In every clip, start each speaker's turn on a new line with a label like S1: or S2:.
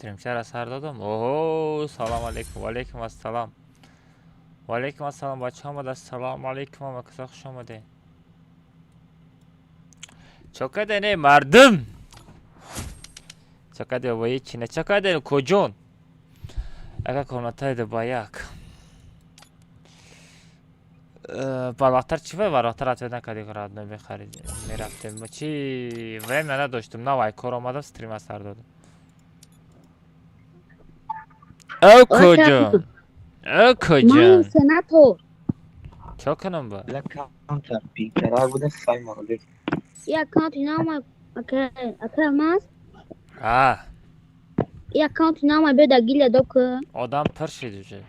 S1: Стримчара сар додам. Оҳо, салом алейкум, ваалейкум ассалом. Ваалейкум ассалом, бачаҳо омада. Ассалому алейкум, ҳама каса хуш омадед. Чо карден, эй мардум? Чо кардем, бо ҳечи не. Чо кардем, куҷон? Ака комнатаи 2 ба 1. Барвақттар чӣ вай барвақттар ответ накардӣ, родной, мехарид мерафтем. Чи время надоштум, навай кор омадам, стрима сар додам. О куҷон? О
S2: Ман
S1: куҷон?
S2: Сенатор.
S1: Чо кунам ба?
S2: И аккаунти нама ака ака мас.
S1: А,
S2: И аккаунти нама беда гиля док.
S1: Одам пур шид уже.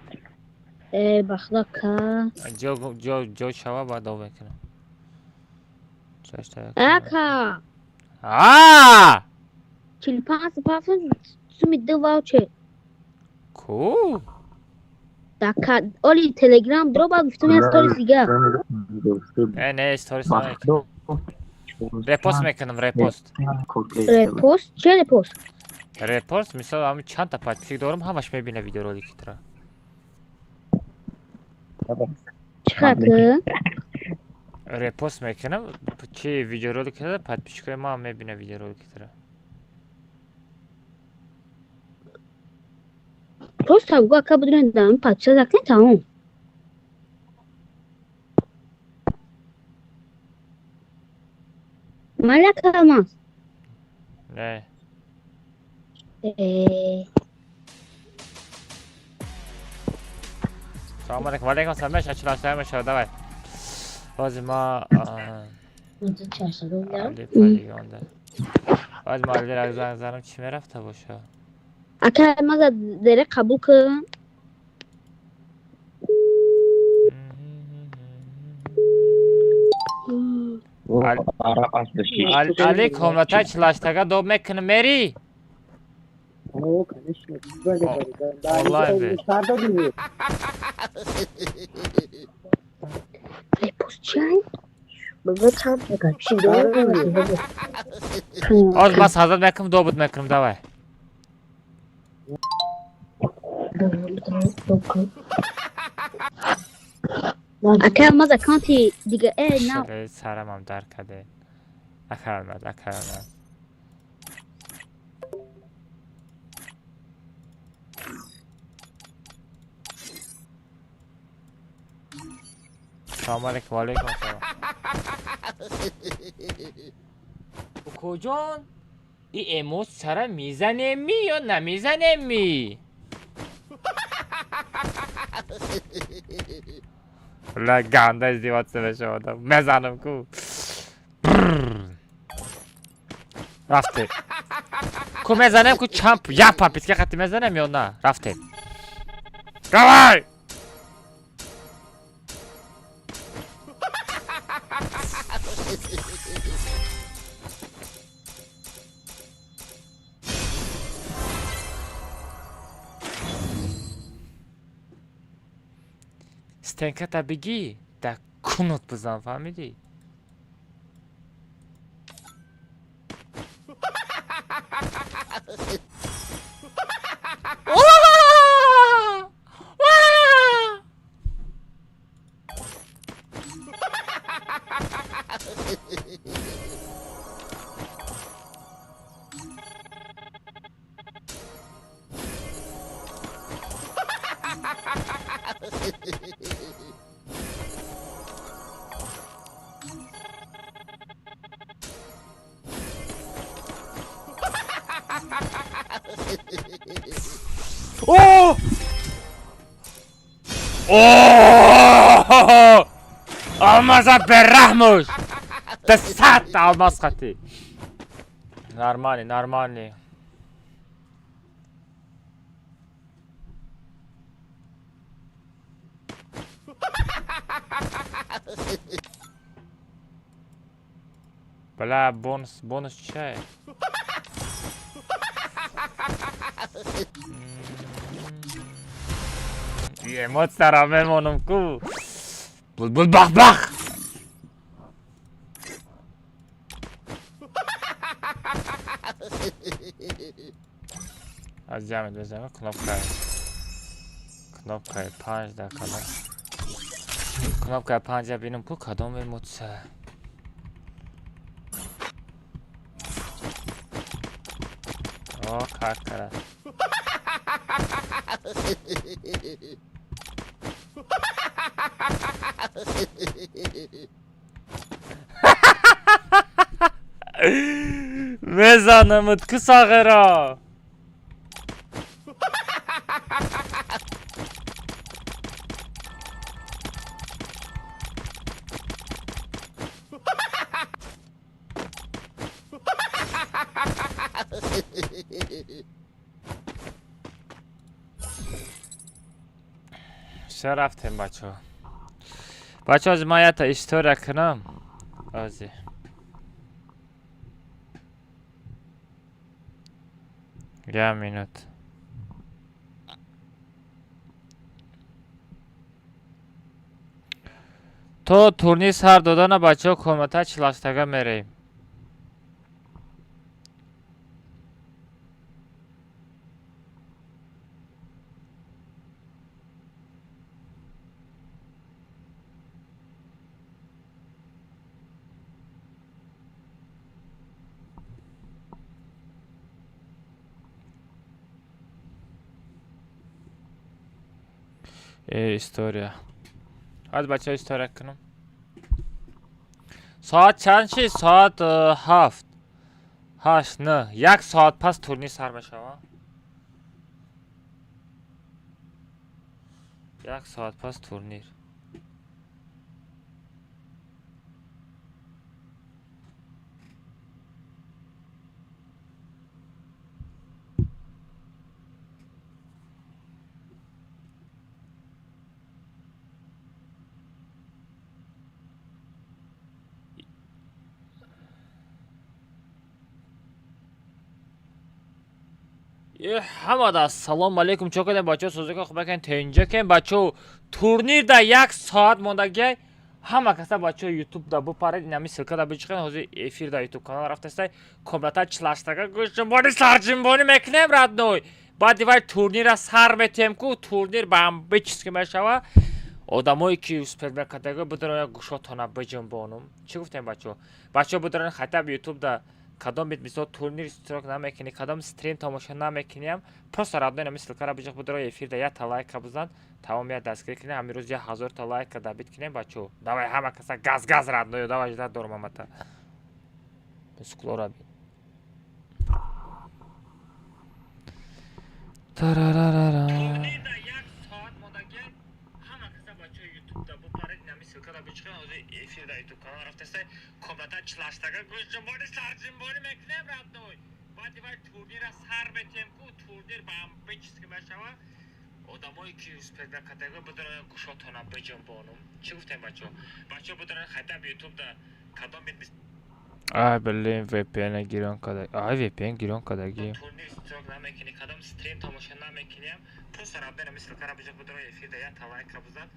S2: Э, бахда ка.
S1: Ҷо ҷо ҷо шава, баъд дов мекунам. Чашта.
S2: Ака.
S1: А!
S2: 45 суми ду ваучер.
S1: Ку?
S2: Дака оли телеграм дроба гуфтум, я сторис дига.
S1: Э, не, сторис намекунам. Репост мекунам, репост.
S2: Репост? Че репост?
S1: Репост, мисол, ҳамин чандта подписчик дорам, ҳамаш мебина видеоролики тра.
S2: Чӣ хаты?
S1: Репост мекунам, чи видеоролики тра, подписчикои ман мебина видеоролики тра.
S2: Просто бугу ака будурен дам подписать закни, тамом. Майли, ака мас.
S1: Не.
S2: Э,
S1: Салом алейкум, валейкум ассалом, меша 48 меша, давай. Ҳозир ма Али палигонда. Ҳозир ма Алира занг занам, чӣ мерафта боша?
S2: Ака маза дере қабул кун.
S1: Али, комнатаи 48-тага доб мекунам, мери? Онлайн бе.
S2: Репост чай?
S1: Ҳозир ман сазад мекунам, добуд мекунам, давай.
S2: Ака маз аккаунти дига э на.
S1: Шале сарамам дар каде. Ака алмаз, ака алмаз. Салом алейкум, валейкум ассалом. Укоҷон, и эмоцияра мизанеми ё намизанеми? Ла ганда издеваться мешавад. Мезанам ку. Рафтем. Ку мезанем ку, чанд як попытка хати мезанем ё на? Рафтем. Давай! Стенката бигӣ, да кунут бизан, фаҳмидӣ? О! О! Алмаза бераҳмуш! Да сад алмаз хати. Нормальный, нормальный. Бля, бонус, бонус чай. Эмоцияро мемонам ку. Булбул бах бах. Аз ҷамъ бизанем кнопкаи. Кнопкаи 5 да кадом. Кнопкаи 5 бинам ку кадом эмоция. О, кар кара. Мезанамуд ку сағира. Все рафтем, бачаҳо. Бачаҳо, аз ман якта история кунам. Ози. Як минут. То турнир сар додана бачаҳо комната чилаштага мерем. История. Аз бачаҳо история кунам. Соат чанд шид? Соат 7. 8, 9. Як соат пас турнир сар мешавад. Як соат пас турнир. Ҳамада ассалому алайкум. Чо кардем бачаҳо? Созика хуб бакен тенҷа кен бачаҳо. Турнир да як соат мондагиай. Ҳама каса бачаҳо ютуб да бупаред, инами ссылка да бичиқен. Ҳозир эфир да ютуб канал рафтастай. Комната чилаштага гӯшҷунбони сарҷунбонӣ мекунем родной. Баъди вай турнира сар метиҳем ку турнир ба ҳам бичиз ки мешава. Одамое ки успеть мекардаго бидорон як гӯшотона биҷунбонум. Чӣ гуфтем бачаҳо? Бачаҳо бидорон хотя бы ютуб да кадом бит мисол турнир иштирок намекунӣ, кадом стрим тамошо намекуниам, просто родной нами ссылкара биҷиқ бидоро эфир да якта лайка бизан, тамом як дастгирӣ кунем, ҳамин рӯз 1000 та лайка добить кунем бачаҳо. Давай ҳама каса газ газ родной, давай ждать дорум амата. Мускулора бин. Тарарарара. Турнир да як соат мондагиай. Ҳама каса бачаҳо ютуб да бупаред, инами ссылкара бичиқен, ҳозир эфир да ютуб канал рафтастай. Комната чилаштага гӯшҷунбони сарҷунбонӣ мекунем родной. Баъди вай турнира сар метиҳем ку турнир ба ҳам бичиз ки мешава. Одамое ки успеть мекардаго бидорон як гӯшотона биҷунбонум. Чӣ гуфтем бачаҳо? Бачаҳо бидорон хотя бы ютуб да кадом бит Ай, блин, VPN гирон када. Ай, VPN гирон кадаги. Турнир иштирок намекунӣ, кадом стрим тамошо намекуниам, просто родной нами ссылкара биҷиқ бидоро эфир да якта лайка бизан,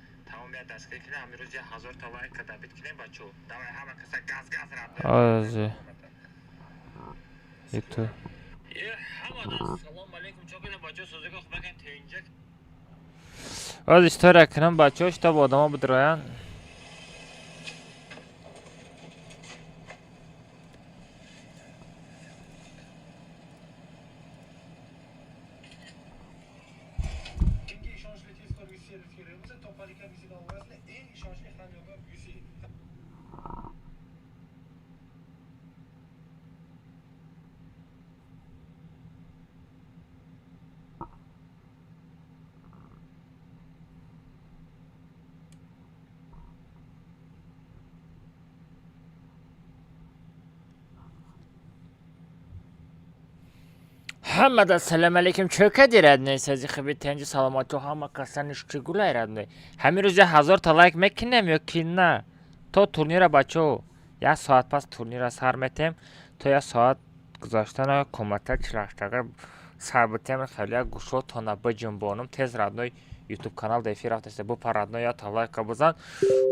S1: Ози. Ютуб. Оз история кунам, бачаҳо, чтоб одамо бидроянд. Ҳамада салом алейкум, чӯ кади, родной? Сази хиби, тенҷи, саломату ҳама касаниш чӣ гулай, родной? Ҳамин рӯз 1000 та лайк мекунем ё ки на? То турнира, бачаҳо, як соат пас турнира сар метем. То як соат гузаштана комната 48-тага сар битем. Хеле гӯшотона биҷунбонум тез, родной. Ютуб канал да эфир рафтаста, бупар, родной, я та лайка бизан.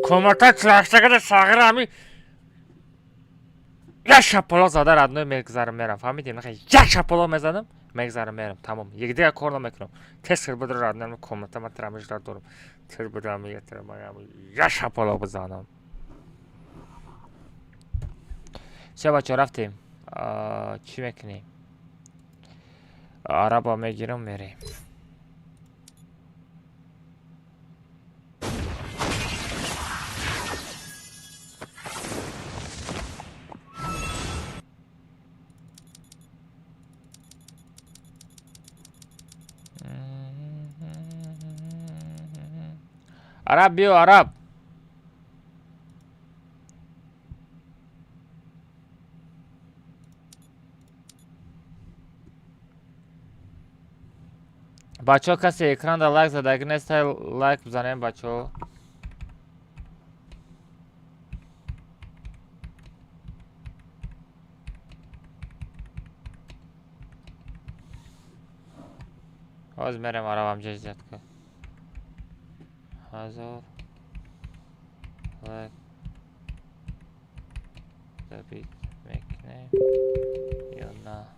S1: Комната 48-тагада сағира ҳами як шапало зада, родной, мегзарам, мерам. Фаҳмидем? Як шапало мезанам, мегзарам, мерам, тамом. Якдига кор намекунам. Тез хел бидро, родной, комната ман трамиждар дорам. Тез бидам, як шапало бизанам. Все, бачаҳо, рафтем. Чӣ мекунем? Араба мегирам, мерем. Араб, биё, араб. Бачаҳо, касе экранда лайк задаги неста, лайк бизанем, бачаҳо. Ҳозир мерем, арабам ҷазият ка. 1000 лайк забит мекунем ё на?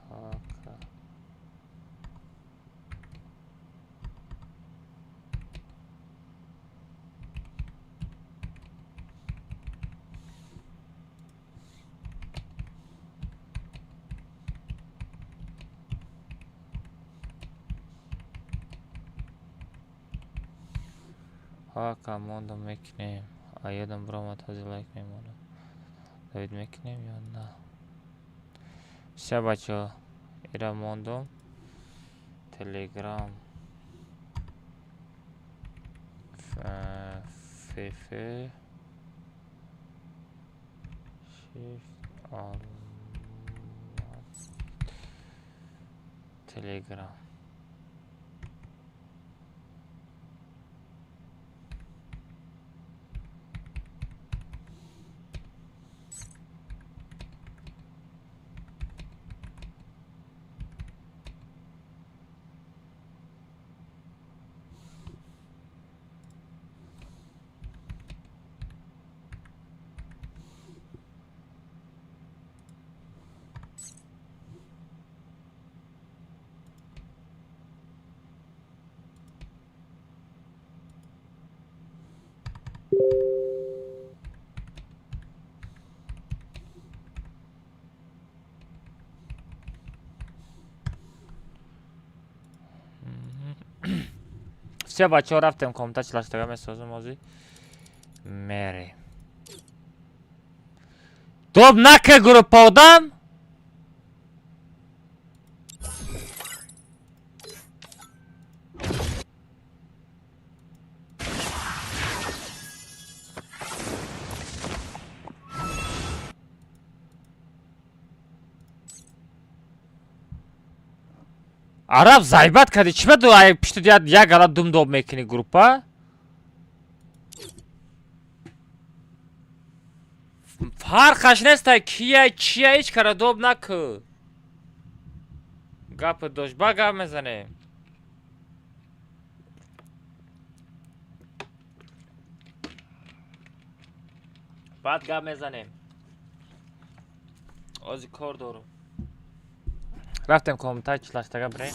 S1: Ҳака. Ҳака мондам, мекунем. А ёдам биромад, ҳозир лайк мемонам. Давид мекунем ё на? Всё, бачаҳо, ира мондум. Телеграм фф shift алмаз телеграм. Всё, бачаҳо, рафтем. Комната 48-тага месозем, ҳозир мерем. Доб нака группа одам. Араб, заебать кардӣ. Чӣ ба пишти як гала дум доб мекунӣ группа? Фарқаш неста, кия, чия, ҳеҷ кара доб накӯ. Гапи дошт ба гап мезанем. Баъд гап мезанем. Ози кор дорум. Рафтем комнатаи чилаштага бирем.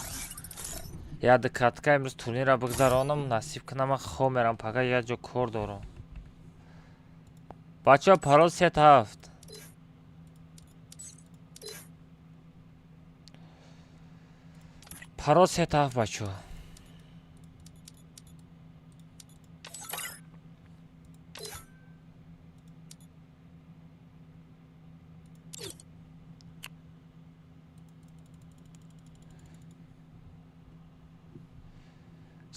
S1: Яд катка имрӯз турнирро бигзаронам, насиб кунам, хоб мерам, пага як ҷо кор дорам. Бачаҳо, парол 37. Парол 37, бачаҳо.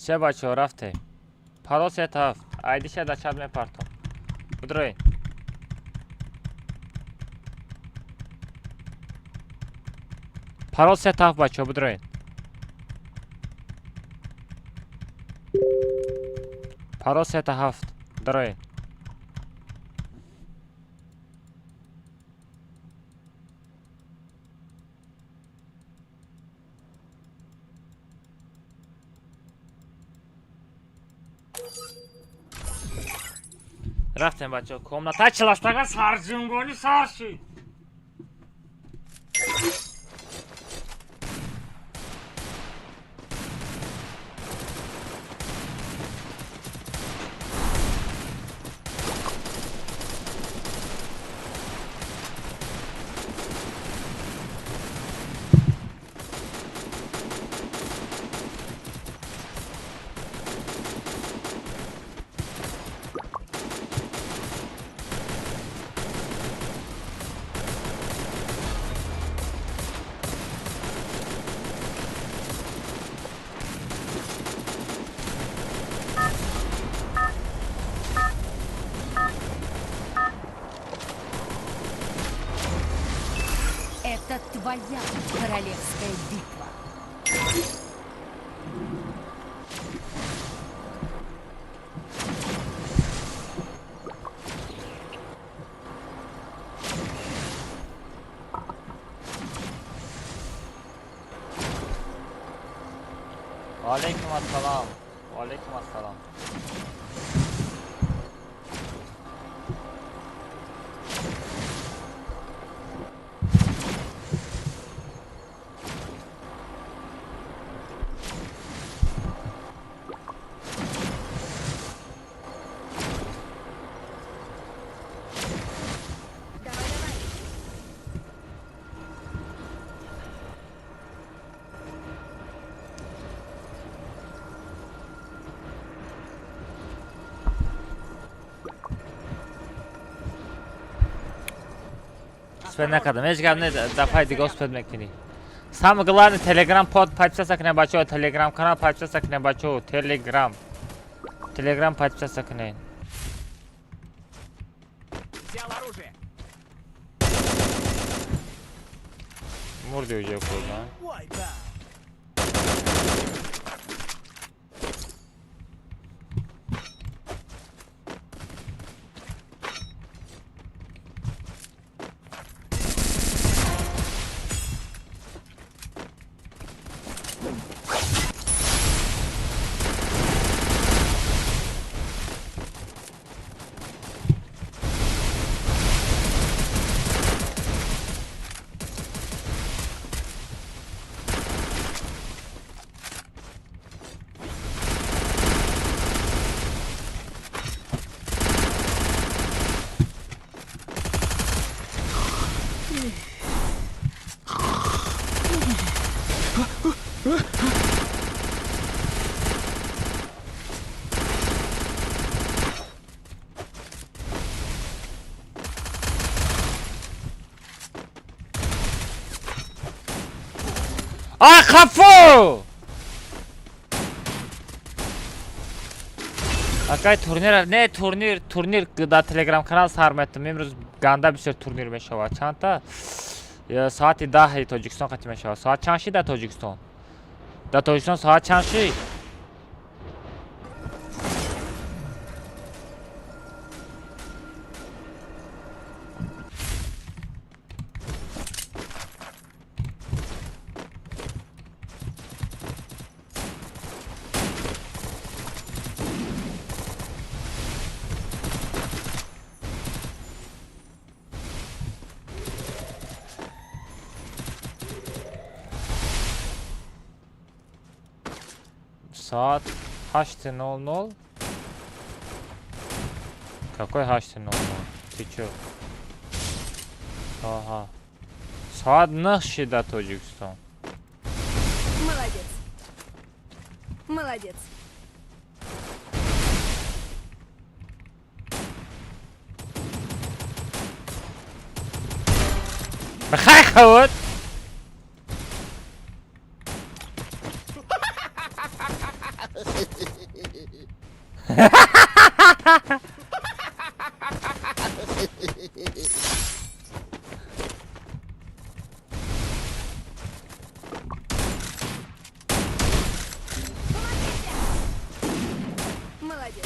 S1: Се бачаҳо, рафтем. Парол 37. Айдиша дар чат мепартом. Бидроед. Парол 37, бачаҳо, бидроед. Парол 37. Дароед. Рафтем, бачаҳо, комната чилаштага сарҷунбонӣ сар шид.
S3: Это твоя королевская битва.
S1: Алейкум ассалам. Алейкум ассалам. Успеть накардам. Ҳеҷ гап не, дафъаи дига успеть мекунӣ. Самое главное, Телеграм под подписаться кунед, бачаҳо, Телеграм канал подписаться кунед, бачаҳо, Телеграм. Телеграм подписаться кунед.
S4: Взял оружие.
S1: Мурди уже куда? А, хафу! Акай турнир, не турнир, турнир дар Телеграм канал сар меттам. Имрӯз ганда бисёр турнир мешавад. Чандта? Соати 10 Тоҷикистон қатъ мешавад. Соат чанд шид дар Тоҷикистон? Дар Тоҷикистон соат чанд шид? Соат 8:00. Какой 8:00? Ты чё? Ага. Соат 9 шида Тоҷикистон.
S3: Молодец. Молодец.
S1: Бихай хавот!
S3: Молодец.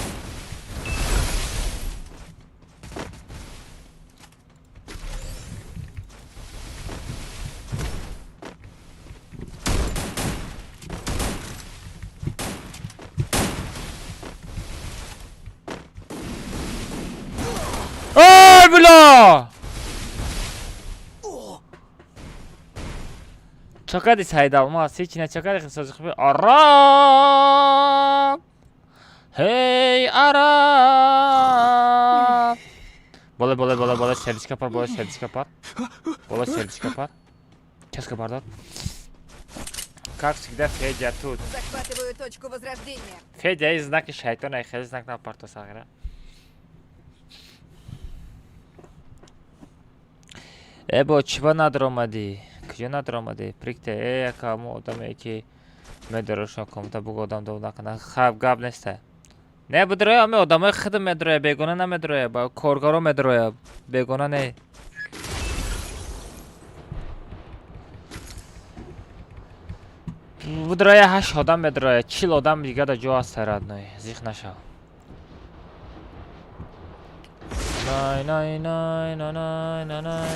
S1: Ой, бля! Чакади Саид Алмаз, ҳеч начакади хисози хуби Араб! Ҳей, Араб! Боле, боле, боле, боле, сердечко пар, боле, сердечко пар. Боле, сердечко пар. Часка бардор. Как всегда, Федя тут.
S3: Захватываю точку возрождения.
S1: Федя и знаки шайтона, хеле знак на парто сагра. Э, бо чиба надромадӣ? Куҷо надромадӣ? Прикте, э, яка ҳамо одаме ки медорошон комта бугу одам дов накунад. Хаб гап неста. Не будроя, ами одамои худам медроя, бегона намедроя, ба коргаро медроя, бегона не. Будроя ҳашт одам медроя, 40 одам дига да ҷо аст родной, зиқ нашав. Най най най най най най най.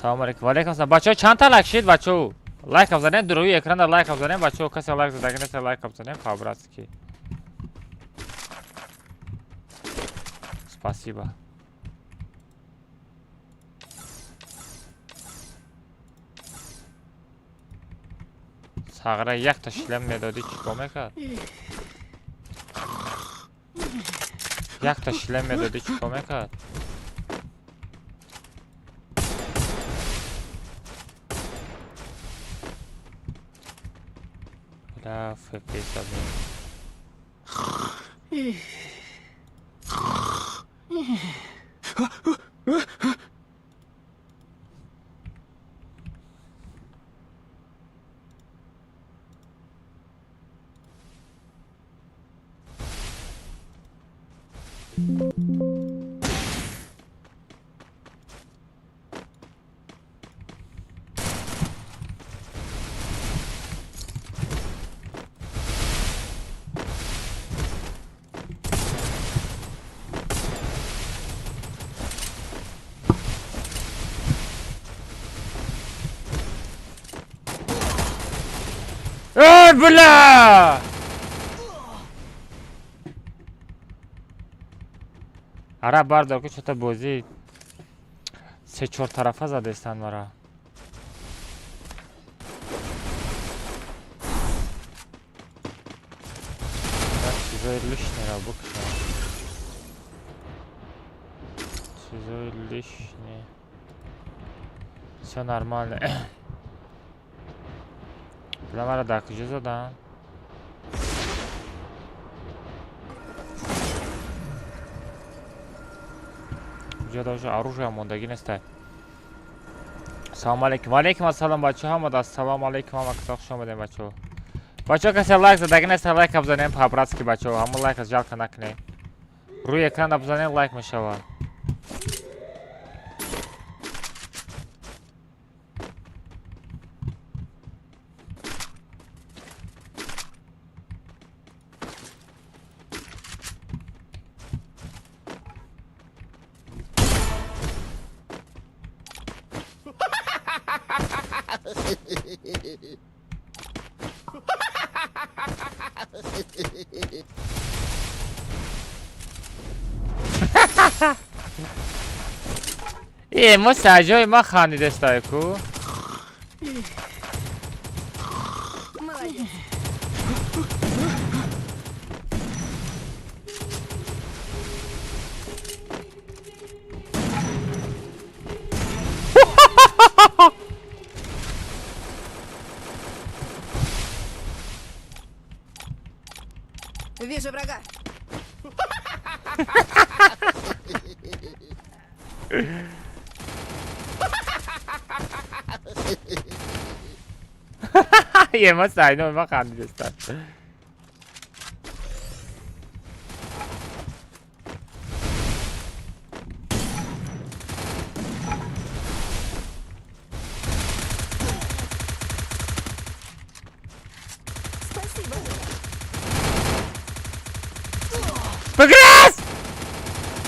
S1: Салом алейкум. Валейкум салом. Бачаҳо чанд та лайк шид, бачаҳо? Лайк бизанед, рӯи экрана лайк бизанед, бачаҳо, касе лайк задаги нест, лайк бизанед, по-братски. Спасибо. Сағра якта шлем медодӣ чӣ кор мекард? Якта шлем медодӣ чӣ кор мекард? Бля, FPS блин. Эй, бля! Ара бардор ки чота бозӣ се чор тарафа задестанд мара. Так, чизои лишнеро букшам. Чизои лишний. Всё нормально. Бля, мара дар куҷо задан? Ҷо даже оружие мондагӣ неста. Салом алейкум. Валейкум ассалом, бачаҳо, ҳамада ассалому алейкум, ҳама каса хуш омадем, бачаҳо. Бачаҳо, касе лайк задагӣ неста, лайк бизанем по-братски, бачаҳо. Ҳамон лайк жалко накунем. Рӯи экрана бизанем, лайк мешавад. Е, мо саҷои ма хандидестай ку.
S3: Молодец. Вижу врага.
S1: Ема сайно ма хандидестан.
S3: Спасибо.
S1: Бигрез!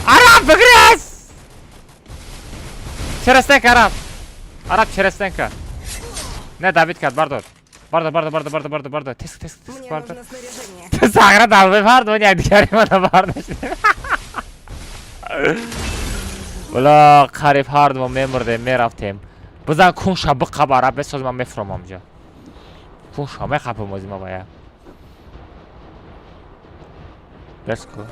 S1: Араб бигрез! Черестенка араб. Араб черестенка. Не Давид кард бардор. Бардор бардор бардор бардор бардор бардор. Тез тез тез
S3: Мне
S1: бардор.
S3: нужно снаряжение.
S1: Сагра далбе бардор якдигари мана бардошт. Вала қариб ҳар ду мемурдем мерафтем. Бизан кунша биқаб араб бесоз ман мефуромам ҷа. Кунша мехапам ози ма бая. Let's go.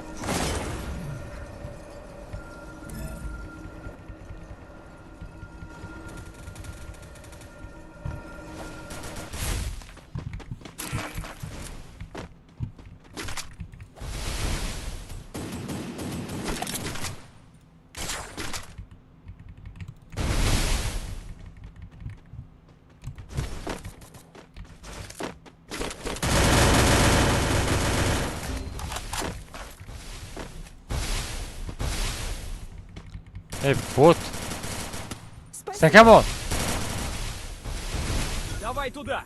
S1: Эй, бот.
S3: Спасибо.
S1: Сакамон.
S4: Давай туда!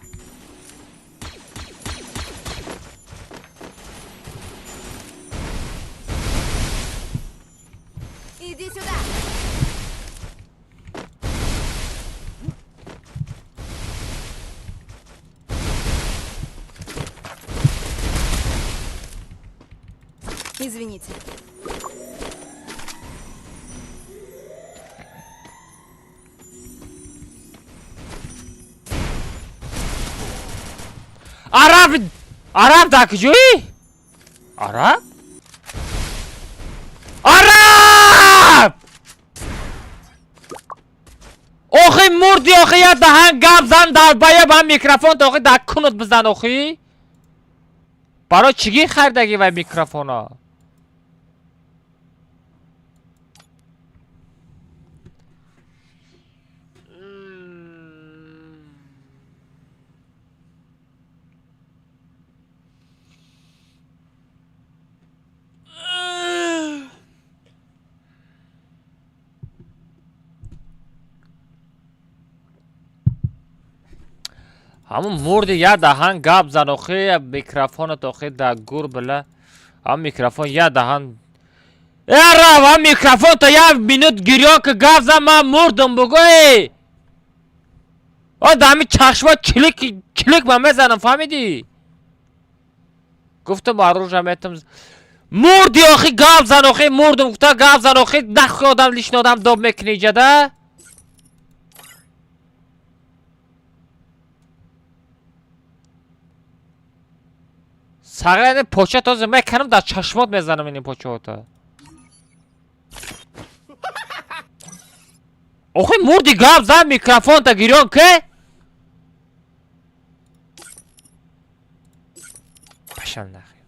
S3: Иди сюда. Извините.
S1: Араб! Араб дар куҷоӣ? Араб? Араб! Охи мурди охи я даҳан гап зан долбоёб ҳам микрофон охи дар кунут бизан охи. Барои чӣ ги харидагӣ вай микрофона? Ҳамун мурди я даҳан гап зан охи микрофонат охи дар гур била. Ҳам микрофон я даҳан. Э рав ҳам микрофон то як минут гирён ки гап зан ман мурдам бугӯ эй. О дар ҳамин чашма чилик чилик ман мезанам фаҳмидӣ? Гуфтам оружие метам. Мурди охи гап зан охи мурдам гуфта гап зан охи нахи одам лишни одам доб мекунӣ иҷада. Сағра ин поча тоза мекунам дар чашмот мезанам ин почаҳото. Охи мурди гап зан микрофонта гирён ке? Пашал нахи.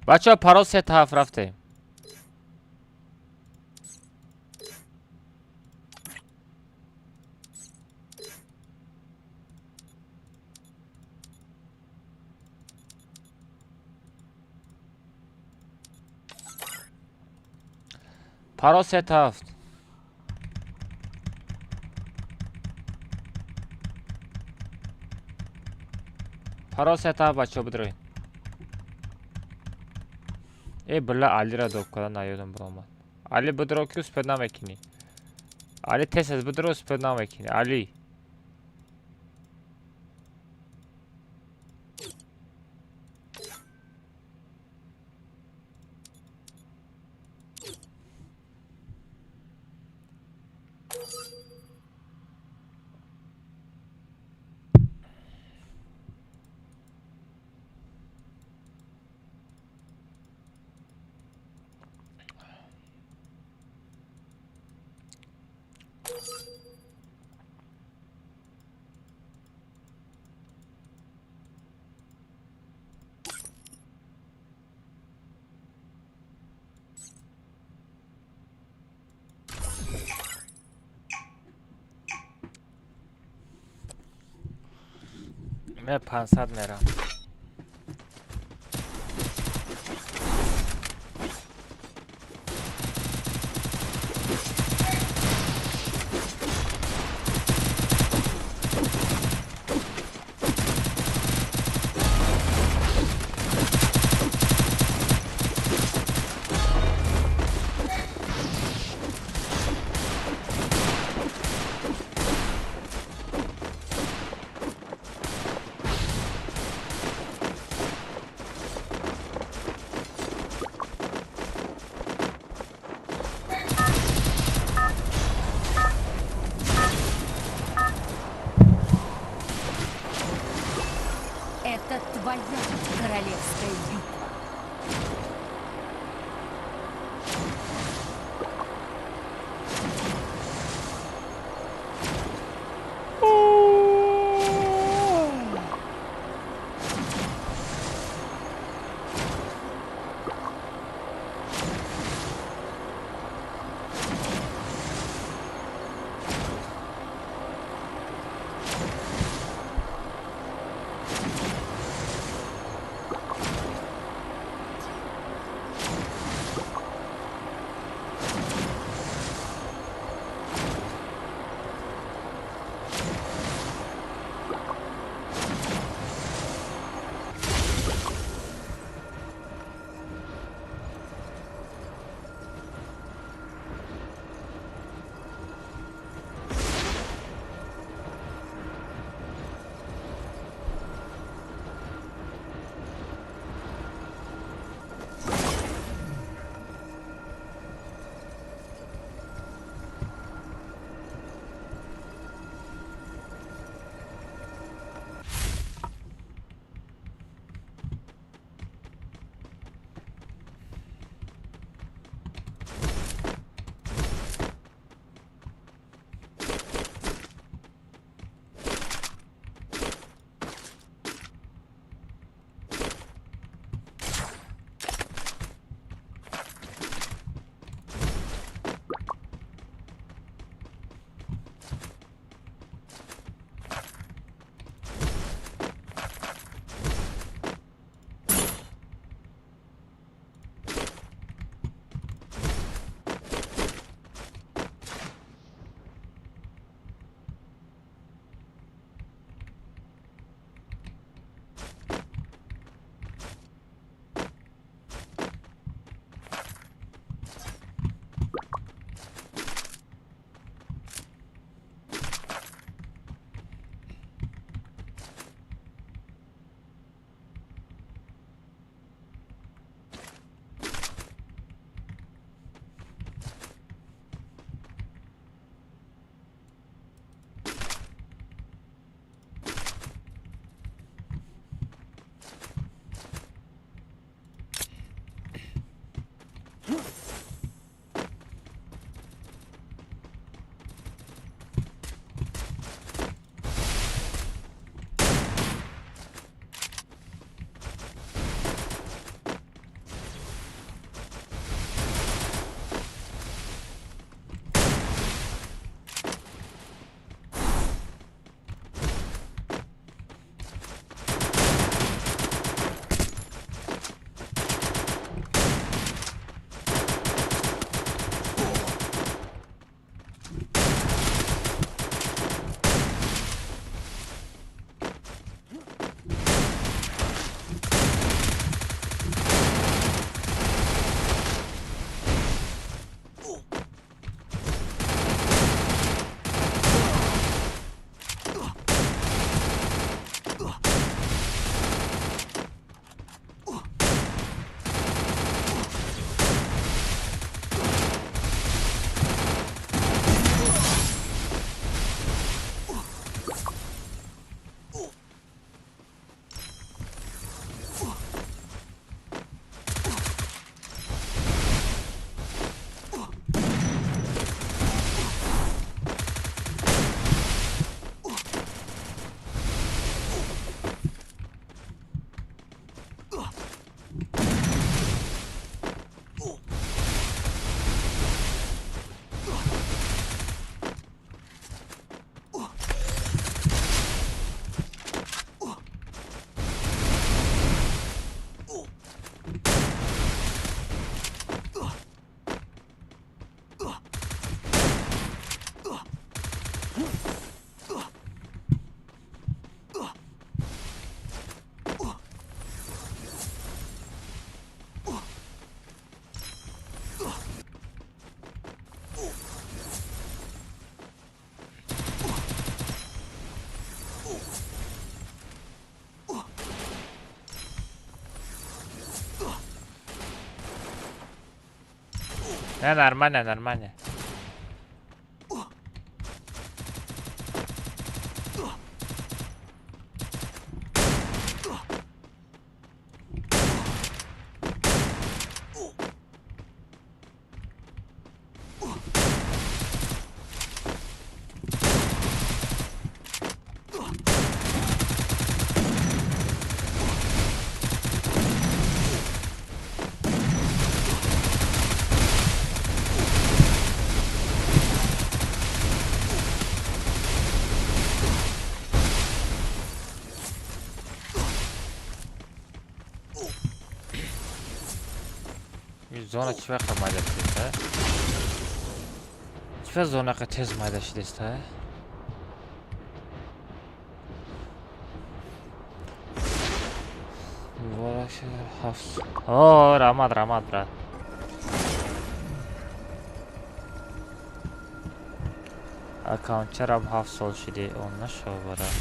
S1: Бачаҳо парол 3-7 рафтем. Парол 3-7. Парол 3-7 бачаҳо бидроед. Э била Алира доб када наёдам биромад. Али бидро ки успед намекунӣ. Али тез тез бидро успед намекунӣ. Али. Мен 500 мерам. Не, нормально, нормально. Зона чӣ вақт майда шудеста? Чӣ вақт зона қа тез майда шудеста? Муборак шуд, ҳафт. О, раҳмат, раҳмат, брат. Аккаунтчарам 7 сол шуди, он нашав, брат.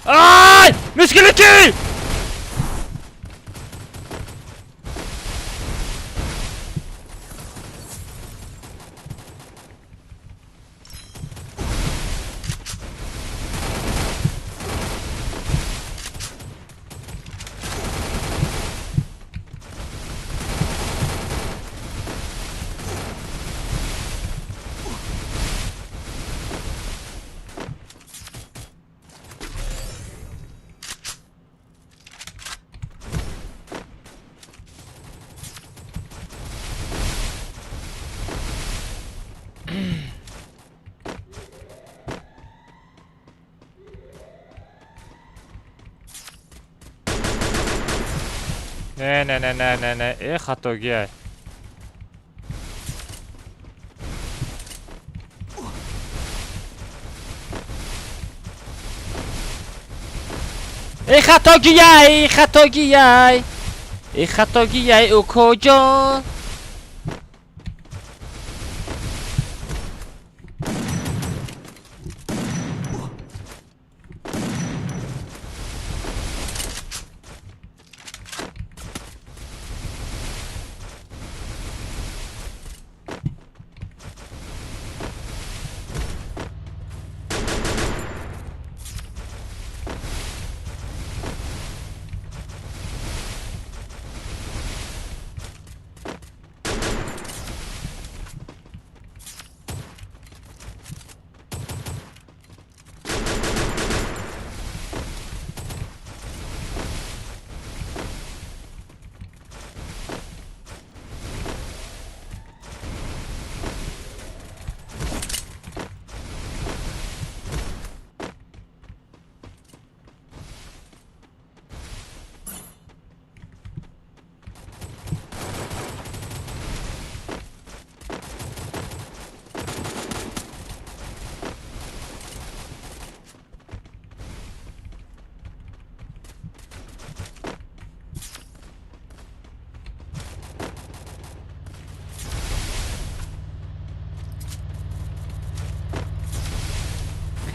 S1: Ай! Мушкилики! Не, не, не, не, не, не, э, хатогия. Э, хатогия, э, хатогия. Э, хатогия, укоҷон.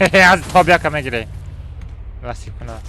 S1: Аз тобяка мегирем. Насиб кунад.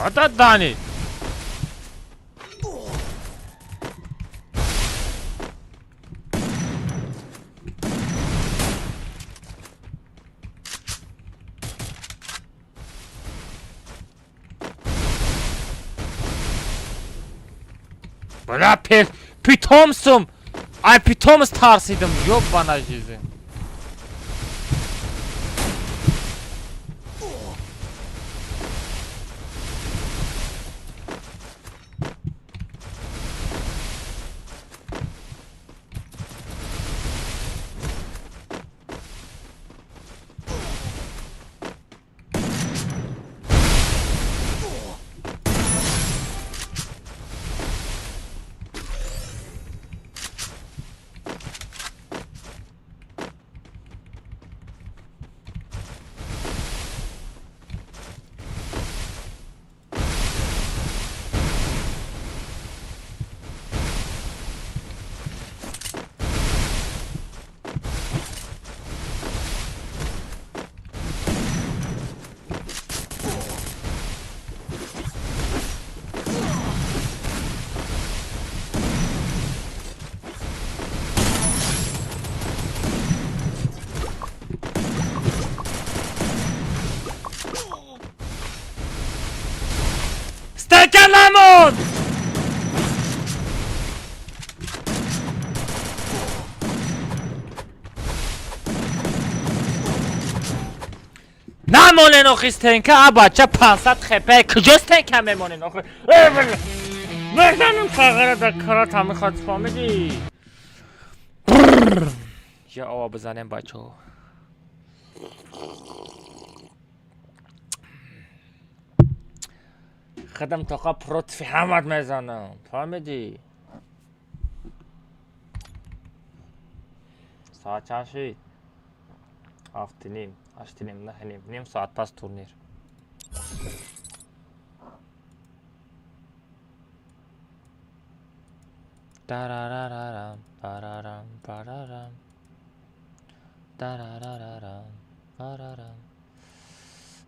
S1: Ата Дани. Бля, питомсум. Ай, питомс тарсидим. Ёбана жизнь. Стакан намон! Намонен охи стенка, а бача 500 хп. Куҷо стенка мемонен охи? Мезанам фағара дар карата мехоҳад, фаҳмидӣ? Я ова бизанем, бачаҳо. Хадам тоқа против ҳамат мезанам. Фаҳмидӣ? Соат чанд шид? 7:30, 8:30, 9:30, ним соат пас турнир. Тарарарарам, парарам, парарам. Тарарарарам, парарам.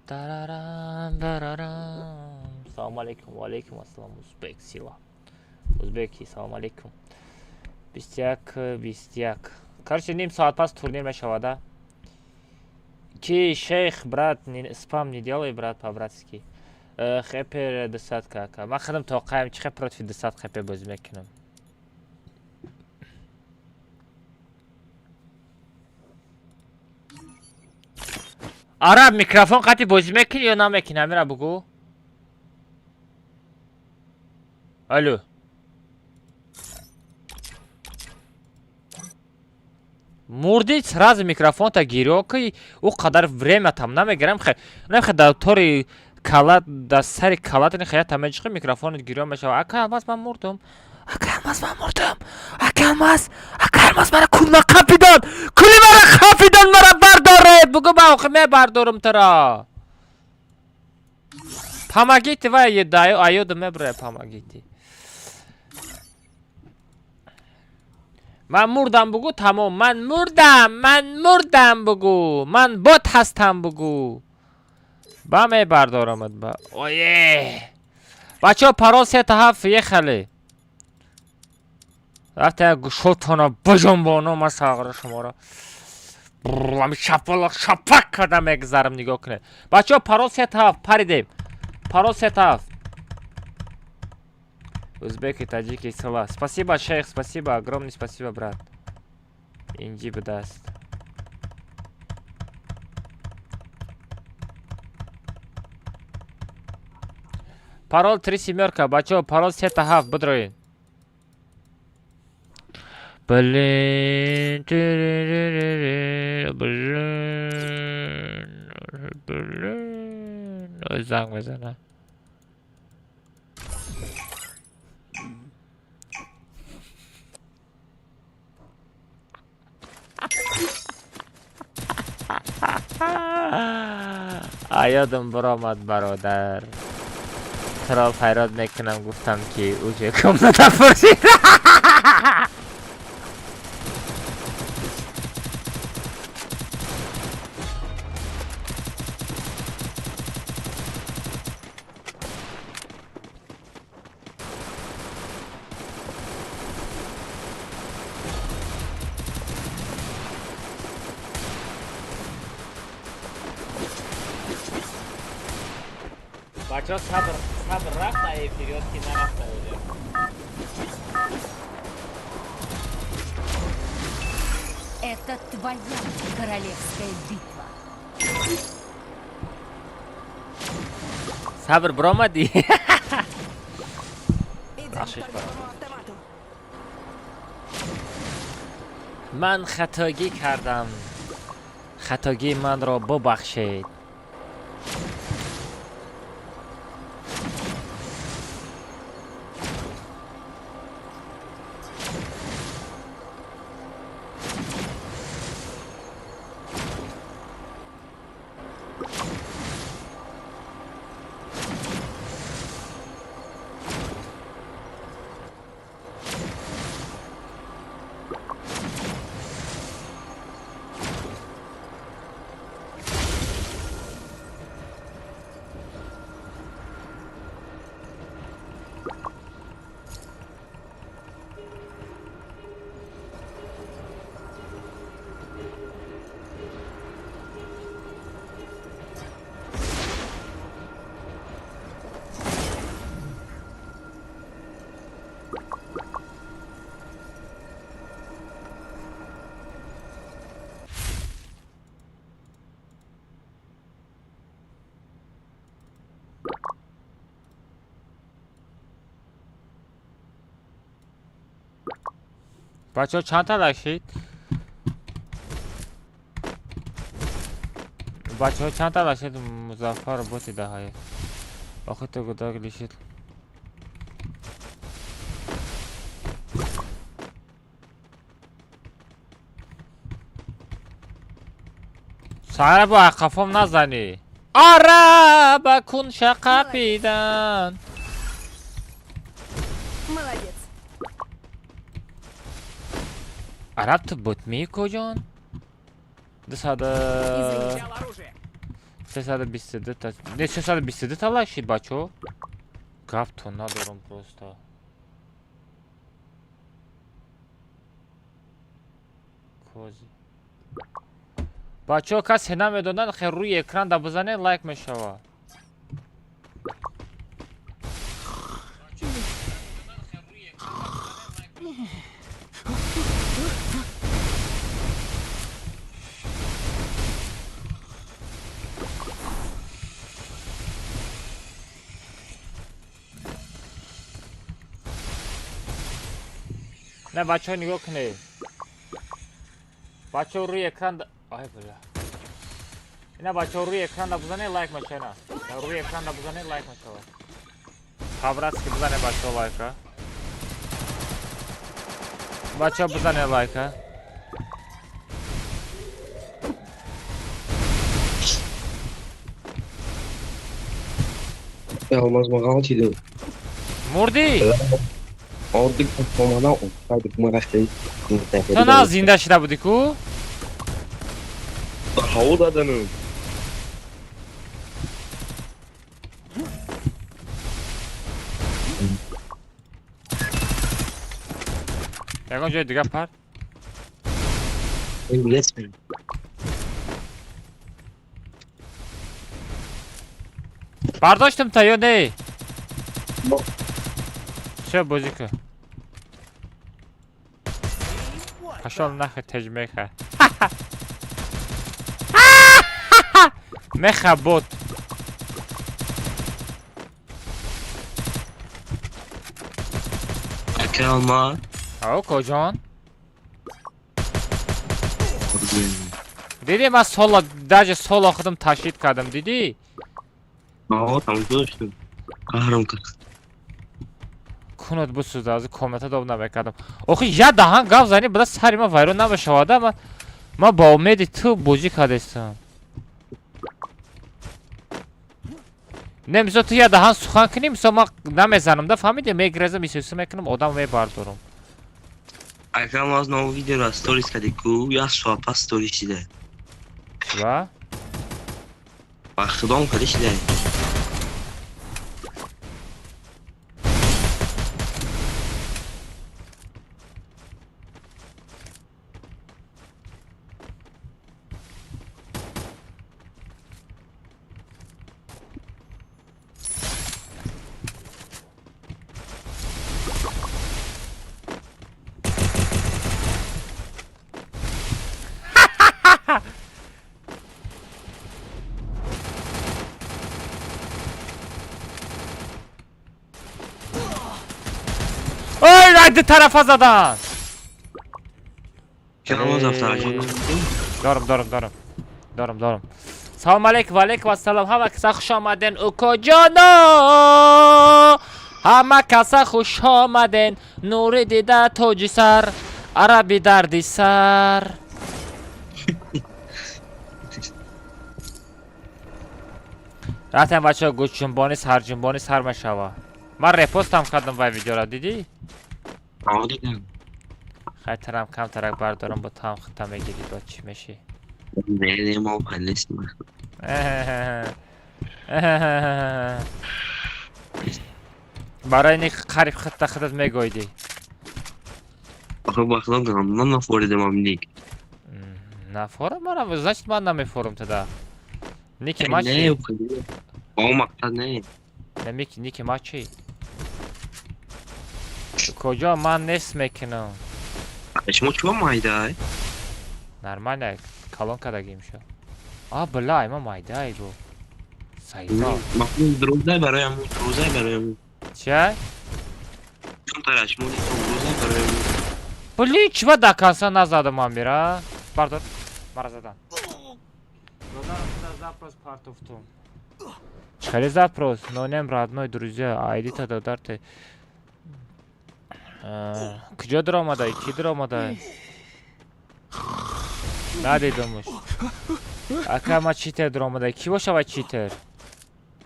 S1: Тарарам, парарам. Салом алейкум, ва алейкум ассалом, узбек сила. Узбеки, салом алейкум. 21, 21. Короче, ним соат пас турнир мешавада. Ки шейх, брат, не, спам не делай, брат, по-братски. Хепер десятка ака. Ман худам тоқаем, чи хеп против десят хепер бозӣ мекунам. Араб, микрофон қати бозӣ мекунӣ ё намекунӣ? Амира бугӯ. Алло. Мурди, сразу микрофонта гирё ки ӯ қадар время там намегирам. Хе, нахе дар тори Кала дар сари калатини хаята меҷиқи, микрофонат гирён мешава. Ака Алмаз, ман мурдум. Ака Алмаз, ман мурдум. Ака Алмаз, ака Алмаз, мара кулма қапидан. Кули мара қапидан, мара бардоред. Бугу ман охи мебардорум туро. Помогите, вай едаю, аёду мебурая, помогите. Ман мурдам бугу, тамом. Ман мурдам, ман мурдам бугу. Ман бот ҳастам бугу. Ба мебардорамад ба. Ое! Бачаҳо, парол 3 7 ехали. Рафта як гӯшотона баҷонбоно ман сағра шуморо. Ами шапалақ шапак карда мегзарам, нигоҳ кунед. Бачаҳо, парол 3 7 паридем. Парол 3 7. Узбеки, таджики, села. Спасибо, шейх, спасибо, огромный спасибо, брат. Инҷи будаст. Парол три семерка, бачаҳо, парол 3 7, бидроед. Блин, блин, блин. Ой, занг мезанад. Аёдам биромад, бародар. Туро файрод мекунам, гуфтам ки уже комната пурсид. Бачаҳо, сабр, сабр рафта эфириёт ки нарафта уже.
S3: Это твоя королевская битва.
S1: Сабр биромадӣ?
S3: Идем к
S1: Бахшиш,
S3: торговому автомату.
S1: Ман хатогӣ кардам. Хатогии манро бубахшед. Бачаҳо, чанд та лайк шид? Бачаҳо, чанд та лайк шид? Музаффар боти даҳае. Охи ту гудаг лишид. Сара бо ақафом назанӣ. Ара ба кунша қапидан.
S3: Молодец.
S1: Араб ту бутмӣ куҷон? Дусаду
S3: Взял оружие.
S1: 322 та, не, 322 та лайк шид, бачаҳо. Гаптон надорам просто. Кози. Бачаҳо, касе намедонад, хер рӯи экран да бизанед, лайк мешавад. Не, бачаҳо, нигоҳ кунед. Бачаҳо, рӯи экран ай бля. Ина бачаҳо, рӯи экранда бизанед, лайк мешава. Рӯи экранда бизанед, лайк мешава. По-братски бизанед, бачаҳо, лайка. Бачаҳо, бизанед лайка.
S4: Алмаз, ма ғалтидем.
S1: Мурдӣ?
S4: Оддик омадам, ма рафтем.
S1: Ту на зинда шида будӣ ку?
S4: Ҳаво даданам.
S1: Ягон ҷои дига пар.
S4: Let's go.
S1: Бардоштам та ё не? Всё, бозӣ кун. Пошёл нахер, тежмеха. Меха бот.
S4: Ака Алмаз.
S1: Ао, коҷон? Дидӣ, ман соло, даже соло худам ташрид кардам, дидӣ?
S4: Ао, тамошо доштам. Қаҳрам кард.
S1: Кунат бисӯза, аз комната доб намекардам. Охи, я даҳан гап занӣ, буда сари ман вайрон намешавада. Ман ба умеди ту бозӣ кардастам. Не, мисол, ту я даҳан сухан кунӣ, мисол, ман намезанам да, фаҳмидӣ? Мегирезам, исӯсу мекунам, одам мебардорам.
S4: Ака Алмаз, нав видеоро сторис кардӣ ку, як соат пас сторис шида.
S1: Ва?
S4: Ба худом кардӣ шида.
S1: Ой, райди тарафа задан!
S4: Алмаз автор.
S1: Дорам, дорам, дорам. Дорам, дорам. Салом алейкум, ва алейкум ассалом. Ҳама каса хуш омаден, укоҷоно! Ҳама каса хуш омаден. Нури дида, тоҷи сар, араби дарди сар. Рафтем, бачаҳо, гӯшҷунбонӣ, сарҷунбонӣ сар мешава. Ман репостам кардам вай видеоро, дидӣ?
S4: Ао, дидам.
S1: Хайтарам камтарак бардорам, бо таам хита мегирӣ, бо чӣ мешӣ?
S4: Не, не, мо нестем.
S1: Барои ин қариб хитта худат мегоидӣ.
S4: Охи, ба худом кардам, ман нафоридам ам ник.
S1: Нафорам манам, значит, ман намефорам тада. Ники ма
S4: Не,
S1: чи?
S4: Ба он мақсад не.
S1: Не, мики, ники ма чи? Куҷо ман нест мекунам?
S4: Шумо чӣ майдай?
S1: Нормально, калон кардагим шо. А, била, ма майдай бу. Сайда.
S4: Мақсад рӯзай барои ҳамун, рӯзай барои ҳамун.
S1: Ча?
S4: Камтара шумо рӯзай барои ҳамун.
S1: Блин, чиба до конца назадам амира? Бардор. Мара задан. Запрос партофтум. Хеле запрос, но нем родной, друзья, айдита додарте. Куҷо даромадай? Кӣ даромадай? Надидамуш. Ака, ма читер даромадай. Кӣ бошава читер?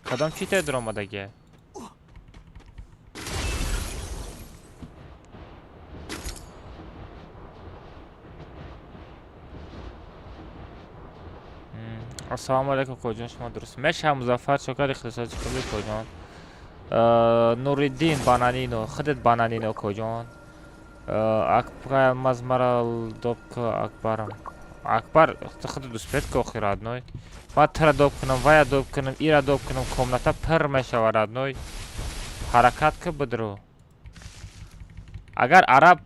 S1: Кадом читер даромадаге? Ассалому алайкум, коҷон, шумо дуруст меша? Музаффар Шокар ихтисоси хуби, коҷон. Нуриддин Бананино, худет Бананино, коҷон. Акбар мазмара добка Акбарам. Акбар, худет успеть ка, охи, родной. Ман тра доб кунам, вая доб кунам, ира доб кунам, комната пир мешава, родной. Ҳаракат ка, бидро. Агар араб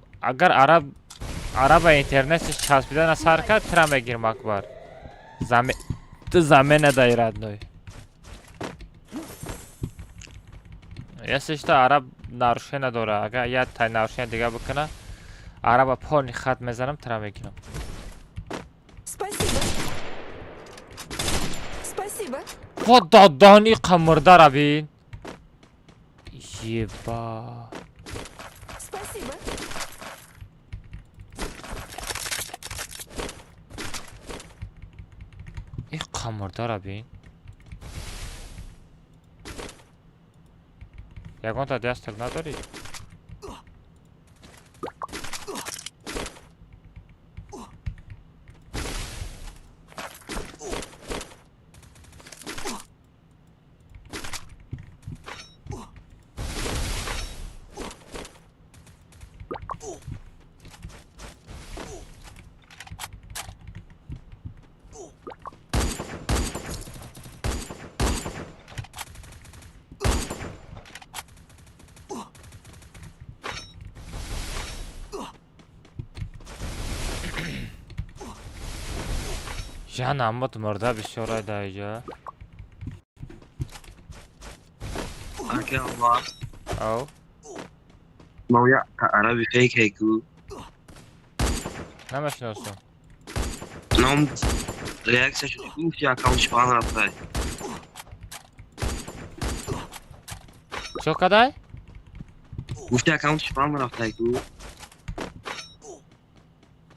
S1: араба интернетиш часпидана сар кард, тра мегирм, Акбар. Заме ту замена дай, родной. Если что, араб нарушение дора. Агар як тай нарушение дига бикуна, араба полный хат мезанам, тра мегирам.
S3: Спасибо. Спасибо.
S1: Во додани қамурдара бин. Еба.
S3: Спасибо.
S1: И қамурдара бин. Ягонта дастр надорӣ? Жан амбат мурда бисёр дар иҷа.
S4: Ака Аллоҳ.
S1: Ав.
S4: Мо як араби фейк ҳайку.
S1: Намешиносам.
S4: Ном реаксия шуд гуфт аккаунт шпан рафтай.
S1: Чо кадай?
S4: Гуфти аккаунт шпан рафтай ку.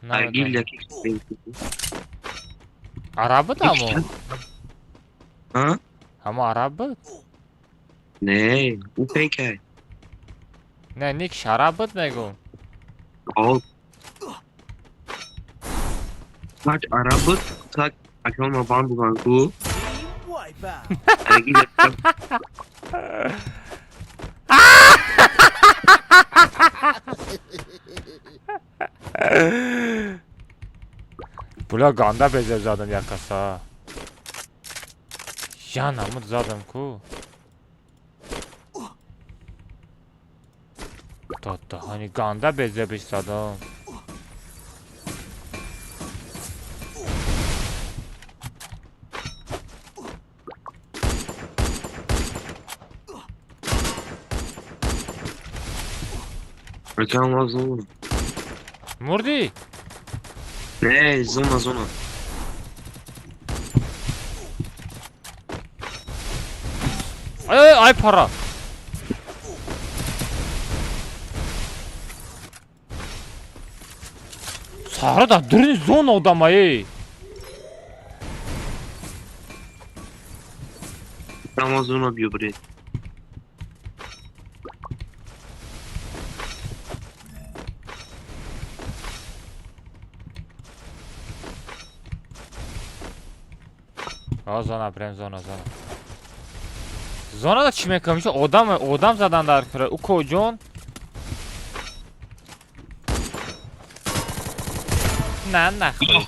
S1: Намедонам.
S4: Яки.
S1: Араб буд амо?
S4: Ҳа?
S1: Ҳамо араб буд?
S4: Не, ӯ фейк ҳай.
S1: Не, никш араб буд мегум.
S4: О. Так араб буд, так аккаунт ма бан будан ку. Агил
S1: Буля ганда безеб задам як каса. Жан амуд задам ку. Дадаҳани ганда безебиш задам.
S4: Аккаунт ма зона.
S1: Мурдӣ?
S4: Не, зона, зона.
S1: Ай, ай пара. Сара дар дуруни зона одамае.
S4: Аккаунт зона биё биред.
S1: А зона прям зона зона. Зонада чӣ мекунам? Ишо одам одам задан дар кора. Уко ҷон. На нахуй.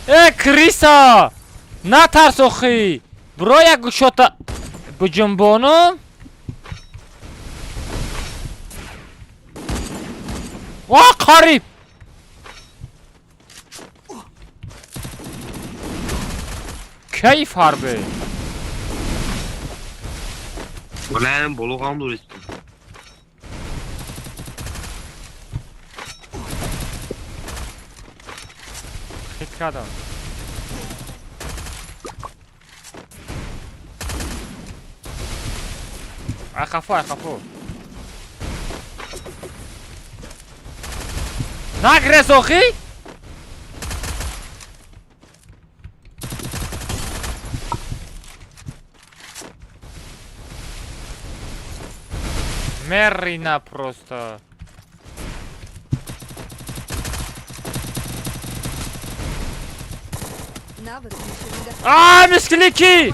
S1: Э Криса! Натарс охи! Бро як гӯшота буҷунбонум. Ва қариб! Кайф ҳарбе?
S4: Валаям боло ғам дорестум.
S1: Хит кардам. Ай хафо, ай хафо. Нагрез охи? Мерина просто.
S3: Навык еще не готов.
S1: А, мискилики!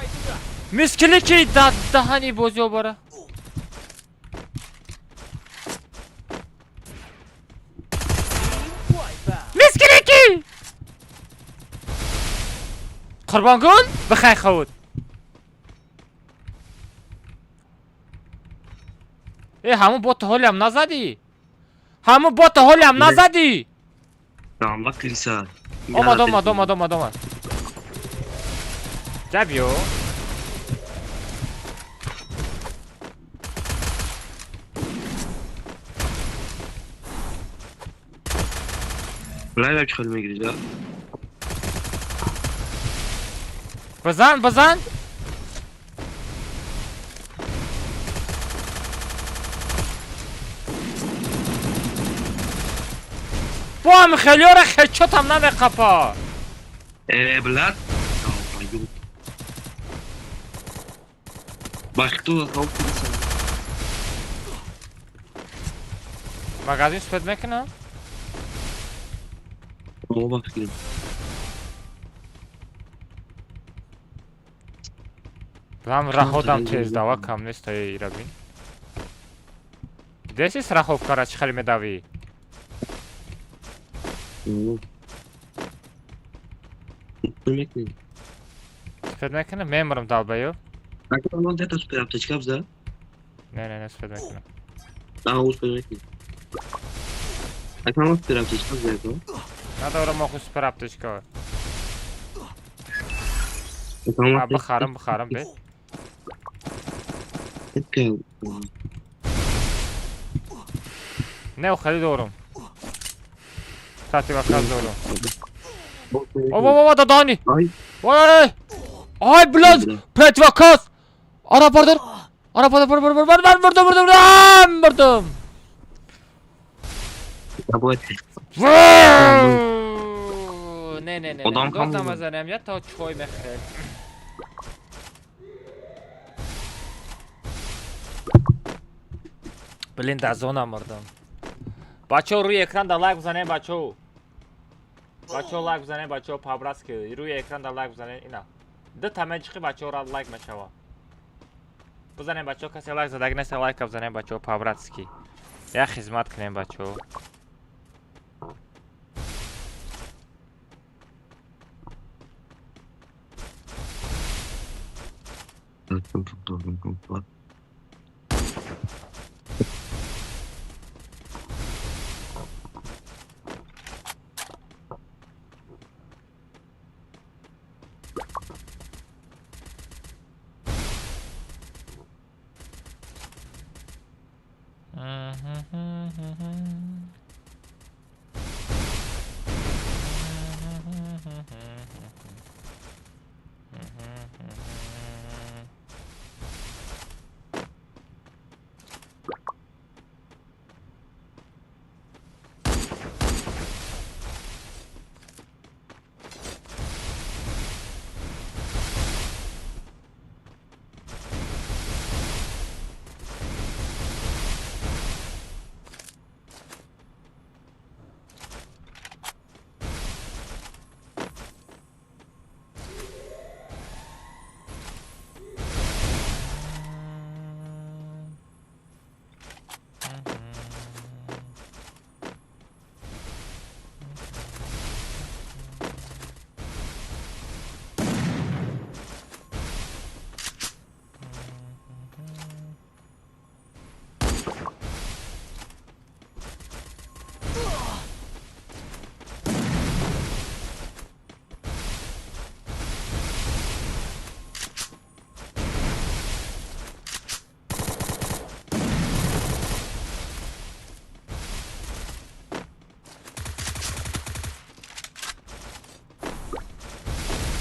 S1: Мискилики! Да, даҳани бозиё бара. Мискилики! Қурбонгул, бихай хавуд. Э, ҳамун бота ҳолиам назадӣ? Ҳамун бота ҳолиам назадӣ?
S4: Дамба Криса.
S1: Омад, омад, омад, омад, омад. Ҷабиё.
S4: Лайв чӣ хел мегирӣ, да?
S1: Бизан, бизан. Бо ҳами хелиёра хечотам намеқапа.
S4: Э, блядь. Бахту
S1: Магазин супет мекунам?
S4: Бо фикрам.
S1: Лам раҳодам тез дава кам нест ирабин. Деси страховкара чӣ хеле медавӣ? Супет мекунам, мемурам долбоёб.
S4: Ака ман дета супер аптечка бза?
S1: Не, не, не, супет мекунам.
S4: А, супер мекунам. Ака ман супер аптечка бза ко?
S1: Надорам оху супер аптечка. А, бихарам, бихарам, бе. Не, хеле дорам. Противогаз дорам. О, о, о, дадани. Ой! Ай, блядь, противогаз! Ара, бардор. Ара, бардор, бардор, бардор, бардор, бардор, бардор, бардор. Не, не, не.
S4: Одам кам
S1: Додам мезанем, я то чой мехӯрем. Блин, дар зона мурдам. Бачаҳо, рӯи экран да лайк бизанем, бачаҳо. Бачаҳо, лайк бизанем, бачаҳо, по-братски. Рӯи экран да лайк бизанем, ина. Ду та меҷиқи бачаҳо ра лайк мешава. Бизанем, бачаҳо, касе лайк задаги нест, лайка бизанем, бачаҳо, по-братски. Як хизмат кунем, бачаҳо.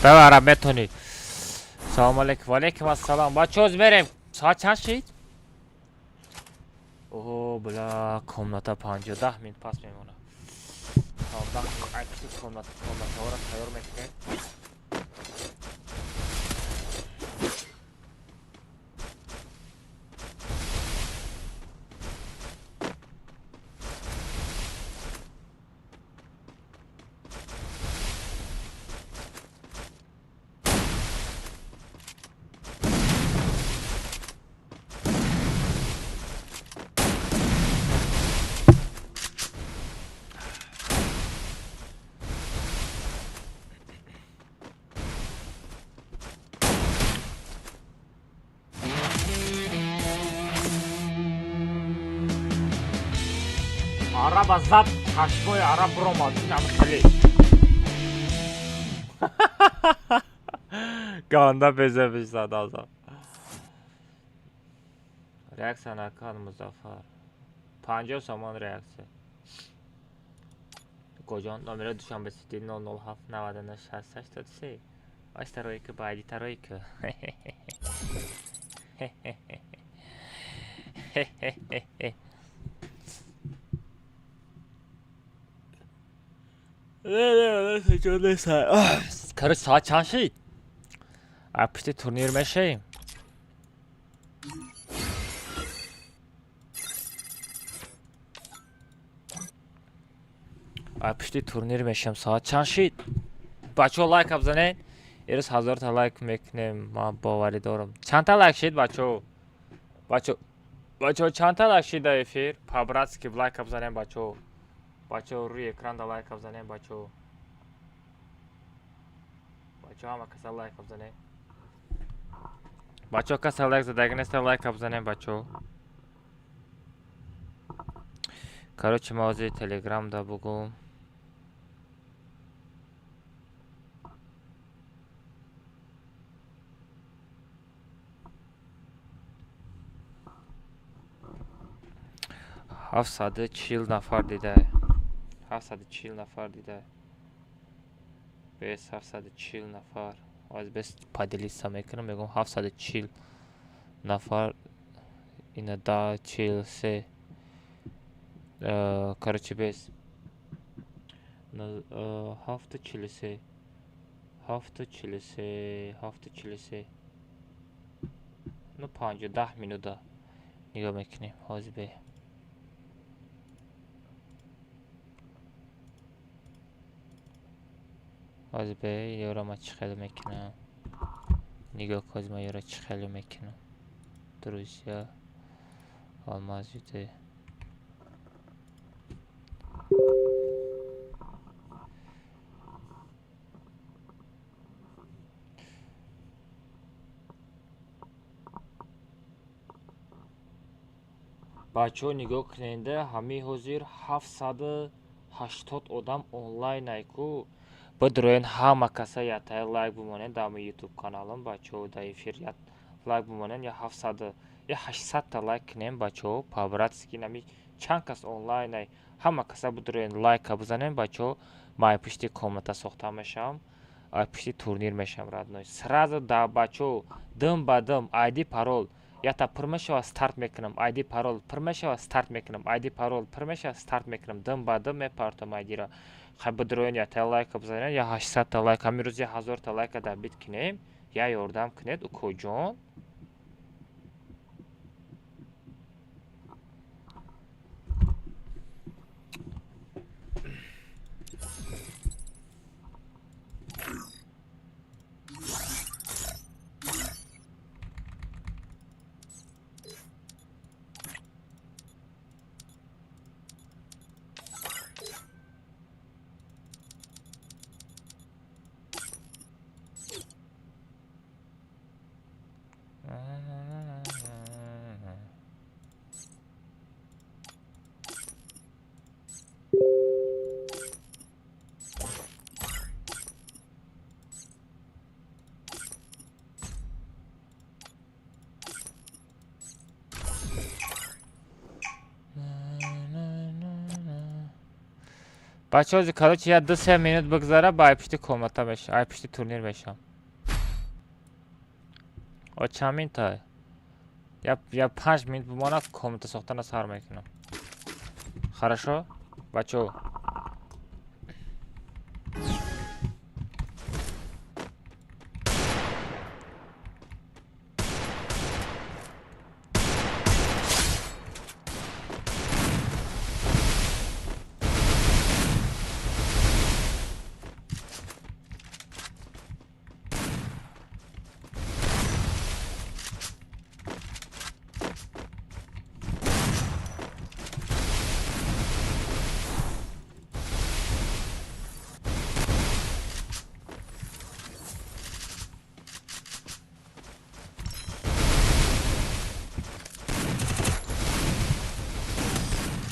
S1: Бабара метонӣ. Салом алейкум. Ва алейкум ассалом. Бачаҳо, мерем. Соат чанд шид? О, бля, комната 50 минут пас мемонад. Акси комната, комнатаҳоро тайёр мекунем. Араба зад, чашмои араб биромад. Инам хеле. Ганда беза зад аза. Реаксия накард Музаффар. 50 сомон реаксия. Укоҷон, номеро Душанбе Сити 007 99 60 83. Ай старойка, байди таройка. Короче, соат чанд шид? Ай пушти турнир мешавем. Ай пушти турнир мешавем. Соат чанд шид? Бачаҳо, лайк бизанед. Ирӯз 1000-та лайк мекунем, ман боварӣ дорам. Чандта лайк шид, бачаҳо? Бачаҳо, бачаҳо, чандта лайк шид дар эфир? По-братски лайк бизанем, бачаҳо. Бачаҳо, рӯи экранда лайк бизанем, бачаҳо. Бачаҳо, ҳама каса лайк бизанем. Бачаҳо, каса лайк задаги неста, лайк бизанем, бачаҳо. Короче, ман ҳозир телеграмда бугум. 740 нафар дида, 740 нафар дида. Бес 740 нафар. Аз бес поделиться мекунам, мегӯям, 740 нафар ина да 43. Короче, бес 7:43, 7:43, 7:43, ну 5-10 минута нигоҳ мекунем ҳозир бе. Ҳозир бе, ёра ма чӣ хеле мекунам, нигоҳ кун, ҳозир ман ёра чӣ хеле мекунам. Друзья, Алмаз юте. Бачаҳо, нигоҳ куненда, ҳамин ҳозир 780 одам онлайн айку. Бидроен, ҳама каса ятая лайк бимонед дар ютуб каналам, бачаҳо, дар эфир лайк бимонед, я 700, я 800-та лайк кунем, бачаҳо, по-братски. Нами чанд кас онлайн ай, ҳама каса бидроен, лайка бизанем, бачаҳо. Ман ай пушти комната сохта мешавам, ай пушти турнир мешавам, родной, сразу да. Бачаҳо, дим ба дим айди парол ята пур мешава, старт мекунам. Айди парол пур мешава, старт мекунам. Айди парол пур мешава, старт мекунам. Дим ба дим мепартам айдира. Хай, бидроен, ята лайка бизанед, я 800-та лайк. Ҳамин рӯз я 1000-та лайка добить кунем, я ёрдам кунед, укоҷон. Бачаҳо, короче, я 2-3 минут бигзара, ба ай пушти комната мешам, ай пушти турнир мешам. О, чанд минута? Я 5 минут бимонад, комната сохтана сар мекунам. Хорошо, бачаҳо.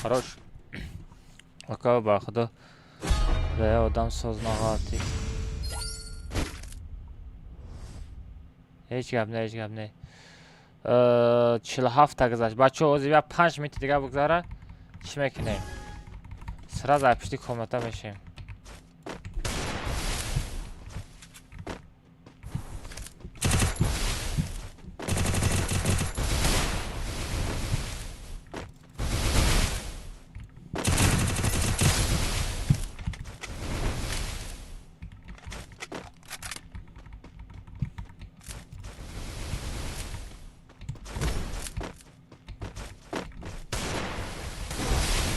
S1: Хорош. Ака, ба худо, ва одам соз нағалтид. Ҳеҷ гап не, ҳеҷ гап не. 47-та гузашт. Бачаҳо, ҳозир я 5 минути дига бигзара, чӣ мекунем? Сразу ай пушти комната мешем.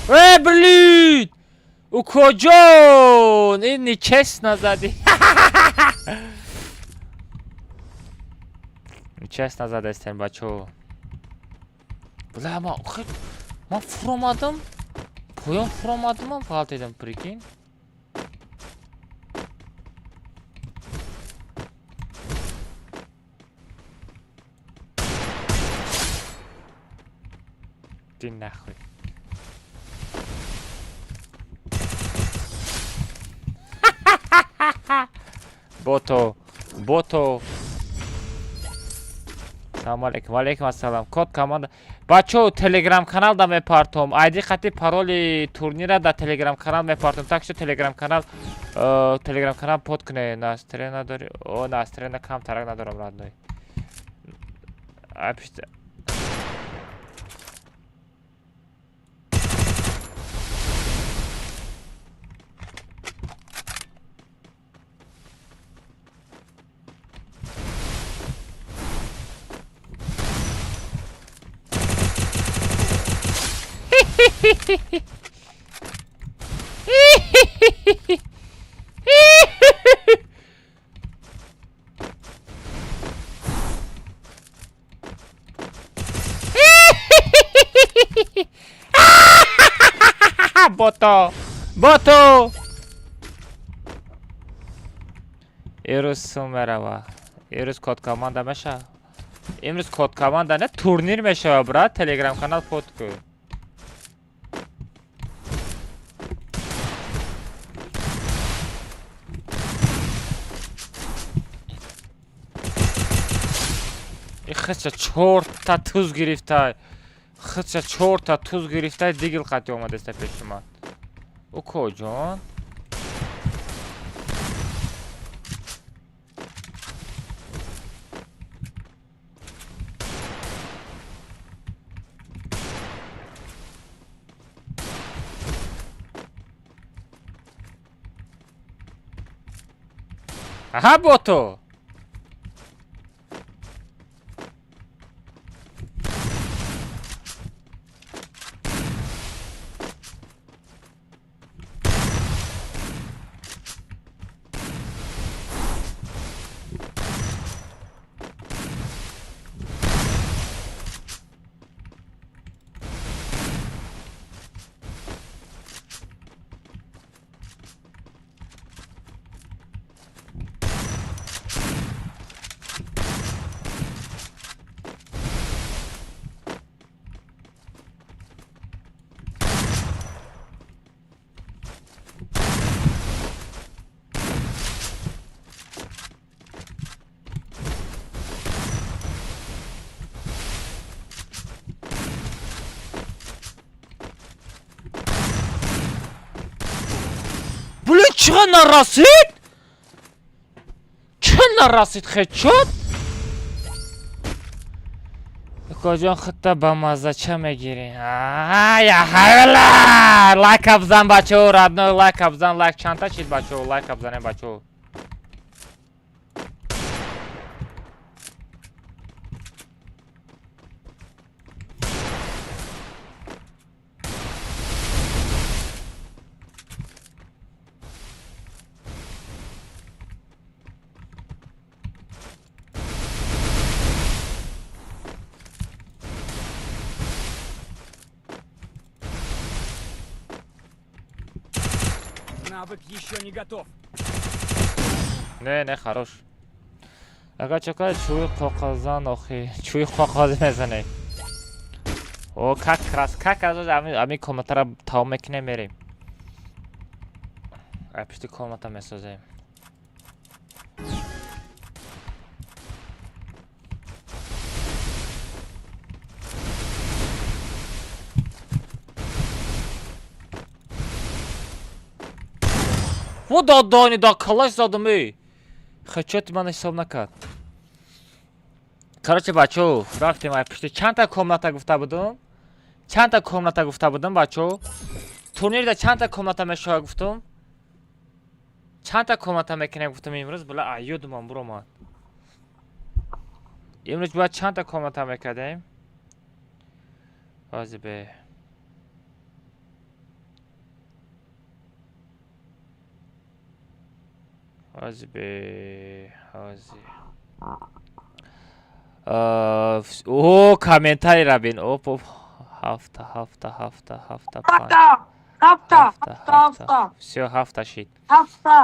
S1: Э, блин! Укоҷон! Ин нечестно задӣ. Нечестно задастем, бачо. Бля, ма охир ман фуромадам. Поён фуромадам, ман ғалтидам, прикинь. Иди нахуй. Бото, бото. Салом алейкум, алейкум ассалам. Код команда. Бачо, телеграм канал да мепартом. Айди қати пароли турнира да телеграм канал мепартом. Так что телеграм канал под куне. Настроение надори. О, настроение кам тарак надорам, родной. Апишта. Бото! Бото! Ирӯз сум мерава. Ирӯз код команда меша. Имрӯз код команда не, турнир мешава, брат. Телеграм канал под ку. Хича чорта туз гирифта. Хича чорта туз гирифта, дигил қати омадаста пеши ман. Укоҷон. Аҳа, бото. Блин, чиға нарасид? Чӣ нарасид, хедшот? Укоҷон, худта ба маззача мегирӣ. Я ҳайла! Лайка бизан, бачао, родной, лайка бизан, лайк чандта чид, бачао, лайка бизанем, бачао.
S5: Навык еще не готов.
S1: Не, не, хорош. Ага, чакай, чӯи қоғазан охи. Чӯи қоғазӣ мезанӣ. О, как раз, как раз ами комнатара тамом мекунем, мерем. Ай пушти комната месозем. Во додони да калаш задам эй. Хачоти ман ҳисоб накард. Короче, бачо, рафтем ай пушти чандта комната гуфта будум? Чандта комната гуфта будум, бачо? Турнирда чандта комната мешава гуфтум? Чандта комната мекунем гуфтум имрӯз? Била, ай ёдумам буромад. Имрӯз бояд чандта комната мекардем? Ҳозир бе. Ҳози бе ҳози. О, комментарийра бин. Оп, оп. Ҳафта, ҳафта, ҳафта, ҳафта, панҷ.
S5: Ҳафта, ҳафта,
S1: Ҳафта,
S5: ҳафта,
S1: ҳафта.
S5: ҳафта.
S1: Всё, ҳафта шид.
S5: Ҳафта.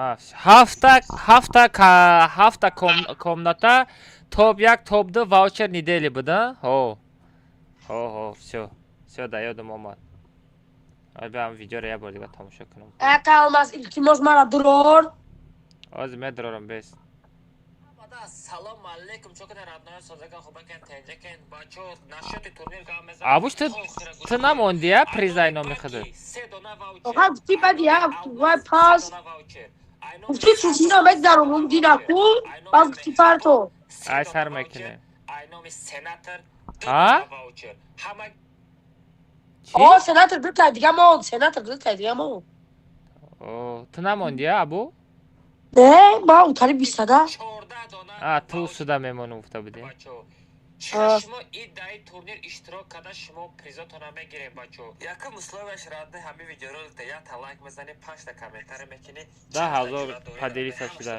S1: А, ҳафта, ҳафта, ҳафта комната, топ як, топ ду, ваучер недели буд, а? Ҳо. Ҳо, ҳо, всё. Всё, да ёдам омад. Ой, биам видеоро як бор дига тамошо кунам.
S5: Ака Алмаз, илтимос, мара дурор.
S1: Ҳозир медорам, бес. Салом алейкум, чокана родной, созака, хубакен, тенҷакен, бачо, насчёти турнир гап мезанам. Абуш, ту намонди, а, призай номи худат.
S5: Оха, гуфти баъди як вай пас. Гуфти турнира мегзаронум дина ку, баъд гуфти парто.
S1: Ай сар мекунем. А? Чӣ?
S5: О, сенатор дутай дига монд, сенатор дутай дига монд.
S1: О, ту намонди, а, Абу?
S5: Не, ма утари бистада.
S1: А, ту суда мемонум гуфта будӣ.
S5: А.
S1: Шумо и турнир иштирок карда, шумо призотона мегирем, бачо. Якум условияш, родной, ҳамин видеороликда якта лайк мезанӣ, панҷта комментарий мекунӣ. 10 000 поделиться шуда.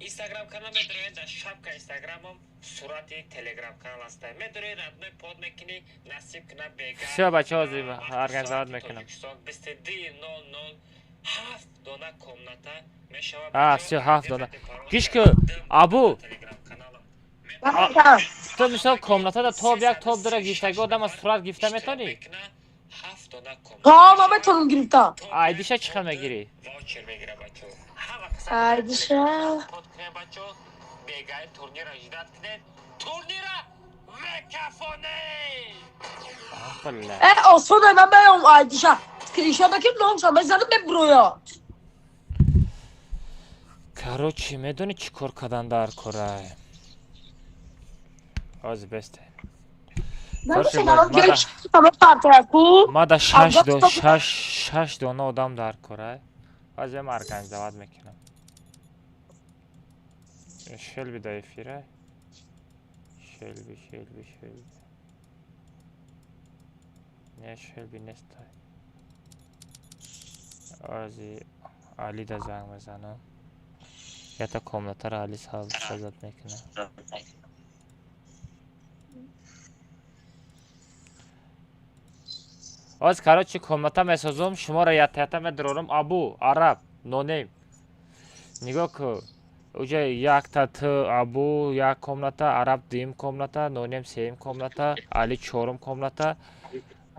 S1: Инстаграм канал медоред, дар шапка инстаграмам сурати телеграм канал аста. Медоред, родной, под мекунӣ, насиб куна бега. Всё, бачо, ҳозир организовать мекунам. 22:00 ҳафт дона комната мешавад. А, всё, ҳафт дона. Гиш ку, Абу.
S5: Ака,
S1: Ту мисол комнатада топ як, топ дура гирифтаги одама сурат гирифта метонӣ?
S5: Ҳа, ма метавонам гирифта.
S1: Айдиша чӣ хел мегирӣ?
S5: Айдиша.
S1: Бегаи турнира ждать кунед, турнира мекафоне.
S5: Э, осоне, ман меом айдиша. Скриншот бекин, номша мезанам, мебуроя.
S1: Короче, медонӣ чӣ кор кардан дар корай? Ҳозир, бесте. Короче, мада шаш до шаш шаш дона одам дар корай. Ҳозир ма организовать мекунам. Шелби да эфира. Шелби, Шелби, Шелби. Не, Шелби нестай. Ҳозир Алида занг мезанам. Ята комнатаро Али создать мекунам. Ҳозир, короче, комната месозум, шуморо ята ята медорорам. Абу, Араб, Нонем. Нигоҳ ку. Уҷа якта т Абу як комната, Араб дуюм комната, Нонем сеюм комната, Али чорум комната.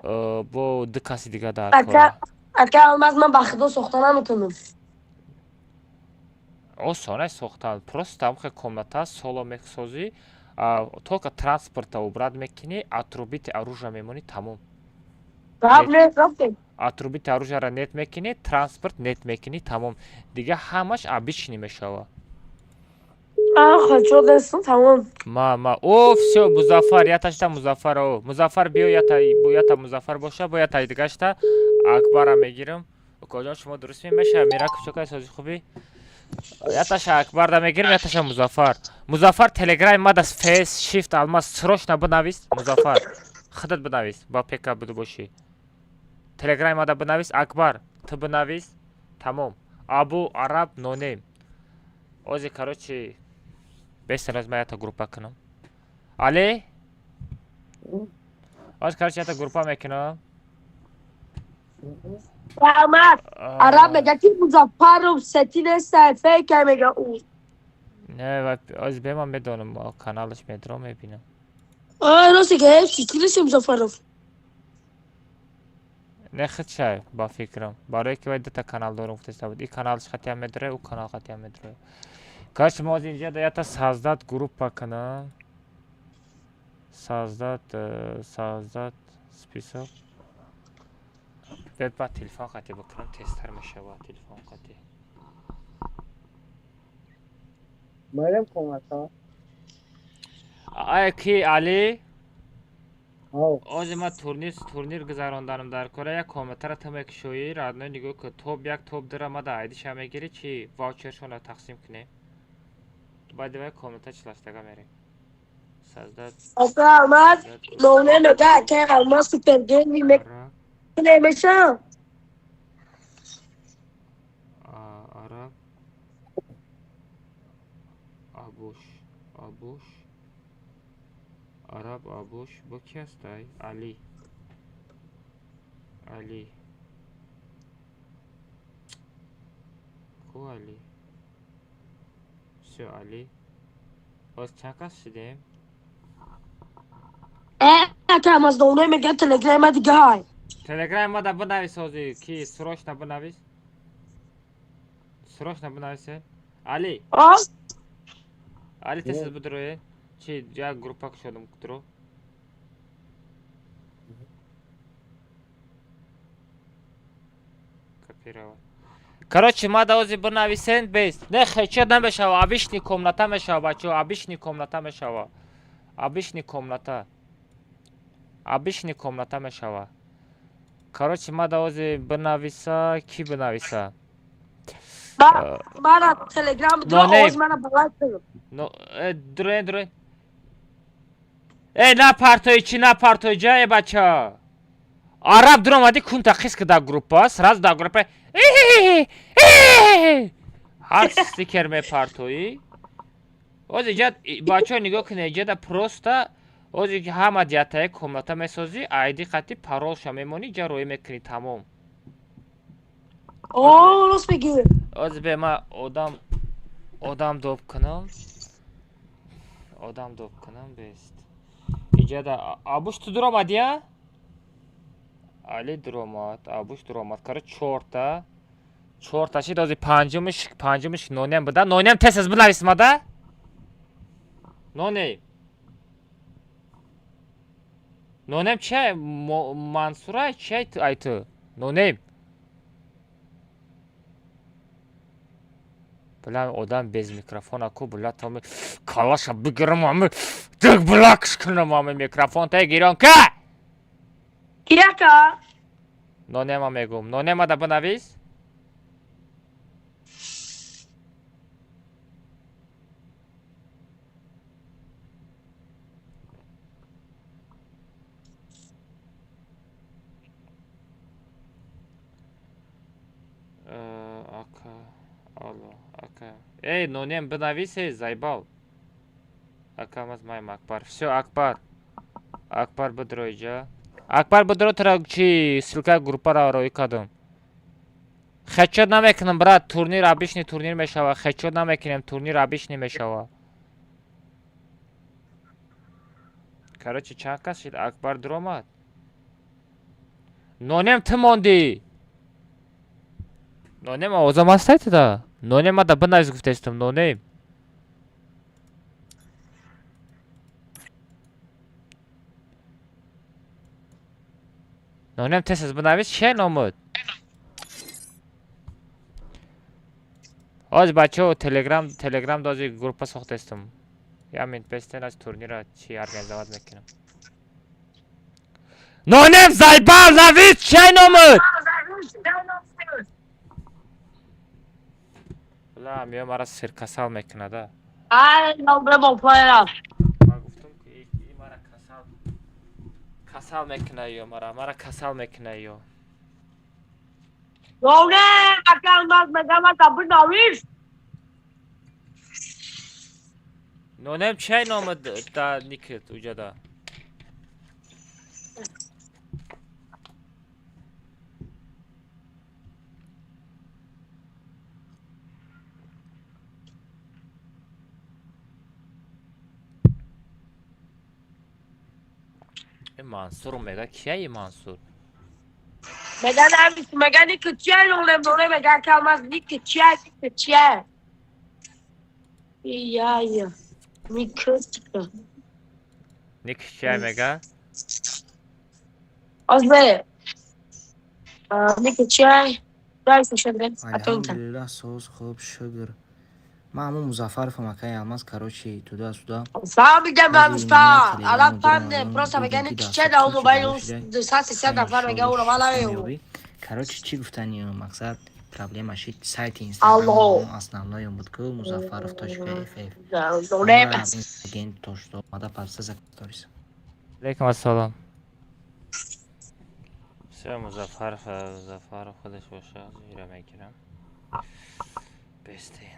S1: Бо ду каси дига дар кора.
S5: Ака Алмаз, ман ба худо сохта наметонам.
S1: Осонай сохтан. Просто ҳамхе комната соло месозӣ, только транспорта убрать мекунӣ, отрубить оружие мемонӣ, тамом.
S5: Гап нест, рафтем.
S1: Отрубить оружиеро нет мекунӣ, транспорт нет мекунӣ, тамом. Дига ҳамаш обычный мешава.
S5: Аха, чо дестам, тамом.
S1: Ма о, всё, Музаффар, яташта Музаффар, о. Музаффар биё, ята ята Музаффар боша, бо ята дигашта Акбара мегирам. Укоҷон, шумо дуруст мемеша? Мираков, чокай, сози хубӣ? Яташа Акбарда мегирам, яташа Музаффар. Музаффар, телеграми мада фейс shift Алмаз срочно бинавис, Музаффар. Худат бинавис, ба пека буду бошӣ. Телеграми мада бинавис, Акбар, ту бинавис. Тамом. Абу, Араб, Нонем. Ози, короче, бестен раз ма ята группа кунам. Али? Оз, короче, ята группа мекунам.
S5: Алмаз, Араб мега ки Музаффаров сети неста, фейка мега ӯ.
S1: Не, оз бема медонам, каналаш медорам, мебинам.
S5: А, рости ки ҳеҷ сети нест Музаффаров.
S1: Не, худшай, ба фикрам. Барое ки вай дута канал дорам гуфтеста буд. И каналш хатиам медорад, ӯ канал хатиам медорад. Короче, мо оз инҷа ята создать группа кунам. Создать, создать список. Бед ба телефон қати бикунам, тезтар мешавад телефон қати.
S6: Марям комната.
S1: Ай ки Али?
S6: Ҳав.
S1: Ози ма турнир гузаронданам дар кора, як комнатара ту мекушоӣ, родной, нигоҳ ку, топ як, топ дура ма да айдиша мегирӣ, чи ваучершонро тақсим кунем. Баъди вай комната чилаштага мерем. Создать
S5: Ака Алмаз, Ноне мега ки Алмаз супергейми мекунемеша.
S1: Абуш, Абуш, Араб, Абуш. Бо ки ҳастай? Али, Али ку? Али, всё, Али. Боз чанд кас шудем?
S5: Ака, аз доуной мега телеграма дигай.
S1: Телеграм мада бинавис ҳозир, ки срочно бинавис, срочно бинависе. Али.
S5: А?
S1: Али, тез бидроe. Чи, як группа кушодам, дро. Копировать. Короче, мада ҳозир бинависен бес. Не, хечо намешава, обычный комната мешава, бачо, обычный комната мешава. Обычный комната. Обычный комната мешава. Короче, мада ҳозир бинависа, ки бинависа?
S5: Мара телеграм дро.
S1: Но не.
S5: Оз мана балай кунам.
S1: Но, дроен, дроен. Э, на партои чи, на партои ҷа, э, бача. Араб дуромади, кунта қис ки дар группа, сразу дар группа. Ҳар стикер мепартоӣ. Оз иҷа бачаҳо нигоҳ кунед, иҷада просто ози ки ҳама диятае комната месозӣ, айди қати паролша мемонӣ, иҷа роӣ мекунӣ, тамом.
S5: О, рост мегӣ.
S1: Оз бе ма одам доб кунам. Одам доб кунам бест. Иҷада Абуш, ту дуромадӣ, а? Али дуромад, Абуш дуромад. Короче, чорта. Чорта шид, ози панҷумиш нонем буда. Нонем, тез тез бинавис мада. Нонем. Нонем чия? Мансура чия ай ту? Нонем. Бля, одам без микрофона ку, бля, то ми калаша бигирам, ами диг блакш кунам, ами микрофон та гирон ка!
S5: Ки, ака?
S1: Нонема мегум. Нонема да бинавис. Ака, алло, ака. Эй, нонем бинавис, эй, заебал. Ака, маз маем Акбар. Всё, Акбар. Акбар бидро иҷа. Акбар бидро, тра чи ссылка группаро роӣ кардам. Хечот намекунам, брат, турнир обычный турнир мешава. Хечот намекунем, турнир обычный мешава. Короче, чанд кас шид? Акбар дуромад. Нонем, ту мондӣ. Нонем, овозам ҳастай туда? Нонем, мада бинавис гуфтаистам, нонем. Нонем, тез тез бинавис, чия номуд? Ҳозир бачаҳо телеграм дози группа сохтаистам. Я минут бестен, аз турнира чи организовать мекунам. Нонем, заебал, навис, чия номуд? Бла, миё мара сиркасал мекунада.
S5: Ай, добре, бо поера.
S1: Ма гуфтум ки и мара касал мекуна ё мара касал мекуна ё.
S5: Доне, ака, маз мега мада бинавис.
S1: Нонем, чай номуд да никит уҷада? Э, Мансур мега, кия Мансур?
S5: Мега навис, мега ники чия нонем, нонем мега ака маз ники чия, ники чия. Я, я. Ники.
S1: Ник чия мега?
S5: Оз бе. Ники чия. Дай слушай, а то инта.
S7: Алҳамдулиллаҳ, соз, хуб, шукр. Ман ҳамун Музаффаровам, акаи Алмаз, короче, туда сюда.
S5: Фаҳмидам, Муста. Алан фаҳмидем. Просто мега ники чия да мобайл 200-300 нафар мега уро мала меёб.
S7: Короче, чӣ гуфтани, мақсад, проблема шид сайти
S5: Алло.
S7: инстаграм основной он буд ку muzaffarov.ff.
S5: Нонем.
S7: Агент то что омада паста за сторис.
S1: Алейкум ассалом. Всё, Музаффаров, Музаффаров худаш боша, ира мегирам. Бестин.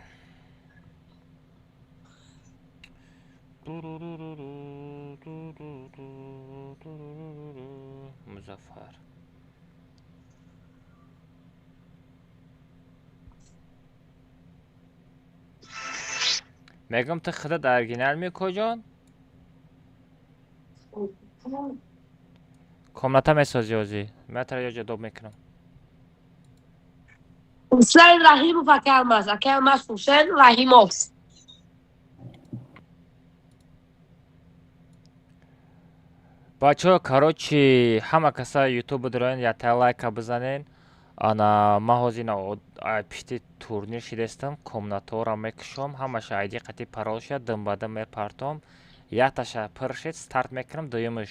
S1: Музаффар. Мегӯям, ту худат оригинал мекоҷон? Комната месозӣ ҳозӣ. Ман тара ёҷа доб мекунам.
S5: Ҳусайн Раҳимов, ака Алмаз, ака Алмаз, Ҳусайн Раҳимов.
S1: Бачаҳо, короче, ҳама каса ютуб бидроен, якта лайка бизанен. Ана ман ҳозир пишти турнир шидестам, комнатаҳоро мекушом, ҳамаша айди қати парол шуда, димбадим мепартом. Якташа пур шид, старт мекунам, дуюмаш.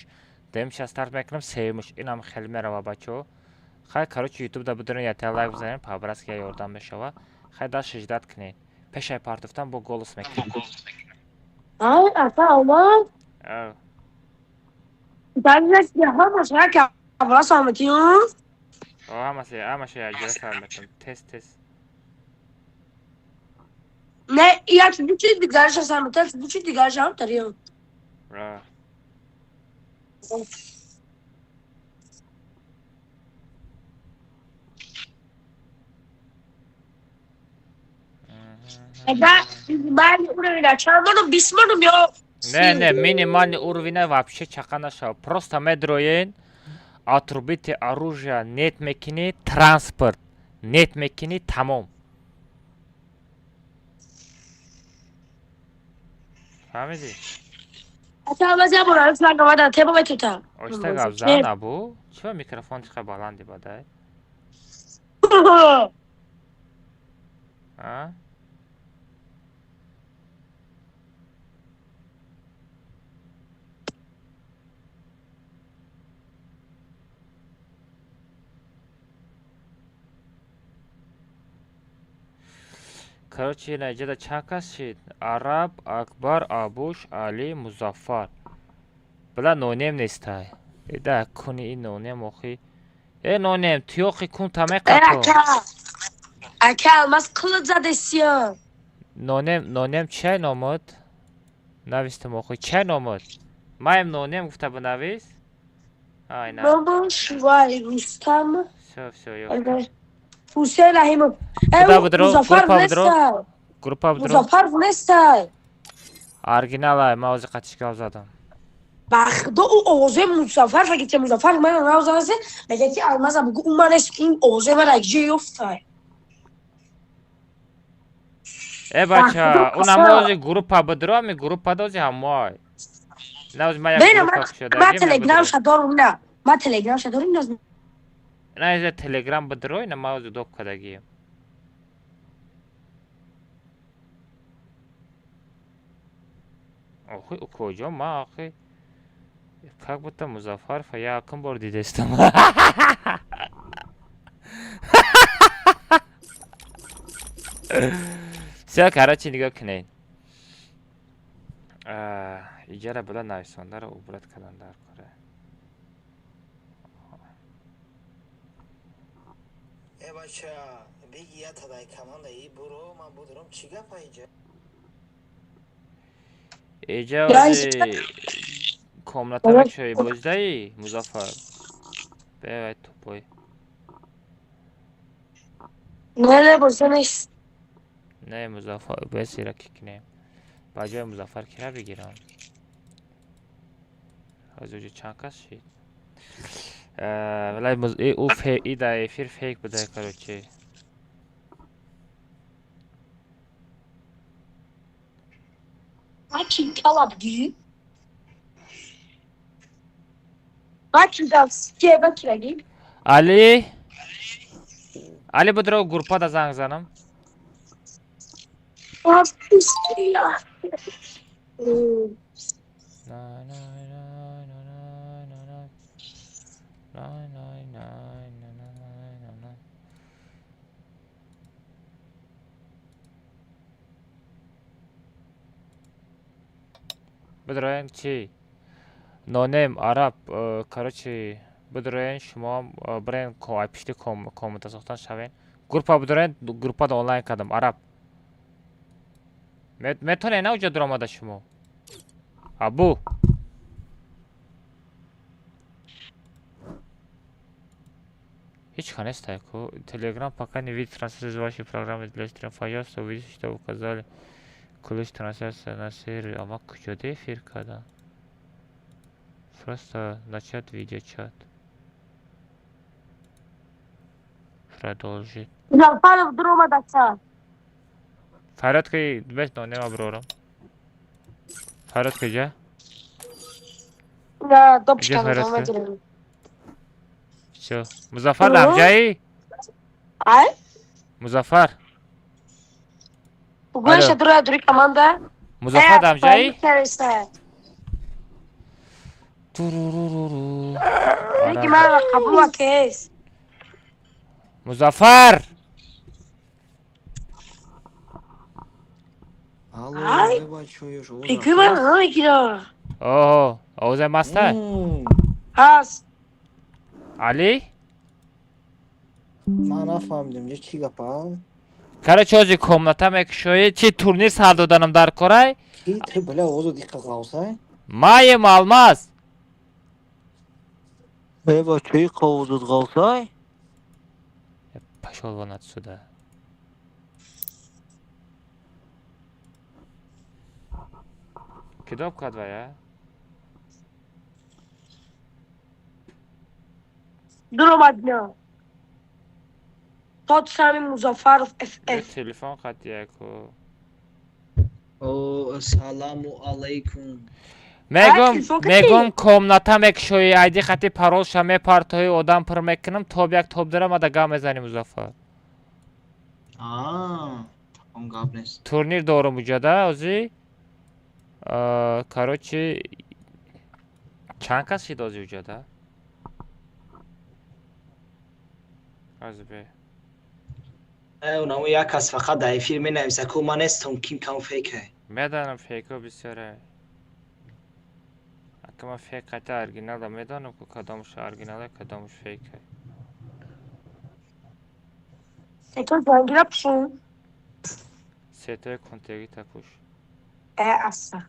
S1: Дуюмша старт мекунам, сеюмаш. Инам хеле мерава, бачаҳо. Хай, короче, ютуб да бидроен, якта лайк бизанен, по-братски ёрдам мешава. Хай, дашт ждать кунед. Пешаи партофтан бо голос мекунем.
S5: Ай, ака Алмаз.
S1: Ав.
S5: Дарнес ҳамаш як аввала саломатӣ.
S1: Ҳамаша, ҳамаша якҷоя сар мекунам. Тез, тез.
S5: Не, як ду чиз дигараш саломатӣ, ду чиз дигараш ҳам тариё.
S1: А.
S5: Ага, минимальный уровень чанд монум, 20 монум ё?
S1: Не, минимальный уровень вообще чақа нашава. Просто медроен, отрубите оружие нет мекунӣ, транспорт нет мекунӣ, тамом. Фаҳмидӣ?
S5: Ака Алмаз, як бор ҳарф нагомадан, теба метута.
S1: Оҳиста гап зан, абу. Чиба микрофон чиқа баланди бадай? А? Короче, наҷада чанд кас шид? Араб, Акбар, Абуш, Али, Музаффар. Била нонем нестай. Эда куни ин нонем охи. Э, нонем, туёқи кун тамеқато.
S5: Ака. Ака Алмаз, қилит задесия.
S1: Нонем, нонем чай номуд? Навистам охи, чай номуд? Маем нонем гуфта бинавис? Ай, на.
S5: Номаш вай Рустам.
S1: Всё, всё, ёфтам.
S5: Ҳусейн Раҳимов.
S1: Куда будро?
S5: Музаффар
S1: Группа будро?
S5: нестай.
S1: Группа будро?
S5: Музаффар нестай.
S1: Оригинала, ман ҳозир қатишка задам.
S5: Ба худо, ӯ овозои Музаффар факите, Музаффар ман навзанасе, мега ки Алмаза бугу, ӯ ман нест, ин овозои ман як ҷой ёфтай.
S1: Э, бача, он ҳамози группа будро, ами группа дози ҳамой. Навози ман як
S5: Бена,
S1: группа
S5: ман
S1: кушодагим.
S5: телеграмша дорум, на. Ман телеграмша дорум, на.
S1: На, иза телеграм будро, ина ман ҳозир доб кардагием. Охи, куҷо ман охи? Как будто Музаффарова якум бор дидестам. Всё, короче, нигоҳ кунед. Иҷара била нависондаро убрать кардан дар кора.
S7: Э, бача, биги я тадай команда и буро, ман будурам, чӣ гапа иҷа?
S1: Иҷа
S5: Я
S1: ози комнатаро чой боздаи, Музаффар. Бевай тупой.
S5: Не, боза нест.
S1: Не, Музаффар, бесира ки кунем. Ба ҷои Музаффар кира бигирам? Ҳозир уҷа чанд кас шид? Валай ӯ и дар эфир фейк буда, короче.
S5: Баки калабги. Баки давске, баки раги.
S1: Али? Али, будро группа да занг занам.
S5: Бисмилла.
S1: Най, най, най, най, най, най. Най, най, най, най, най, най, най. Бидроен чӣ? Нонем, Араб, короче, бидроен шумо бирен пишти комната сохтан шавен. Группа бидроен, группада онлайн кардам, Араб. Метавонед на уҷа дуромада шумо? Абу. Ҳеҷ ка нестай ку. Телеграм пока не видит трансляцию из вашей программы для стрим. Пожалуйста, увидите, что указали ключ трансляция на сервере. Ама куҷода эфир кардам? Просто начать видеочат. Продолжить.
S5: Музаффаров дуромад, ака.
S1: Фарёд ки бес нонема бирорам. Фарёд куҷа?
S5: На, допчика.
S1: Где Фарёд?
S5: Омадем.
S1: Всё. Музаффар ҳамҷаи?
S5: Ай?
S1: Музаффар.
S5: Бугӯша дура дури команда.
S1: Музаффар ҳамҷаи?
S5: Интересно.
S1: Туруруруру.
S5: Ки ман қабул акес.
S1: Музаффар!
S7: Алло,
S5: Ай!
S7: бачо, ёш.
S5: Прикинь, ман намегирам.
S1: Оҳо, овозай маста?
S5: Ҳаст.
S1: Али?
S7: Ман нафаҳмидам, ҷо чӣ гапа?
S1: Короче, ҳозир комната мекушоӣ, чи турнир сар доданам дар корай?
S7: Ки ту бля овозу диққа ғавсай?
S1: Маем Алмаз.
S7: Э, бачои овозут ғавсай?
S1: Пошёл вон отсюда. Кидоб кард вая?
S5: Дуромад на. Тот самый Музаффаров ФФ.
S1: Телефон қатия ку.
S7: О, саламу алайкум.
S1: Мегум,
S5: телефон кати?
S1: Мегум, комната мекушоӣ, айди хати паролша мепартоӣ, одам пур мекунам, тоб як тоб дорам, ада гап мезанӣ, Музаффар.
S7: Аа, он гап нест.
S1: Турнир дорум уҷада ҳозир. Короче, чанд кас шид ҳозир уҷада? Ҳозир бе.
S7: Э, унамо як кас фақат дар эфир менависа ку ман нестам, ким кам фейкай.
S1: Медонам, фейко бисёре. Ака, ман фейк қайта оригинала медонам ку, кадомаш оригинала, кадомаш фейка.
S5: Сето зангира пушун.
S1: Сетои контегита пуш.
S5: Э, аса.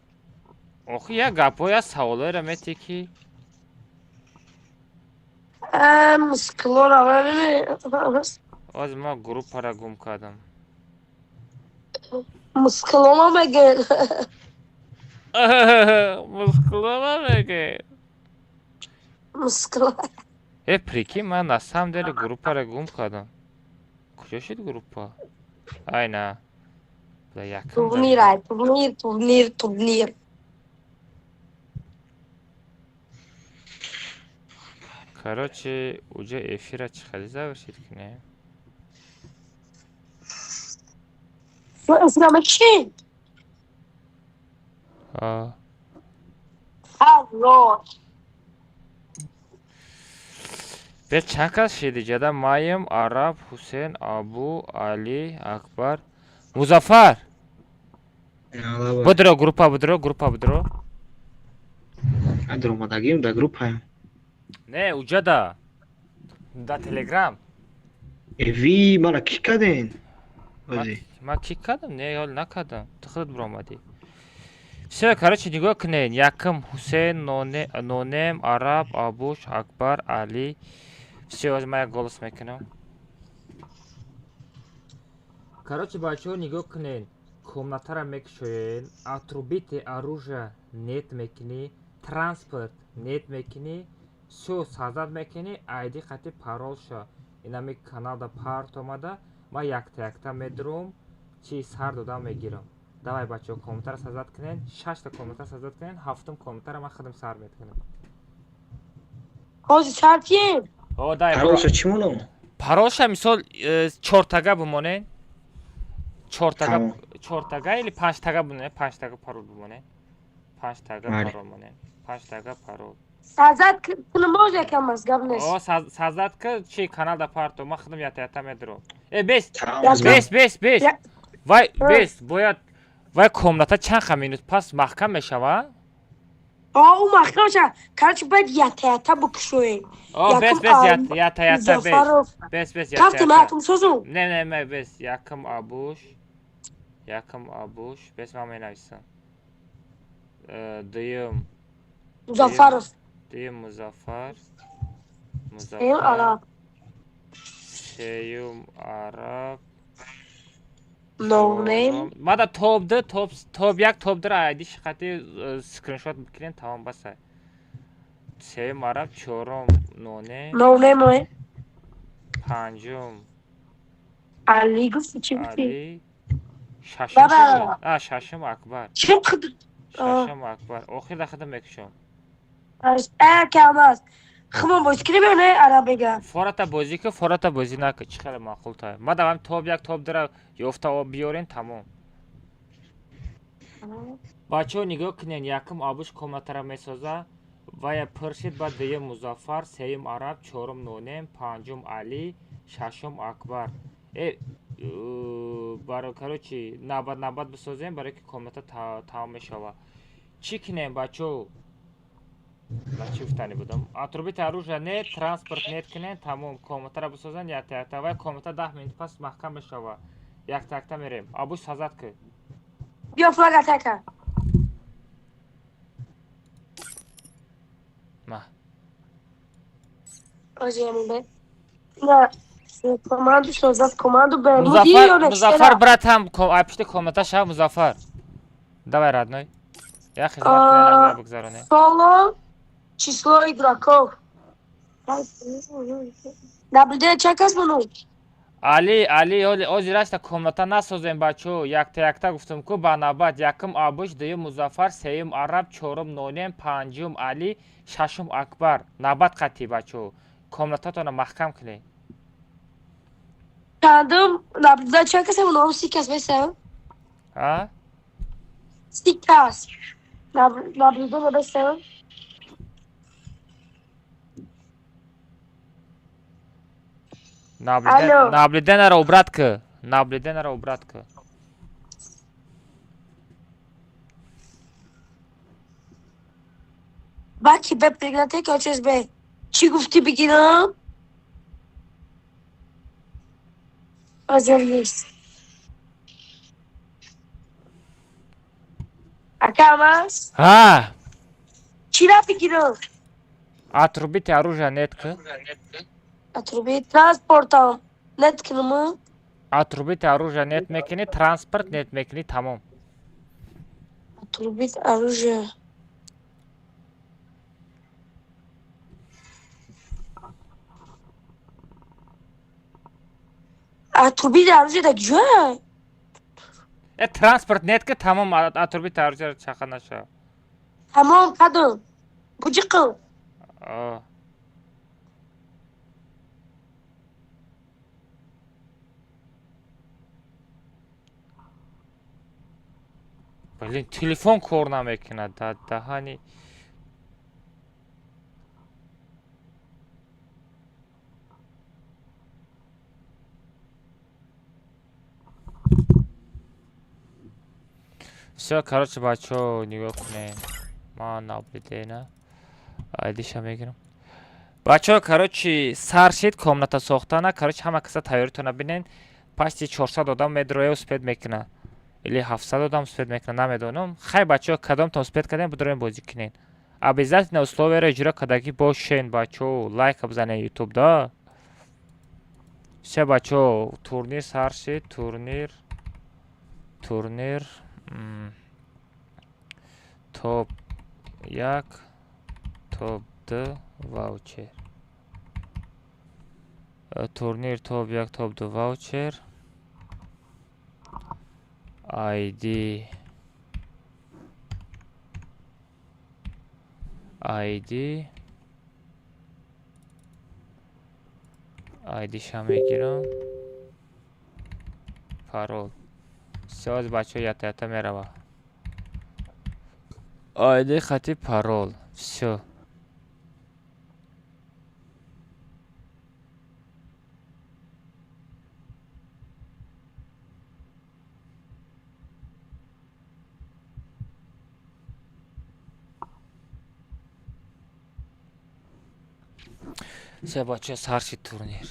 S1: Охи, як гапҳо, як саволҳоеро метӣ ки
S5: Э, мусклора.
S1: Ҳозир ман группаро гум кардам.
S5: Мусклома меге.
S1: Мускулома меге.
S5: Мускла.
S1: Э, прикинь, ман на самом деле группаро гум кардам. Куҷо шуд группа? Ай, на. Бля, якам.
S5: Турнир, ай, турнир, турнир, турнир.
S1: Короче, уҷа эфира чӣ хеле завершить кунем?
S5: Эфира мекушин?
S1: А.
S5: Алло.
S1: Бе, чанд кас шиди ҷада? Маем, Араб, Ҳусен, Абу, Али, Акбар, Музаффар. Будро группа, будро группа, будро.
S7: Адромадагим да группаем.
S1: Не, уҷада. Да Телеграм.
S7: Эви, мара ки каден? Ози.
S1: Ман ки кардам? Не, ҳол накардам. Ту худат биромадӣ. Всё, короче, нигоҳ кунед. Якум Ҳусен, Нонем, Араб, Абуш, Акбар, Али. Всё, ҳозир ман як голос мекунам. Короче, бачаҳо, нигоҳ кунед. Комнатаро мекушоед, отрубите оружие нет мекунӣ, транспорт нет мекунӣ, всё создать мекунӣ, айди хати паролша. Инами каналда парт омада, ман якта якта медурам, чи сар дода мегирам. Давай, бачаҳо, комнатаро создать кунед, шашта комната создать кунед, ҳафтум комнатаро ман худам сар мекунам.
S5: Ҳозир сартием.
S1: О, дай.
S7: Паролша чӣ монам?
S1: Паролша мисол чортага бимонед. Чортага,
S7: Тамом.
S1: чортага или панҷтага бимонед, панҷтага парол бимонед. Панҷтага
S7: Бале.
S1: парол монед. Панҷтага парол.
S5: Создать кунам боз якам аст, гап нест.
S1: О, создать ка чи каналда парто, ман худам ята ята медурам. Э, бес,
S7: Тамом.
S1: бес, бес, бес. Вай,
S5: Э.
S1: бес, бояд вай комната чанд ха минут пас маҳкам мешава?
S5: О, ӯ маҳкам ша. Короче, бояд ята ята бикушоем.
S1: О, бес,
S5: Якум,
S1: бес, ята ята ята, бес.
S5: Музаффаров.
S1: Бес, бес, ята
S5: Рафтем,
S1: ята.
S5: якум созум.
S1: Не, не, не, бес, якум Абуш. Якум Абуш, бес, ман менависам. Дуюм.
S5: Музаффаров.
S1: Дуюм Музаффар.
S5: Сеюм
S1: Музаффар.
S5: Араб.
S1: Сеюм Араб.
S5: Ноунейм.
S1: Мада топ ду, топ як, топ дура айди шиқати скриншот бикунем, тамом, баса. Сеюм Араб, чорум Ноне,
S5: Ноунейм ой.
S1: панҷум
S5: Али гуфти, чӣ гуфти?
S1: Али, шашум
S5: Баба.
S1: чӣ буд? А, шашум Акбар.
S5: Чим худ?
S1: Шашум Акбар. Охир дахата мекушам.
S5: Камаз. Хмон бозӣ кунем ё не, Араб мега?
S1: Фората бозӣ ку, фората бозӣ наку. Чӣ хеле маъқул та. Мада ҳам топ як, топ дура ёфта биёрен, тамом. Бачаҳо, нигоҳ кунед, якум Абуш комнатара месоза, вая пуршид, баъд дуюм Музаффар, сеюм Араб, чорум Нонем, панҷум Алӣ, шашум Акбар. Баро, короче, навбат навбат бисозем, барое ки комната тамом мешава. Чӣ кунем, бачаҳо? Ба чӣ гуфтанӣ будам? Отрубить оружие нет, транспорт нет кунем, тамом, комнатара бисозанд якта якта. Вай комната 10 минут пас маҳкам мешава. Якта якта мерем. Абуш, сазад ку.
S5: Биё, флаг атака.
S1: Ма.
S5: Озиямон бе. На команду создать команду бе.
S1: Музаффар, Музаффар, братам, ай пушти комната шав, Музаффар. Давай, родной. Я хизмат кунем, бигзаронем.
S5: Соло, число игроков. Наблюдение чанд кас мону?
S1: Али, Али, оли ози рашта комната насозем, бачо. Якта якта гуфтум ку, ба навбат. Якум Абуш, дуюм Музаффар, сеюм Араб, чорум Нонем, панҷум Али, шашум Акбар. Навбат қатӣ, бачо. Комнататонро маҳкам кунед.
S5: Чандум наблюдение чанд кас мону? 30 кас бесам?
S1: А?
S5: 30 кас. Наблюдение бесам? Алло.
S1: Наблюдениеро убрать ку. Наблюдениеро убрать ку.
S5: Баки бе пригнате кочес бе. Чӣ гуфтӣ, бигирам? Ҳозир нест. Акам аст?
S1: Ҳа.
S5: Чӣ ра бигирам?
S1: Отрубить оружие нет ку.
S5: Отрубить транспортам. Нет кунам?
S1: Отрубить оружие нет мекунӣ, транспорт нет мекунӣ, тамом.
S5: Отрубить оружие. Отрубить оружие да куҷое?
S1: Э, транспорт нет ки, тамом, отрубить оружие чақа наша.
S5: Тамом кадом. Буҷиқм.
S1: А. Блин, телефон кор намекунад, да даҳани. Всё, короче, бачаҳо, нигоҳ кунед. Ман наблюдение айдиша мегирам. Бачаҳо, короче, сар шид комната сохтана, короче, ҳама каса тайёритона бинен. Пасти 400 одам медроя, успеть мекуна. Или 700 одам успеть мекуна, намедонам. Хай, бачаҳо, кадомтон успеть кардем, бидроем бозӣ кунед. Обязательно условияро иҷро кардагӣ бошен, бачаҳо, лайка бизанед ютуб да. Всё, бачаҳо, турнир сар шид, турнир топ як, топ ду ваучер. Турнир топ як, топ ду ваучер. ID ID ID-ша мегирам. Парол. Всё, бачаҳо, ята ята мерава. ID хати парол. Всё. Всё, бачаҳо, сар шид турнир.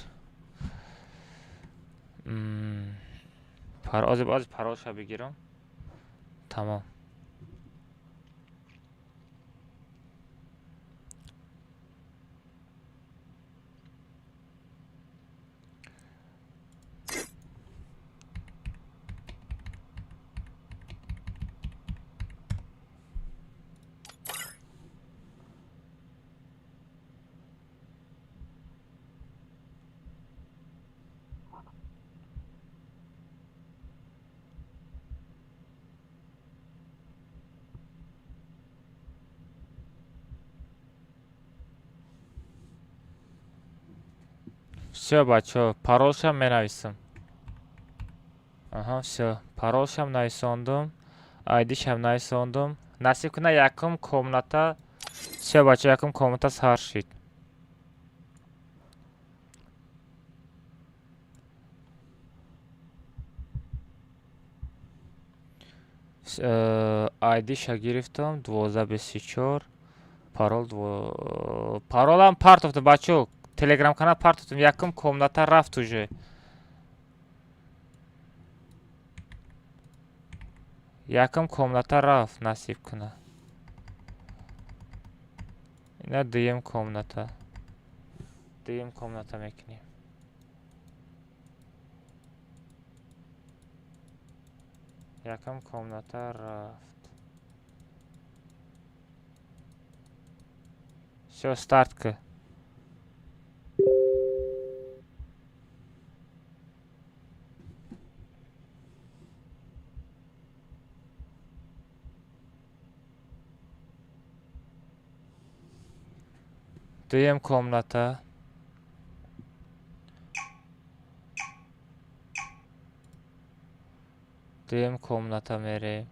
S1: Ози паролша бигирам. Тамом. Всё, бачаҳо, паролшам менависам. Аҳа, всё, паролшам нависондум, айдишам нависондум. Насиб куна, якум комната. Всё, бачаҳо, якум комната сар шид. Айдиша гирифтам, 1224, парол, паролам партофтам, бачаҳо, телеграм канал партофтам, якум комната рафт уже. Якум комната рафт, насиб куна. Ина дуюм комната. Дуюм комната мекунем. Якум комната рафт. Всё, старт ка. Дуюм комната. Дуюм комната мерем.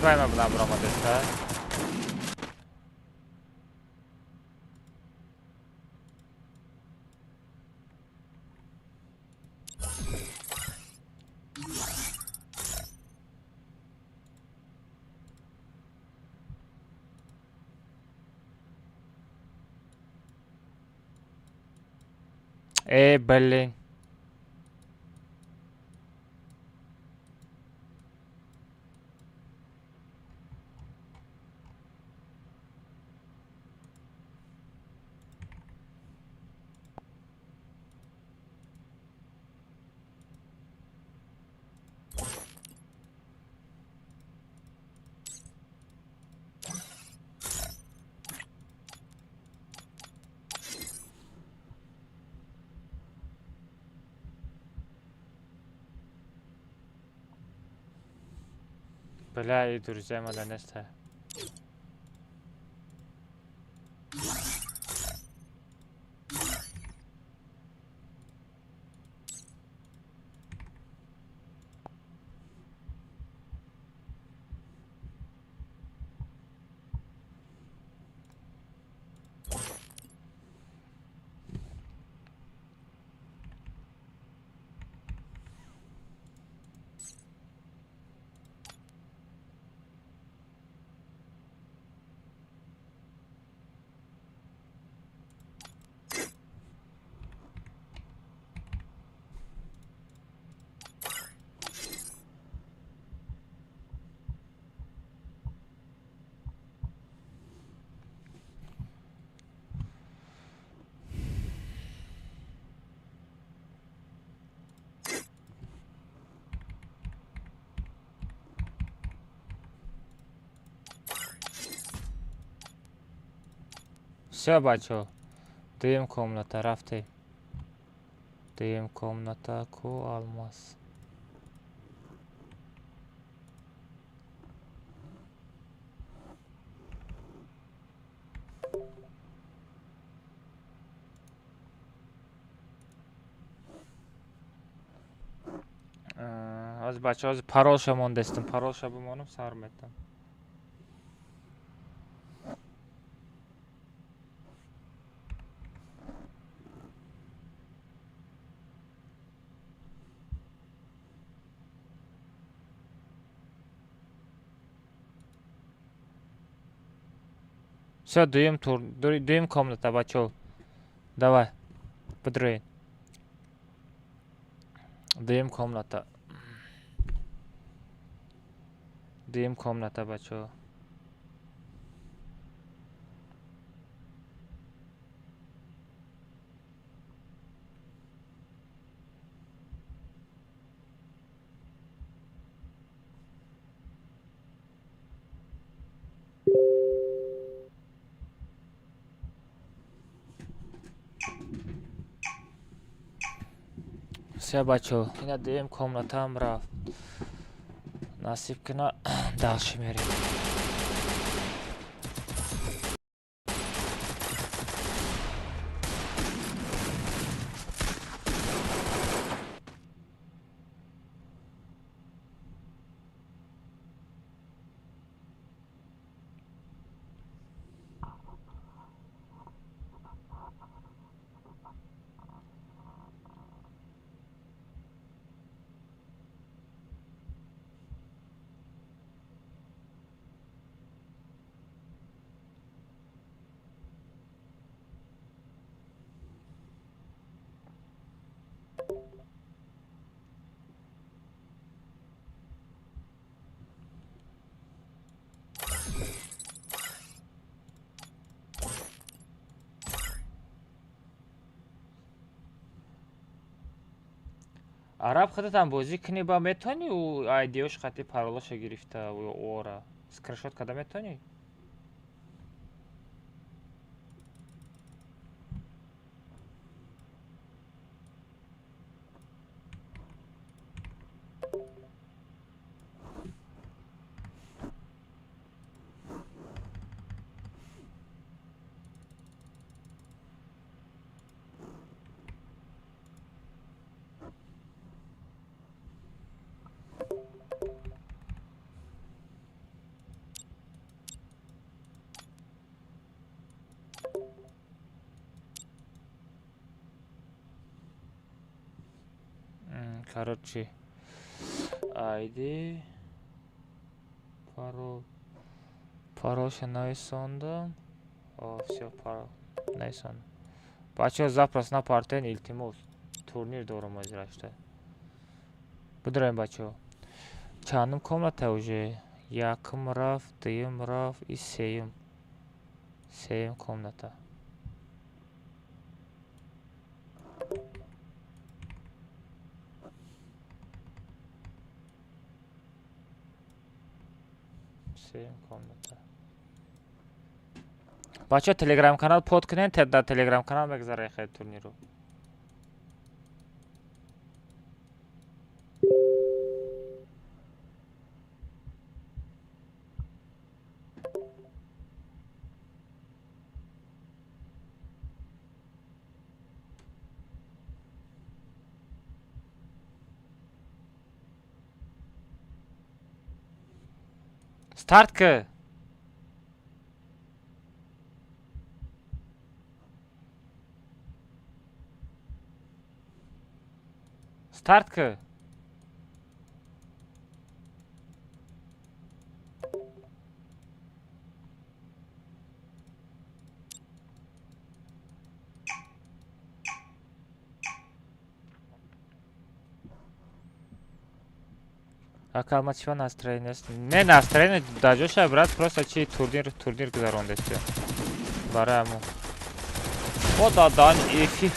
S1: Чӣ будам баромадеста? Э, блин. Бля, и друзья мада неста. Всё, бачаҳо, дуюм комната рафтем. Дуюм комната ку алмаз. Ҳозир, бачаҳо, ҳозир паролша мондестам, паролша бимонам, сар метам. Всё, дуюм тур, дуюм комната, бачаҳо. Давай, бидроед. Дуюм комната. Дуюм комната, бачаҳо. Все, бачо, ина дуюм комнатаам рафт. Насиб кина, дальше мерем. Араб, худатам бозӣ кунӣ, ба метавонӣ ӯ айдиёш хати паролаша гирифта, ора скриншот карда метавонӣ? Короче, айди, парол, паролша нависондам. Всё, парол нависондам. Бачаҳо, запрос напартен, илтимос, турнир дорам озирашта. Бидроем, бачаҳо. Чандум комната уже? Якум рафт, дуюм рафт и сеюм, сеюм комната. Сеюм комната. Бачаҳо, телеграм канал под кунед, дар телеграм канал мегзара хел турниру. Старт ки. Старт ки. Ака, ма чива настроение аст? Не, настроение дар ҷоша, брат, просто чи турнир гузарондест барои ҳамо. О, дадан эфир.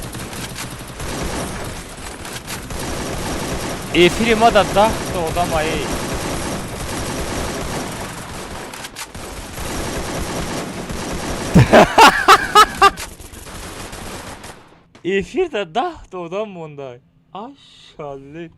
S1: Эфири ма да 10 та одам ай. Эфир да 10 та одам мондай. Ашалли.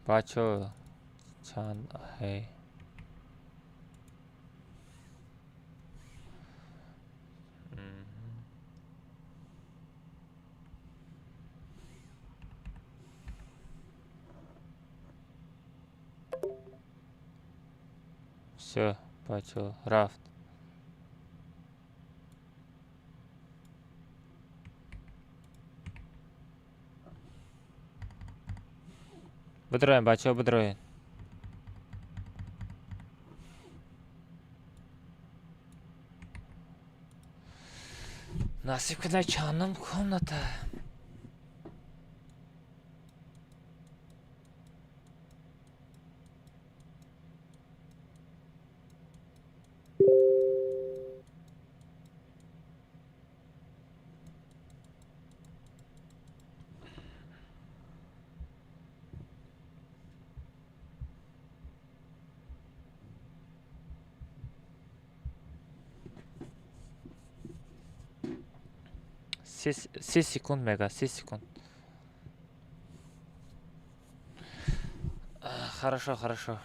S1: Бачаҳо, чанд ҳей. Всё, бачаҳо, рафт. Бидроем, бачаҳо, бидроем. Насиб кунад, чандум комната? 30 секунд мега, 30 секунд. Хорошо, хорошо.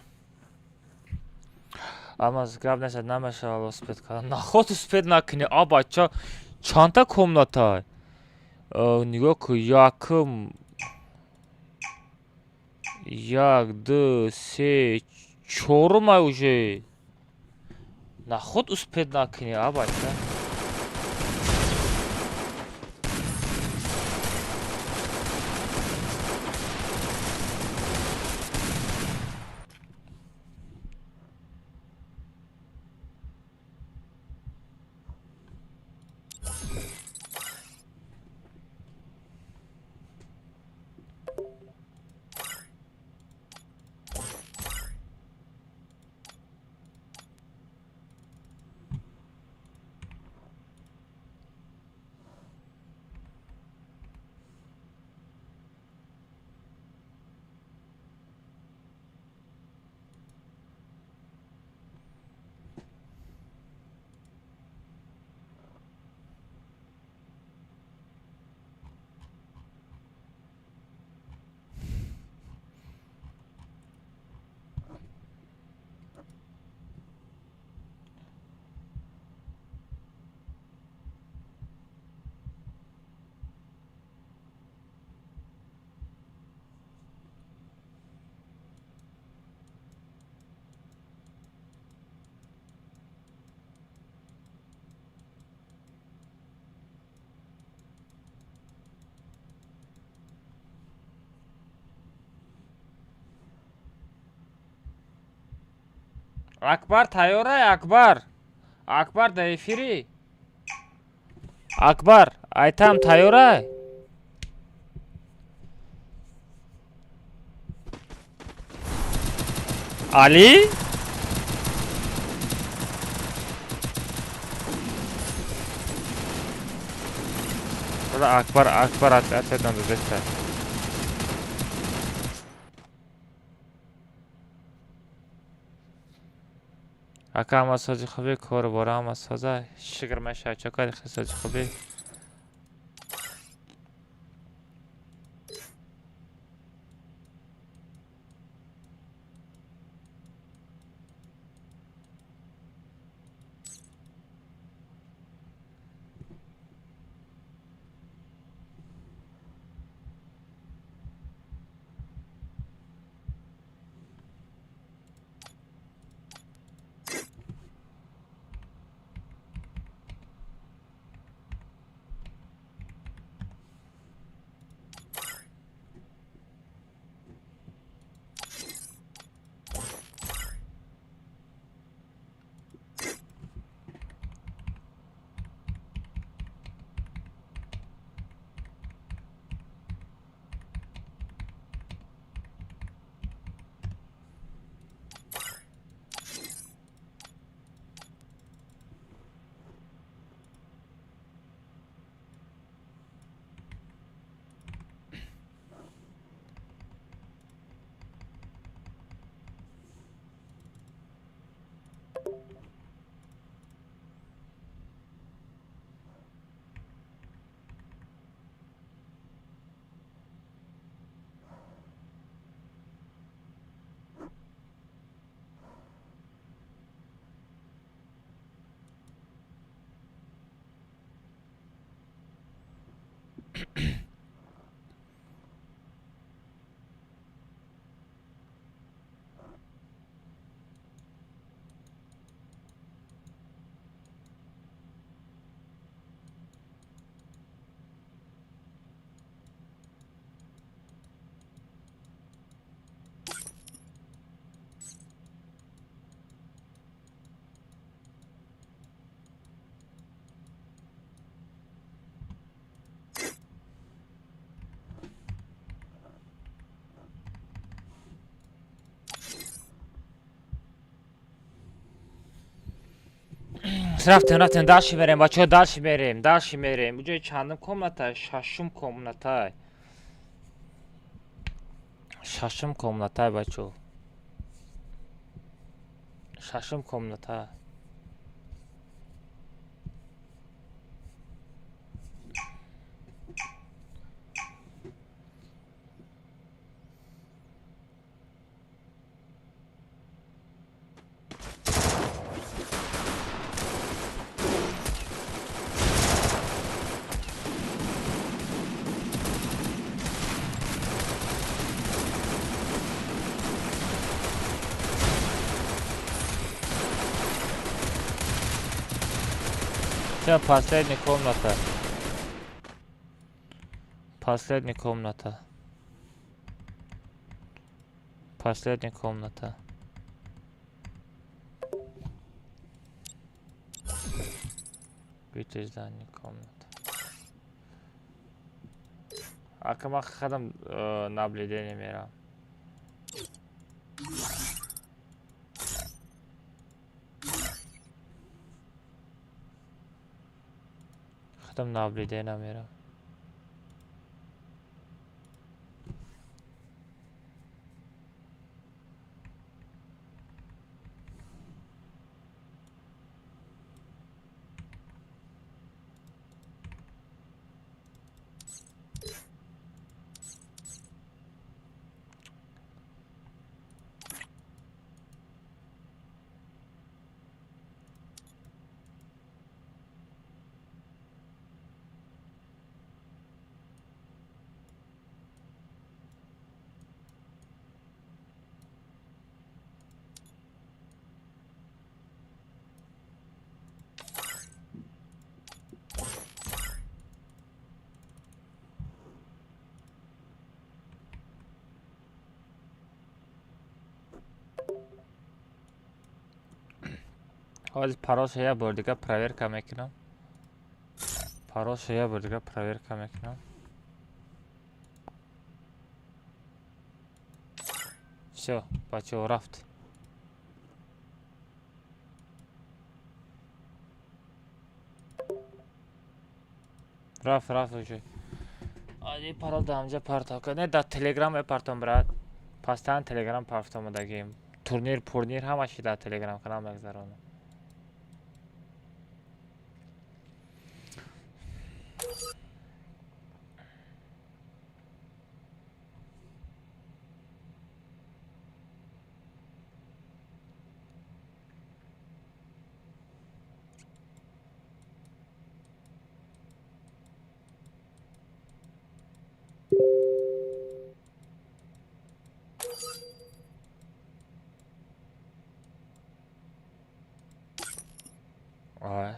S1: Алмаз, гап нест, намешавад успеть кардан. Наход успеть накунӣ, а бача, чандта комната? Нигоҳ кун, якум, як, ду, се, чорумай уже. Наход успеть накунӣ, а бача. Акбар тайёрай, Акбар. Акбар дар эфирӣ. Акбар, айтам тайёрай? Али? Акбар, Акбар ответ надо. Ака, ҳама сози хубӣ, корбора ҳама соза, шукр мешавад. Чо кардӣ, сози хубӣ? Рафтем, рафтем, дальше мерем, бачаҳо, дальше мерем, дальше мерем. Уҷои чандум комната? Шашум комната. Шашум комната, бачаҳо. Шашум комната. Всё, последняя комната. Последняя комната. Последняя комната. Выйти из здания комната. Ака ман хадам наблюдение мерам. Хадам наблюдение мерам. Ҳозир паролша як бор дига проверка мекунам. Паролша як бор дига проверка мекунам. Всё, бачаҳо, рафт. Рафт, рафт уже. Ади парол да ҳамҷа партов. Не, дар Телеграм мепартом, брат. Постоянно Телеграм партомадагим. Турнир, пурнир ҳамаши дар Телеграм канал мегзаронам. Ой.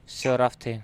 S1: Всё, рафтем.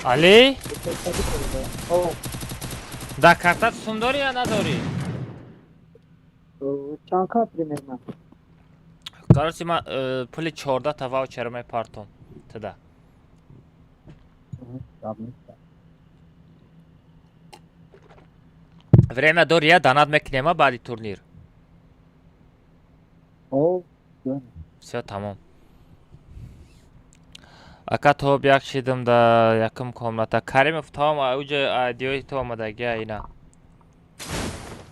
S1: Али? Да картат сум дорӣ ё надорӣ?
S6: Чанд ка примерно?
S1: Короче, ман пули 14 та ваучер мепартом туда. Время дорӣ, я донат мекунема баъди турнир.
S6: О.
S1: Всё, тамом. Ака, топ як шидам да якум комната. Каримов том уҷа айдиои то омадагия ина.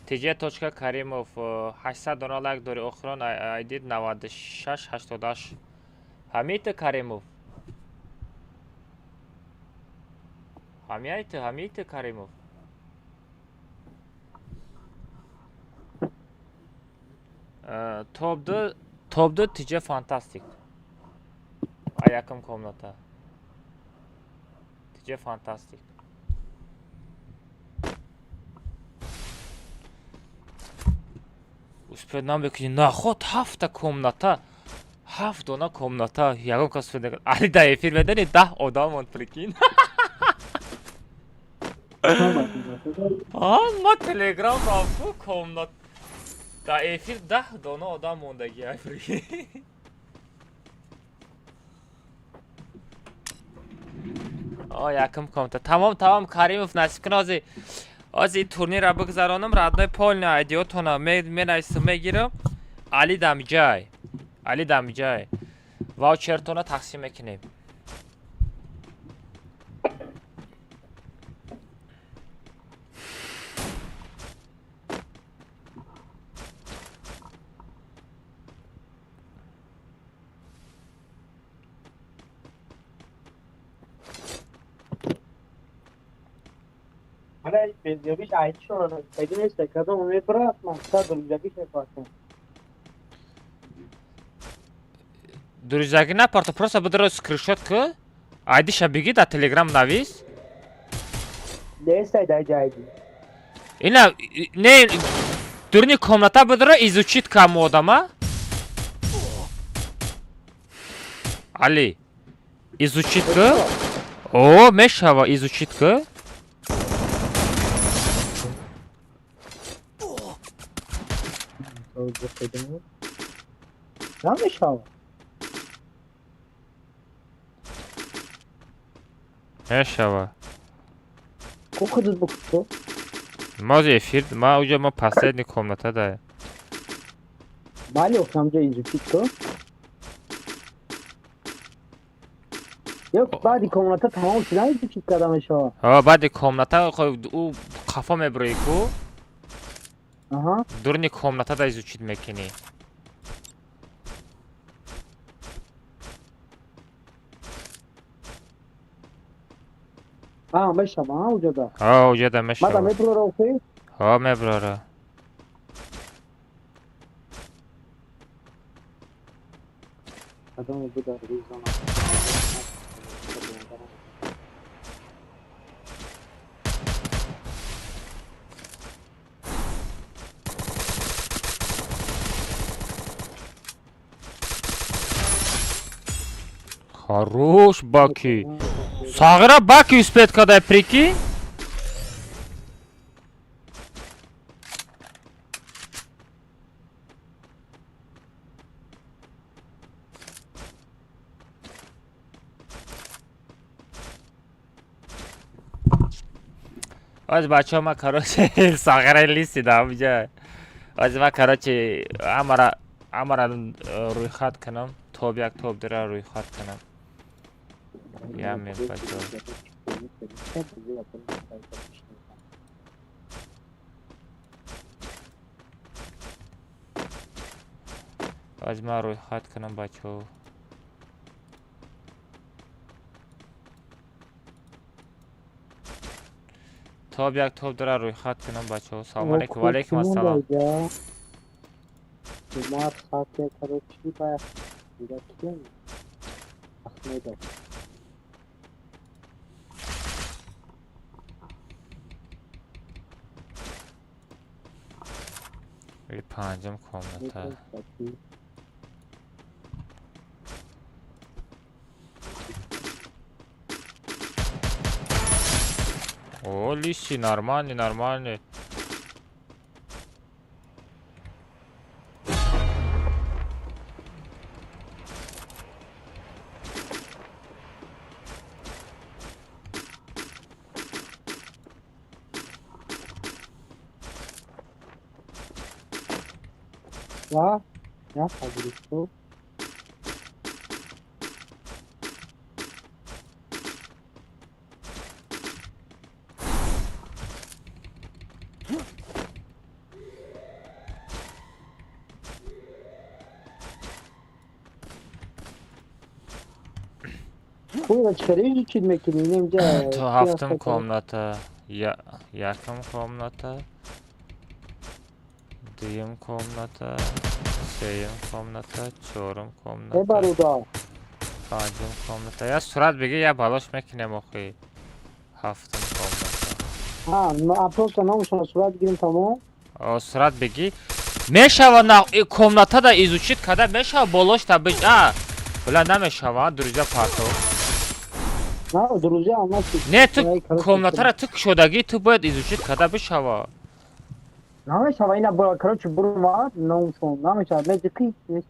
S1: Тж точка Каримов 800 дона лайк дори, охирон айди 96 88. Ҳамита Каримов. Ҳамияйта, ҳамита Каримов. Топ 2, топ 2 ТЖ Фантастик. А якум комната. ТЖ Фантастик. Успеть намекунӣ, наход ҳафта комната. Ҳафт дона комната. Ягон кас успеть накард. Али да эфир медани 10 одамон, прикинь. Ама Телеграм рафту комнат. Да эфир 10 дона одам мондагӣ, прикинь. О, якум комната. Тамом, тамом, Каримов насиб кун ози. Ози турнира бигзаронам, родной полный айдиотона менависам мегирам. Али дамҷай. Али дамҷай. Ваучертона тақсим мекунем.
S6: Ҳала безёбиш айчон таги нест, кадом мебрат мақсад друзьягиш мепартам.
S1: Друзьяги напарто, просто бидро скриншот ку. Айдиша биги дар Телеграм навис.
S6: Нест айда айди.
S1: Ина не дурни комната бидро изучить каму одама. Али. Изучить ку. О, мешава изучить ку.
S6: Намешава.
S1: Мешава.
S6: Ку худут букто?
S1: Ма эфир, ма уҷа ма последний комната да.
S6: Бале, охамҷа изучить ку. Ё баъди комната тамом шудан изучить карда мешава.
S1: Ҳа, баъди комната ӯ қафо меброи ку.
S6: Аҳа.
S1: Дурни комната да изучить мекунӣ.
S6: А, мешава, а, уҷада.
S1: Ҳа, уҷада
S6: Мада
S1: мешава.
S6: меброра охи?
S1: Ҳа, меброра.
S6: Кадом буда ризона.
S1: Хорош, Баки. Сағира Баки успеть кадай, прикинь? Оз бачаҳо ма короче сағира лисидам ҷа. Оз ма короче амара рӯйхат кунам, топ як топ дира рӯйхат кунам. Я бачаҳо. Оз ма рӯйхат кунам бачаҳо. Топ як топ дира рӯйхат кунам бачаҳо. Салом алейкум. Ва алейкум ассалом.
S6: Умар хакер короче ба дига ким? Ахмедов.
S1: И панҷум комната. О, лиси, нормальный, нормальный.
S6: Ва, я хабристу. Хуй, чари изучить мекунӣ? Инҷа
S1: То ҳафтум комната, якум комната, дуюм комната, сеюм комната, чорум комната,
S6: Баруда.
S1: панҷум комната. Я сурат бигир, я балош мекунем охи. Ҳафтум комната.
S6: А, просто номшона сурат гирим тамом.
S1: О, сурат бигир. Мешава на комната да изучить када мешава болош та бич. А, бля намешава, друзья парто.
S6: На, друзья, у нас
S1: Не, ту комнатара ту кушодагӣ, ту бояд изучить када бишава.
S6: Намешава, ина короче бурума номшон намешава, медиқи нест.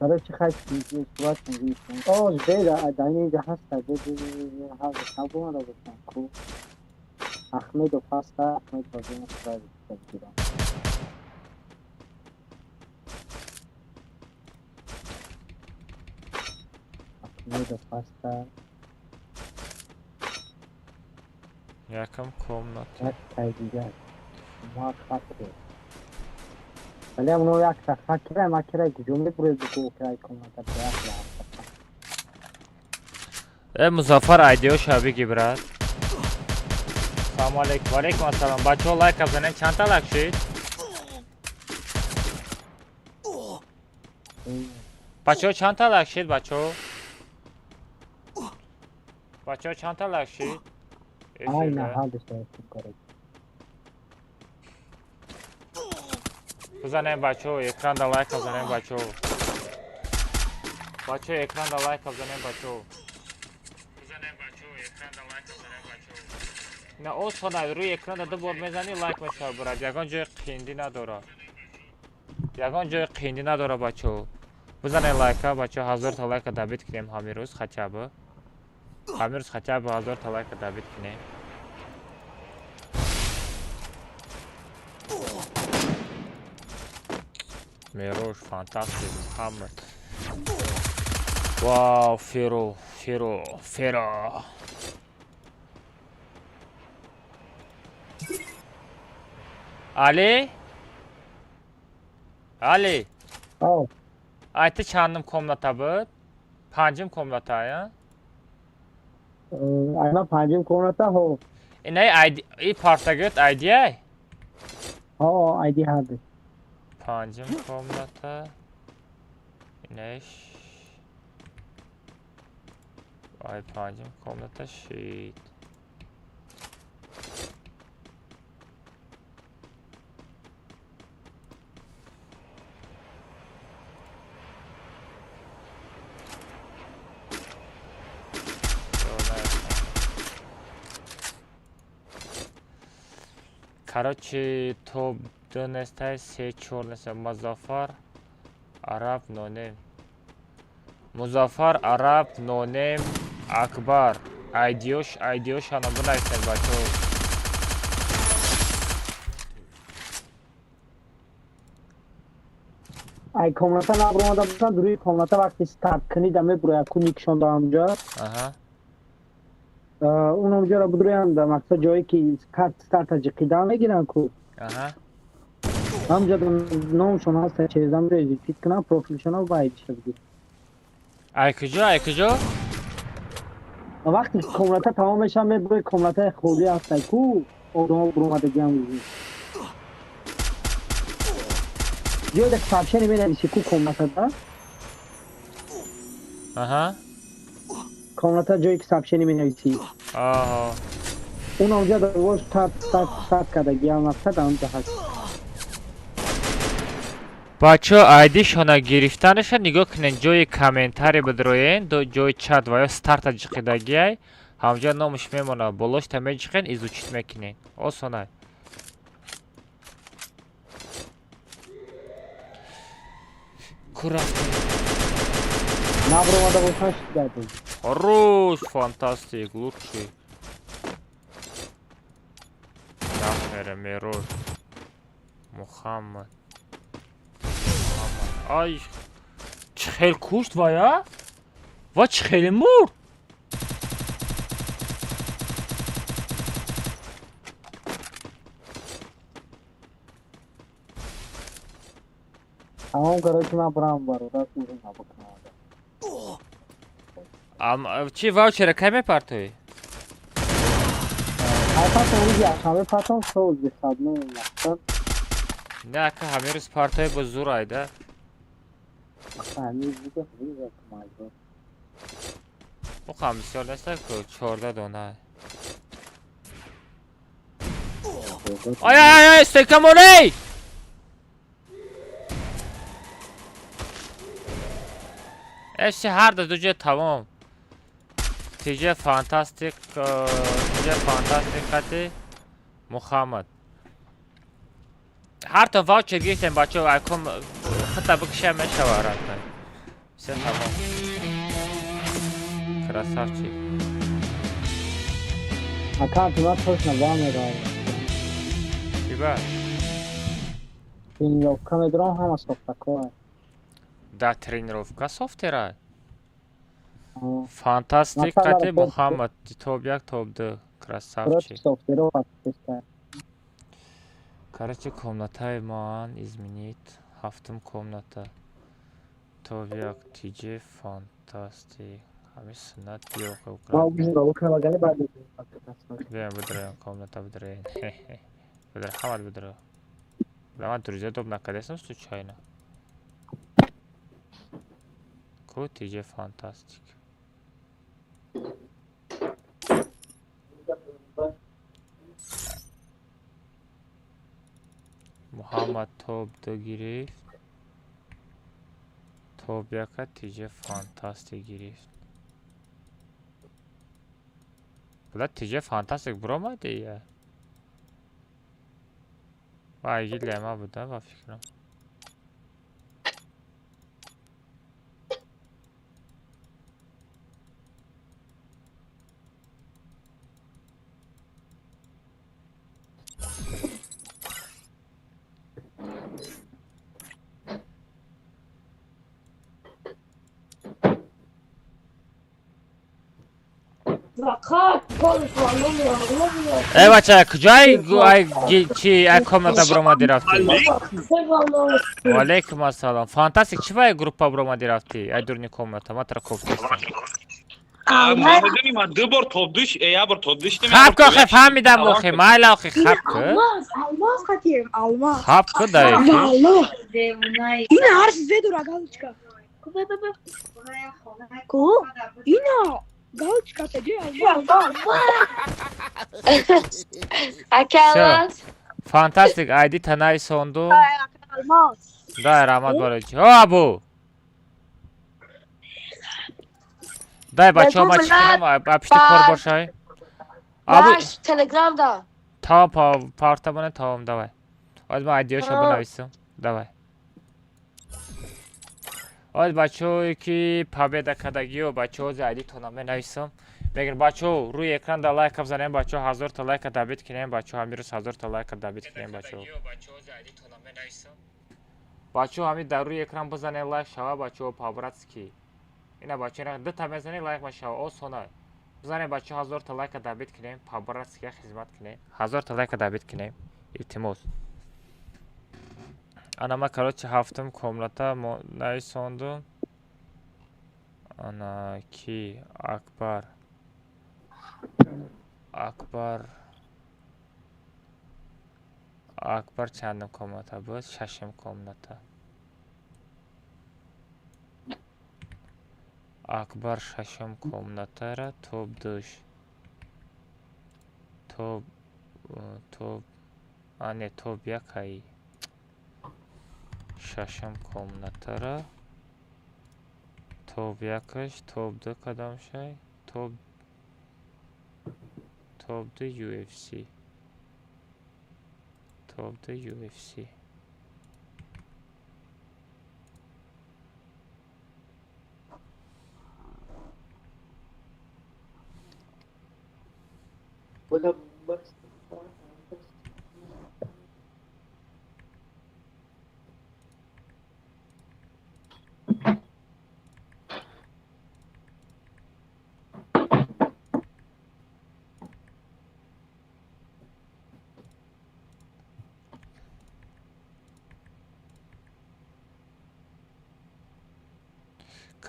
S6: Короче, хай сурат О, беда, дар инҷа ҳаста, ҳаста, ку. Ахмедов ҳаста, Ахмедов бигирам. Ахмедов ҳаста.
S1: Якам комната.
S6: Як тай дигар. Ма хакер. Вале оно якта хакера, макера куҷо мебуред ку край комната як лаҳза.
S1: Э, Музаффар, айдиёша биги, брат. Салому алейкум. Валейкум ассалом. Бачаҳо, лайка бизанед. Чандта лайк шид? Бачаҳо, чандта лайк шид, бачаҳо? Бачаҳо, чандта лайк шид?
S6: Ай, на
S1: Эфирда.
S6: ҳаддаш короче.
S1: Бизанем, бачаҳо, экранда лайка бизанем, бачаҳо. Бачаҳо, экранда лайка бизанем, бачаҳо. Бизанем, бачаҳо, экранда лайка бизанем, бачаҳо. На осона, рӯи экранда ду бор мезанӣ, лайк мешавад, брат. Ягон ҷои қиндӣ надорад. Ягон ҷои қиндӣ надорад, бачаҳо. Бизанем лайка, бачаҳо, 1000 та лайка добить кунем ҳамин рӯз хотя бы. Ҳамин рӯз хотя бы 1000 та лайка добить кунем. Мерош, фантастик, Мухаммад. Вау, Феро, Феро, Феро. Али? Али?
S6: Ав.
S1: Ай, ту чандум комната буд? Панҷум комната, я?
S6: Айма панҷум комната, ҳо.
S1: Инаи айди, и партагиёт айдиай?
S6: Ҳо, айди ҳадд.
S1: Панҷум комната. Инаиш. Ай, панҷум комната шид. Короче, топ ду нестай, се, чор неста. Музаффар, Араб, Нонем. Музаффар, Араб, Нонем, Акбар. Айдиёш, айдиёшана бинависед, бачаҳо.
S6: Ай комната набуромада бошанд, рӯи комната вақти старт кунӣ да мебурояд ку никшон да ҳамҷа. Он ҳамҷаро будроянд, мақсад ҷое ки карт старта ҷиқида мегиранд ку. Ҳамҷа номшон ҳаста, чезам изучить кунам профилшона ва айдиша бигир.
S1: Ай куҷо, ай куҷо?
S6: Вақте ки комната тамом мешавад, мебурои, комнатаи холӣ ҳаста ку, одамо буромадагиам. Ҷое ки сообщение менависи ку комнатада. Комната ҷое ки сообщение менависӣ. Он ҳамҷа вош старт, старт, старт кардагиам, мақсад ҳамҷа ҳаст.
S1: Бачаҳо, айдишона гирифтанаша нигоҳ кунед, ҷои комментарий бидроен, ҷои чат ва ё старта ҷиқидагиай, ҳамҷа номаш мемонад, болошта меҷиқен, изучить мекунед. Осонай. Ку рафтем?
S6: Набуромада бошанд, шидат.
S1: Хорош, фантастик, лучший. Нахмере, Мерош. Мухаммад. Мухаммад. Ай, чӣ хел кушт вая? Ва чӣ хеле мурд?
S6: Тамом, короче, ман бурам, бародар, ужин бикунам.
S1: Ам чи ваучера кай мепартоӣ?
S6: Ай патон рӯзи якшанбе патон соз бисадно мақсад.
S1: Не, ака, ҳамин рӯз партои бо зур айда.
S6: Ҳамин рӯзи рӯзи маҷбур.
S1: Уқам бисёр неста ку, 14 дона. Ай, ай, ай, стойка моней! Эши ҳар ду ҷо тамом. Тиҷа фантастик, тиҷа фантастик қати Мухаммад. Ҳар то ваучер гирифтем, бачаҳо, айком хита бикиша мешава ратна. Все, тамом. Красавчик.
S6: Аккаунти ман точно ба меравад.
S1: Чӣ ба?
S6: Тренировка медорам, ҳама сохтакоа.
S1: Да, тренировка софтера. Фантастик.
S6: Масалан,
S1: Қати Муҳаммад топ як, топ ду.
S6: Против
S1: Красавчик.
S6: софтеро подписка.
S1: Короче, комнатаи ман изменить. Ҳафтум комната. Топ як тиҷи фантастик. Ҳами суннат биёқи.
S6: Ма ужин кунам, баъд.
S1: Биёем, бидроем комната, бидроем. Бидро, ҳамат бидро. Ман друзья доб накардастам случайно. Ку тиҷи фантастик. Муҳаммад топ ду гирифт. Топ яка тиҷи фантастик гирифт. Буда тиҷи фантастик буромади я. Ва айги лема буда, ба фикрам. Э, бача, куҷои ай чи ай комната буромади рафтӣ? Ваалайкум ассалом. Фантастик, чӣ вай группа буромади рафтӣ? Ай дурни комната, ма тара кофтестам.
S8: Медонӣ, ман ду бор топ душ, як бор топ душ.
S1: Хаб ку, охе, фаҳмидам, охе, майла, охе, хаб ку.
S9: Алмаз, алмаз хотим, алмаз.
S1: Хаб ку дай.
S9: Валлоҳ. Ина ҳар чиз ведора галочка. Ку? Ина галочка тади алмаз.
S5: Ака.
S1: Фантастик, айди танаи сонду.
S9: Алмаз.
S1: Дай раҳмат барои чи. О, абу. Дай, бачаҳо, ман чӣ кунам? А пишти кор бошай. Абу.
S5: Баш Телеграм да.
S1: Тамом, парта бона, тамом, давай. Оз ман айдиёшо бинависам. Давай. Оз бачаҳое ки победа кардагиё, бачаҳо, ози айдитона менависам. Мегир, бачаҳо, рӯи экран да лайка бизанем, бачаҳо, 1000-та лайка добить кунем, бачаҳо, ҳамин рӯз 1000-та лайка добить кунем, бачаҳо. Бачаҳо, ҳамин дар рӯи экран бизанем, лайк шава, бачаҳо, по-братски. Ина, бачаҳо, дута мезанем, лайк мешава, осона. Бизанем, бачаҳо, 1000-та лайка добить кунем, по-братски хизмат кунем. 1000-та лайка добить кунем. Илтимос. Ана ма, короче, ҳафтум комната нависондум. Ана ки Акбар. Акбар. Акбар чандум комната буд? Шашум комната. Акбар шашум комнатара топ душ. Топ а не, топ якаи. Шашум комнатара топ якаш, топ ду кадом шай? Топ ду UFC. Топ ду UFC.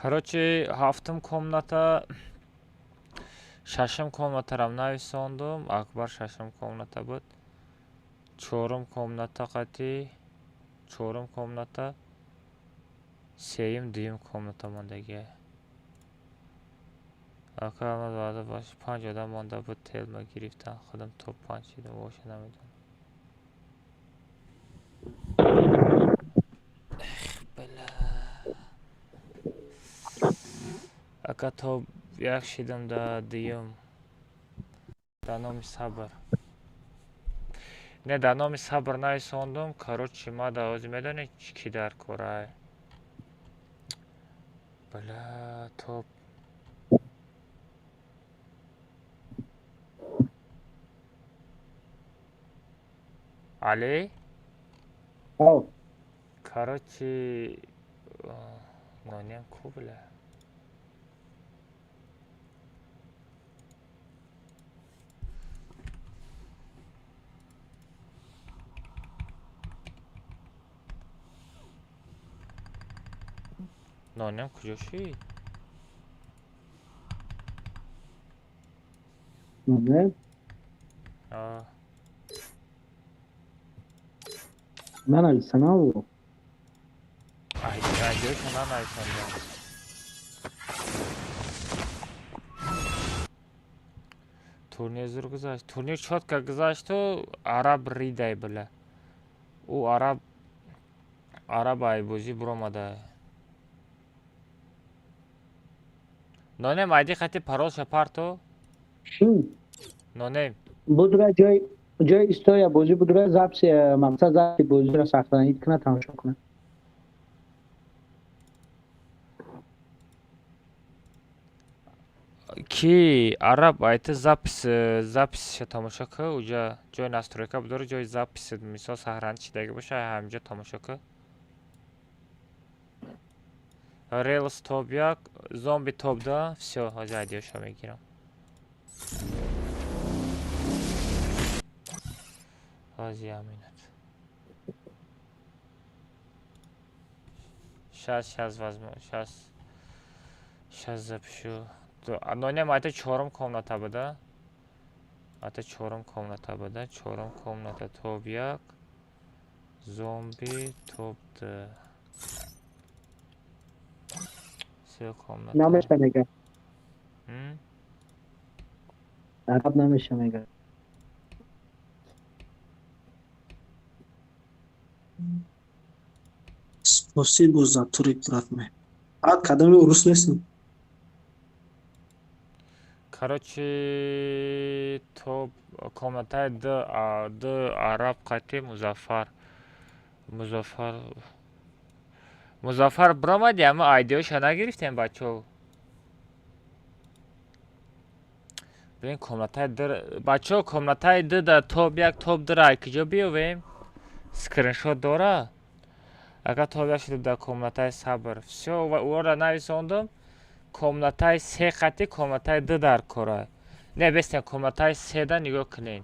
S1: Короче, ҳафтум комната, шашум комнатарам нависондум. Акбар шашум комната буд. Чорум комната қати, чорум комната, сеюм, дуюм комната мондагия. Ака, ваъда баш, панҷ одам монда буд, телма гирифтан, худам топ панҷ шидам, воша намедонам. Бля. Ака, топ як шидам да дуюм. Да номи Сабр. Не, да номи Сабр нависондум. Короче, ма да ҳозир медонед ки дар корай. Бля, топ. Али?
S6: Ау.
S1: Короче, нонем ку, бля. Нонем куҷо шид?
S6: Нонем?
S1: А.
S6: Нанависанаву.
S1: Айдиёша нанависанда. Турнир зур гузашт. Турнир чётко гузашту араб ридай, бля. Ӯ араб айбозӣ буромада. Нонем айди хати паролша парто? Нонем.
S6: Будра ҷой ҷои история бозӣ будра записи мақсад записи бозиро сохранить кунад, тамошо кунад.
S1: Ки араб айта запись записиша тамошо ку, уҷа ҷои настройка будора, ҷои записи мисол сохранить шидаги боша, ҳамҷо тамошо ку. Релс топ як, зомби топ да, всё, ҳозир айдиёша мегирам. Ҳозир як минут. Щас возьму, щас запишу. Нонем айта чорум комната буда. Айта чорум комната буда. Чорум комната топ як, зомби топ ду. Се комната.
S6: Намеша мега. Араб намеша мега.
S10: Спасибо за турик, брат мой. Брат, кадами урус нестем.
S1: Короче, топ комнатаи д, д араб қати Музаффар. Музаффар биромади, аммо айдиёша нагирифтем, бачаҳо. Бибин комнатаи д, бачаҳо, комнатаи д да топ як, топ д ра киҷо биёвем? Скриншот дора? Агар топ як шуда дар комнатаи сабр. Всё, ӯро нависондум. Комнатаи се қати комнатаи д дар кора. Не, бестен, комнатаи седа нигоҳ кунед.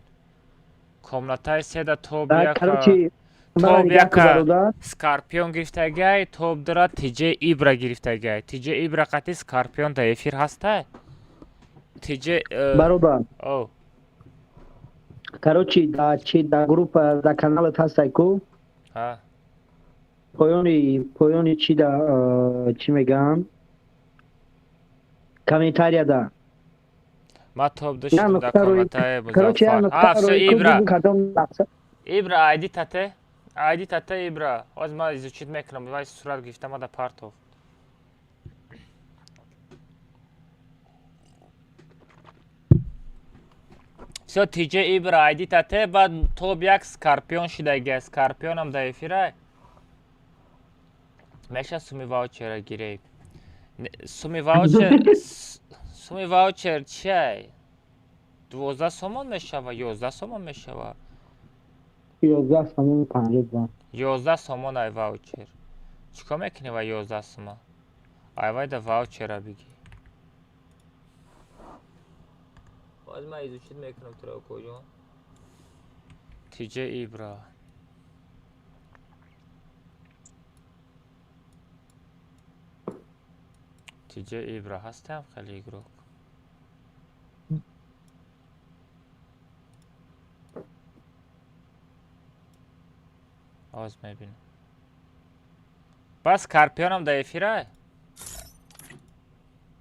S1: Комнатаи седа топ як, топ яка Скорпион гирифтагай, топ дра ТЖ Ибра гирифтагай. ТЖ Ибра қати Скорпион дар эфир ҳастай? ТЖ
S6: Бародар.
S1: О.
S6: Короче, да чи да группа, да каналат ҳастай ку?
S1: Ҳа.
S6: Поёни чи да чӣ мегӯям? Комментария да.
S1: Ма топ ду шудам дар комнатаи Музаффар. А, всё, Ибра. Ибра, айди тате. Айди тате, Ибра. Ҳозир ман изучить мекунам. Вай сурат гирифта ма да партов. Всё, ТЖ Ибра, айди тате, баъд топ як Скорпион шидаги. Скорпионам дар эфира. Меша суми ваучера гирем. Суми ваучер, суми ваучер чиай? 12 сомон мешава, 11 сомон мешава.
S6: 11 сомон 52.
S1: 11 сомон ай ваучер. Чикор мекунӣ ва 11 сомон? Ай вай да ваучера бигӣ. Боз ман изучить мекунам туро, куҷо? ТЖ Ибра. ТЖ Ибра ҳастам хеле игрок. Оз мебинам. Бас Скорпионам дар эфира?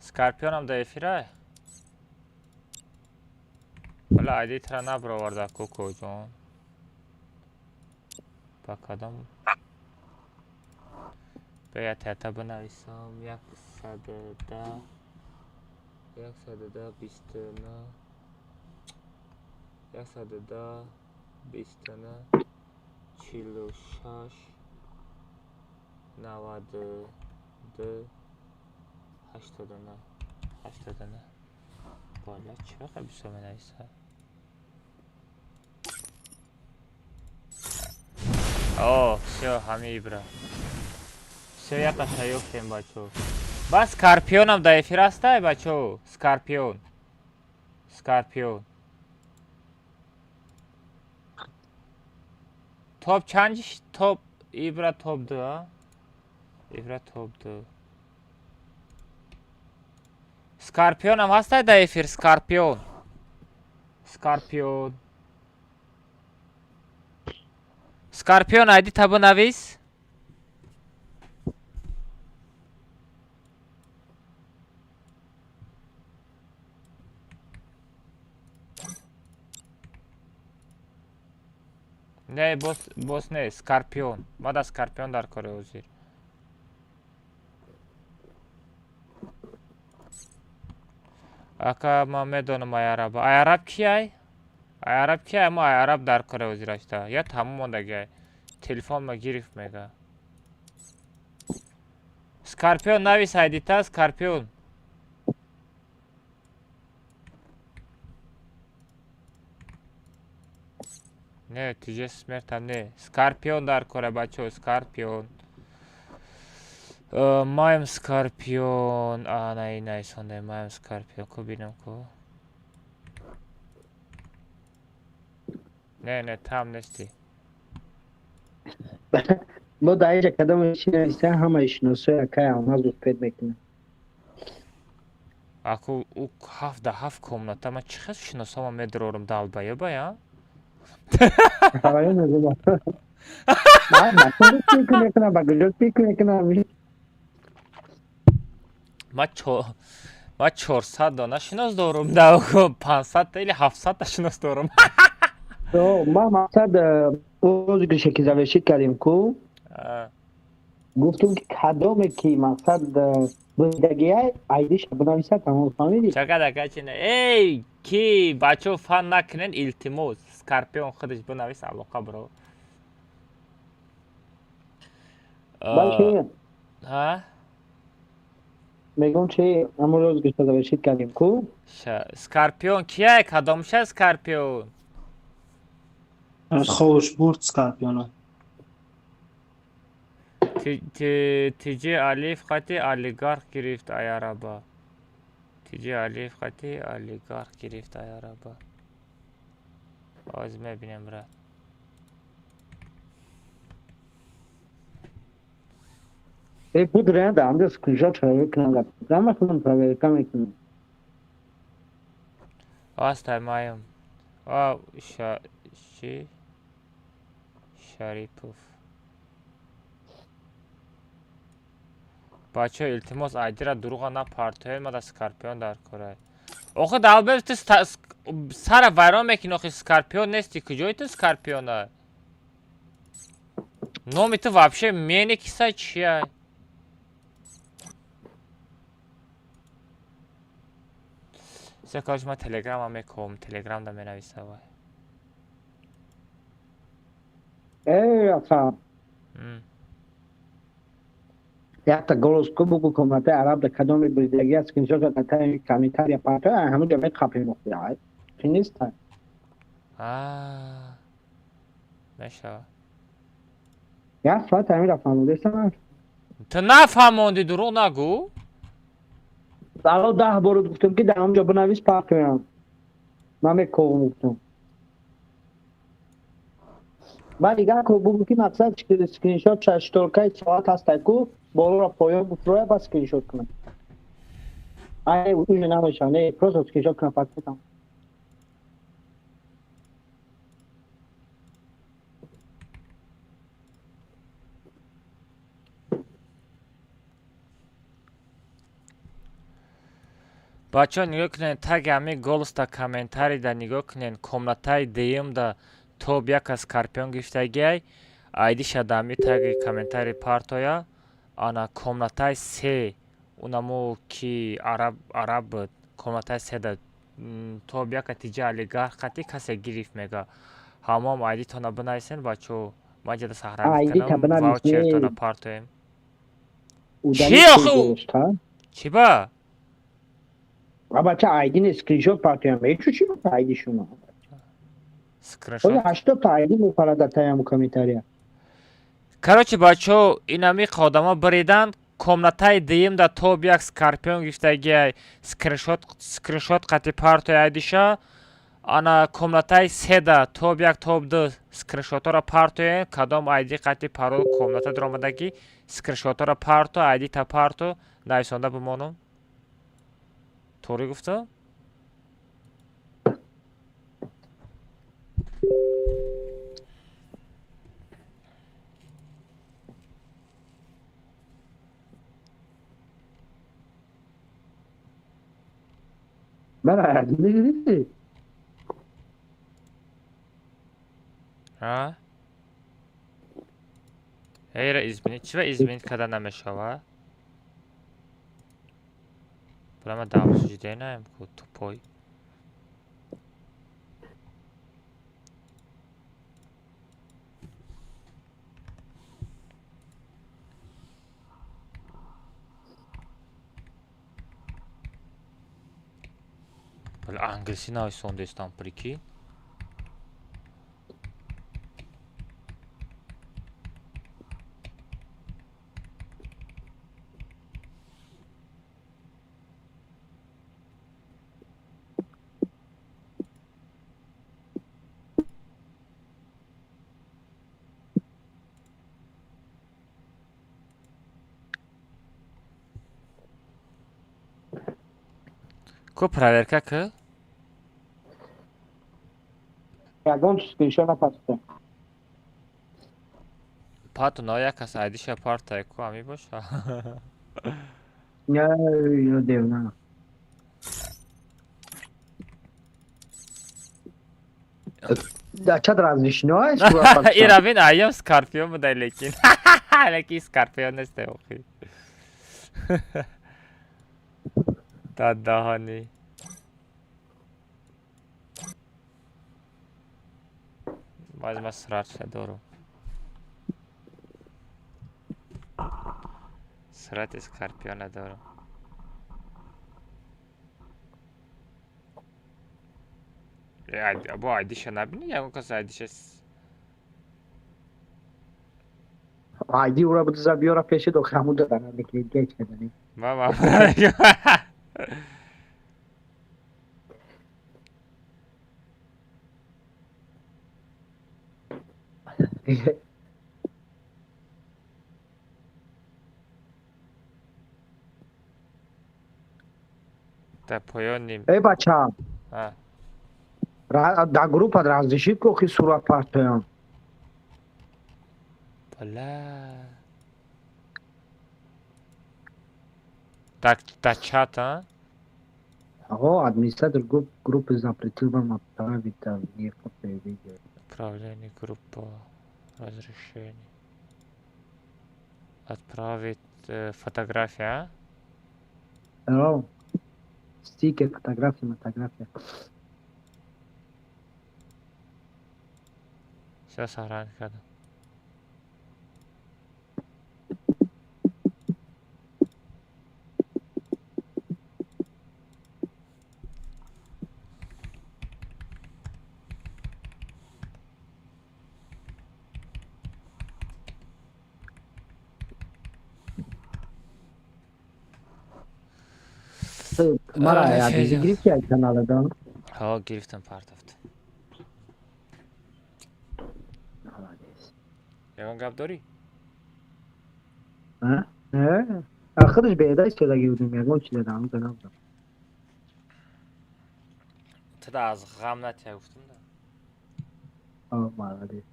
S1: Скорпионам дар эфира? Вале айди тра набароварда кукоҷон. Ба кадом бая тата бинависам 110 110 29 110 29 46 92. 89, 89. Бола чӣ бисёр менависад? О, всё, ҳами ибра. Всё, якаша ёфтем, бачо. Ба Скорпионам дар эфир ҳастай, бачо? Скорпион. Скорпион. Топ чанд? Топ ибра топ ду, а? Ибра топ ду. Скорпионам ҳастай дар эфир, Скорпион. Скорпион. Скорпион, айди та бинавис. Не, бос, бос не, Скорпион. Ма да Скорпион дар кори ҳозир. Ака, ман медонам ай араба. Ай араб ки ай? Ай араб ки ай? Ма ай араб дар кори ҳозир ашта. Я тамом мондаги ай. Телефон ма гирифт мега. Скорпион навис айдита, Скорпион. Не, тиже смерта не. Скорпион дар кора, бачо, Скорпион. Маем Скорпион. А, най, най, сонде, маем Скорпион. Ку бинам ку. Не, не, там нести.
S6: Мо дар инҷа кадом чи нависта, ҳамаи шиносои акай Алмаз успед мекунад.
S1: Аку у ҳафт да ҳафт комната ман чӣ хел шиносома медорорам далбаёба, я?
S6: Ҳаваё мегӯям. Ба фикр мекунам, ба куҷо фикр мекунам?
S1: Ма 400 дона шинос дорум, да 500 или 700 шинос дорум.
S6: Ма мақсад розыгрыше ки завершить кардем ку, гуфтум ки кадоме ки мақсад будагиай, айдиша бинависад, тамом, фаҳмидӣ?
S1: Чакадака чина. Эй, ки бачо фан накунен, илтимос. Скорпион худаш бинавис, алоқа бро.
S6: Бачи?
S1: Ҳа?
S6: Мегӯм чи, ҳамон розыгрыша завершить кардем ку.
S1: Скорпион кияй? Кадомша Скорпион?
S10: Ховуш бурд Скорпиона.
S1: Тиҷи Алиф қати олигарх гирифт ай араба. Тиҷи Алиф қати олигарх гирифт ай араба. Ҳозир мебинем, брат.
S6: Э, буд реально амҷо скриншот проверка кунам, худам проверка мекунам.
S1: Ҳастай маем. А, ша чи? Шарипов. Бачаҳо, илтимос, айдира дурӯға напартоед, мада Скорпион дар корай. Охи далбе ту сара вайрон мекунӣ, охи Скорпион нести, куҷои ту Скорпиона? Номи ту вообще мени кисай чия? Все, короче, ман телеграма меком, телеграмда менависам вай.
S6: Э, ака. Якта голос ку бугу, комнатаи араб да кадоми буридагия скриншота дар таи комментария партоя, ҳамуҷа меқапем охи, ай. Чи неста?
S1: А, мешава.
S6: Як соат ҳамира фаҳмодесам.
S1: Ту нафаҳмондӣ, дурӯғ нагӯ.
S6: Ало, 10 бор гуфтам ки дар ҳамҷо бинавис, партоям. Ман мековум гуфтам. Баъд дигар ку бугу ки мақсад скриншот шашторкаи соат ҳастай ку, болоро поён буфроя, баъд скриншот кунам. Ай, уже намешавад, не, просто скриншот кунам, партоям.
S1: Бачаҳо, нигоҳ кунед, таги ҳами голоста комментарийда нигоҳ кунед, комнатаи дуюмда топ як аз Скорпион гирифтагиай, айдиша да ҳами таги комментарий партоя. Ана комнатаи се, унамо ки араб, араб буд, комнатаи седа топ яка тиҷа олигарх қати касе гирифт мега. Ҳамоам айдитона бинависен, бачаҳо, ман ҷада сохранить
S6: Айдита
S1: кунам,
S6: бинавис,
S1: ваучертона
S6: не.
S1: партоем.
S6: Удалить
S1: Чи охи?
S6: голос, ха?
S1: Чӣ ба?
S6: А бача айди не, скриншот партоям. Ҳечу чӣ ба айди шумо?
S1: Скриншот.
S6: Оли 80 та айди мепарад таяму комментария.
S1: Короче, бачаҳо, инами одамо бириданд комнатаи дуюм да топ як скорпион гирифтагиай, скриншот қати партои айдиша. Ана комнатаи се да топ як, топ ду скриншотҳоро партоен. Кадом айди қати парол комната даромадагӣ, скриншотҳоро парто, айдита парто, нависонда бимонум. Тоғрӣ гуфтам?
S6: Мара дидӣ?
S1: А? Эйра изменить. Чива изменить карда намешава? Прямо да обсуждение ку тупой. Бля, англиси нависондестам, прикинь. Ку проверка ки?
S6: Ягон скриншот напартофта.
S1: Пату но як кас айдиша партай ку ами боша.
S6: Не, ё девна. Да чат разрешено сурат партофтан?
S1: Ира бин айём скорпион буда лекин. Лекин скорпион нест охи. Дадаҳани. Баъзе ман суратша дорум. Сурати скорпиона дорум. Бо айдиша набини, ягон кас айдиша
S6: Айди ура биза биёра пеши до хаму дадана лекин геч кадани.
S1: Мама. Дар поёни
S6: Эй бача,
S1: А.
S6: дар группа разрешит ку охи сурат партоям.
S1: Бля. Дар чат, а?
S6: Аго, администратор группы запретил вам отправить там не фото и видео.
S1: Управление группа. Разрешение. Отправить фотография, а?
S6: Ао. Стикер, фотография, фотография.
S1: Всё, сохранить кардам.
S6: Мара
S1: Ай,
S6: админ
S1: фейза.
S6: гирифти ай канала да?
S1: Ҳо, гирифтам, партофт.
S6: Молодец.
S1: Ягон гап дорӣ?
S6: А? Э? Ахирш беда истодаги будем, ягон чиз дадам, дадам.
S1: Туда аз ғам натия гуфтам да.
S6: А, молодец.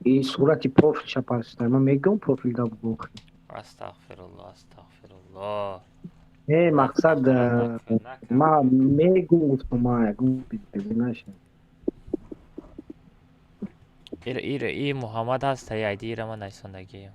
S6: И сурати профилша партофта. Ман мегӯям профил да бугӯ.
S1: Астағфируллоҳ, астағфируллоҳ.
S6: Э, мақсад
S1: Накун, накун.
S6: ма мегӯм гуфтам, ма ягон наша.
S1: Ира ира и Муҳаммад ҳаст, ай айди ира ман нависондагием.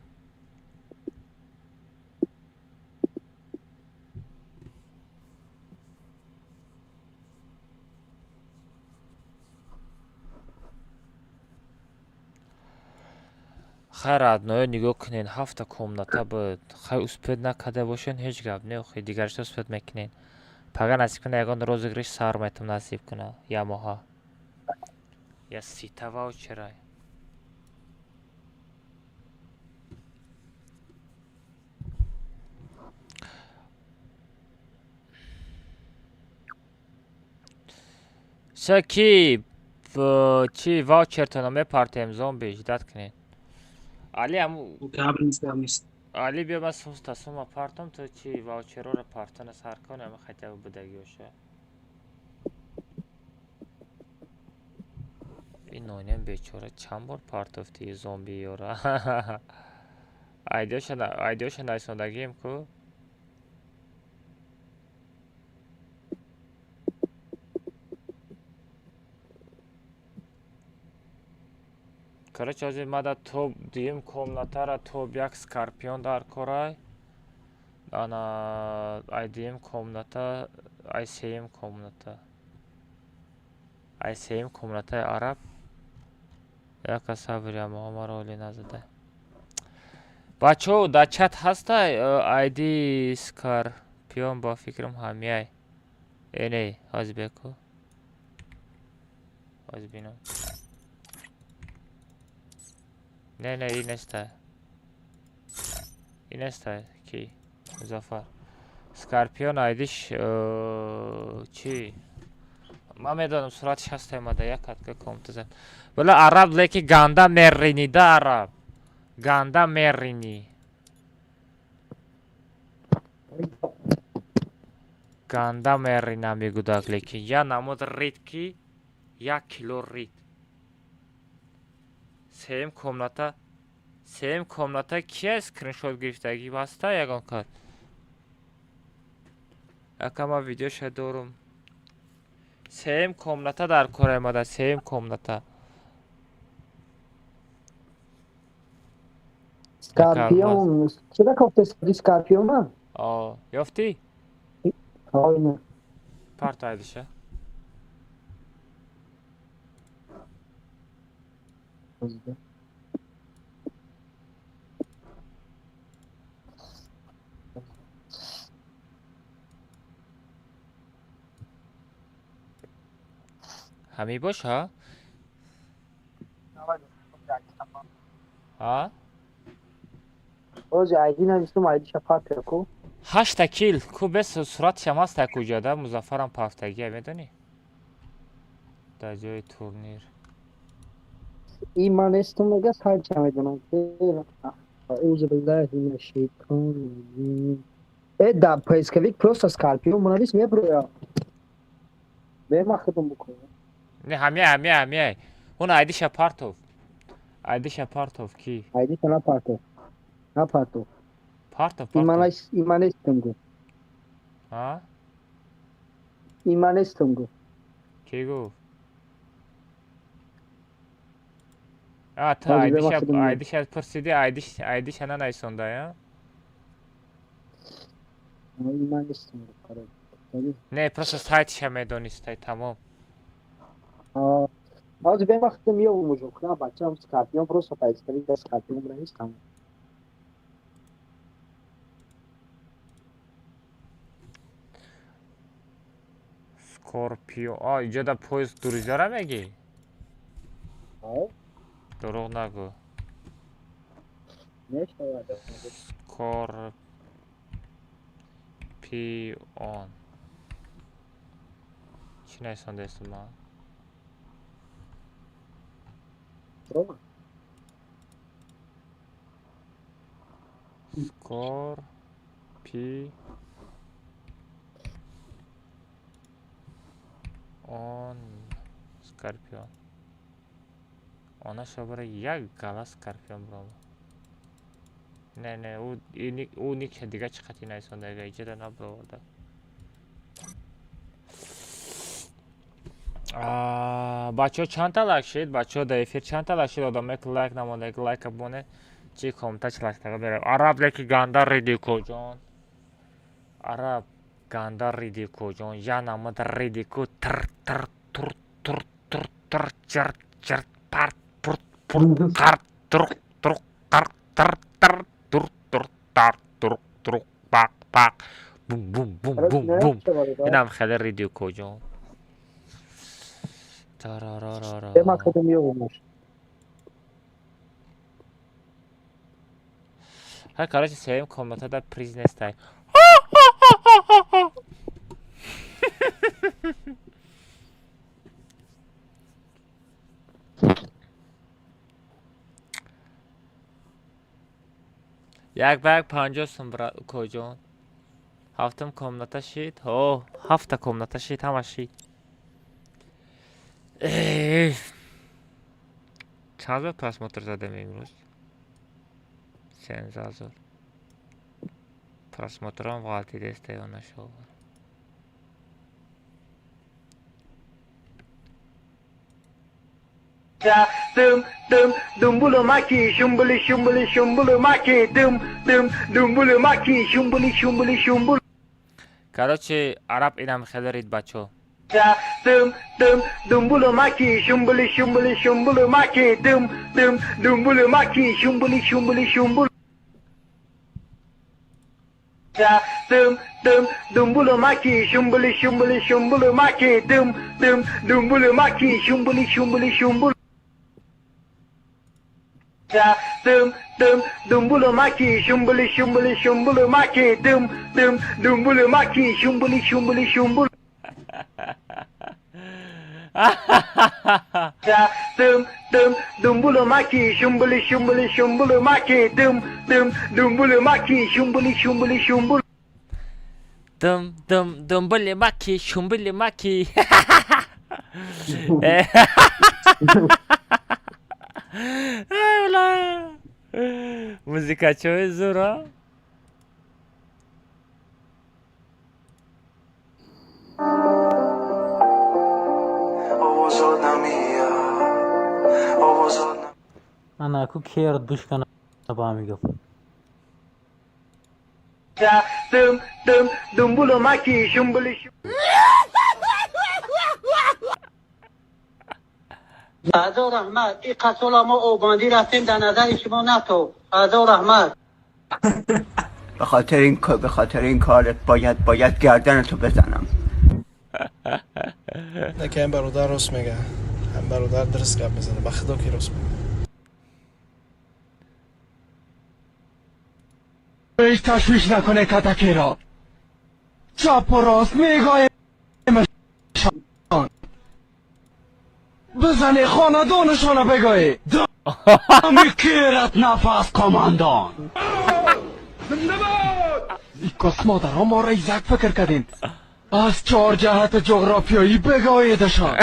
S1: Хай, родной, нигоҳ кунен, ҳафта комната буд. Хай, успеть накарда бошен, ҳеҷ гап не, охи дигарашто успеть мекунен. Пага насиб куна, ягон розыгрыш сар метам, насиб куна, ямоҳа. Я 30-та ваучерай. Ша ки чи ваучертона мепартем, зомби, ждать кунед. Али аму
S10: Гап нест, гап нест.
S1: Али, биё, ман суста сума партом, то чи ваучерора партона сар кун, ама хотя бы будагиёша. Ин нонем бечора чанд бор партофти зомби ёра. Айдиёша найсондагием ку. Короче, ҳозир мада топ дуюм комнатара топ як Скорпион дар корай. Ана ай дуюм комната, ай сеюм комната. Ай сеюм комнатаи араб. Яка сабр, ямоҳо маро оли назада. Бачаҳо, дар чат ҳастай айди Скорпион, ба фикрам ҳамияй. Э не, ҳозир беку. Ҳозир бинам. Не, не, ин нестай. Ин нестай ки Музаффар. Скорпион айдиш чи? Ман медонам, суратиш ҳастай мада, як катка комта зад. Бала араб леки ганда мерини да араб. Ганда мерини. Ганда мерина мегудак леки. Я намуд рид ки 1 кило рид. Сеюм комната, сеюм комната кия скриншот гирифтагӣ ҳаста ягон кас? Ака, ман видеоша дорум. Сеюм комната дар кор омада, сеюм комната.
S6: Скорпион. Чира кофте Скорпиона?
S1: О, ёфтӣ?
S6: Ҳойна.
S1: Парто айдиша. Ҳамин боша? Ҳа?
S6: Ози айди навистум, айдиша партия ку.
S1: Ҳашта кил ку бес суратишам ҳаста куҷода, Музаффарам пафтагия, медонӣ? Дар ҷои турнир.
S6: И ман нестум, мега сайча медонам. Аузу биллаҳи минаш шайтони раҷим. Э, да поисковик просто Скорпион бунавис, меброя. Бема худум букун.
S1: Не, ҳамия, ҳамия, ҳамия. Он айдиша партов. Айдиша партов ки?
S6: Айдиша на партов. На партов.
S1: Партов, партов.
S6: И ман нестум гу.
S1: Ҳа?
S6: И ман нестум гу.
S1: Ки гуфт? А, ту
S6: Ҳозир бема
S1: айдиша
S6: худум.
S1: айдиша пурсидӣ, айдиш айдиша нанависонда, я?
S6: И ман нестум гу. Короче.
S1: Не, просто сайтиша медонистай, тамом.
S6: Ҳозир бема худум ёвум уже. На бачам Скорпион просто поисковик да Скорпион бунавис, тамом.
S1: Скорпион. А, иҷо да поиск друзьяра мегӣ?
S6: Ҳа?
S1: Дурӯғ нагӯ.
S6: Мешавад.
S1: Скорпион. Чӣ нависондаистум ман?
S6: Рома.
S1: Скорпи он Скорпион. Она шобара як гала Скорпион брома. Не, не, ӯ никша дига чӣ қати нависондага, иҷода наброварда. Бачаҳо, чандта лайк шид? Бачаҳо, дар эфир чандта лайк шид? Одамое ки лайк намонда, лайка бонед, чи комта чилактага берав. Араб леки ганда риди коҷон. Араб ганда риди коҷон. Я намуд риди ку тр тр тур тур тур тур чир чир парт пурт пурт қарт туруқ туруқ қарт. Тар тар тур тур тар тур тур пак пак бум бум бум бум бум. Инам хеле ридио коҷон. Тарарарара.
S6: Ема кадом ёбумаш.
S1: Ҳа, короче, сеюм комната да приз нестай. Як ба як 50 сум, брат, укоҷон. Ҳафтум комната шид. Ҳо, ҳафта комната шид, ҳама шид. Эх. Чанд зор просмотр задем имрӯз? 13 000. Просмотрам ғалтидеста ё нашавад.
S6: Дым дым думбулу маки shumbuli shumbuli shumbulu маки дым дым думбулу маки shumbuli shumbuli shumbulu.
S1: Короче, араб инам хеле рид, бачо.
S6: Дым дым думбулу маки shumbuli shumbuli shumbulu маки дым дым думбулу маки shumbuli shumbuli shumbulu. Дым дым думбулу маки shumbuli shumbuli shumbulu маки дым дым думбулу маки shumbuli shumbuli shumbulu. Дым дым думбулу маки shumbuli shumbuli shumbulu маки дым дым думбулу маки shumbuli shumbuli shumbulu. Дым дым думбулу маки shumbuli shumbuli shumbulu маки дым дым думбулу маки shumbuli shumbuli shumbulu.
S1: Дым дым думбули маки shumбули маки. Ай, бла. Музыкачои зура.
S11: Анаку кер душкана ба мегуфт.
S6: Дым дым думбулу маки shumbuli.
S12: هزار رحمت این قصول ما اوباندی رفتیم در نظر شما نتو هزار رحمت.
S13: به خاطر این کارت باید گردن تو بزنم.
S10: نه که این برادر راست میگه، هم برادر درست گپ میزنه، به خدا که راست میگه.
S14: هیچ تشویش نکنه کتکی را چپ و راست میگایم بزنی خاندانشان بگوی دمی کیرت نفس کماندان ایکاس مادرها ما را ایزک فکر کردین از چهار جهت جغرافیایی بگاییدشان.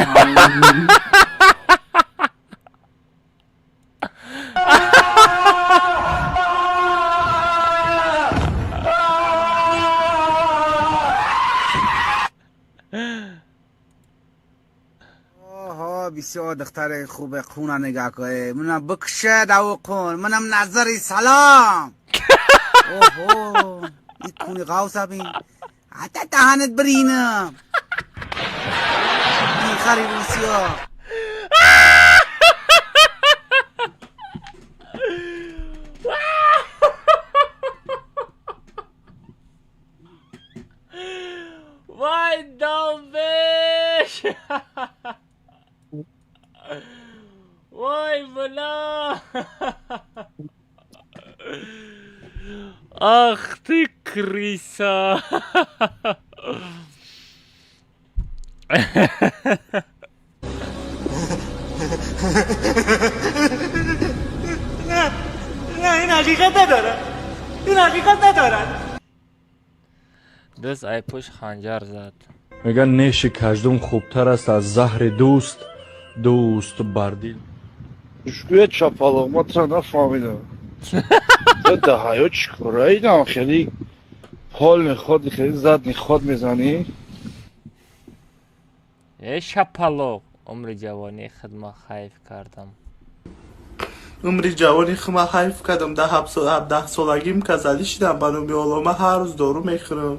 S15: آها، بسیار دختر خوب خونه نگاه کنه منم بکشه دو کن منم نظری سلام. اوهو، این کونی غاوسه بین حتی دهنت برینم این خری روسیا.
S1: Вай, долбиш! Вай, бля! Ах ты крыса!
S16: نه نه، این حقیقت نداره، این حقیقت ندارد.
S1: Дӯст ай пушт ханҷар зад.
S17: Мегӯянд, неши каждум хубтар аст аз заҳри дӯст, дӯст бар дил.
S18: Гӯя чапалоқ, ма тра нафаҳмидам. Да ҳаё чӣ кора идам, хеле ҳол меход, хеле задний ход мезанӣ.
S1: Э, шапалоқ, умри ҷавонии худма хайф кардам.
S19: Умри ҷавони хума ҳайф кардам. Дар 17 солагим казалӣ шидам. Ба номи Оллома ҳар рӯз дору мехӯрам.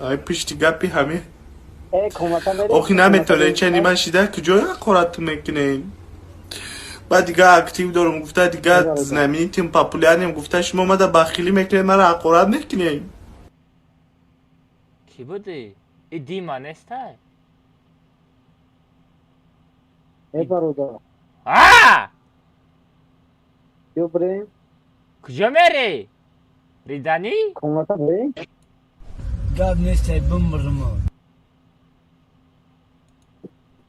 S19: Ай пишти гапи ҳами охи наметонем чани ман шида куҷо ҳақорат мекунем. Баъд дига актив дорам гуфта, дига знаменитым, популярным гуфта, шумо мада бахилӣ мекунед, мара ҳақорат мекунед.
S1: Кӣ буди? И Дима нестай?
S6: Э, бародар.
S1: А!
S6: Биё бирем.
S1: Куҷо мерӣ? Риданӣ?
S6: Комната бирем.
S16: Гап нестай, бимрм.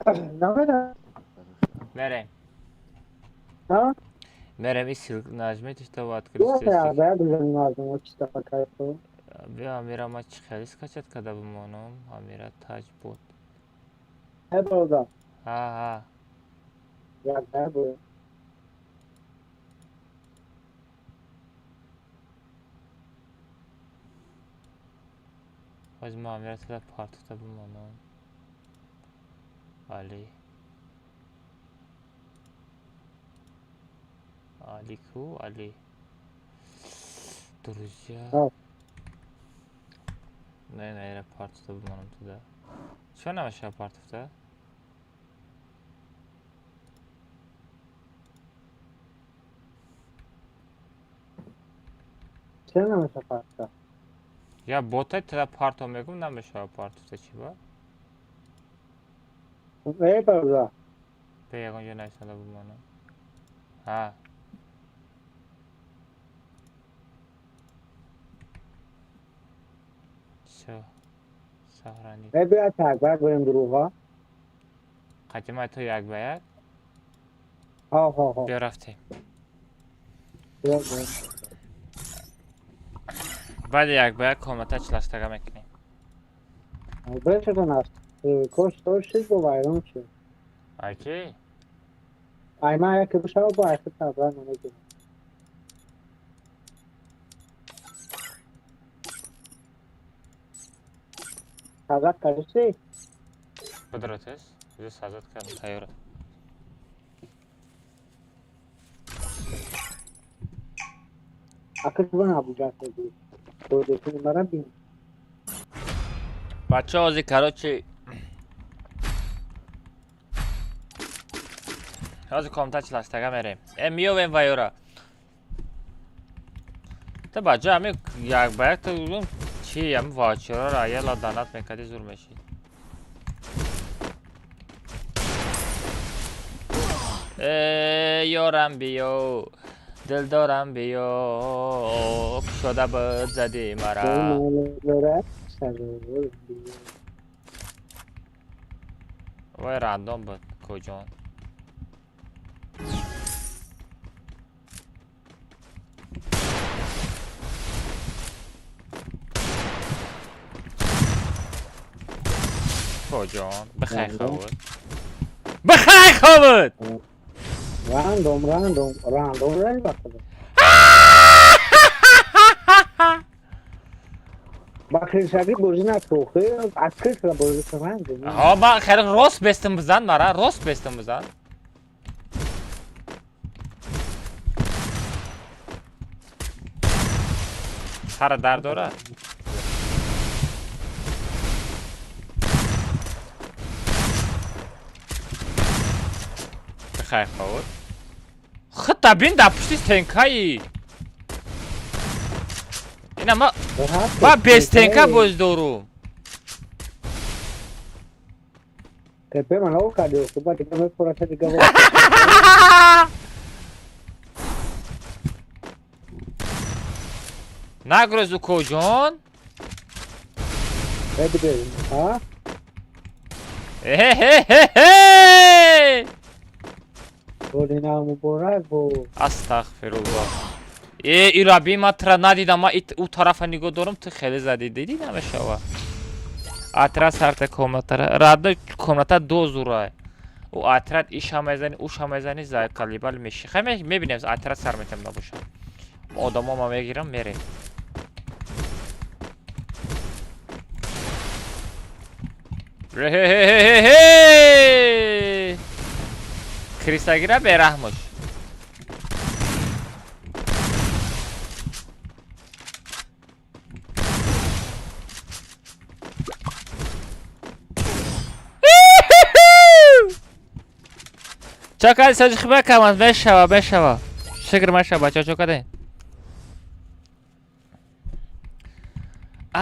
S6: Намедонам.
S1: Мерем.
S6: А?
S1: Мерем, и ссылку нажмите, чтобы открыть.
S6: Я я бизанем аз мо чиста по кайфу.
S1: Биё, Амира, ма чӣ хеле скачать карда бимонам? Амира таҷ буд.
S6: Э, бародар.
S1: Ҳа, ҳа.
S6: Як дай бирем.
S1: Ҳозир ма Амира тада партофта бимонам. Али. Али ку? Али. Друзья. Не, не, ира партофта бимонам туда. Чӣ намешава партофта?
S6: Чаро намешава партофта?
S1: Я ботай тада парто мегум, намешава партофта, чӣ ба?
S6: Э, бародар.
S1: Бе, ягон ҷо нависанда бимонам. Ҳа. Всё. Сохранить.
S6: Э, биё так, бак бирем дурӯға.
S1: Қатимаи ту як ба як?
S6: Ҳа, ҳа, ҳа.
S1: Биё, рафтем.
S6: Биё, бирем.
S1: Баъди як ба як комната чилаштага мекунем.
S6: Бирем шудан аст. Кош то шид бо вайрон шуд.
S1: Ай ки?
S6: Ай ман яке бишава бо ай худ табра намегирам. Сазат кардисӣ?
S1: Будротес? Ҷо сазат кардам, тайёра.
S6: Акр бан Абуҷа шуди. Бодетини мара бин.
S1: Бачаҳо, ҳозир, короче, ҳозир комната чилаштага мерем. Э, меёвем вайёра. Та бача, ҳами як ба як ту чи ҳами ваучерҳоро яла донат мекардӣ, зур мешид. Э, ёрам биё, дилдорам биё, кушода буд задӣ мара. Вай рандом буд, куҷон. Куҷон? Бихай ховуд. Бихай ховуд!
S6: Рандом, рандом, рандом рай бахуда. Ба кришагӣ бозӣ накун, аз кришла бозӣ кун рандом.
S1: Ҳа, ман хеле рост бестим бизан мара, рост бестим бизан. Сара дард дорад? Бихай ховуд. Хита бин дар пушти стенкаи. Ина ма без стенка боз дорум.
S6: Тепе ман о кардӣ, ба дига мефурата дига.
S1: Нагрӯз, укоҷон.
S6: Э, дига, ҳа?
S1: Эхе-хе-хе!
S6: Болина муборак бо.
S1: Астағфируллоҳ. Э, ира би, ман тура надидам, ман ӯ тарафа нигоҳ дорам, ту хеле задӣ, дидӣ намешава. Отряд сарта комнатара, радно комната до зурай. Ӯ отряд иша мезани, уша мезани, закалибал меши. Хай мебинем, отряд сар метам набошад. Одамо ма мегирам, мерем. Хе-хе-хе-хе! Крисагира бераҳмош. Чо кардӣ, соҷи хиба камаз мешава, мешава. Шукр мешава, бачаҳо, чо кардем?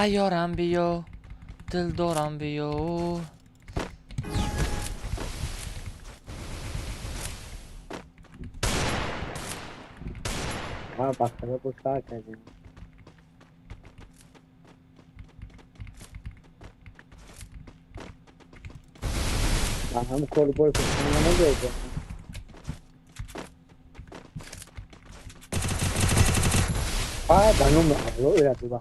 S1: Аёрам биё, дилдорам биё.
S6: ها بخدا بود کار کردیم. من هم کل بول کنم نمی‌دونم. آه بانوم الله إلى تبا.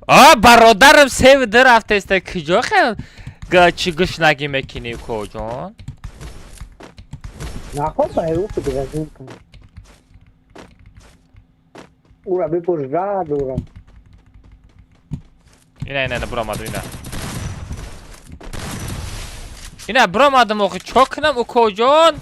S1: А бародарам сев ду рафтеста, куҷо чӣ гушнагӣ мекунӣ, коҷон?
S6: Наход ба ҳеру фидразин кун. Ура бипурс ра дорам.
S1: Ина, ина, ина, биромадам, ина. Ина биромадам, охи чо кунам, укоҷон?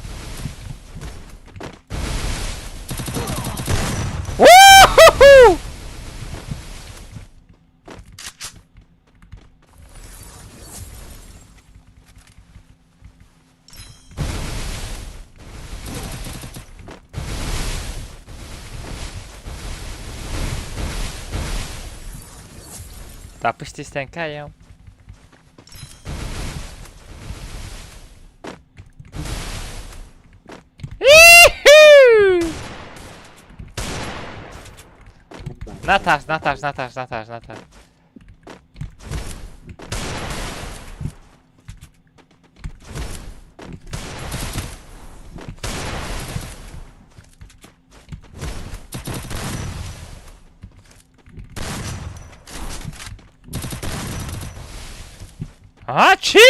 S1: Дар пушти стенкаям. Натарс, натарс, натарс, натарс, натарс. А чӣ?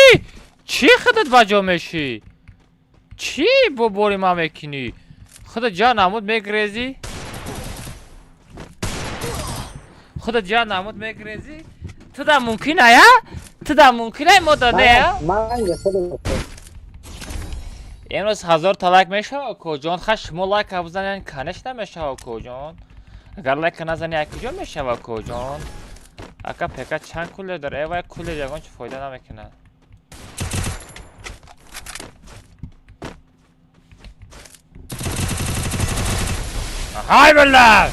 S1: Чӣ худат ба ҷо мешӣ? Чӣ бо бори ман мекунӣ? Худат ҷа намуд мегрезӣ? Худат ҷа намуд мегрезӣ? Ту да мумкин ая? Ту да мумкин ай, мо да не? Имрӯз 1000 та лайк мешава, коҷон? Ха, шумо лайка бизанед, конечно мешава, коҷон. Агар лайка назанӣ, ай куҷо мешава, коҷон? Ака, пека чанд кулер дора? Э вай, кулер ягон чи фоида намекунад. Ҳай билла!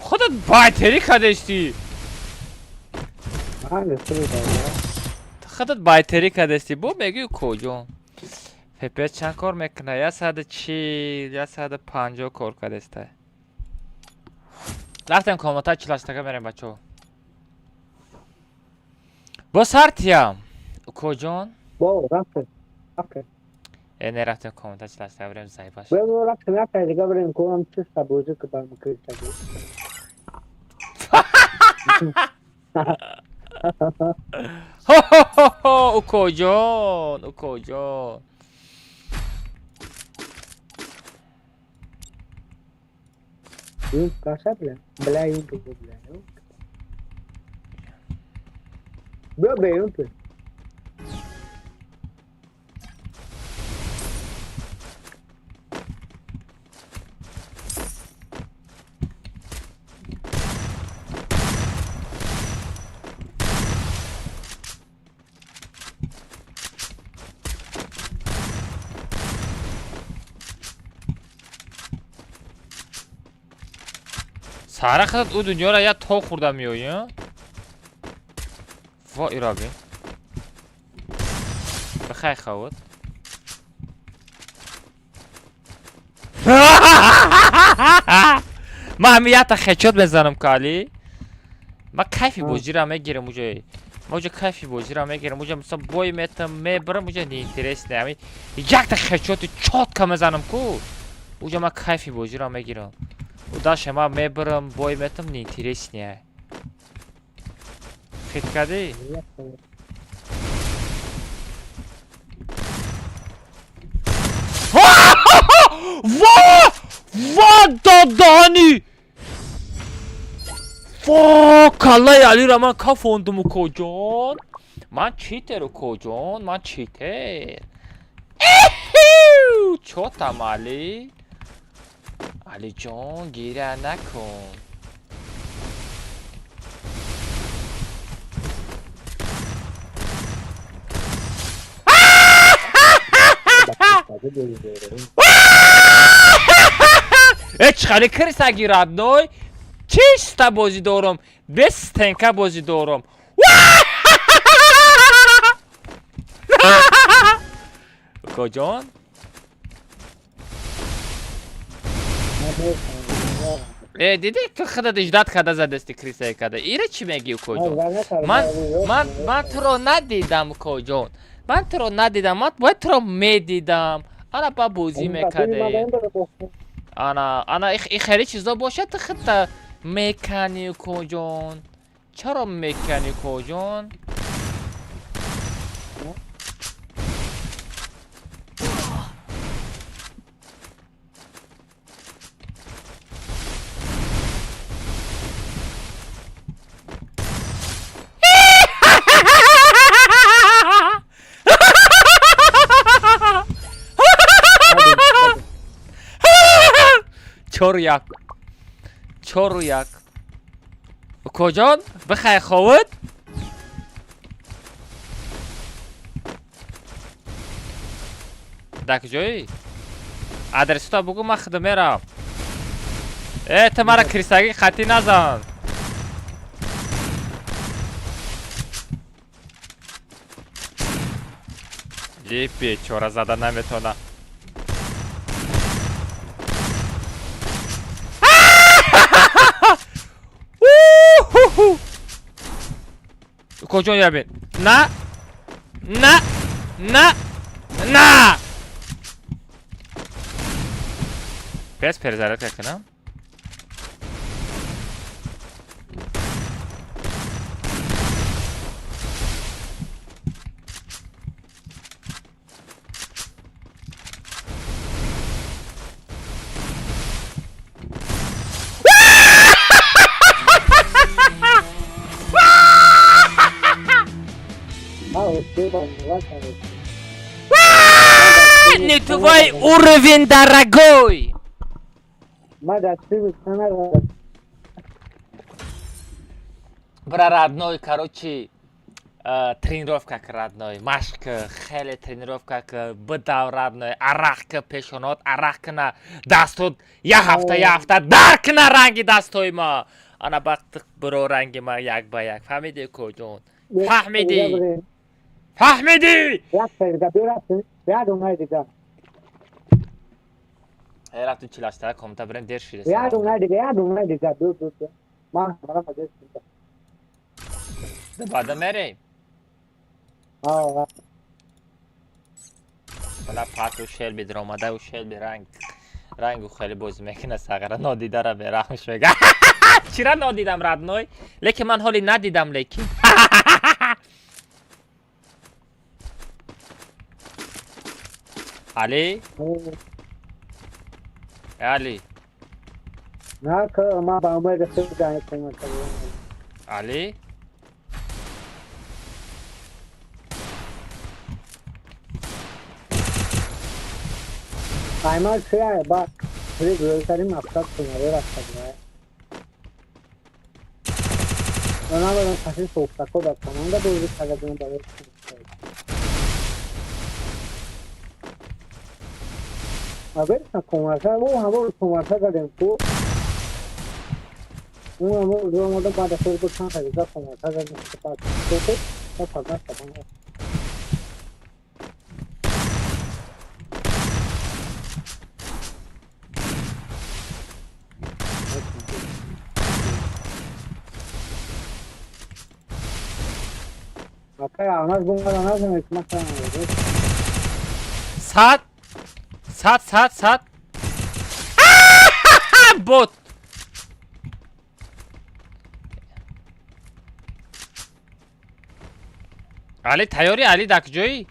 S1: Худат байтерӣ кардестӣ. Худат байтерӣ кардестӣ, бо мегӯӣ коҷон. ФПС чанд кор мекунад? 140, 150 кор кардеста. Рафтем комната чилаштага мерем, бачаҳо. Бо сартиям. Коҷон?
S6: Бо рафтем. Рафтем.
S1: Э не, рафтем комната чилаштага берем, зайбаш.
S6: Бо рафтем, рафтем дига берем конам чиста бозӣ ки барм криста.
S1: Хо-хо-хо, укоҷон, укоҷон.
S6: Юм каша бля. Бля юм бля. Бля бля юм.
S1: Сара худат ӯ дунёро я то хӯрда меоӣ? Во ироби. Бихай хавот. Ман ҳами якта хечот мезанам, кали. Ман кайфи бозиро мегирам уҷо. Ман уҷо кайфи бозиро мегирам. Уҷо мисол бой метам, мебарам, уҷо неинтересне. Ҳамин якта хедшоти чётко мезанам ку. Уҷо ман кайфи бозиро мегирам. Даша ман мебарам, бой метам, неинтересне. Хит кардӣ? Ва! Ва додани! Ва каллаи Алиро ман кафондум укоҷон. Ман читер укоҷон, ман читер. Чотам Али? Алиҷон гиря накун. Э чӣ хеле крисаги родной? Чиста бозӣ дорам, без стенка бозӣ дорам. Укоҷон? Э дидӣ ту худат иждат карда задасти крисае карда. Ира чӣ мегӣ укоҷон? Ман туро надидам укоҷон. Ман туро надидам, ман бояд туро медидам. Ана ба бозӣ мекардем. Ана, ана и хеле чизо бошад ту худта меканӣ укоҷон. Чаро меканӣ укоҷон? 4-1. 4-1. Укоҷон, бихай ховуд? Дар куҷоӣ? Адресута бугӯ, ман худам мерам. Э, ту мара крисагӣ хатӣ назан. Ли бечора зада наметавона. Укоҷон ябин. На! На! На! На! Без перезарядка кунам? Не твой уровень, дорогой! Бра, родной, короче, тренировка к родной, машк, хеле тренировка к бдав родной, арақ к пешонот, арақ кна дастот, я ҳафта, дар кна ранги дастои ма. Ана бақт бро ранги ма як ба як. Фаҳмиди коҷон? Фаҳмиди? Фаҳмиди? Рафтум чилаштара комта бирем дер шида. Баъда мерем. Бала пату шелби даромадаю шелби ранг. Рангу хеле бозӣ мекунад сағара нодидара бераҳмш мега. Чира нодидам родной? Лекин ман ҳоли надидам лекин. Али? Али. Али? Сад сад сад сад бот. Али тайёрӣ? Али дар куҷоӣ?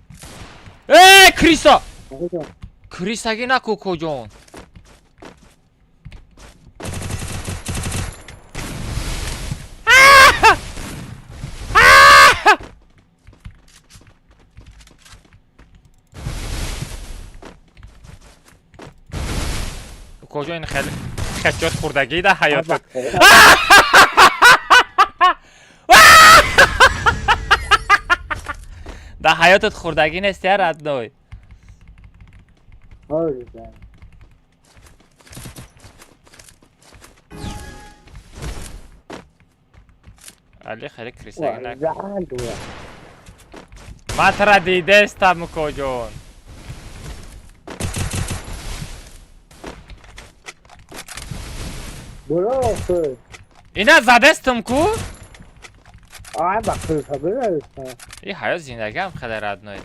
S1: Э, криса! Крисагӣ наку, коҷон. Коҷо ин хеле хачот хӯрдагӣ дар ҳаётат. Дар ҳаётат хӯрдагӣ нест, я родной. Али хеле крисагӣ наку. Ман тара дидестам, коҷон. Ина задестам ку?
S6: Ай ба крыса бираса.
S1: И ҳаёт зиндагиам хеле родной.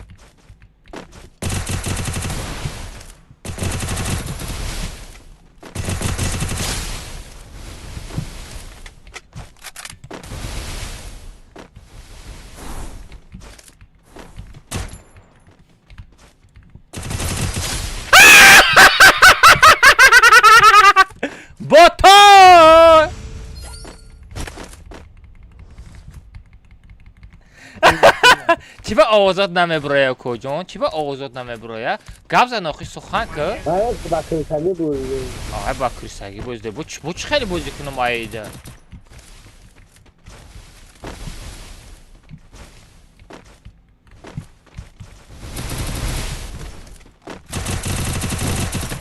S1: Ботон! Чӣ ба овозот намебуроя, коҷон? Чӣ ба овозот намебуроя? Гап зан охи, сухан ки.
S6: Ба крысагӣ бозӣ.
S1: Ай ба крысагӣ бозӣ. Бо чӣ хеле бозӣ кунам аида?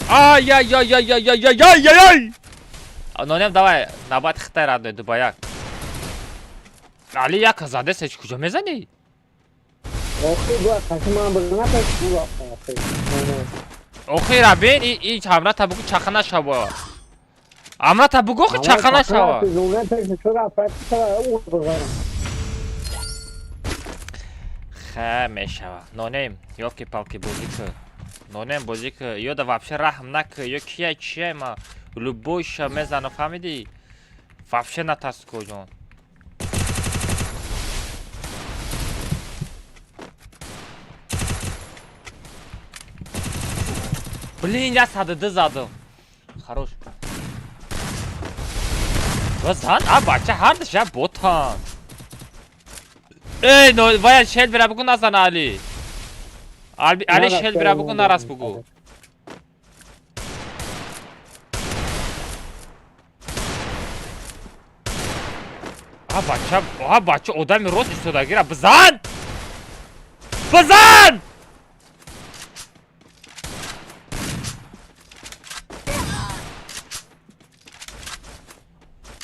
S1: Ай ай ай ай ай ай ай ай ай! Нонем давай, набат хитай родной дубаяк. Али як задес ҳеч куҷо мезанӣ?
S6: Охи бо қаши ман бизана пеш охи.
S1: Охи рабин и ҳамрата бугу чаха нашава. Ҳамрата бугу охи чаха нашава. Хе мешава. Нонем, ёлки-палки бозӣ ку. Нонем бозӣ ку. Ё да вообще раҳм наку, ё кия чия ма любойша мезана, фаҳмидӣ? Вообще натарс, коҷон. Блин, я 102 задам. Хорош. Зан, а бача ҳардаш я ботан. Эй, но вая шел бира бугу назан Али. Али шел бира бугу нарас бугу. А бача, а бача одами рост истодагира бизан! Бизан!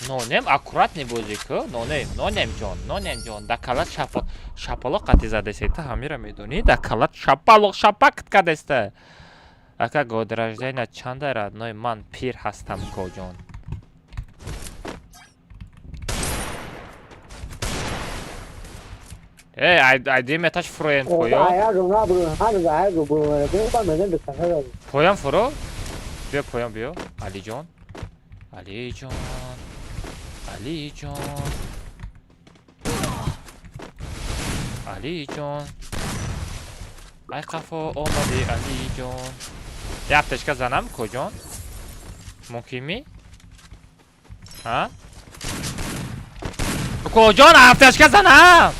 S1: Нонем аккуратный бозӣ ку. Нонем, нонем ҷон, нонем ҷон. Да калат шапалоқ қати задеста, та ҳамира медонӣ? Да калат шапалоқ шапакт кадеста. Ака год рождения чанда родной, ман пир ҳастам, коҷон. Эй, ай диметаш фуроен поён. Поён фуро? Биё поён биё. Алиҷон. Алиҷон. Алиҷон. Алиҷон. Ай қафо омадӣ, Алиҷон. Як тачка занам, коҷон? Мумкин ми? Ҳа? Коҷон, ҳафтачка занам!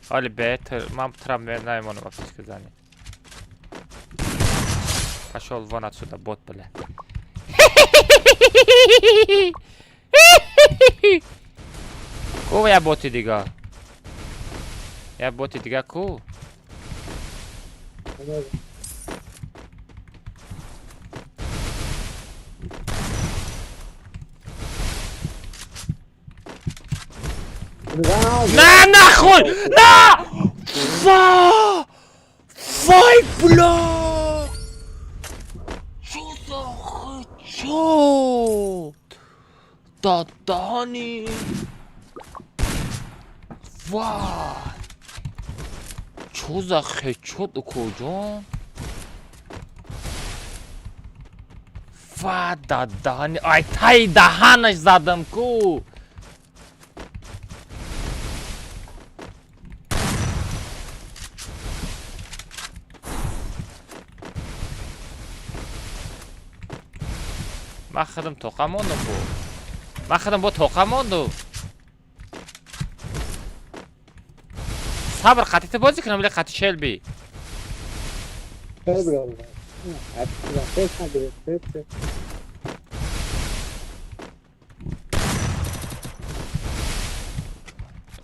S1: Али бетер, ман трам намемонам ҳафтачка занӣ. Пошёл вон отсюда, бот, бля. Ку я боти дига? Я боти дига ку? На нахуй! На! Ва! Вай, бля! Чё за хачо? Да дани! Вай! Чо за хедшот, укоҷон? Ва да даҳани, ай таи даҳанаш задам ку. Ман худам тоқа мондум бо. Ман худам бо тоқа мондум. Сабр, қати ту бозӣ кунам или қати Шелби?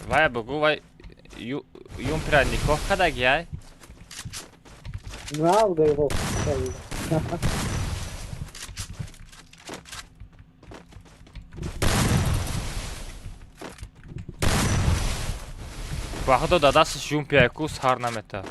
S1: Вай бугу, вай юмпера никоҳ кадаги ай? Ба худо, да дасташ юмпияй ку, сар намета.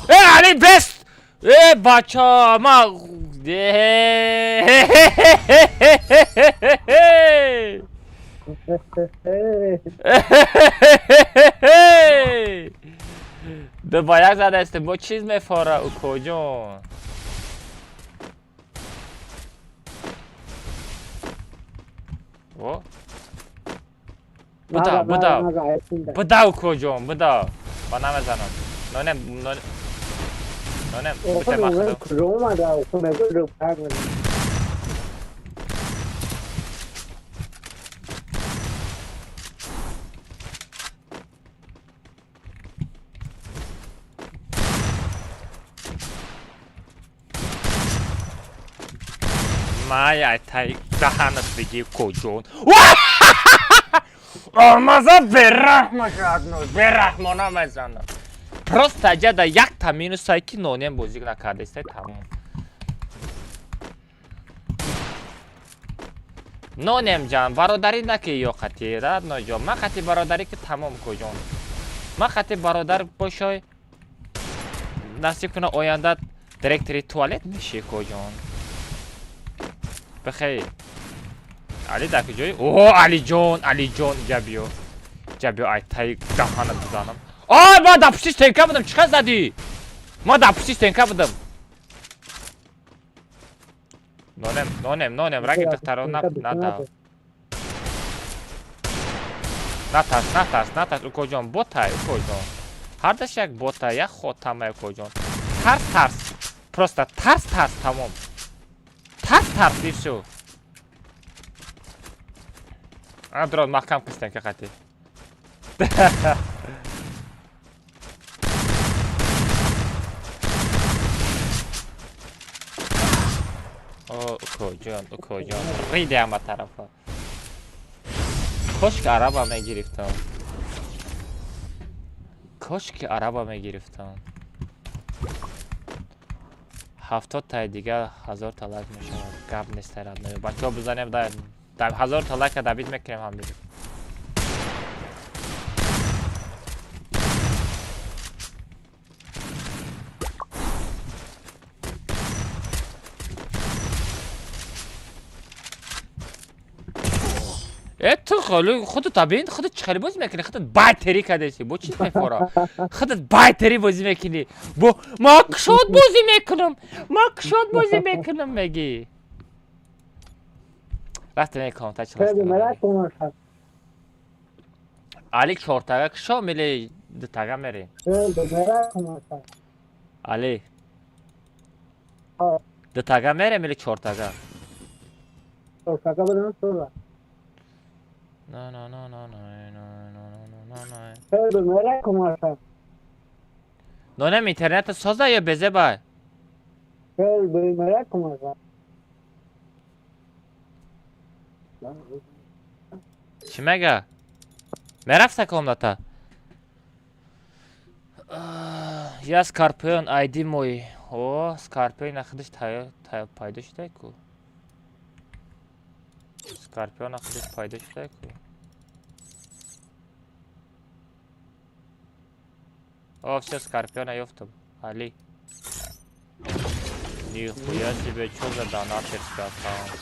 S1: Э, али бест! Э, бача, ма ду ба як задаистем, бо чиз мефора, укоҷон. О? Буда, буда. Буда, укоҷон, буда. Ба намезанам. Нонем, нонем. Нонем, бите махадам. Май ай тай даҳанат биги, коҷон. Алмаза бераҳма шадно, бераҳмона мезанам. Просто ҷада якта минусай ки нонем бозӣ накардестай, тамом. Нонем ҷан, бародарӣ наки ё қати, радно ҷон. Ман қати бародарӣ ки тамом, коҷон. Ман қати бародар бошой, насиб куна оянда директори туалет мешӣ, коҷон. Бихейр. Али дар куҷои? О, Алиҷон, Алиҷон, ҷа биё. Ҷа биё, ай таи даҳанат бизанам. Ай, ман дар пушти стенка будам, чӣ қадр задӣ? Ман дар пушти стенка будам. Нонем, нонем, нонем, раги духтаро надав. Натарс, натарс, натарс, укоҷон, ботай, укоҷон. Ҳардаш як ботай, як хотамай, укоҷон. Тарс, тарс. Просто тарс, тарс, тамом. Тарс, тарс, и всё. Ана дрон маҳкам кун стенка қати. О, укоҷон, укоҷон, риде ҳама тарафа. Кошки араба мегирифтам. Кошки араба мегирифтам. 70 таи дигар 1000 та лайк мешавад. Гап нест, родной. Бачаҳо, бизанем, 1000 та лайка добить мекунем ҳамдига. Э, ту хеле худат бин, худат чӣ хеле бозӣ мекунӣ? Худат байтери кардеси, бо чиз мефора? Худат байтери бозӣ мекунӣ, бо ма кушод бозӣ мекунам, ма кушод бозӣ мекунам мегӣ. Рафтем комната. Али, чортага кушо мили дутага мерем? Али, дутага мерем или чортага?
S6: Чортага берем.
S1: No, no, no, no, no, no, no, no, no, no. Нонем, интернета соза ё безе бай? Чӣ мега? Мерафта комната? Я Скорпион, айди мой. О, Скорпион ахидиш пайдо шудай ку. Скорпион ахидиш пайдо шудай ку. О, все, Скорпиона ёфтам. Али. Нихуя себе, чё за донатерский аккаунт?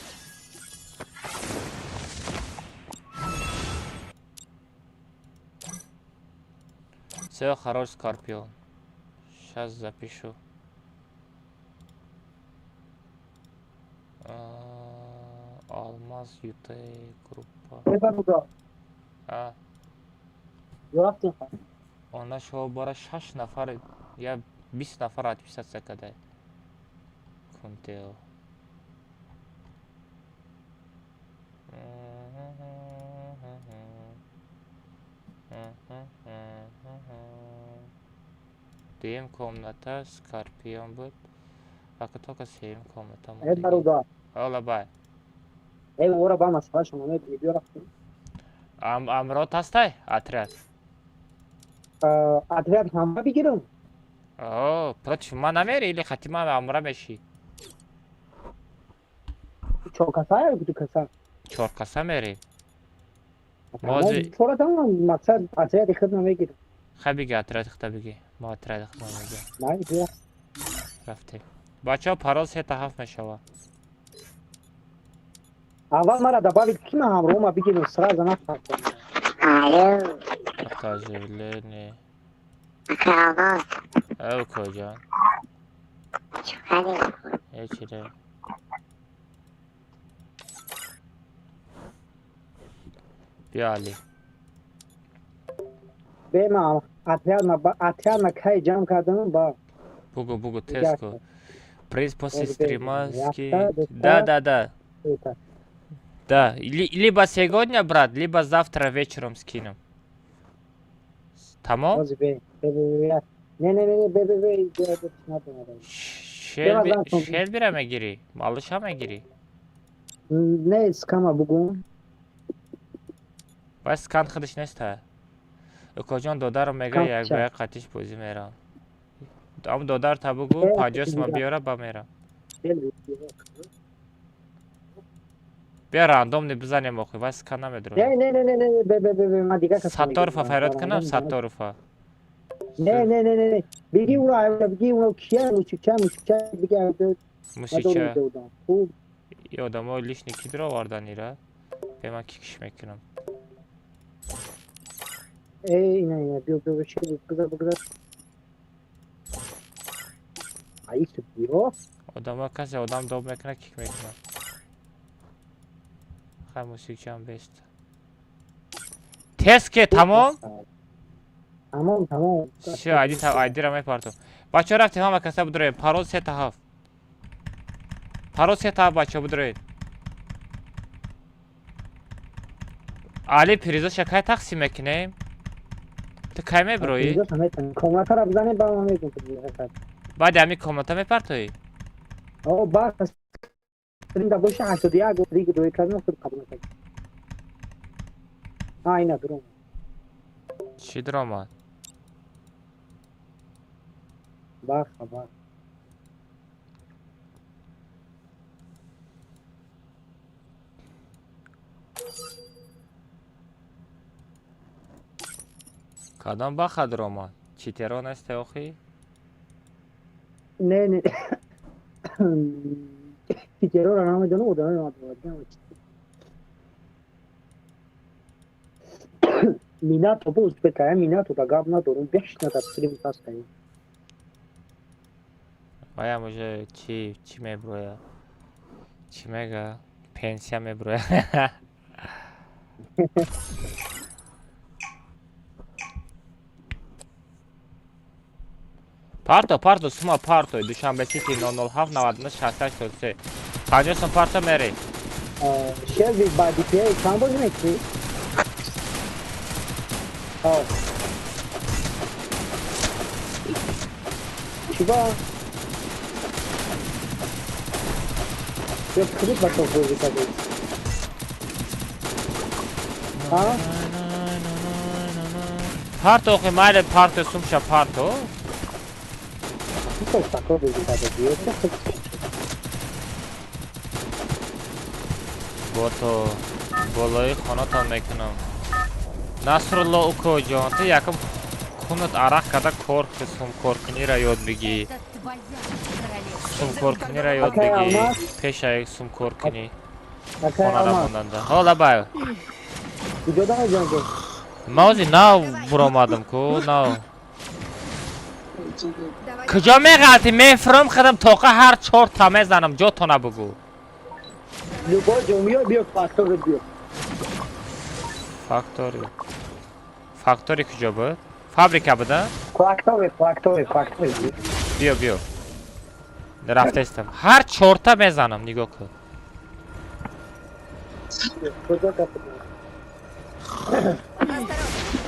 S1: Все, хорош, Скорпион. Сейчас запишу. Алмаз ЮТ группа. А. Она шо бара 6 нафар, я 20 нафар отписаться когда. Кунтео. Дуюм комната Скорпион буд. Ака тока сеюм комната.
S6: Э, бародар.
S1: Ола бай.
S6: Э, ора ба масъала шумо мегӯӣ, биё рафтем.
S1: Амрот ҳастай? Отряд.
S6: Отряд ҳама бигирам?
S1: О, против ман намери или хати ман амра мешӣ?
S6: Чор каса ё ду каса?
S1: Чор каса мери.
S6: Чора тамом, мақсад отряди худ намегирам.
S1: Хай биги отряди худа биги. Мо отряди худ намегирам.
S6: Май биё.
S1: Рафтем. Бачаҳо, парол 3 7 мешава.
S6: Аввал мара добавить ки ман ҳамроҳма бигирам, сразу нафарқам.
S20: Алло.
S1: Отоживление.
S20: Ака.
S1: Эй, куҷо?
S20: Чӣ?
S1: Ҳечире. Биё, Али.
S6: Бе, ман отряд ма кай ҷамъ кардам ба.
S1: Бугу, бугу, тез ку. Приз после стрима ски. Да, да, да. Да, либо сегодня, брат, либо завтра вечером скину. Тамом?
S6: Не, не, не, бе, бе, бе.
S1: Шелбира мегирӣ? Малыша мегирӣ?
S6: Не, скама бугум.
S1: Вай скан худаш неста. Укоҷон, додарам мега, як ба як қатиш бозӣ мерам. Ам додар та бугу, 50 сума биёра, ба мерам. Биё, рандомный бизанем охи, вай скан намедурад.
S6: Не, не, не, не, не, бе, бе, бе, ман дигар кас.
S1: Сатторова фарёд кунам, Сатторова.
S6: Не, не, не, не, не. Биги ура, биги ура, кия, мусикча, мусикча, биги.
S1: Мусикча. И одамои лишний ки даровардан ира? Бе, ман кикиш мекунам.
S6: Эй, ина, ина, биё, биё, шер, бигзар, бигзар. Аису, биё.
S1: Одамо касе одам доб мекунад, кик мекунад. Хай, мусикчаам бест. Тест ке, тамом?
S6: Тамом, тамом.
S1: Всё, айди айдира мепартом. Бачаҳо, рафтем, ҳама каса бидроем. Парол 3 7. Парол 3 7, бачаҳо, бидроед. Али, призоша кай тақсим мекунем? Ту кай мебироӣ?
S6: Комнатаро бизанем, ба ман мегӯм.
S1: Баъди ҳамин комната мепартоӣ?
S6: О, ба стрим да боша 81 риги дой кардам, худ қабул накард. А, ина дуром.
S1: Чӣ дуромад?
S6: Баха, баха.
S1: Кадом баха дуромад? Читеро несте охи?
S6: Не, не. Читероро намедонам, одамои ман. Минато бо узбекая, Минато да гап надорум, бешна да стрим ҳастаю.
S1: Ваям уже чӣ чӣ меброя? Чӣ мега? Пенсия меброя. Парто, парто, сума парто, Душанбе Сити 007 99 68 03. 50 сум парто, мери.
S6: Шелби, ба DPA чанд бозӣ мекунӣ? О. Чӣ ба? Ё худат ба топ бозӣ кардӣ? А?
S1: Парто охи майли парто сумша парто. Бо то болои хонатон мекунам. Насрулло уко ҷон, ту якум хунат арақ карда кор сумкоркуниро ёд бигӣ. Сумкоркуниро ёд бигӣ. Пеша сумкоркунӣ. Хонара монданда. Ҳо лабай. Ман ози нав буромадам ку, нав. Куҷо меғалтӣ? Мефурам худам тоқа ҳар чорта мезанам, ҷотона бугӯ.
S6: Любой ҷо миёй, биё фактори биё.
S1: Фактори. Фактори куҷо буд? Фабрика буда?
S6: Фактори, фактори, фактори.
S1: Биё, биё. Рафтаистам. Ҳар чорта мезанам, нигоҳ кун.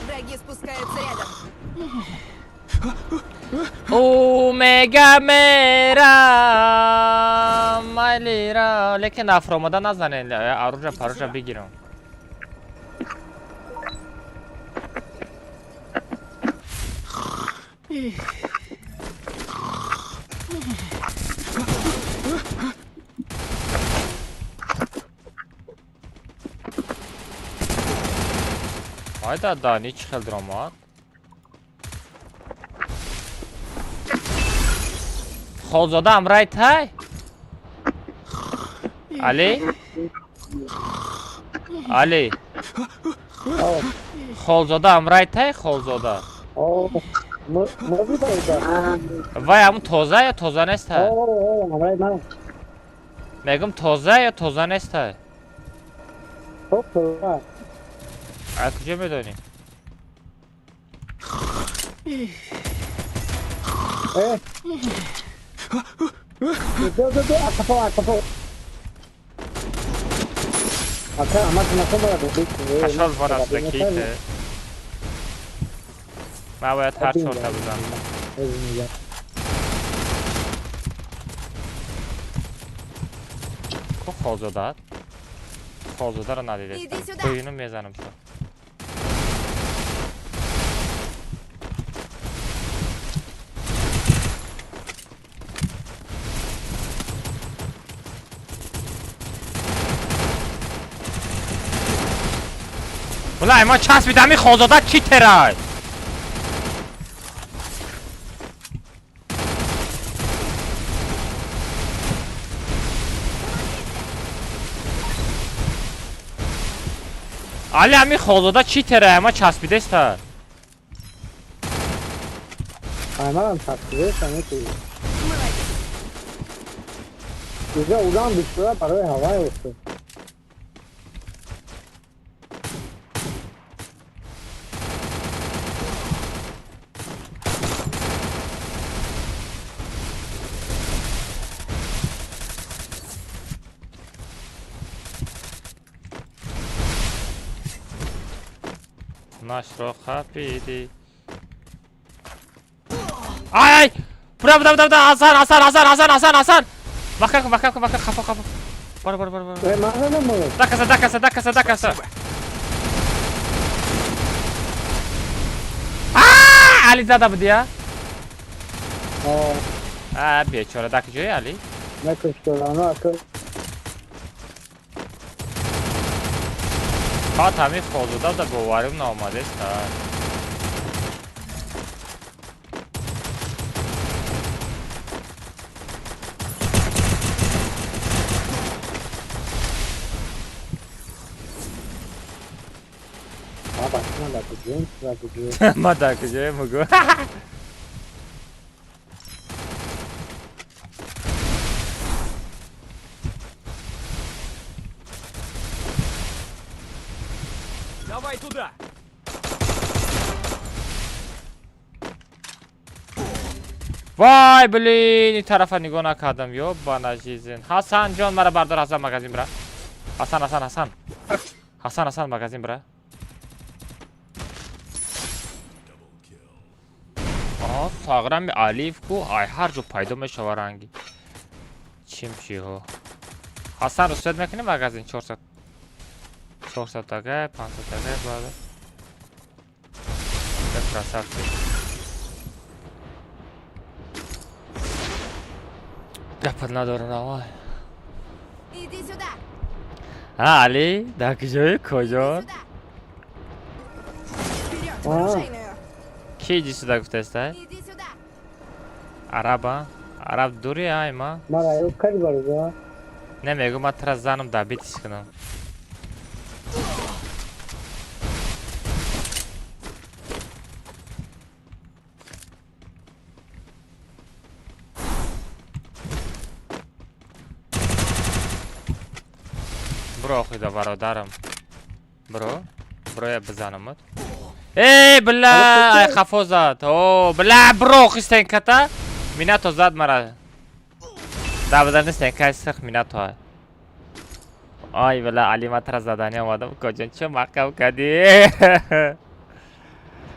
S3: Враги спускаются рядом.
S1: Ӯ мега мерам майлира, лекин афромада назанед, оружия паружа бигирам. Айда да, ничи хел даромад. Холзода ҳамраи тай? Али? Али? Холзода ҳамраи тай? Холзода. Вай ҳамун тоза ё тоза нестай? Мегум тоза ё тоза нестай? Аз куҷо медонӣ? Кашол варасда ките. Ман бояд ҳар чорта бизанам. Ку холзодаат? Холзодаро надидестам. Қӯйину мезанам шо. Улай, ма часпидам ин холзода чӣ терай? Али ҳамин холзода чӣ терай? Ма часпидеста.
S6: Аймарам часпидеста, мети. Уже удам бисёра барои ҳавай уфтод.
S1: Нашро хапиди. Ай ай! Бра бра бра бра Ҳасан Ҳасан Ҳасан Ҳасан Ҳасан Ҳасан. Маҳкам кун, маҳкам кун, маҳкам хафо хафо. Бара бара бара бара. Дакаса дакаса дакаса дакаса. Аа, Али зада буди я? А, бечора дар куҷои Али?
S6: Накушторано ака.
S1: Фақат ҳамин холзода да боварим наомадест. Ма дар куҷоем бугӯ?
S8: Давай туда!
S1: Вай, блин, ин тарафа нигоҳ накардам. Ёбана жизнь. Ҳасан ҷон, мара бардор, Ҳасан магазин бира. Ҳасан, Ҳасан, Ҳасан. Ҳасан, Ҳасан магазин бира. Аҳа, сағрами Алиев ку, ай ҳар ҷо пайдо мешава ранги. Чимчиҳо. Ҳасан русият мекунӣ магазин 400. 400 тага, 500 тага, баъд. Красавчик. Гапат надорам, давай.
S3: Иди сюда.
S1: А, Али, дар куҷои куҷо?
S3: Вперед, в оружейную.
S1: Ки иди сюда гуфтаста?
S3: Иди сюда.
S1: Араба? Араб дури ай ма?
S6: Мара ё кади барода.
S1: Не мегу ма тра занам добитиш кунам. Бро охида бародарам. Бро, бро я бизанамат. Эй, бля, ай хафо зад. О, бля, бро хистен ката. Минато зад мара. Да бизани стенкай сих минато. Ай, бля, Али ма тра задани омадам. Коҷон чо маҳкам кадӣ?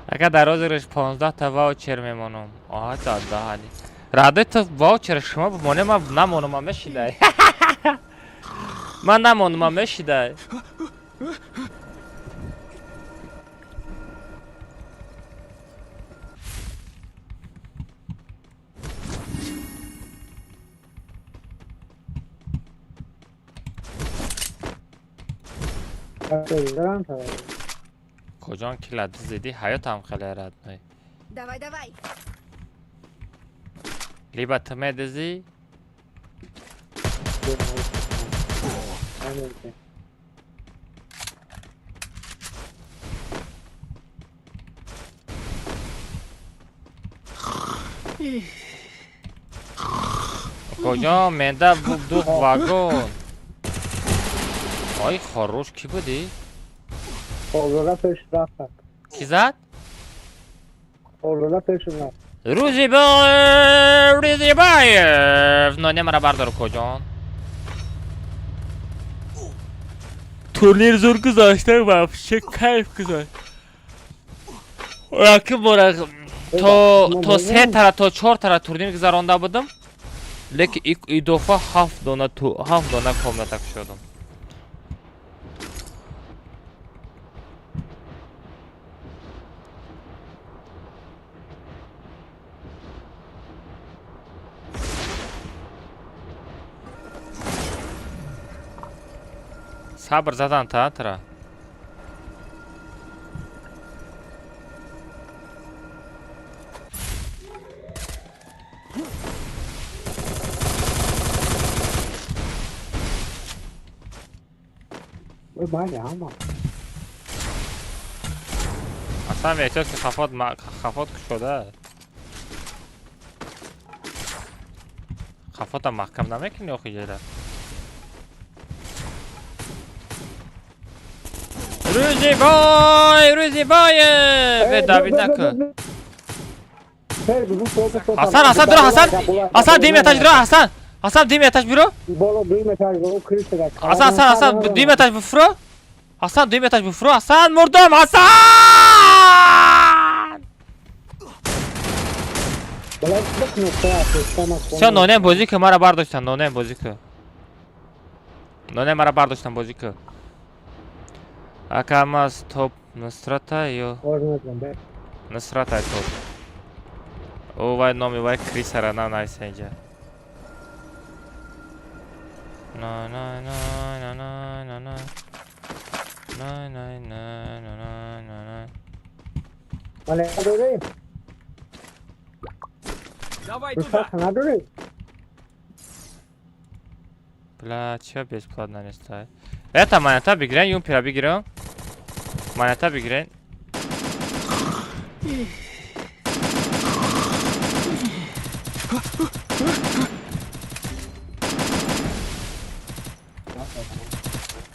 S1: Ака дар розыгрыш 15 та ваучер мемонам. А, да, да, Али. Радой ту ваучер шумо бимоне ма намонам мешидай. Ман намонам мешидай. Куҷон ки лади зиди ҳаётам хеле родной.
S3: Давай, давай.
S1: Либо ту медизӣ, куҷон менда дух вагон. Ай хорош кӣ будӣ?
S6: Холода пеш рафт.
S1: Кӣ зад?
S6: Холода пеш рафт.
S1: Рӯзибоев, Рӯзибоев. Ноне мара бардор куҷон. Турнир зур гузашта вообще кайф гузашт. Якум бора то се тара то чор тара турнир гузаронда будам. Лекин идофа ҳафт дона 7 дона комната кушодам. Сабр задан та тра.
S6: Бале, ҳама.
S1: Аслан эҳтиёт ки хафот хафот кушода. Хафота маҳкам намекунӣ охи ҷера. Рӯзибой, Рӯзибоев, Давид накун. Ҳасан, Ҳасан, дуро Ҳасан. Ҳасан, дим этаж дуро Ҳасан. Ҳасан, дим этаж биро.
S6: Боло дуюм этаж боло крыша.
S1: Ҳасан, Ҳасан, Ҳасан, дим этаж бифуро. Ҳасан, дуюм этаж бифуро. Ҳасан, мурдам, Ҳасан! Всё, нонем бозӣ ку, мара бардоштан, нонем бозӣ ку. Нонем мара бардоштан бозӣ ку. Ака мас топ Нусрата ё Нусрата топ. О вай номи вай крисара на найса инҷа. На на на на на на на на на на на на на на.
S6: Мале надорӣ?
S16: Давай туда.
S6: Надорӣ?
S1: Бля, чё бесплатно не ставит? Это монета бигирен, юмпера бигирем. Монета бигирен.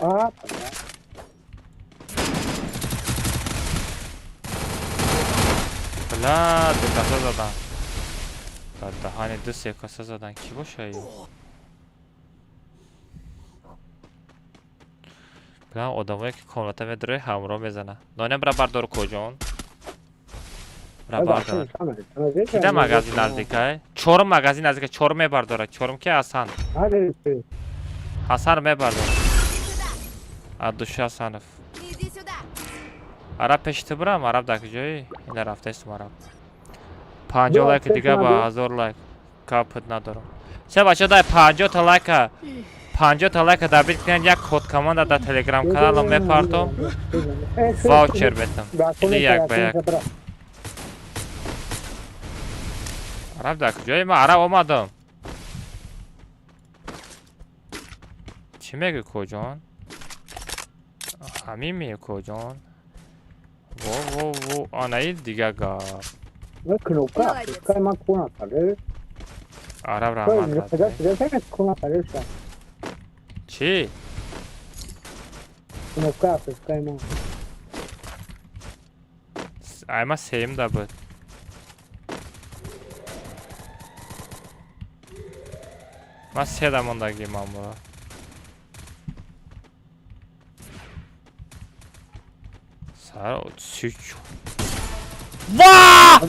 S6: А,
S1: Бля, ду каса задан. Дар даҳани ду се каса задан. Кӣ боша ё? Бля, одамое ки комната медарои ҳамроҳ мезана. Нонем бра бардор куҷон? Бра бардор. Кида магазин наздикай? Чорум магазин наздика, чорум мебардора. Чорум ки Ҳасан. Ҳасан мебардора. Абдуши Ҳасанов.
S3: Иди сюда.
S1: Араб пеши ту бирам, араб дар куҷоӣ? Ина рафтаистум араб. 50 лайк дига ба 1000 лайк капит надорам. Се бача дай 50 та лайка. 50 та лайка добит кунед, як код команда дар телеграм каналам мепартом. Ваучер метам. Или як ба як. Араб дар куҷоӣ? Ман араб омадам. Чӣ мегӯӣ коҷон? Ҳамин мегӯ коҷон? Во во во, анаи дига гап. Араб раҳмат. Чӣ? Ай ма сеюм да буд. Ман се да мондагӣ мамура. Ва!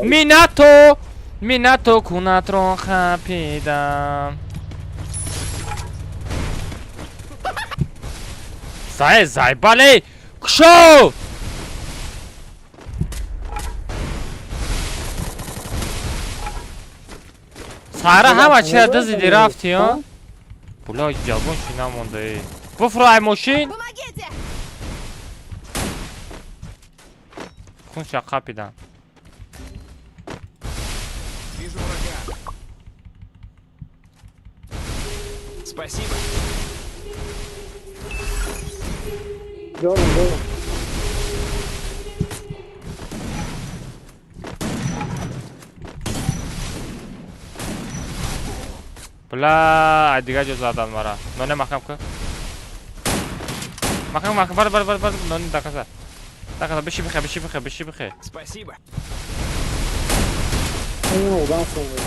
S1: Минато! Минато кунатро хапидам. Зай, зайбале! Кушо! Сара ҳама чира дизиди рафти, а? Була ҷавон чӣ намондаи. Буфро ай мошин! Кунша қапидан.
S14: Вижу врага. Спасибо.
S6: Дором, дором.
S1: Бля, ай дига ҷо задан мара. Ноне махкам ку. Махкам, махкам, бар, бар, бар, бар, ноне дақаса. Дақаса, биши бихе, биши бихе, биши бихе.
S14: Спасибо.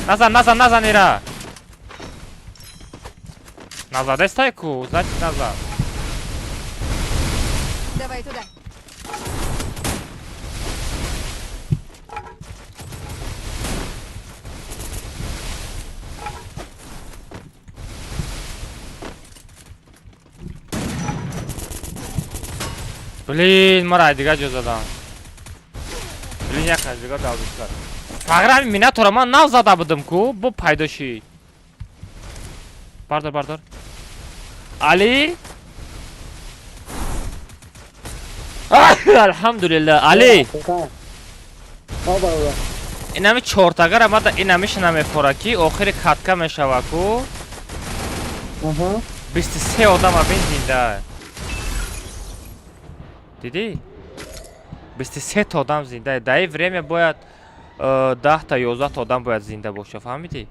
S1: Назан, назан, назан ира. Назад эстай ку, значит назад.
S3: Давай туда.
S1: Блин, мара дига ҷо задам. Блин, як аз дига давдиштар. Фағрами минатора ман нав зада будам ку, бо пайдо шид. Бардор, бардор. Али? Алҳамдулилла, Али. Инами чортагара мада инамиш намефора ки охири катка мешава ку. 23 одама бин зинда. Дидӣ? 23 та одам зинда. Дар ин время бояд 10 та 11 та одам бояд зинда боша, фаҳмидӣ?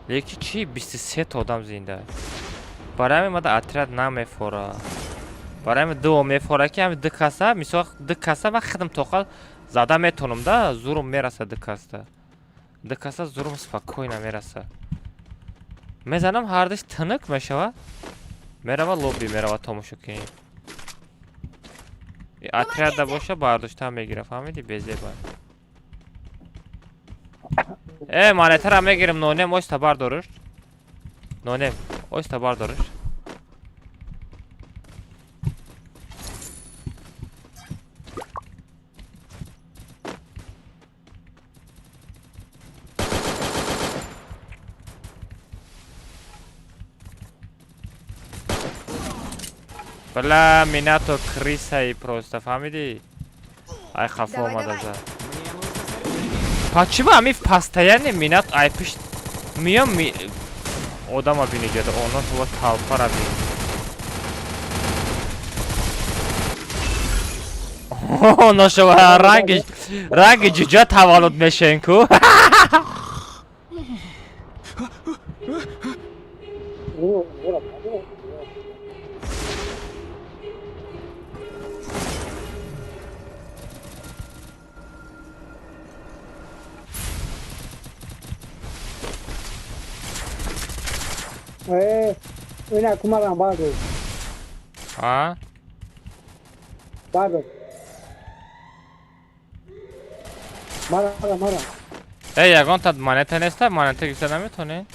S1: Лекин чӣ 23 та одам зинда? Барои ҳамин мада отряд намефора. Барои ҳамин дуо мефора ки ҳамин ду каса, мисол ду каса ман худам тоқат зада метонам да, зурум мераса ду каста. Ду каса зурум спокойно мераса. Мезанам ҳардиш тинук мешава. Мерава лобби, мерава тамошо кунӣ. Отряд да боша бардошта мегира, фаҳмидӣ? Безеба. Монетара мегирим, нонем, ойста бардориш. Нонем, ойста бардориш. Бля, Минато крисаи просто, фаҳмидӣ? Ай хафо омада за. Почему ами постоянно Минато ай пишт миём ми одама биниҷада, оно тула талпара бин. Ношава ранги ранги ҷуҷа таваллуд мешен ку.
S6: Ина кумарам бардор.
S1: А?
S6: Бардор. Мара, мара.
S1: Ягон та монета неста, монета гирифта наметонӣ?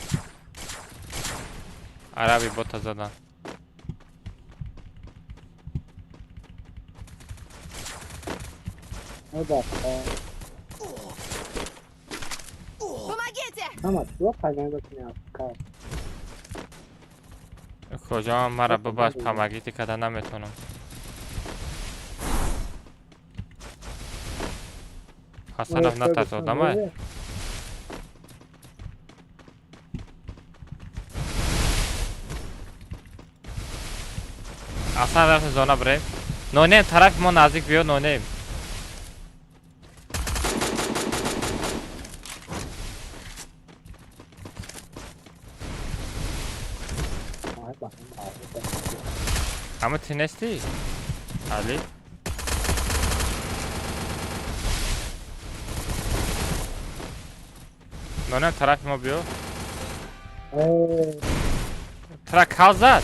S1: Араби бота задан.
S3: Помогите!
S1: Куҷо мара бубахш, помогите карда наметавонам. Ҳасанов, натарс, одамай. Аслан рафтем зона бирем. Нонем тарафи мо наздик биё, нонем. Ама ти нести? Али? Нонем тарафи мо биё. Тра кал зад.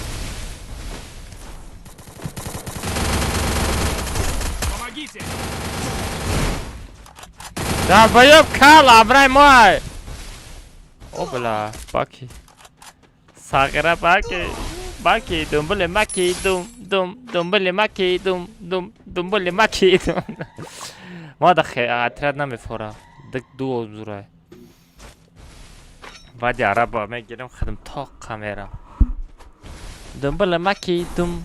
S8: Помогите!
S1: Долбоёб, кал амрай мой. О, бля, баки. Сағира баки. Баки, думбули маки, дум, дум, думбули маки, дум, дум, думбули маки, дум. Ма да отряд намефора. Дик ду обзурай. Баъди араба мегирем, хадим тоққа мерам. Думбули маки, дум.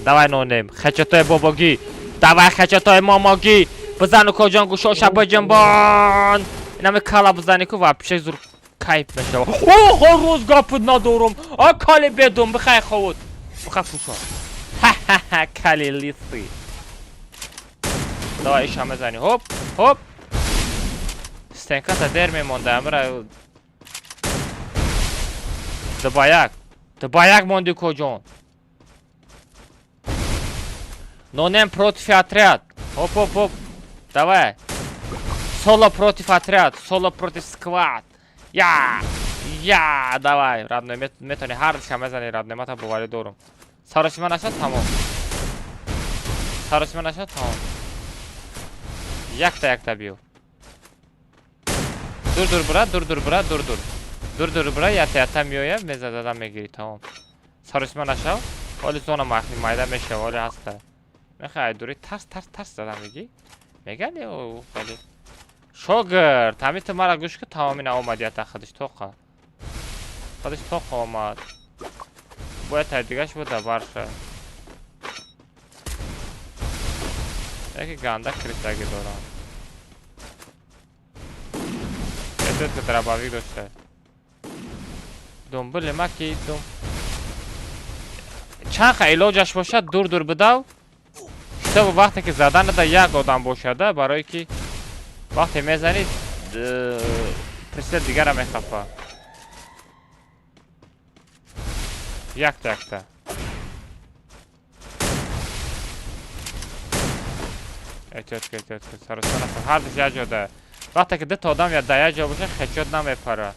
S1: Давай, нонем. Хачатои бобогӣ. Давай, хачатои момогӣ. Бизану коҷон гӯшоша биҷунбон. Инами кала бизани ку вообще зур кайф мешава. Охо, рӯз гапут надорум. А кали бедум бихай ховуд. Бихай фуша. Ха-ха-ха, кали лиси. Давай иша мезани. Хоп, хоп. Стенката дер мемонда, амра. Дубаяк. Дубаяк монди коҷон. Нонем против отряд. Хоп, хоп, хоп. Давай. Соло против отряд, соло против сквад. Я! Я! Давай, родной, метони ҳар ша мезани, родной, мата боварӣ дорум. Саросима нашад, тамом. Саросима нашад, тамом. Якта якта биё. Дур дур бира, дур дур бира, дур дур. Дур дур бира, ята ята меоя, мезадада мегирӣ, тамом. Саросима нашав, оли зона майда мешава, оли ҳаста. Мехоҳай дури тарс тарс тарс зада мегӣ? Мегани о хеле. Шогирд, ҳамин ту мара гӯш ку, тамоми наомад ята худиш тоқа. Худиш тоқа омад. Бояд тай дигаш буда барша. Яке ганда крисаги дорам. Этот ки дробовик дошта. Думбули маки дум. Чанд ха илоҷаш бошад, дур дур бидав. Китобу вақте ки заданада як одам бошада, барое ки вақте мезанӣ присел дигара мехапа. Якта якта. Эҳтиёт ку, эҳтиёт ку. Саросима нашав. Ҳар душ як ҷода. Вақте ки дута одам я дар як ҷо боша, хечот намепара.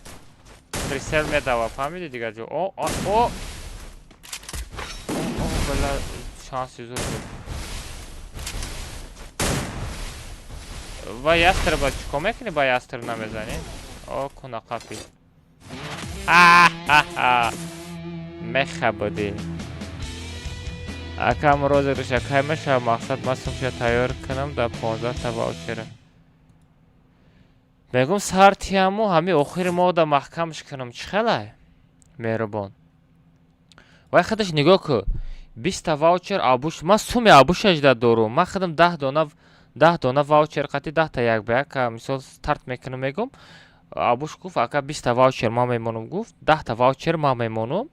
S1: Присел медава, фаҳмиди дигар ҷо. О, о, о. О, бля, шанси зур буд. Ва ястреба чикор мекунӣ, ба ястреб намезанӣ? О, куна қапи. Ха-ха-ха. Меха будӣ. Акам розыгрыша кай мешава, мақсад ман сумша тайёр кунам дар 15 та ваучера. Мегум сар тияму ҳами охири моҳда маҳкамш кунам, чӣ хелай? Меҳрубон. Вай худаш нигоҳ ку. 20 та ваучер абуш, ман суми абушаш дорум. Ман худам 10 дона 10 дона ваучер қати 10 та як ба як мисол старт мекунам мегум. Абуш гуфт, ака 20 та ваучер ман мемонам гуфт, 10 та ваучер ман мемонам.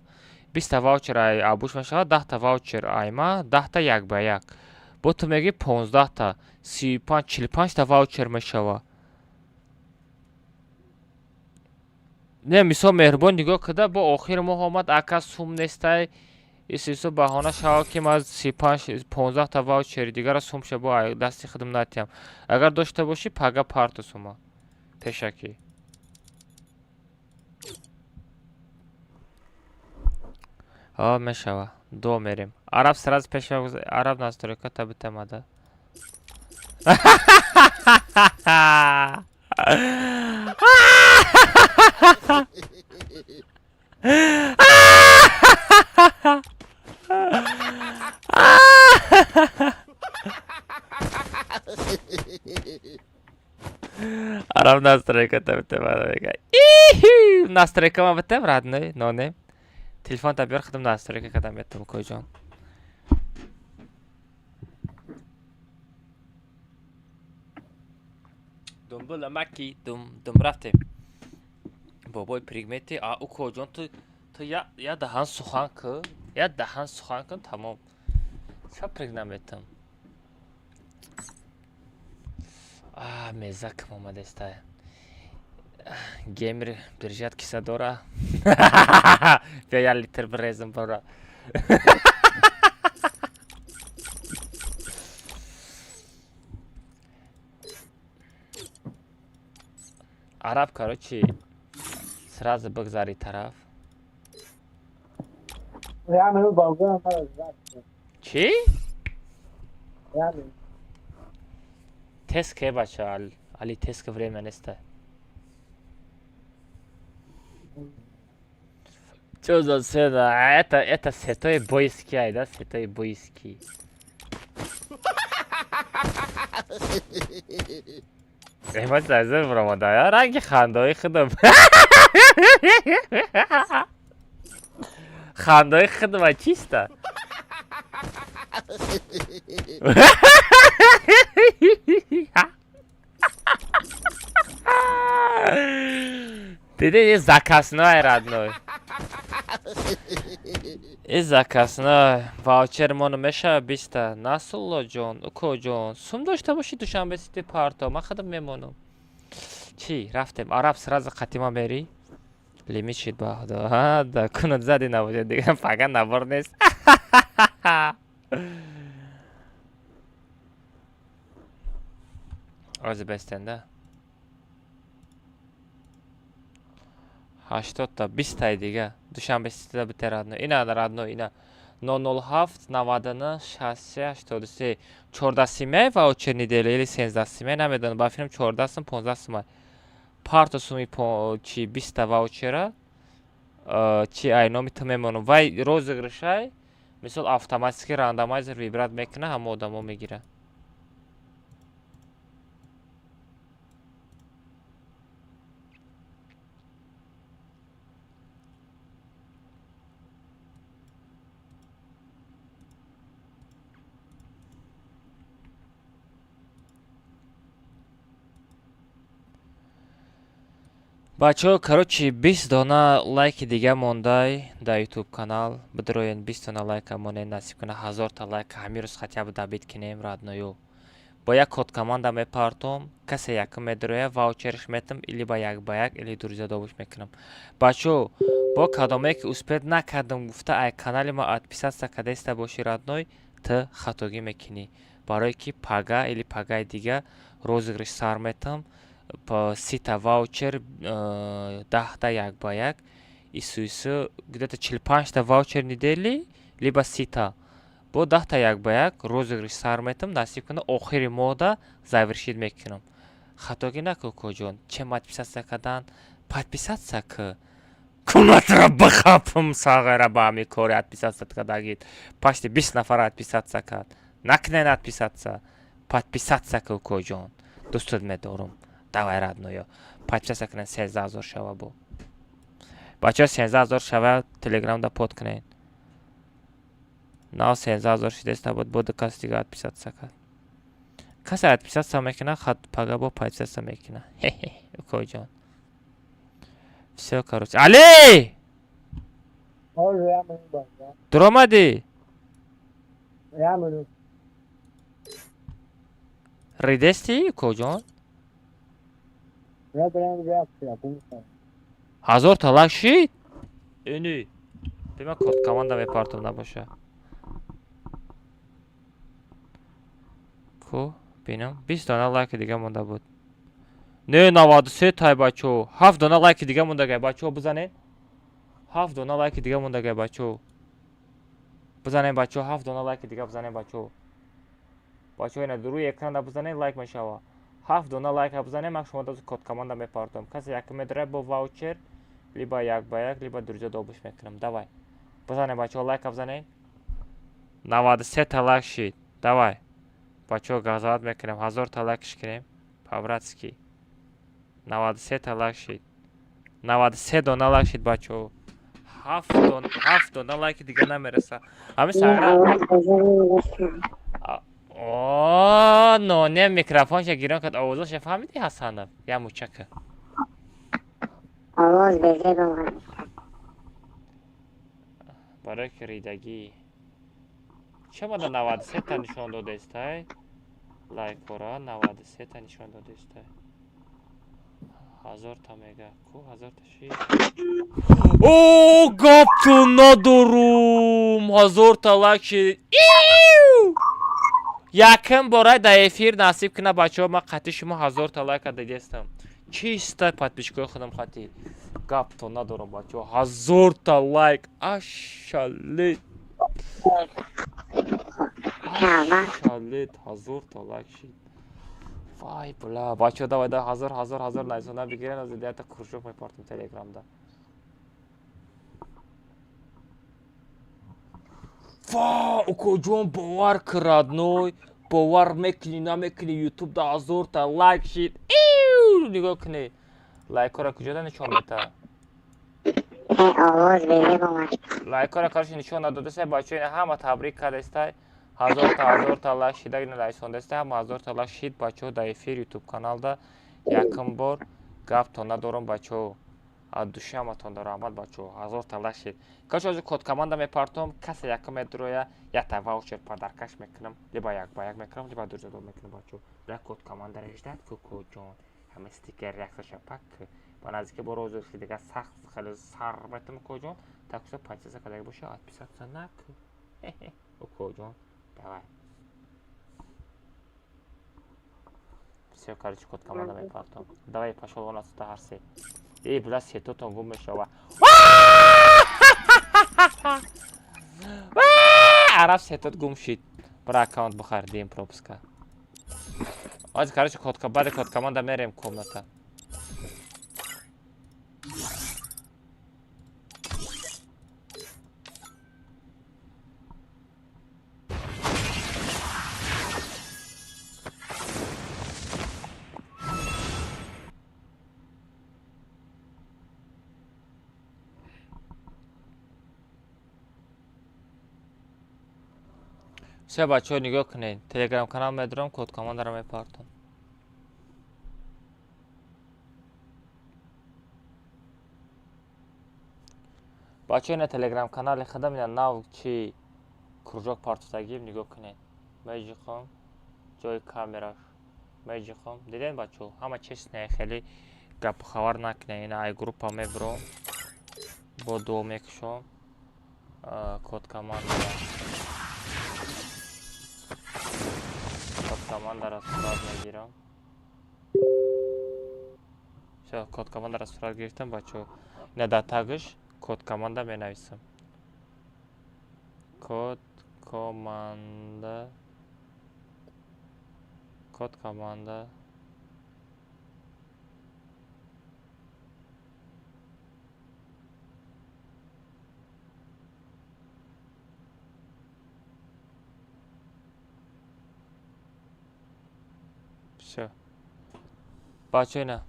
S1: 20 та ваучер ай абуш мешавад, 10 та ваучер ай ма, 10 та як ба як. Бо ту мегӣ 15 та, 35, 45 та ваучер мешава. Не, мисол меҳрубон нигоҳ куда, бо охири моҳ омад, ака сум нестай, исису баҳона шава ки ман 35, 15 та ваучери дигара сумша бо дасти худам натиҳам. Агар дошта бошӣ, пага парту сума. Пешакӣ. О, мешава. До мерем. Араб сразу пеша араб настройка та битамада. Худам настройка та мега. Настройка ма битем, родной, нонем. Телефон та биёр, худам настройка кадам метам, коҷон. Думбула маки, дум, дум рафтем. Бобои пригмети, а укоҷон, ту я даҳан сухан ку, я даҳан сухан кун, тамом. Ча приг наметам? А, мезакам омадеста. Гемер биржат киса дора. Бیا я литр бирезам бара. Араб, короче, сразу бигзари тараф.
S6: Я минут балгам мара зад.
S1: Чӣ?
S6: Я минут.
S1: Тест ке, бача, али тест ке время неста. Чё за цена? Это святой бойский, ай, да? Святой бойский. Эма зазир буромада, я ранги хандаи худам. Хандаи худам чисто. Диди, заказной, родной. И заказной. Ваучер моно мешава биста. Насулло ҷон, уко ҷон. Сум дошта боши Душанбе сити парто. Ман худам мемонам. Чӣ, рафтем. Араб сразу қатима мери. Лимит шид ба худо. Ҳа, да кунат зади набошад дига фақат набор нест. Ози бестенда. 80-та 20-таи дига. Душанбе ситида бите родной. Ина родной, ина. 007 99 63 83 14 симай ваучер недели или 13 симай намедонам. Ба филм 14 сум 15 сумай. Парто суми чи 20-та ваучера чи ай номи ту мемонам. Вай розыгрышай, мисол автоматически рандомайзер вибрат мекуна, ҳама одамо мегирад. Бачаҳо, короче, 20 дона лайки дига мондай дар ютуб канал. Бидроен 20 дона лайка монен, насиб куна 1000-та лайка ҳамин рӯз хотя бы добить кинем, родною. Бо як код команда мепартом, касе якум медроя, ваучерш метам или ба як ба як, или друзья добуш мекунам. Бачаҳо, бо кадомае ки успеть накардам гуфта ай канали ма отписаться кадаиста боши, родной, ту хатогӣ мекунӣ. Барое ки пага или пагаи дига розыгрыш сар метам, 30-та ваучер, 10-та як ба як, ису ису где-то 45-та ваучер недели, либо 30-та. Бо 10-та як ба як розыгрыш сар метам, насиб куна охири моҳда завершить мекунам. Хатогӣ накун, коҷон, чем отписаться кардан, подписаться ку. Кунатра бихапм сағайра ба ҳамин кори отписаться кардагит. Почти 20 нафар отписаться кард. Накунен отписаться. Подписаться ку, коҷон. Дӯстот медорам. Давай, родноё. Подписаться кунен 13 000 шава бо. Бачаҳо, 13 000 шава телеграмда под кунен. Нав 13 000 шидеста буд, бо ду кас дига отписаться кард. Касе отписаться мекуна, хат пага бо подписаться мекуна. Хе-хе, укоҷон. Всё, короче. Али!
S6: Оз я минут балгам.
S1: Дуромадӣ?
S6: Я минут.
S1: Ридести, укоҷон?
S6: Я прям я я
S1: 1000-та лайк шид? Ини. Бима код команда мепартом набоша. Ку, бинам. 20 дона лайки дига монда буд. Не, 93 тай бачаҳо. 7 дона лайки дига мондагай, бачаҳо бизанед. 7 дона лайки дига мондагай, бачаҳо. Бизанед, бачаҳо, 7 дона лайки дига бизанед, бачаҳо. Бачаҳо, ина рӯи экрана бизанед, лайк мешава. 7 дона лайка бизанед, ман шумо дозу код команда мепартом. Касе якум медорад бо ваучер, либо як ба як, либо друзья добуш мекунам. Давай. Бизанед, бачаҳо, лайка бизанед. 93 та лайк шид. Давай. Бачаҳо, газоват мекунем, 1000-та лайкш кунем. По-братски. 93 та лайк шид, 93 дона лайк шид, бачаҳо. Ҳафт дона лайки дига намереса. Ҳами сагра ноне микрофонша гирон кард, овозоша фаҳмиди, Ҳасанов? Я мучака.
S20: Овоз безеб омад.
S1: Барои ки ридагӣ. Чамада 93 та нишон додаистай? Лайкора 93 та нишон додаистай. 1000 та мега. Ку 1000 та ши? О, гапту надорум! 1000 та лайк ши. Якм бора дар эфир насиб кина, бачаҳо, ман қатъи шумо 1000 та лайка дидестам. Чиста подписчикои худам хати. Гаптон надорам, бачаҳо. 1000 та лайк. Ашалет. Ашалет, 1000 та лайк шид. Вай, бла, бачаҳо, давай, да, ҳазор, ҳазор, ҳазор найзона бигирен, аз ята кружок мепартам телеграмда. Ва, укоҷон, бовар ки, родной, бовар мекунӣ, намекунӣ, ютуб да 1000 та лайк шид. Нигоҳ кунед. Лайкҳоро куҷода нишон мета?
S20: Овоз безеб омад.
S1: Лайкҳоро короче нишон надодастай, бачаҳо, ина ҳама табрик кардастай. 1000 та, 1000 та лайк шида, ина лайсондастай, ҳама 1000 та лайк шид, бачаҳо, дар эфир ютуб каналда якум бор. Гаптон надорам, бачаҳо. Аз души ҳаматон раҳмат, бачаҳо, 1000 та лайк шид. Короче, ҳозир код команда мепартом, касе якум медуроя, якта ваучер подаркаш мекунам, либо як ба як мекунам, либо дурзадор мекунам, бачаҳо. Як код командара ждать ку, коҷон. Ҳама стикер реаксияша пак ба наздики бо розы дига сахт хеле сар метам, коҷон. Так что подписаться кадаги боша, отписаться наку. Укоҷон, давай. Всё, короче, код команда мепартом. Давай, пошёл вон отсюда, ҳар се. Эй, бля, сетотон гум мешава. Араб сетот гум шид. Бра аккаунт бихар, дим пропуска. Ҳозир, короче, код, баъди код команда мерем комната. Всё, бачаҳо, нигоҳ кунед. Телеграм канал медорам, код командаро мепартом. Бачаҳо, ина телеграм канали худам, ина нав чи кружок партофтагим, нигоҳ кунед. Меҷиқом, ҷои камераш. Меҷиқом. Дидем, бачаҳо, ҳама честно, хеле гапу хабар накунед. Ина ай группа мебуром. Бо дуо мекушом. Код командара. Код командара сурат мегирам. Всё, код командара сурат гирифтам, бачаҳо. Ина дар тагш код команда менависам. Код команда, код команда. Всё. Бачаҳо, ина.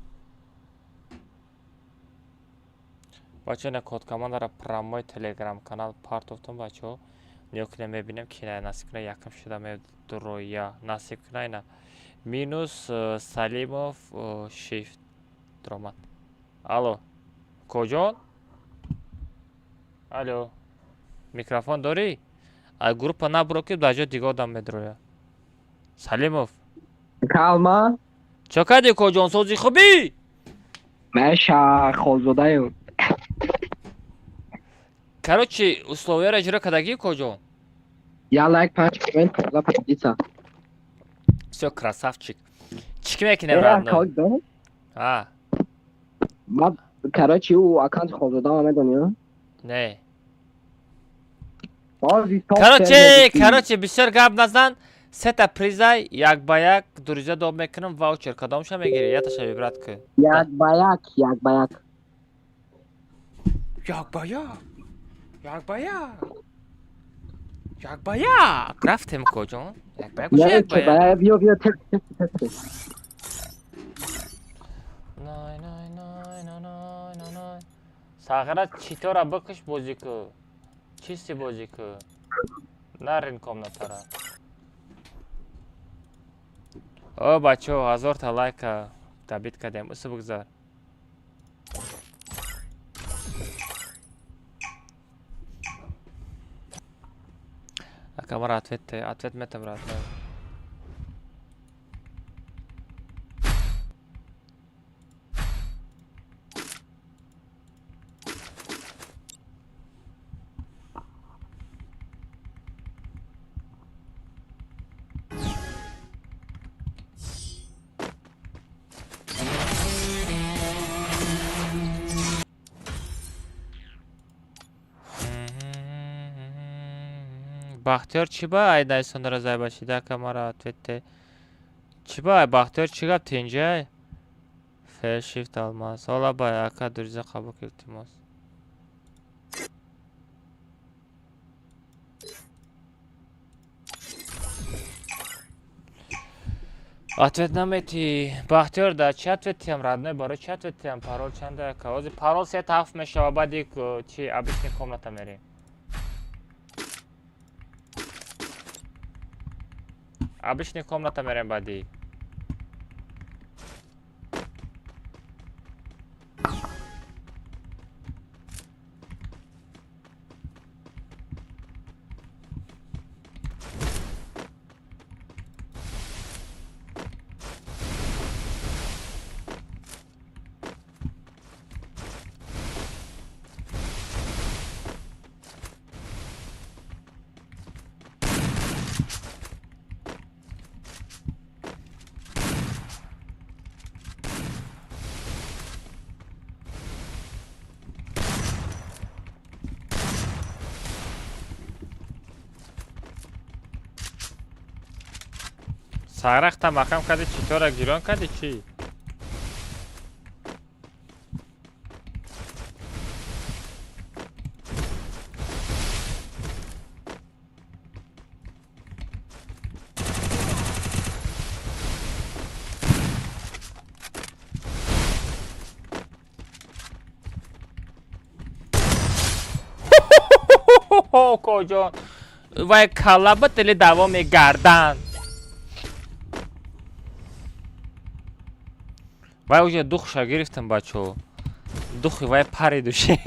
S1: Бачаҳо, ина код командара прямой телеграм канал партофтам, бачаҳо. Нигоҳ кунед, мебинем ки насиб кунад якум шуда медуроя. Насиб кунад ина. Минус Салимов шифт даромад. Алло. Коҷон? Алло. Микрофон дорӣ? Ай группа набуро ки дар ҷои дига одам медуроя. Салимов.
S6: Калма.
S1: Чо кардӣ, коҷон, сози хубӣ?
S6: Меша холзодаем.
S1: Короче, условияро иҷро кардагӣ, коҷон?
S6: Я лайк, панҷ коммент, 15 подписа.
S1: Всё, красавчик. Чӣ ки мекунем, родной? А.
S6: Ма, короче, ӯ аккаунти холзодама медонӣ?
S1: Не. Короче, бисёр гап назан. Сета призай як ба як дуриза доб мекунам, ваучер кадомша мегирӣ? Яташа выбрать кун.
S6: Як ба як, як ба як.
S1: Як ба як. Як ба як. Як ба як. Рафтем, коҷон. Як ба як боша, як ба як.
S6: Биё, биё, тез, тез, тез.
S1: Сағира читора бикуш бозӣ ку. Чисти бозӣ ку. Нарин комнатара. О бачаҳо, 1000 та лайка табид кардем. Усу бигзар. Ака мара ответ ответ метам брат. Бахтиёр чӣ ба айдайсонра зайбашида ака мара ответте. Чӣ ба Бахтиёр чӣ гап тинҷай? Фе shift алмаз. Ҳола бай ака дуриза қабул ки илтимос. Ответ наметӣ. Бахтиёр да чӣ ответ тиям родной барои чӣ ответ тиям парол чанда ака? Ҳозир парол се та ҳафт мешава баъди чи обычный комната мерем. Обычный комната мерем баъди. Сарахта мақам карди читора гирон карди чӣ? Коҷон вай калла ба тили даъво мегарданд. Вай уже духша гирифтам бачо. Духи вай пари души.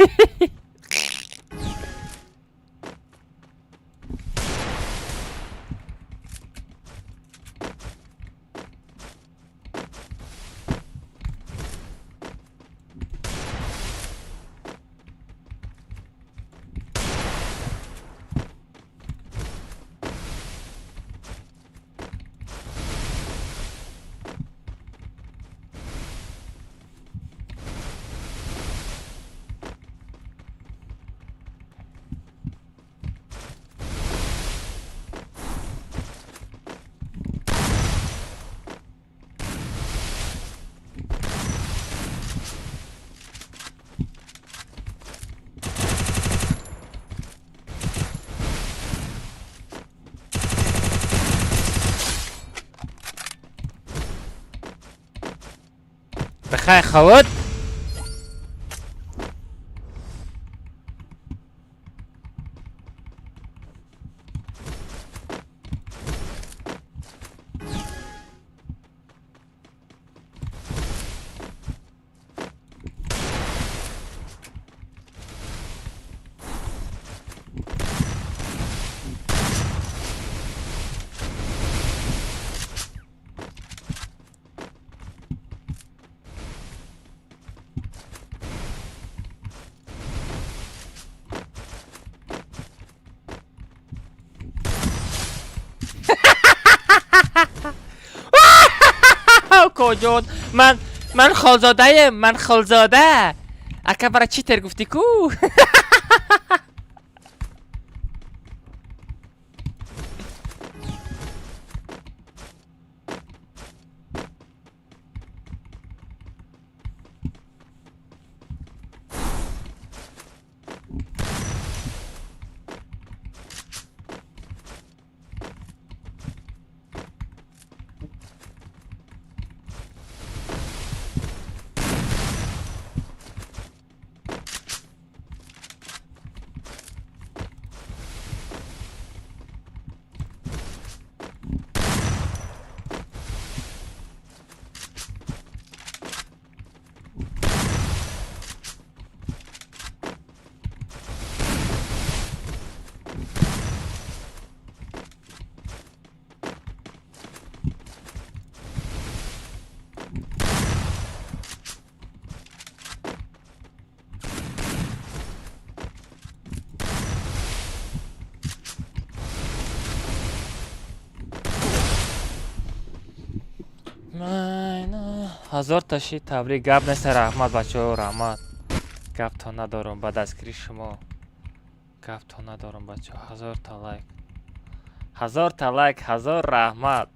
S1: Бихай хавод. Коҷон ман холзодаем, ман холзода. Ака бара читер гуфтӣ ку? Ҳазор таши табрик, гап неста, раҳмат, бачаҳо, раҳмат. Гаптон надорам ба дастгирии шумо. Гаптон надорам, бачаҳо. 1000 та лайк. 1000 та лайк, ҳазор раҳмат.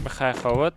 S1: Бихайр, хобот.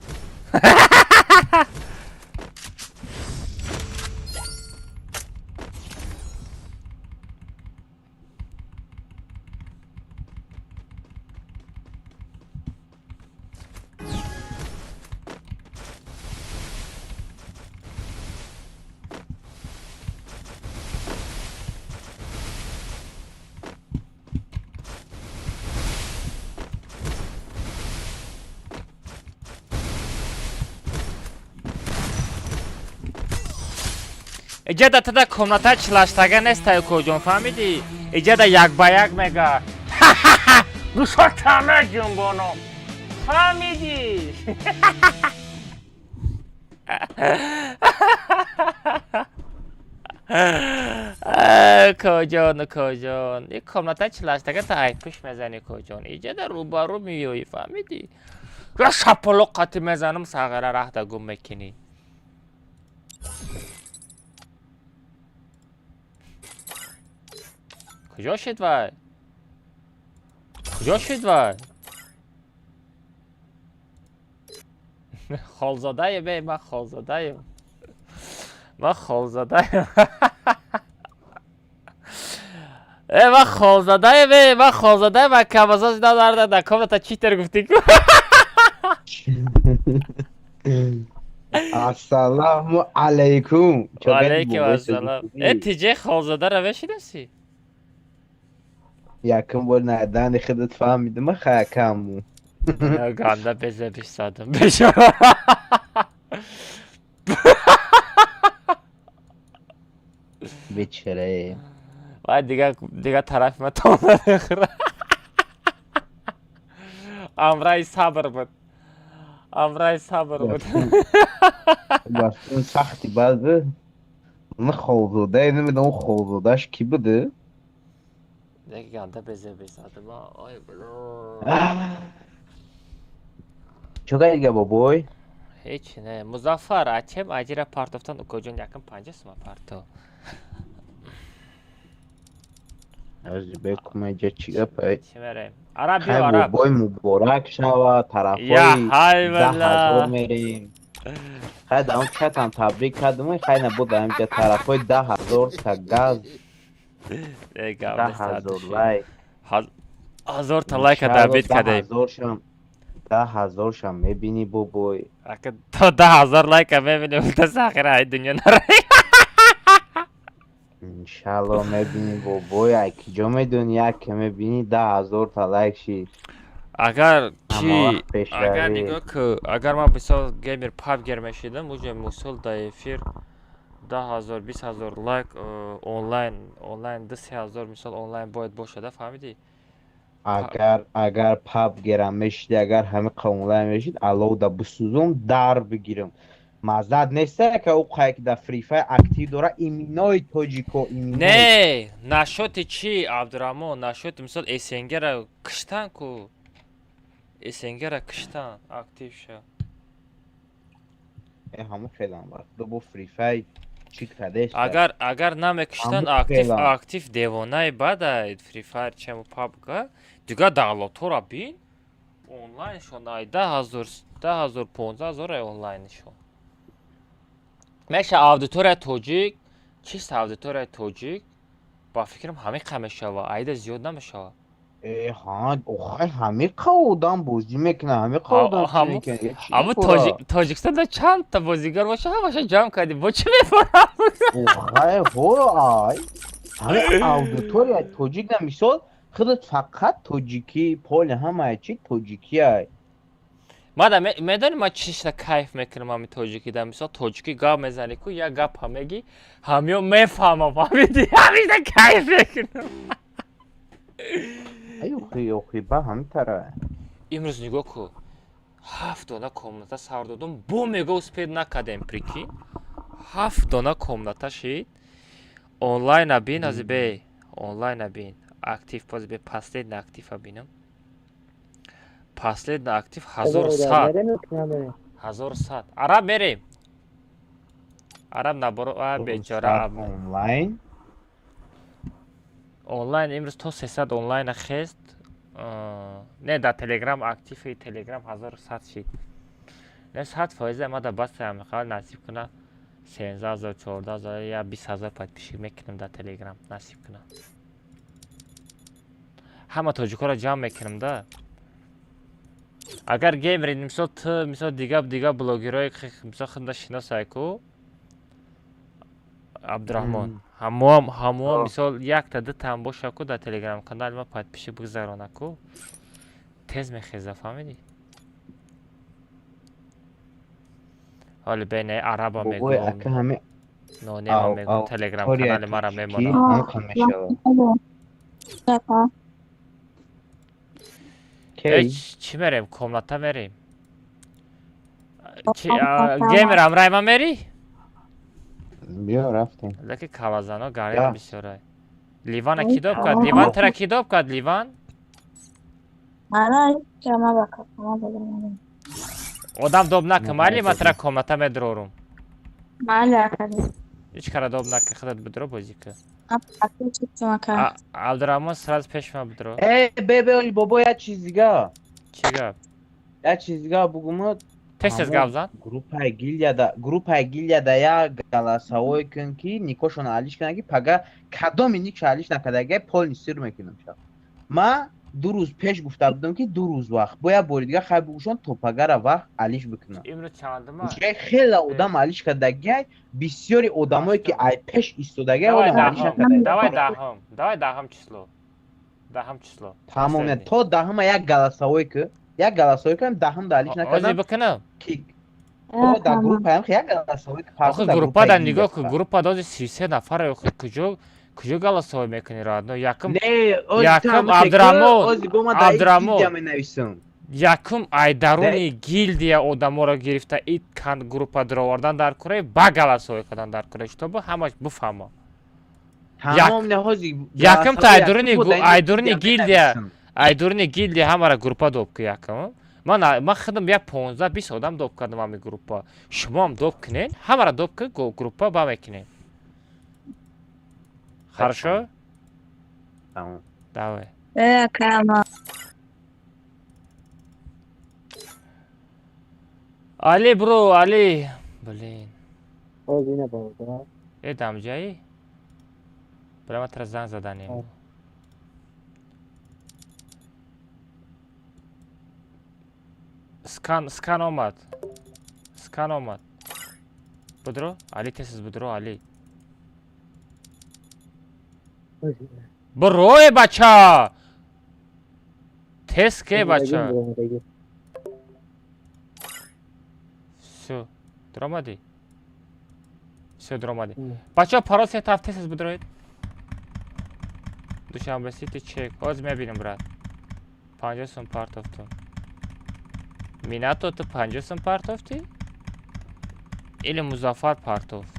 S1: Иҷада тада комната чилаштага нестай, коҷон, фаҳмидӣ? Иҷада як ба як мега. Гӯшота меҷунбоно. Фаҳмидӣ? Коҷон, коҷон. И комната чилаштага та айпӯш мезанӣ, коҷон. Иҷада рӯбарӯ меёӣ, фаҳмидӣ? Я шапалоқ қати мезанам, сағира раҳта гум мекунӣ. Куҷо шид вай? Куҷо шид вай? Холзодаем, эй, ман холзодаем. Ман холзодаем. Э, ман холзодаем, эй, ман холзодаем, ман камазоз надарда, да комната читер гуфтӣ ку.
S13: Ассалому алайкум.
S1: Ва алайкум ассалом. Э, тиҷе холзодаро мешиносӣ?
S13: Якум бор надани худат фаҳмидим, хаякаму.
S1: Ганда безебиш задам. Бешора.
S13: Бечора.
S1: Вай дига тарафи ма тон намехӯра. Амраи сабр буд. Амраи сабр буд.
S13: Бастун сахти баъд ман холзода, намедонам холзодаш кӣ буд?
S1: Яки ганда безебиш задам. Ой, бло.
S13: Чо кардига бобой?
S1: Ҳеч не. Музаффар, ачем аҷира партофтан укоҷон якм панҷа сума парто.
S13: Аз бекумаҷа чӣ гапай?
S1: Чӣ мерем? Араб биё,
S13: Хай
S1: араб.
S13: бобой муборак шава,
S1: Я
S13: тарафҳои
S1: ҳай
S13: даҳ ҳазор
S1: валла.
S13: мерем. Хай дар он чатам табрик кардум, хай набуд ҳамҷа тарафҳои 10 000 та газ,
S1: Э, гап
S13: даҳ
S1: нест,
S13: ҳазор
S1: души.
S13: лайк.
S1: Ҳазор та лайка
S13: Иншаалло
S1: дабит
S13: даҳ
S1: кардем.
S13: ҳазоршам, 10 000-шам мебинӣ бобой.
S1: Ака то 10 000 лайка мебинем, та сахира ай дунё нараи.
S13: Иншаалло мебинӣ бобой, ай киҷо медонӣ, яке мебинӣ 10 000 та лайк шид.
S1: Агар
S13: Ҳама
S1: ки
S13: вақт
S1: агар
S13: пешравӣ.
S1: нигоҳ ку, агар ман бисёр геймер пабгер мешидам, уже мисол дар эфир 10 000, 20 000 лайк, онлайн 2-3 ҳазор мисол онлайн бояд бошада, фаҳмидӣ?
S13: Агар пабгерам мешиди, агар ҳамиқа онлайн мешид, алоуда бисӯзум, дар бигирам. Маззат неста, ка ӯ қае ки дар Free Fire актив дора, иминои тоҷико, иминои.
S1: Не, нашоти чӣ, Абдураҳмон, нашоти мисол СНГ-ра киштан ку. СНГ-ра киштан, актив ша.
S13: Э, ҳамун хелам вақт бо Free Fire чӣ кардеста.
S1: Агар намекиштан
S13: Ҳамун
S1: актив
S13: хелам.
S1: Актив девонаи бадай Free Fire чему PUBG дигар давлатҳоро бин, онлайншон ай 10 000, 10 000, 15 000 ай онлайншон. Меша аудиторияи тоҷик, чист аудиторияи тоҷик, ба фикрам ҳамиқа мешава, айда зиёд намешава.
S13: Э, ҳа, охай ҳамиқа одам бозӣ мекунад, ҳамиқа одам чӣ мекунад? Я чӣ
S1: Аммо
S13: мекора?
S1: Тоҷикистонда чандта бозигар боша, ҳамаша ҷамъ кардӣ, бо чӣ мефорам?
S13: Охай, ҳо, ай. Ҳамин аудитория тоҷик на, мисол, худат фақат тоҷикӣ, поли ҳамаи чи тоҷикиай.
S1: Мада медонӣ, ман чишта кайф мекунам ҳами тоҷикида? Мисол, тоҷикӣ гап мезанӣ ку, як гапа мегӣ, ҳамё мефаҳмам, фаҳмидӣ? Ҳамиша кайф мекунам.
S13: Охи, охи, ба ҳамин тара.
S1: Имрӯз нигоҳ ку, ҳафт дона комната сар додум, бо мега успеть накардем, прикинь, ҳафт дона комната шид. Онлайна бин, ази бе онлайна бин, актив бози бе, последний актива бинам, последний актив 1100, 1100. Араб мерем, араб наборо, а бечора.
S13: Онлайн.
S1: Онлайн имрӯз то 300 онлайна хест. Не, дар телеграм, активи телеграм 1100 шид. Не, 100% ма да баста мехоҳад, насиб куна, 13 000, 14 000 я 20 000 подписчик мекунем дар телеграм, насиб куна. Ҳама тоҷикҳоро ҷамъ мекунем да. Агар геймери, мисол, ту, мисол, дига дига блогерое, мисол, худда шиносай ку, Абдураҳмон, ҳамоам, мисол, якта дутаам боша ку, дар телеграм канали ма подписчик бигзарона ку, тез мехеза, фаҳмидӣ? Ҳоли бейнаи араба мегӯм, нонема мегӯм, телеграм канали мара мемонам. Чӣ мерем? Комната мерем. Геймер, ҳамраи ман мерӣ?
S13: Биё, рафтем.
S1: Леки калазано гарина бисёрай. Ливана ки доб кард? Ливан тара ки доб кард, Ливан? Одам доб накун, майли, ман тара комната медрорум. Ҳеҷ кара доб накун, худат бидро, бозӣ кун. Абдураҳмон, сразу пеш ма бидро.
S13: Э, бе, бе, бобо, як чиз дига.
S1: Чӣ гап?
S13: Як чиз дига бугумуд.
S1: Тез, тез гап зан.
S13: Группаи гильдияда як голосовой кун, ки никошона алиш кунад, ки пага кадоми никша алиш накардага, полный сир мекунам ша. Ма 2 рӯз пеш гуфта будам, ки 2 рӯз вақт, бо як бори дига хай бугӯшон, то пагара вақт алиш бикунам.
S1: Имрӯз чандума?
S13: Хеле одам алиш кардагиай, бисёри одамое ки ай пеш истодагиай, одам алиш накарда.
S1: Давай даҳум, давай даҳум число, даҳум число.
S13: Тамом, то даҳума як голосовой ку, як голосовой кунам, даҳум да алиш накардам.
S1: Ҳозир бикунам.
S13: Дар группаям як голосовой.
S1: Охи, группада нигоҳ кун, группа дози 33 нафара, охи, куҷо куҷо голосовой мекунӣ, родно? Якум, якум, Абдураҳмон, Абдураҳмон, якум ай даруни гилдия одаморо гирифта, ит кан группа дуровардан дар куре, ба голосовой кардан дар куре, чтобы ҳамаш буфаҳма. Якум та айдуруни гилдия, айдуруни гилдия ҳамара группа доб ку. Якум ман худам як 15-20 одам доб кардам ҳами группа, шумоам доб кунед, ҳамара доб ку, группа ба мекунем. Хорошо?
S13: Тамом.
S1: Давай. Али, бро, Али. Блин. Э, дамҷаи? Прямо тра занг заданем. Скан, скан омад. Скан омад. Будро? Али, тез будро, Али. Бро, э, бача! Тез ке, бача? Всё, дуромадӣ? Всё, дуромадӣ. Бачаҳо, парол се таф, тез бидроед. Душанбе Сити чек. Ҳозир мебинем, брат. 50 сум партофтум. Минато, ту 50 сум партофтӣ? Или Музаффар партофт?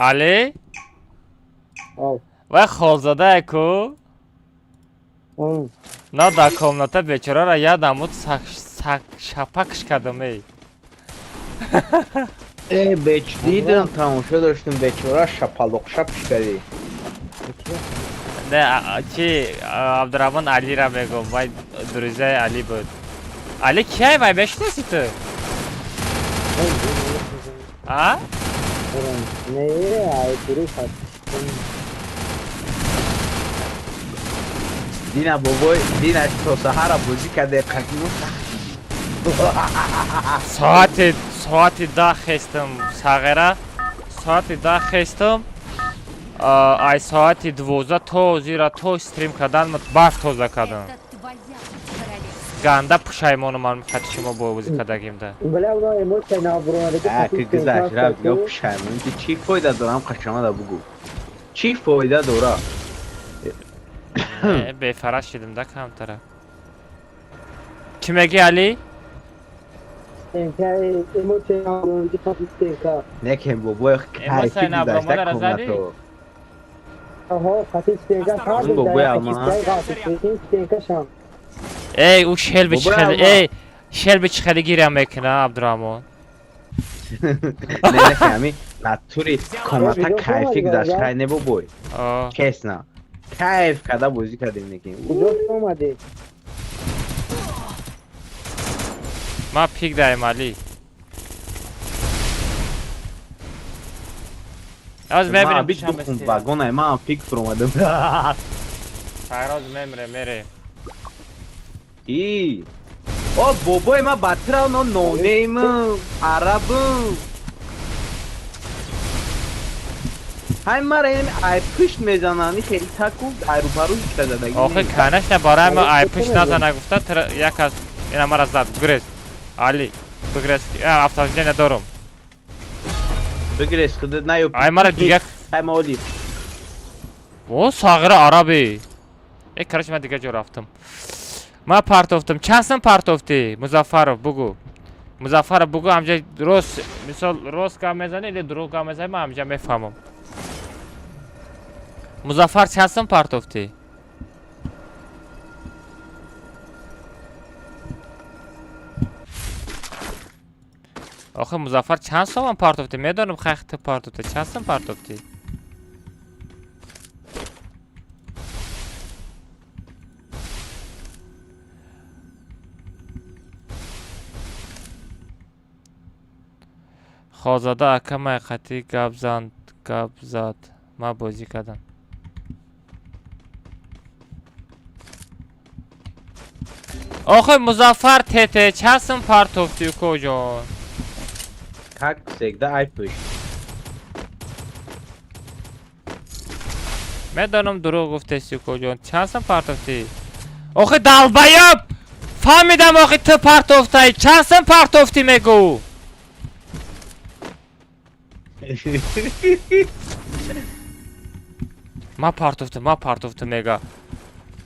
S1: Али? Вай холзадае ку? На, дар комната бечорара ядам буд, шапакш кардам, эй.
S13: Э, беч дидам, тамошо доштум, бечора шапалоқ шапш кардӣ.
S1: Не, чи Абдурахмон Алира мегум, вай друзьяи Али буд. Али кияй вай мешиноси ту? А?
S6: Не, ай дуруст аст.
S13: Дина бобой, дина то саҳара бозӣ карде қакину.
S1: Соати 10 хестам сағира, соати 10 хестам, ай соати 12 то зира то стрим кардан барф тоза кардам. Ганда пушаймонам ман хати шумо бо бозӣ кардагимда.
S6: Бля, уна эмоция набуромадаги.
S13: А, ки гузашт рафт, ё пушаймон. Ту чӣ фоида дорам қашама бугу? Чӣ фоида дора?
S1: Бефараш шидим да камтара. Чӣ мегӣ Али?
S6: Эмоция набуромадаги хати стенка.
S13: Некем бобой
S1: Эмоция
S13: кайфи
S1: набуромада
S13: гузашта
S1: ра задӣ?
S13: комнато.
S6: Аҳо, хати стенка
S13: Ун бобой алман.
S6: Стенка шам.
S1: Эй, ӯ шелби чӣ
S13: Бобой
S1: хеле,
S13: алман.
S1: эй, шелби чӣ хеле гиря мекуна Абдурахмон.
S13: Не, не, ҳами натури комната кайфи гузашт, хай не бобой. Честно. Кайф карда бозӣ кардем некем.
S6: Куҷо омадӣ?
S1: Ман пик даем Али. Аз мебинем
S13: Ман
S1: душанбе
S13: бит
S1: сити.
S13: вагонай, ман пик фуромадам.
S1: Сағира мемре, мере.
S13: И. О, бобой ма батра но нонейм, арабм. Ҳай мара ин ай пушт мезанани хеле таку ай рӯбарӯ ҳеч задаги.
S1: Охи конечно барои ма ай пушт назана гуфта як аз ина мара зад гурез. Али, бигрез. Автовождение дорум.
S13: Бигрез худат на ё.
S1: Ай мара дига
S13: Ҳай ма оли.
S1: О, сағира араби. Э, короче, ман дига ҷо рафтам. Ман партофтам. Чанд сум партофтӣ, Музаффаров, бугу. Музаффаров, бугу, ҳамҷа рост, мисол, рост гап мезанӣ или дурӯғ гап мезанӣ, ман ҳамҷа мефаҳмам. Музаффар чанд сум партофтӣ? Охи Музаффар чанд сомон партофтӣ? Медонам хай ту партофтӣ. Чанд сум партофтӣ? Хозада ака май қатӣ гап занд, гап зад. Ман бозӣ кардам. Охи Музаффар тете чанд сум партофтӣ укоҷон?
S13: Как всегда ай пушт.
S1: Медонам дурӯғ гуфтеси укоҷон. Чанд сум партофтӣ? Охи долбоёб! Фаҳмидам охи ту партофтаи. Чанд сум партофтӣ мегӯ? Ман партофтам, ман партофтам мега.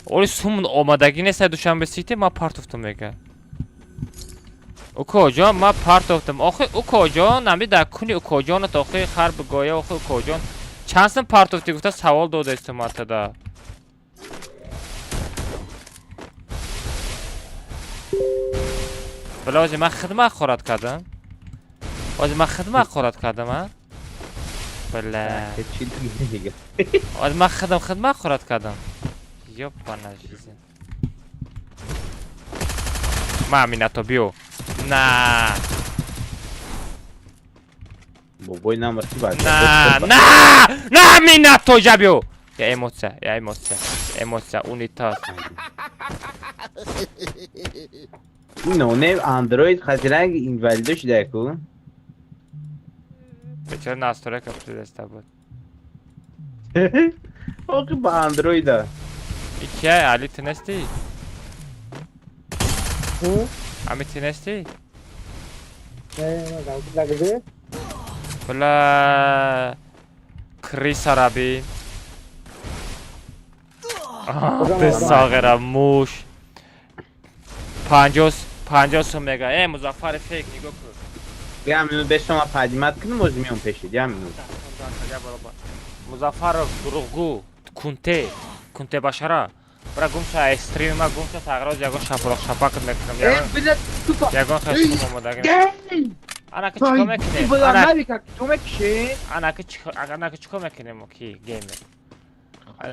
S1: Оли сум омадагӣ нест Душанбе сити, ман партофтам мега. Укоҷон, ман партофтам. Охи укоҷон, ами дар куни укоҷонат охи хар бигоя, охи укоҷон. Чанд сум партофтӣ гуфта савол додаисту ман тада. Била ози ман хидмат хорат кардам. Ози ман хидмат хорат кардам, а? Бля.
S13: Чӣ дига?
S1: Ози ман хидм хидмат хорат кардам. Ёбана жизнь. Ма Аминато биё. На.
S13: Бобой намрти бач.
S1: На, на, на Аминато ҷа биё. Я эмоция, я эмоция, эмоция, унитаз.
S13: Ноне Android хатиранг инвалидо шуда ку.
S1: Бечора настройка прилеста буд.
S13: Охи ба Android-а.
S1: И кияй, Али ту нести? Ами ту нести?
S6: Не, не,
S1: Бля, крыса раби. Ты сағира муш. 50 сум мега. Э, Музаффари фейк нигоҳ кун.
S13: Я минут беш сома падимат кунам, оз миём пешид, я минут.
S1: Музаффаров дурӯғгӯ, кунте, кунте башара. Бра гумша стрими ма гумша сағира оз ягон шапалоқ шапак мекунам.
S13: Э, бля, тупо.
S1: Ягон хел сум омадаги. Анака чикор мекунем?
S13: Навика ту мекиши?
S1: Анака чикор мекунем ки геймер?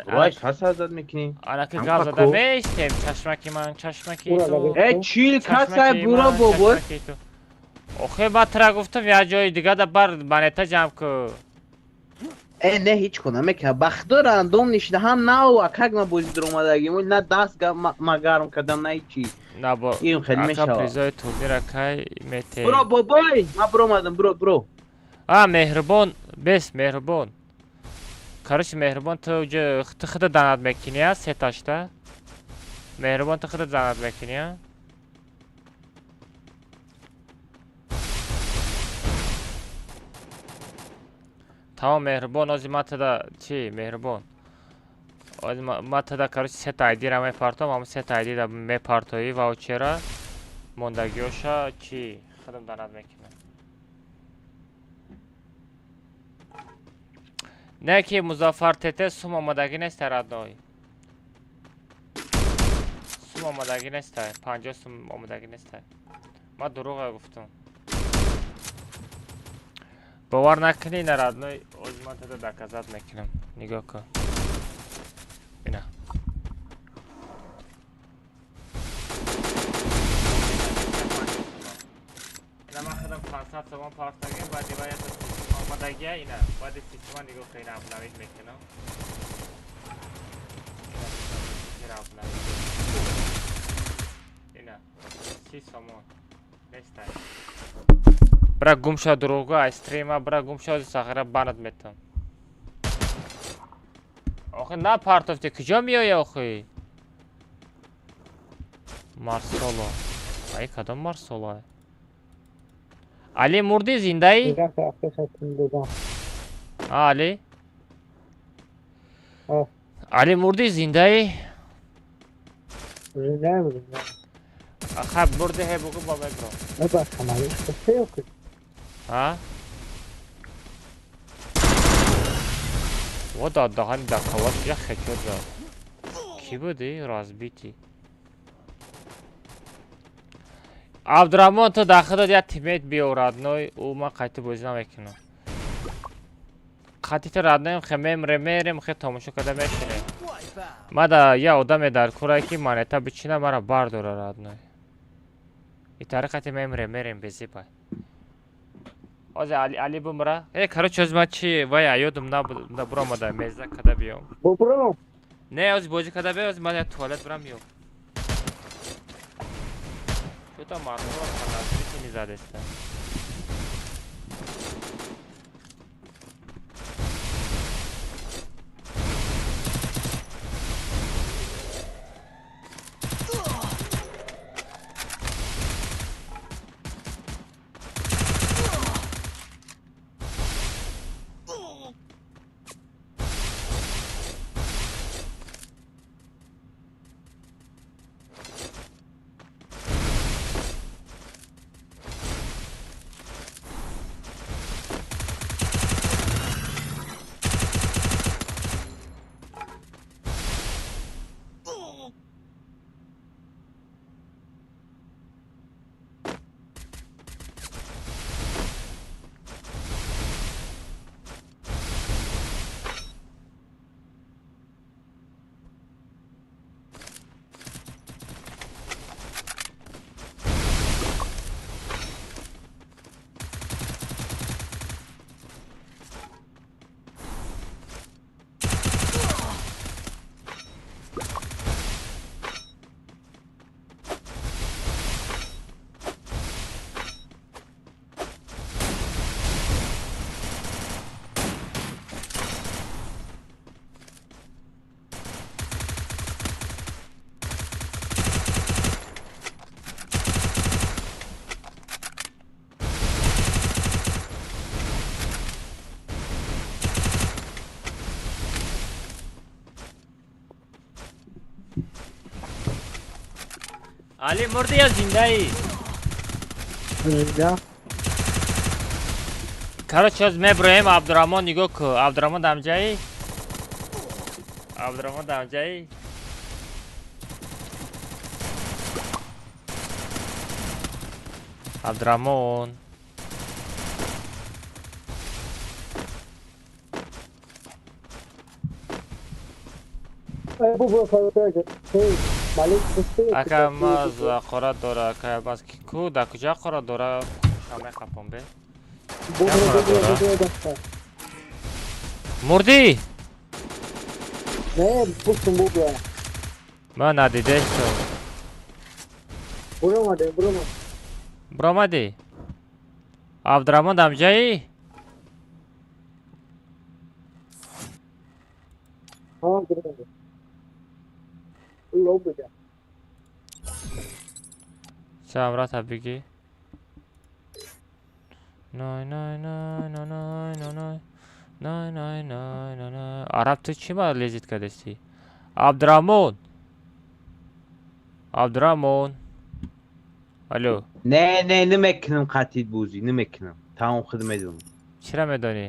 S13: Вай, каса зад мекунӣ?
S1: Анака гап зада меистем, чашмаки ман, чашмаки ту.
S13: Э, чил каса буро бобо.
S1: Охе, ба тра гуфтам, як ҷои дига да бар монета ҷамъ ку.
S13: Э, не, ҳеҷ кунам мека. Бахдор рандом нишида ҳам нав акак ма бозӣ дуромадагим, на даст ма гарм кардам, на ҳечи.
S1: На бо.
S13: Ин хеле мешавад.
S1: Ака призои турнира кай мете.
S13: Буро бобой, ма буромадам, буро, буро.
S1: А, меҳрубон, бес меҳрубон. Короче, меҳрубон, ту ту худа данат мекунӣ, а сеташта? Меҳрубон, ту худа данат мекунӣ, а? Тамом, меҳрубон, ози ма туда чи, меҳрубон? Ози ма туда, короче, сета айдира мепартом, ҳамон сета айдира мепартоӣ ваучера, мондагиёша чи худам данат мекунам. Не ки Музаффар ТТ сум омадагӣ нест, родной. Сум омадагӣ нест, 50 сум омадагӣ нест. Ма дурӯға гуфтам. Бовар накунӣ, на родной, ози ман тада доказать мекунам. Нигоҳ кун. Ина. Ина ман худам 500 сомон партагим, баъди вай омадагия, ина баъди система нигоҳ кун, ина обновить мекунам. Ина 30 сомон нестай. Бра гум шав дурӯғгӯ, ай стрима бра гум шав, сахара банат метам. Охи на партофти, куҷо меоя охи? Марсоло. Ай кадом Марсоло? Али мурди зиндаи? А, Али? Али мурди зиндаи?
S6: Зиндаем, зиндаем.
S1: Аха, мурди ҳе бугу ба мебро. А? Вот даҳани дар калаш як хечо зад. Кӣ буди? Разбитый. Абдураҳмон, ту дар худат як тиммейт биёр, родной, ӯ ман қайти бозӣ намекунам. Қати ту родноем хе мемре мерем, хе тамошо карда мешинем. Ма да як одаме дар курае ки монета бичина, мара бардора, родной. И тариқати мемре мерем безипай. Озе Али бумра. Э, короче, оз ман чи вай аёдум набуромада, меза када биём.
S6: Бубро.
S1: Не, оз бозӣ када биём, оз ман як туалет бурам биём. Что-то Марсола подозрительный задеста. Али мурди ё зиндаӣ?
S6: Зинда.
S1: Короче, аз меброем, Абдураҳмон нигоҳ ку. Абдураҳмон дамҷаӣ? Абдураҳмон дамҷаӣ? Абдураҳмон. Ака маз қорат дора, ака маз ку да куҷа қорат дора? Шамай қапон бе. Мурдӣ?
S6: Не, бустум бубра.
S1: Ман надидестам.
S6: Буромаде, буромад.
S1: Буромадӣ? Абдураҳмон дамҷаӣ?
S6: Ҳа, буромаде. Лоб буда.
S1: Чамрата бигӣ. Най най най най най най най най най най най най. Араб, ту чӣ ма лезит кардастӣ? Абдураҳмон. Абдураҳмон. Алло.
S13: Не, не, намекунам қатид бозӣ, намекунам. Тамом, худ медонам.
S1: Чира медонӣ?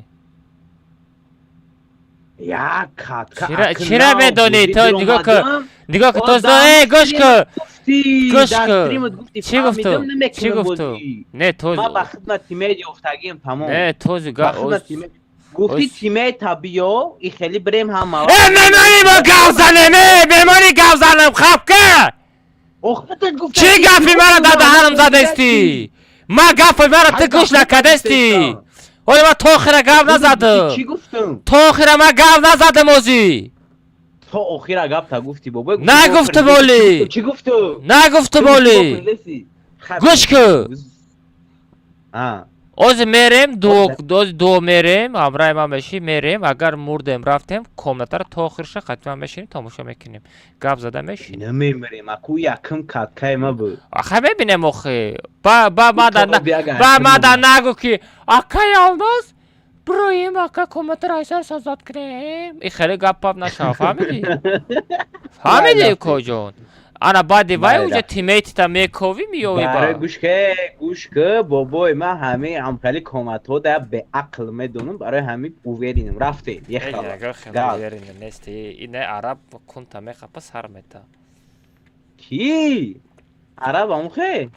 S13: Як катка.
S1: Чира медонӣ? То нигоҳ кун. Нигоҳ кун, то э гӯш кун. Гӯш кун. Чӣ гуфту? Чӣ гуфту? Не, то
S13: Ма ба хидмат тимейт ёфтагием, тамом.
S1: Не, то
S13: Ба хидмат тимейт. Гуфти тимейта биё, и хеле брем ҳама.
S1: Э, мемонӣ мо гап занем, э, мемонӣ гап занем, хаб ка? Чӣ гапи мара дар даҳанам задастӣ? Ма гапи мара ту гӯш накардастӣ. Оё ма то охира гап назадам.
S13: Чӣ гуфтам?
S1: То охира ма гап назадам озӣ.
S13: То охира гапта гуфтӣ, бобой.
S1: Нагуфтам оли.
S13: Чӣ гуфту?
S1: Нагуфтам оли. Гӯш кун. Ози мерем, ози дуо мерем, ҳамраи ман мешӣ, мерем, агар мурдем рафтем, комнатаро то охирша қатъан мешинем, тамошо мекунем. Гап зада мешинем.
S13: Намемирем, аку якм каткаи ма буд.
S1: Аха мебинем охи. Ба ба мада ба мада нагу ки акай Алмоз броем ака комнатаро айсар созад кунем. И хеле гап пап нашава, фаҳмидӣ? Фаҳмидӣ, коҷон? Ана баъди вай уҷа тимейтита мековӣ, миёвӣ ба.
S13: Барои гӯш ке, гӯш ки, бобой, ман ҳамаи ҳамхели коматҳо да беақл медонам, барои ҳамин уверенам. Рафте, ехала.
S1: Уверен нести. Ина араб кунта мехапа сар мета.
S13: Ки? Араб амхе?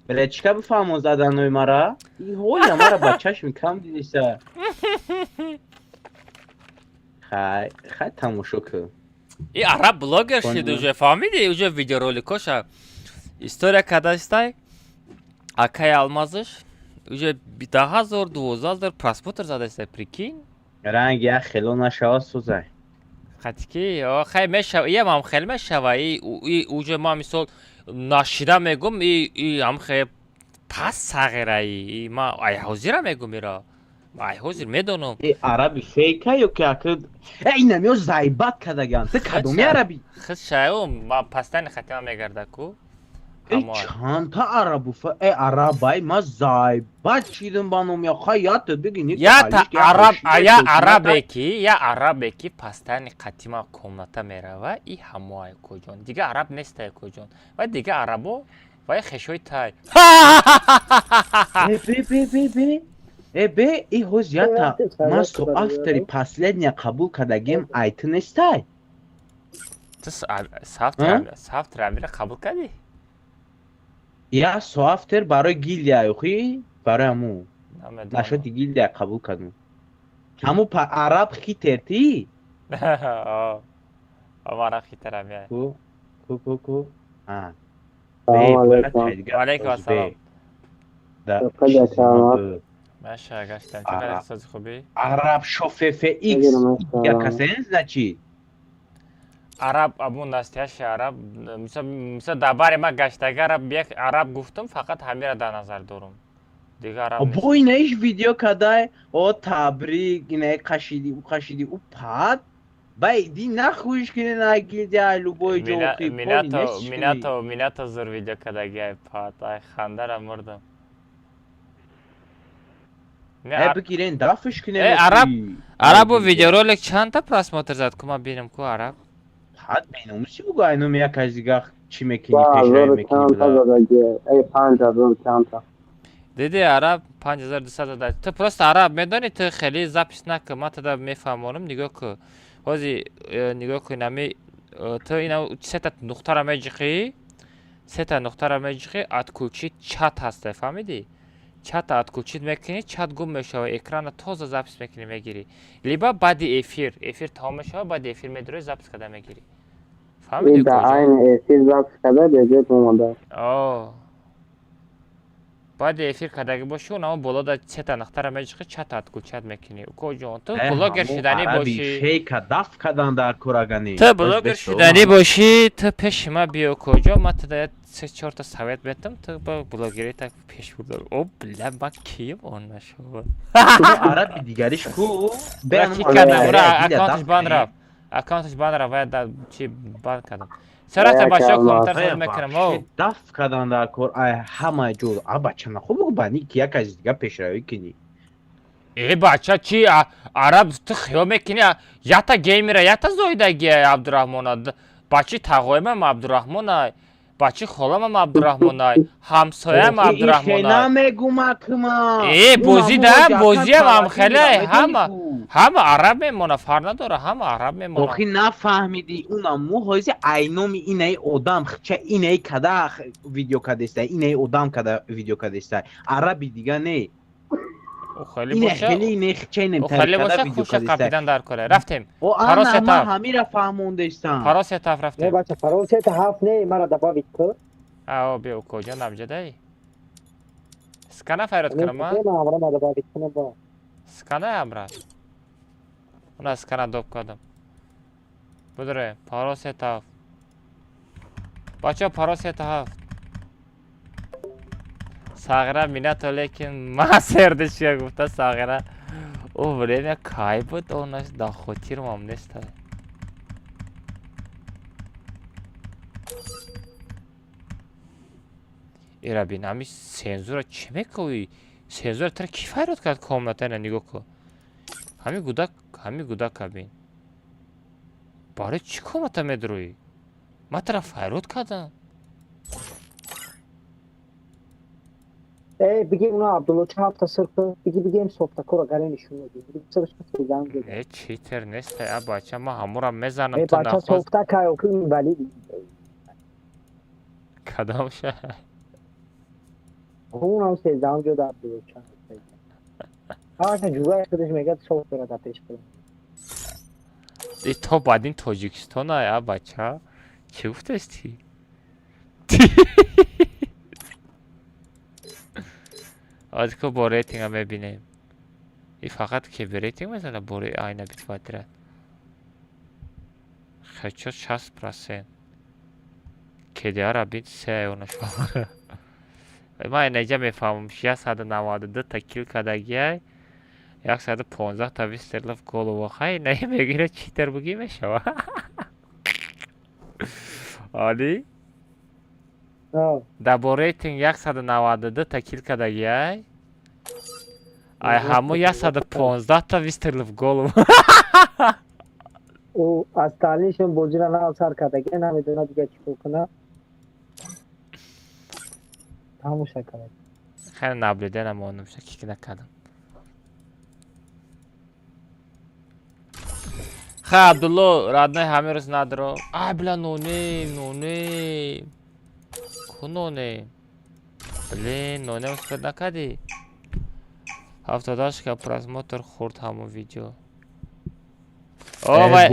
S13: Блечка бифаҳмон заданои мара? И ҳоя мара ба чашми кам дидиса. Хай, хай, тамошо кун.
S1: И араб блогер шид уже, фаҳмидӣ? Уже видеороликоша история кардастай. Акай Алмазыш уже 10 000, 12 000 просмотр задастай, прикинь.
S13: Ранг як хело нашава, созай.
S1: Қатики, хай мешава, иям ҳам хел мешава, и уже ма мисол нашида мегум, и ҳам хе пас сағираи, и ма ай ҳозира мегум ира. Ай ҳозир медонам.
S13: Э, араби фейка ё ки ака? Э, инам ё зайбат кардаган. Ту кадоми араби?
S1: Хид шаю, ма пастани хатима мегарда ку.
S13: Э, чандта арабу э арабай ма зайбат чидим ба ном я хай ята биги ни.
S1: Я та араб, я арабе ки, я арабе ки пастани қатима комната мерава, и ҳамоай коҷон. Дига араб нестай, коҷон. Ва дига арабо вай хешои тай.
S13: Э, бе бе бе бе. Э, бе, и ҳоз ята ма соавтори последния қабул кардагим ай ту нестай?
S1: Ту соавтори амира қабул кардӣ?
S13: Я соавтор барои гилдия охи, барои ҳаму нашоти гилдия қабул кардам. Ҳаму араб хитер ти?
S1: Араб хитерам я.
S13: Ку ку ку ку. А.
S1: Алейкум ассалом. Маша гаштам. Чӣ қадар сози хубӣ?
S13: Араб шофеф икс я касе значит?
S1: Араб абу настоящий араб, мисол, мисол дар бари ма гаштага араб, як араб гуфтум, фақат ҳамира дар назар дорум. Дига араб нест.
S13: Бо инаиш видео кадай, о табрик, инаи қашиди, ӯ қашиди, ӯ пад. Бай ди нахуиш кини на гилдия любой ҷо.
S1: Минато, Минато, Минато зур видео кадаги ай пад, ай хандара мурдам.
S13: Э, бигирен дафш кине.
S1: Э, араб, арабу видеоролик чандта просмотр зад ку, ма бинам ку араб.
S13: Ҳад беномуси бугу, айном як аз дига чӣ мекунӣ, пешравӣ мекунӣ.
S1: Диди, араб 5200 зада. Ту просто араб медонӣ, ту хеле запись накун, ман тада мефаҳмонам, нигоҳ кун. Ҳози нигоҳ кун, ами ту ина сета нуқтара меҷиқӣ, сета нуқтара меҷиқӣ, отключить чат ҳаста, фаҳмидӣ? Чата отключить мекунӣ, чат гум мешава, экрана тоза запись мекунӣ, мегирӣ. Либо баъди эфир, эфир тамом мешава, баъди эфир медурои, запись карда мегирӣ. Фаҳмидӣ?
S6: Да, айни эфир запись карда беҷоят омода.
S1: О, баъди эфир кардагӣ бошӣ, унамо боло да сета нақтара меҷиқи, чата отключать мекунӣ. Укоҷон, ту блогер шиданӣ бошӣ,
S13: шейка дафт кадан дар курагани.
S1: Ту блогер шиданӣ бошӣ, ту пеши ма биё, куҷо, ма ту да се чорта совет метам, ту ба блогери так пеш бурда. О, бля, ма кием он нашава.
S13: Араби дигариш ку?
S1: Ки кардам, ура аккаунташ бан рафт, аккаунташ бан рафт, вая чи бан кардам. Сарата бачаҳо комментар ход мекунам. О,
S13: дафт кадан дар кор ай ҳама ҷо. А бача, нахоб бугу, ба ни ки як аз дига пешравӣ кунӣ.
S1: Э, бача, чи араб ту хиёл мекунӣ? Ята геймера, ята зоидаги Абдураҳмона, бачи тағоимам Абдураҳмона, бачи холамам Абдураҳмонай, ҳамсоям Абдураҳмонай.
S13: Намегумакма.
S1: Э, бозӣ да, бозиам ҳамхеле, ҳама ҳама араб мемона, фарқ надора, ҳама араб мемона.
S13: Охи, нафаҳмидӣ, унам мо ҳози айноми инаи одам ча инаи када видео кадеста, инаи одам када видео кадеста, араби дига не.
S1: Хеле боша, хеле боша, хуша қапидан дар кора рафтем.
S13: Паро сета ҳамира фаҳмондестам.
S1: Паро сетаф рафтем.
S6: Не, бача, паро сета ҳафт не, мара добавить ку.
S1: Ао, биё, укоҷон, абҷадай скана файрод кунам, а?
S6: Мара добавить кунам ба.
S1: Скана амра. Уна скана доб кардам. Будре, паро сетаф. Бача, паро сета ҳафт. Сағира минато, лекин ма сердечка гуфта Сағира. О, время кай буд, онаш да хотирмам неста. Ира бин, ҳами сензура чӣ мекӯӣ? Сензура тара кӣ файрод кард комната? Ина нигоҳ кун. Ҳами гудак, ҳами гудака бин. Барои чӣ комната медурӯӣ? Ман тара файрод кардам.
S6: Э, биги уна Абдулло ча ҳафта сир ку, биги бигем софтакора гаре нишон медиҳем. Биги сирш ку занг.
S1: Э, читер нест, а бача, ман ҳамура мезанам.
S6: Э,
S1: ту
S6: бача
S1: нахост.
S6: Софта кай охи инвалид.
S1: Кадом ша?
S6: Унам сездаҳум ҷода Абдулло ча. Ҳамаша ҷугаш худаш мегӯяд, софт дорад дар пеш худам.
S1: И то баъдин Тоҷикистон, а бача. Чӣ гуфтести? Ҳозир ку бо рейтинга мебинем. И фақат ки бе рейтинг мезана бори айна битватира. Хечо 60%. КДР бин се онашо. Ман инҷа мефаҳмам, 192 та кил кардагиай, 115 та выстрелов в голову. Хай, не мегира, читер бугӣ мешава. Оли? Дар бо рейтинг 192 та кил кардагиай. Ай ҳамо 115 та выстрелов в голову.
S6: Ӯ аз таълимшон бозиро нав сар кардагия, намедонад дига чӣ кор кунад. Тамоша кард.
S1: Хеле наблюдение мондам, ша кик накардам. Ха, Абдулло, родной, ҳамин рӯз надро. Ай, бля, нонем, нонем. Ку нонем? Блин, нонем успеть накардӣ? 78 ка просмотр хурд ҳамон видео. О, вай,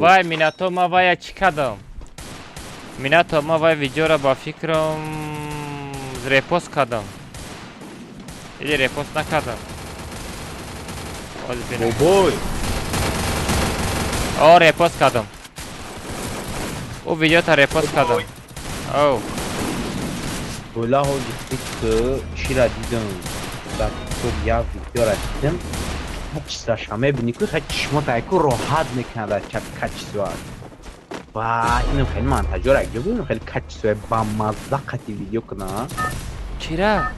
S1: вай, Минато, ма вая чӣ кардам? Минато, ма вай видеоро ба фикрам репост кардам. Или репост накардам. Ҳозир бинам.
S13: Бобой.
S1: О, репост кардам. Ӯ видеота репост кардам. Оу.
S13: Бола ҳози фикр чира дидам. Дар тикток як видеора дидам. Качествоша мебинӣ ку, хай чишмота айку роҳат мекунад аз чап качество. Ва инам хеле монтажёр як ҷо бинам, хеле качествои бамазза қати видео кунад.
S1: Чира?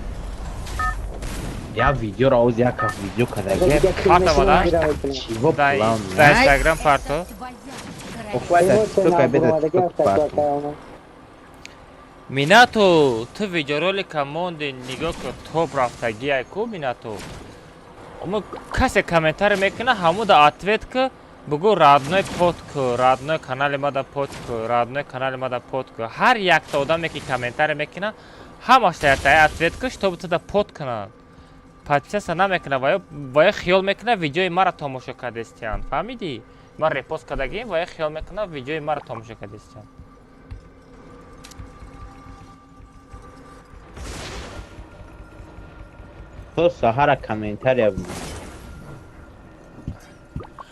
S13: Як видеоро оз як кас видео кардаги.
S1: Партовада?
S13: Чиво план.
S1: Дар Инстаграм парто?
S13: Охвай дар тикток ай беда тикток парто.
S1: Минато, ту видеоролика монди, нигоҳ ку, топ рафтагиай ку, Минато. Ома касе комментарий мекуна, ҳамуда ответ ку. Бугӯ родной под ку, родной канали мада под ку, родной канали мада под ку. Ҳар якта одаме ки комментарий мекунад, ҳамаш тая ответ ку, чтобы туда под кунанд. Подписаться намекунад, ва ё хиёл мекунад, видеои мара тамошо кардестиянд. Фаҳмидӣ? Ман репост кардагим, ва ё хиёл мекунад, видеои мара тамошо кардестиянд.
S13: То саҳара комментария бинам.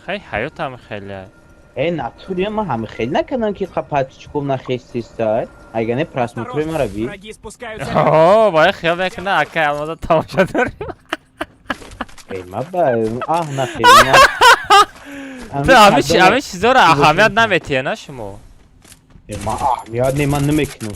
S1: Хай, ҳаётам хеле.
S13: Э, натуре ман ҳами хеле накардам ки подписчиков нахестистай. Агар не, просмотрои мара би.
S21: Враги спускаются.
S1: О, ва ё хиёл мекунад, акай Алмаза тамошо дорем.
S13: Э, ма ба аҳ нахел.
S1: Ту ҳамин чизоро аҳамият наметиҳе, на шумо?
S13: Э, ма аҳамият не, ман намекунам.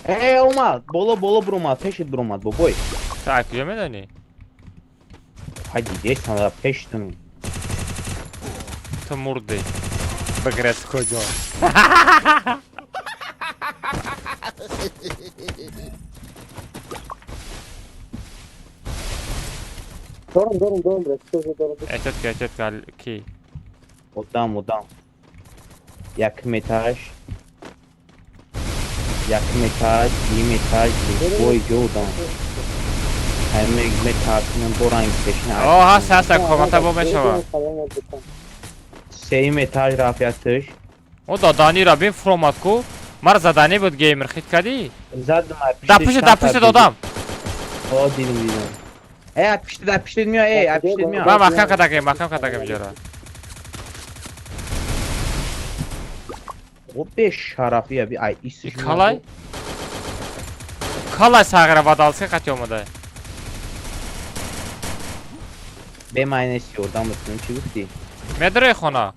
S13: Э, омад, боло боло буромад, пешит буромад, бобой.
S1: Ту аз куҷо медонӣ?
S13: Ҳай, дидестам, пештун.
S1: Ту мурдӣ. Бигрез куҷо?
S6: Дорам, дорам, дорам, дорам.
S1: Эҳтиёт ки, эҳтиёт ки, ки?
S13: Одам, одам. Якум этаж. Якум этаж, дуюм этаж, любой ҷо одам. Ҳай, метарсонам, бо ранги пешина.
S1: О, ҳаст, ҳаст, комната бо мешавад.
S13: Сеюм этаж рафт якташ.
S1: О, даданира бин фуромад ку. Мара заданӣ буд, геймер хит кардӣ?
S13: Задам.
S1: Да пушти, да пушти додам.
S13: О, дидам, дидам. Э, аз пишти, аз пиштит меояд, э, аз пиштит меояд.
S1: Ман маҳкам кардагем, маҳкам кардагем ҷора.
S13: О, бешарафи, аби, ай, исиш.
S1: Калай? Калай сағира вадалска қати омада.
S13: Бе майнес ёрдам бикунем, чӣ гуфтӣ?
S1: Медрои хона.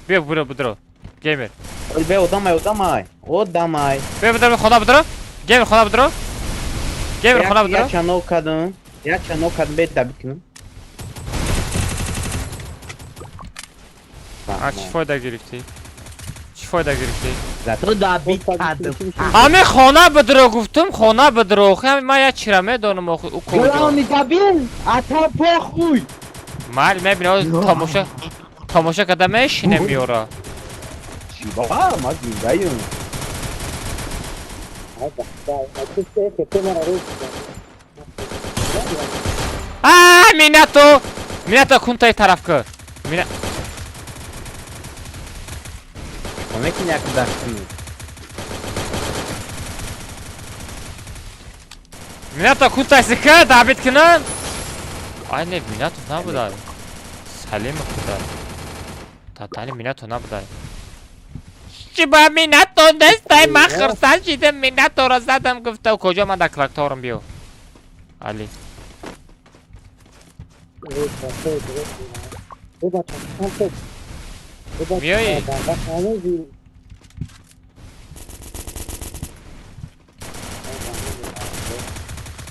S1: Биё, буро, будро. Геймер.
S13: Бе, одамай, одамай. Одамай.
S1: Биё, будро, хона будро. Геймер, хона будро. Геймер, хона будро.
S13: Я чанов кардам. Я чанов кардам, бе дабит кунам.
S1: А чӣ фоида гирифтӣ? Чӣ фоида гирифтӣ?
S13: Зато дабит кардам.
S1: Ҳами хона будро гуфтум, хона будро. Охи, ҳами ман як чира медонам, охи, ӯ куҷо.
S13: Главный дабил, а та похуй.
S1: Майли, мебинӣ, ҳозир тамошо тамошо карда мешинем ёра.
S13: Чӣ ба, ман зиндаем.
S1: А, Минато! Минато кунтаи тараф ку. Мина
S13: Мекунӣ як даст кунӣ.
S1: Минато кунтаи сика дабит кунам. Ай не, Минатов набудай. Салимов будай. Татали Минато набудай. Чӣ ба Минато нестай, ман хурсанд шидам, Минаторо задам, гуфтам, куҷо ман дар клакторам биё. Али. Миёӣ?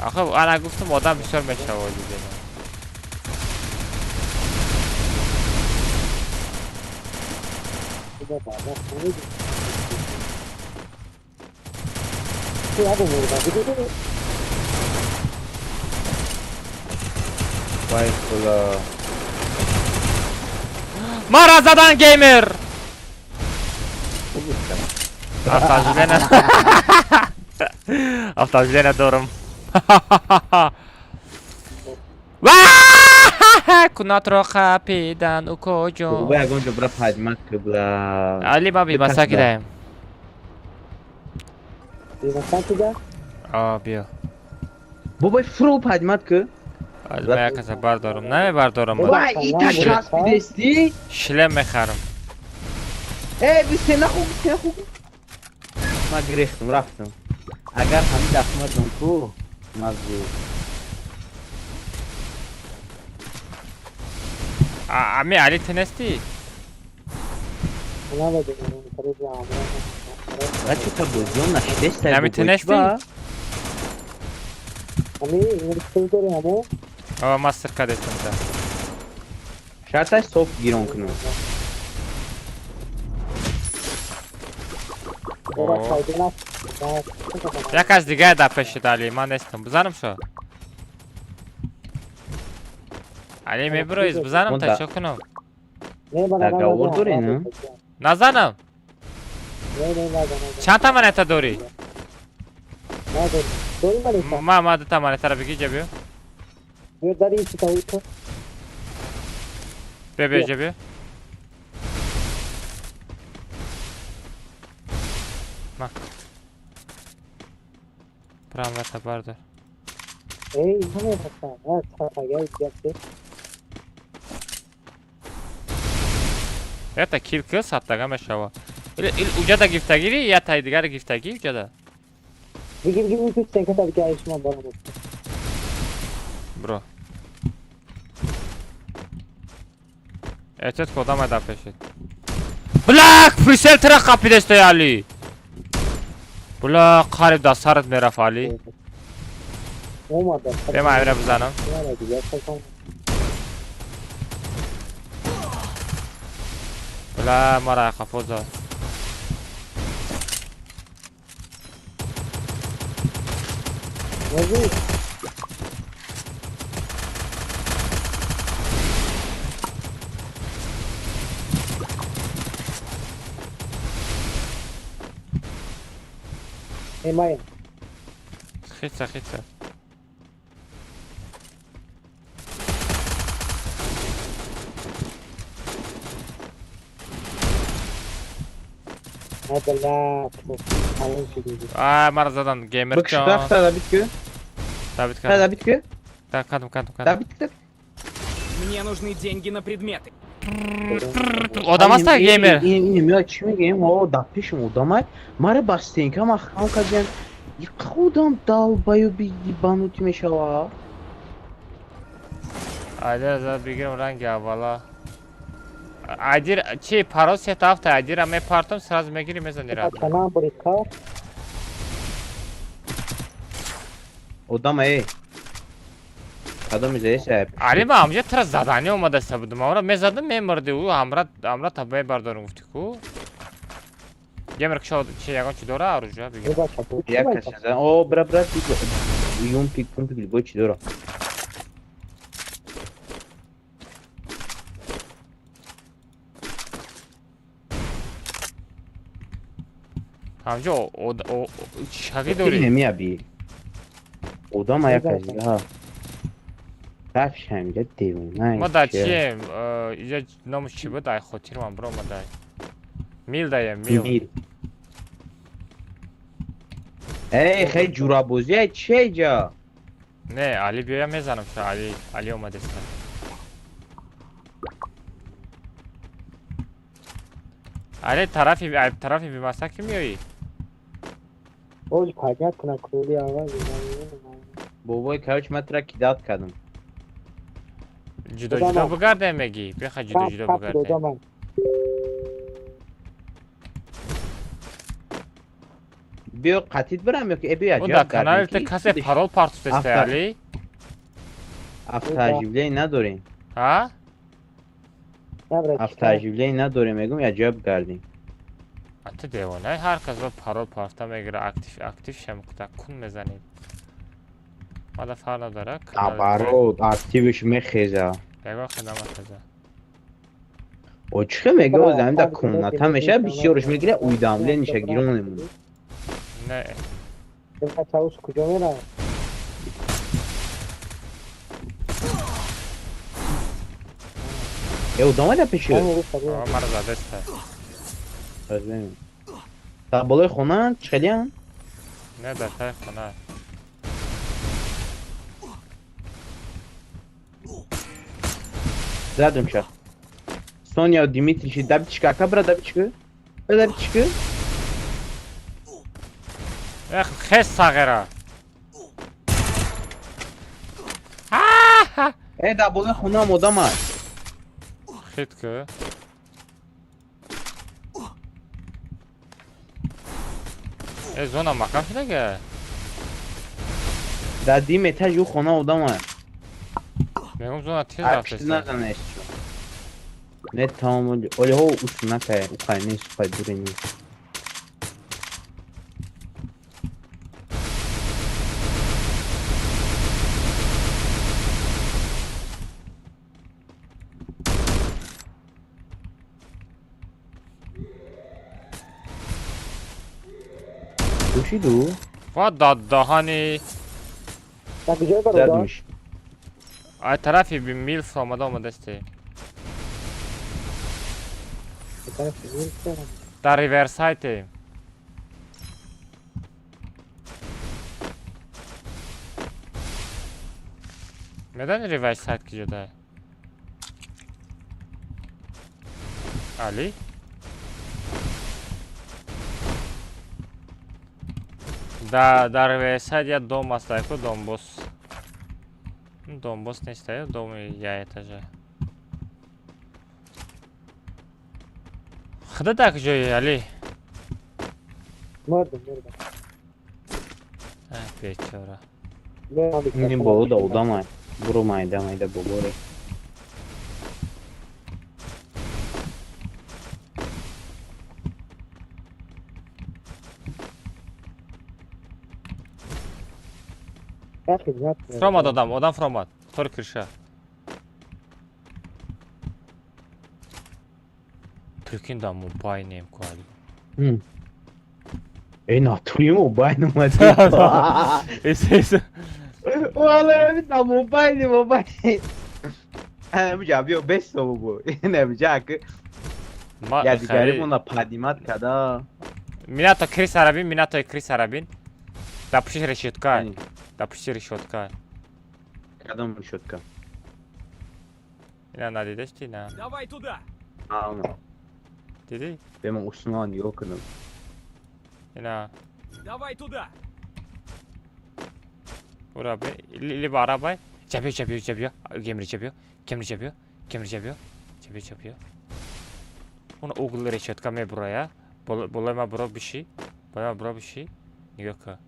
S1: Охи, ана гуфтам, одам бисёр мешавад дига.
S13: Вай худо.
S1: Мара задан геймер. Автожаление. Автожаление дорам. Кунатро қапидан укоҷон.
S13: Бобо, ягон ҷо бира падимат ки бла.
S1: Али, ма бимаса кидаем. О, биё.
S13: Бобой, фуру падимат ки.
S1: Ман як каса бардорам, намебардорам.
S13: Вай, ита часпидести?
S1: Шлем мехарам.
S13: Э, бисте наху, бисте наху. Ман гирехтам, рафтам. Агар ҳамин дафмадам ку, маззу.
S1: Ами Али ту нестӣ?
S13: Бача, та бозиён нашидестай.
S1: Ами ту нестӣ? О, мастер кадестам та.
S13: Шарташ софт гирон кунам.
S1: Як аз дигаре дар пешид Али, ман нестам. Бизанам шо. Али мебироиз, бизанам та чо кунам?
S13: Договор дорӣ, на?
S1: Назанам. Чанд та монета дорӣ? Ма дута монетаро бигир ҷа биё. Биё биё ҷа биё. Ма. Бирам вата бардор. Ята кил кил саттага мешава. Ил уҷада гифтагири, я тай дигари гифтагӣ уҷада. Бро. Эҳтиёт ки одам дар пешед. Блак, прицел тира қапидестай Али. Бла, қариб дар сарат мерафт Али. Бе ман амира бизанам. Бла, мара қафо зад. Хитса, хитса. А, мара задан геймер
S13: Бикш, рафта дабит ку?
S1: Дабит
S13: Та дабит ку?
S1: Так, кадам, кадам, кадам.
S13: Дабит ку?
S21: Мне нужны деньги на предметы.
S1: Одам аста геймер?
S13: Ин меояд чӣ мегӯем? О, дар пешам одамай. Мара ба стенка маҳкам кардиям. Худам долбоёби ебанутый мешава.
S1: Айдир зад бигирам ранги аввала. Айдир чи парол сета ҳафта айдира мепартом сразу мегири мезани рад.
S13: Одам эй. Кадом изаеса?
S1: Али ма ҳамҷа тира задани омадаста будум. Амра мезадам мемурди ӯ ҳамра ҳамра та мебардорум гуфти ку. Геймер кишо чи ягон чи дора оружие бигир.
S13: Як кас зан. О, бра бра юмпик пумпик любой чи дора.
S1: Ҳамҷо шаги дорӣ?
S13: Немиаби. Одам як кас ҳа. Рафш ҳамҷа девона.
S1: Ма дар чием? Иҷа номаш чӣ буд? Ай хотирман биромадай. Мил даем, мил.
S13: Мил. Эй, хеле ҷурабозӣ ай чи иҷа?
S1: Не, Али биёя мезанам ша, Али, Али омадеста. Али тарафи тарафи бимаса ки меоӣ?
S13: Бобой, короче, ман тура кидать кардам.
S1: Ҷудо ҷудо бигардем мегӣ? Беха ҷудо ҷудо бигардем.
S13: Биё қатид бирам ё ки э биё
S1: О, дар канали ту касе парол партуфтеста Али?
S13: Автооживление надорем.
S1: Ҳа?
S13: Автооживление надорем, мегӯм я ҷоя бигардем.
S1: А ту девонаи, ҳар кас ба парол парта мегира, актив актив шам кун мезанед. Мада фарқ надора.
S13: Наоборот, активиш мехеза.
S1: Ягон хел намехеза.
S13: О, чӣ хел мега, замин дар комната меша, бисёрш мегира, уведомлениша гирон мемонад.
S1: Не.
S13: Э, одамай дар пеши?
S1: Мара задеста.
S13: Дар болои хона чӣ хелиянд?
S1: Не, дар таи хона.
S13: Задам ша. Соня Дмитрий, дабичка, ака бра дабичка. Дабичка.
S1: Эх, хес сағира.
S13: Э, дар болои хонаам одам аст.
S1: Хит ку. Э, зона маҳкам шудага?
S13: Дар дим этаж ӯ хона одам аст.
S1: Мегум зона тез
S13: рафтест.
S1: рафтест.
S13: Не, тамом, олиҳо усунакай, уқай нест, уқай дуре нест. шиду?
S1: Ва даҳани.
S6: Дар куҷои бародар?
S13: Задмиш.
S1: Ай тарафи милф омада омадасте. Дар риверсайте. Медани риверсайт куҷода? Али? Дар риверсайт я дом аст, айку домбос. Домбос нест, аю доми я этажа. Худа дар куҷои, Али?
S6: Мурдам, мурдам.
S1: Ай, бечора.
S13: Ин боло да одамай. Буро майда майда боборе.
S1: Фромад одам, одам фромад. Тор кирша. Прикинь, да мобайнем ку Али.
S13: Эй, натури мобайн омад.
S1: Эс эс.
S13: Вале, на мобайни, мобайни. Амҷа биё бесо бобо. Намҷа ки. Я дигари мона падимат када.
S1: Минато Крис Арабин, минато Крис Арабин. Да пуши решетка. Да пуши решетка.
S13: Кадом решетка?
S1: Ина надидеш ти на.
S21: Давай туда.
S13: Ана.
S1: Диди?
S13: Бема Усман нигоҳ кунам.
S1: Ина.
S21: Давай туда.
S1: Ура бе, либо арабай. Чапио, чапио, чапио. Гемри чапио. Гемри чапио. Гемри чапио. Чапио, чапио. Он угл решетка меброя. Болои ма бро биши. Болои ма бро биши. Нигоҳ кун.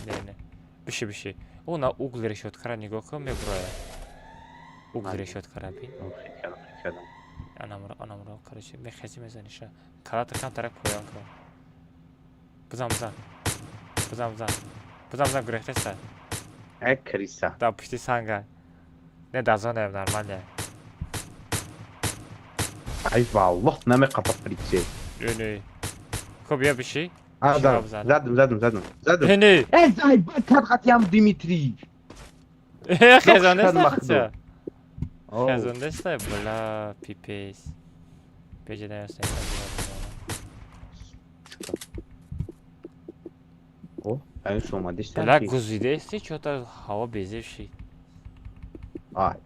S1: Не, не. Биши, биши. Она угл решеткара нигоҳ кун меброя. Угл решеткара бин. Анамро, анамро, короче, мехези мезаниша. Калата камтарак поён кун. Бизан, бизан. Бизан, бизан. Бизан, бизан, гурехтеста.
S13: Э, криса.
S1: Да пушти санга. Не, да зонаем, нормально.
S13: Ай, валлоҳ, намеқапа прицел.
S1: Не, не. Хоб, я биши.
S13: Задам, задам, задам, задам. Задам.
S1: Не, не.
S13: Э, зай, бад хатиам Димитрий.
S1: Э, хезонеста. Хезонеста, бля, пипес. Беҷедаёста.
S13: О, аюн омадеста.
S1: Бля, гузидести, чё-то ҳаво безеб шид.
S13: Ай.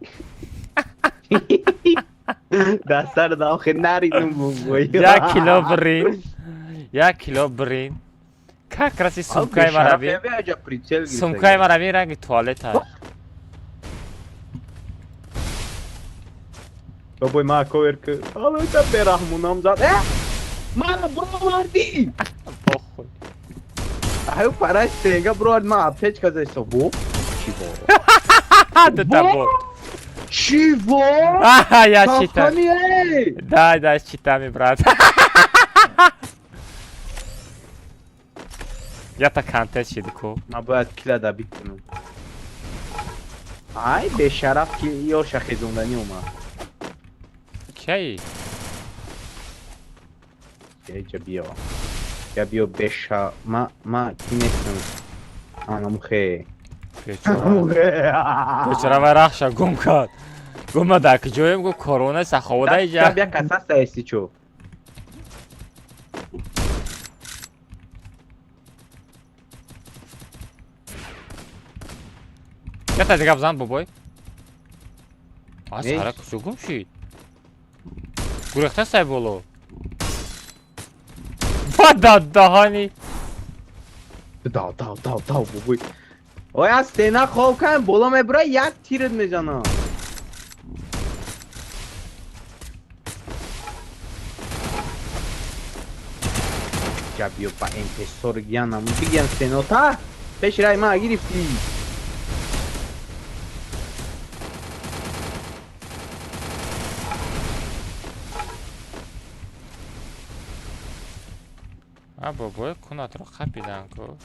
S13: Дастар да охир наридум бобой.
S1: Як кило брин. Як кило брин. Как раз и сумкаи марави. Сумкаи марави ранги туалета.
S13: Бобой ма ковер ки. Алла бераҳмунам зад. Э! Мана броварди.
S1: Похуй.
S13: Аю параш тега бровард ма аптечка зайсо. Во? Чего?
S1: Да бот.
S13: Чего?
S1: Ага, я читаю. Да, да, с читами, брат. Я так контент шиду.
S13: Ма бояд кила добить кунам. Ай, бешараф ки ёрша хезондани омад.
S1: Кей?
S13: Ҷа биё. Я биё беша. Ма ки нестам. Анамухе.
S1: Бечора вай рахша гум кард. Гум дар куҷоем гу корона саховода иҷа.
S13: Бия кас ҳаста эсти чо.
S1: Ята дига бзан бобой. А сара куҷо гум шид? Гурехта сай боло. Ва да даҳани.
S13: Дав, дав, дав, дав бобой. Ой, аз стена хоб кан, боло мебура, як тират мезанам. Ҷа биё ба МП40 янам, бигиям стенота. Пеш рай ма гирифтӣ.
S1: А бобой кунатро қапидан ку.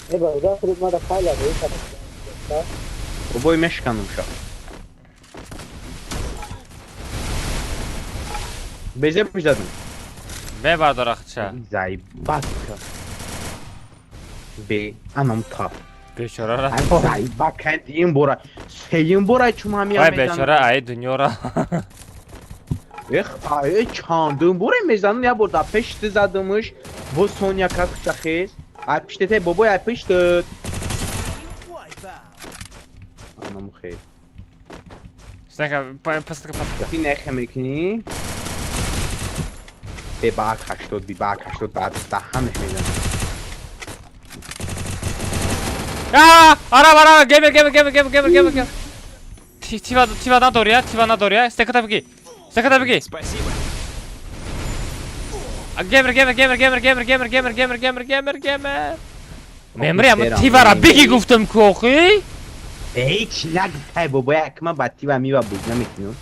S6: Э, бародар, худат мада файла бе.
S13: Бобой мешканум ша. Безеб задам.
S1: Мебардора хча.
S13: Заебат. Бе, анам та.
S1: Бечора ра.
S13: Заебат кайдим бора. Сеюм бора чум ҳамия
S1: Вай бечора ай дунёра.
S13: Эх, ай чандум бора мезанам я бор да пешти задамш. Бо Соня как хчахез. Ай пиштете бобой ай пиштет. Анам хей.
S1: Стека, пастка пастка.
S13: Ти нехе мекни. Бе бак 80 би бак 80 баъд даҳанаш мезанам.
S1: А, араб араб геймер геймер геймер геймер геймер геймер геймер. Ти тива тива надория, тива надория. Стека беги. Стека беги.
S21: Спасибо.
S1: Геймер геймер геймер геймер геймер геймер геймер геймер геймер геймер геймер. Мемри ама тивара беги гуфтам ку охи.
S13: Ҳеч нагуфтай бобоя, як ман ба тива мива буз намекунам.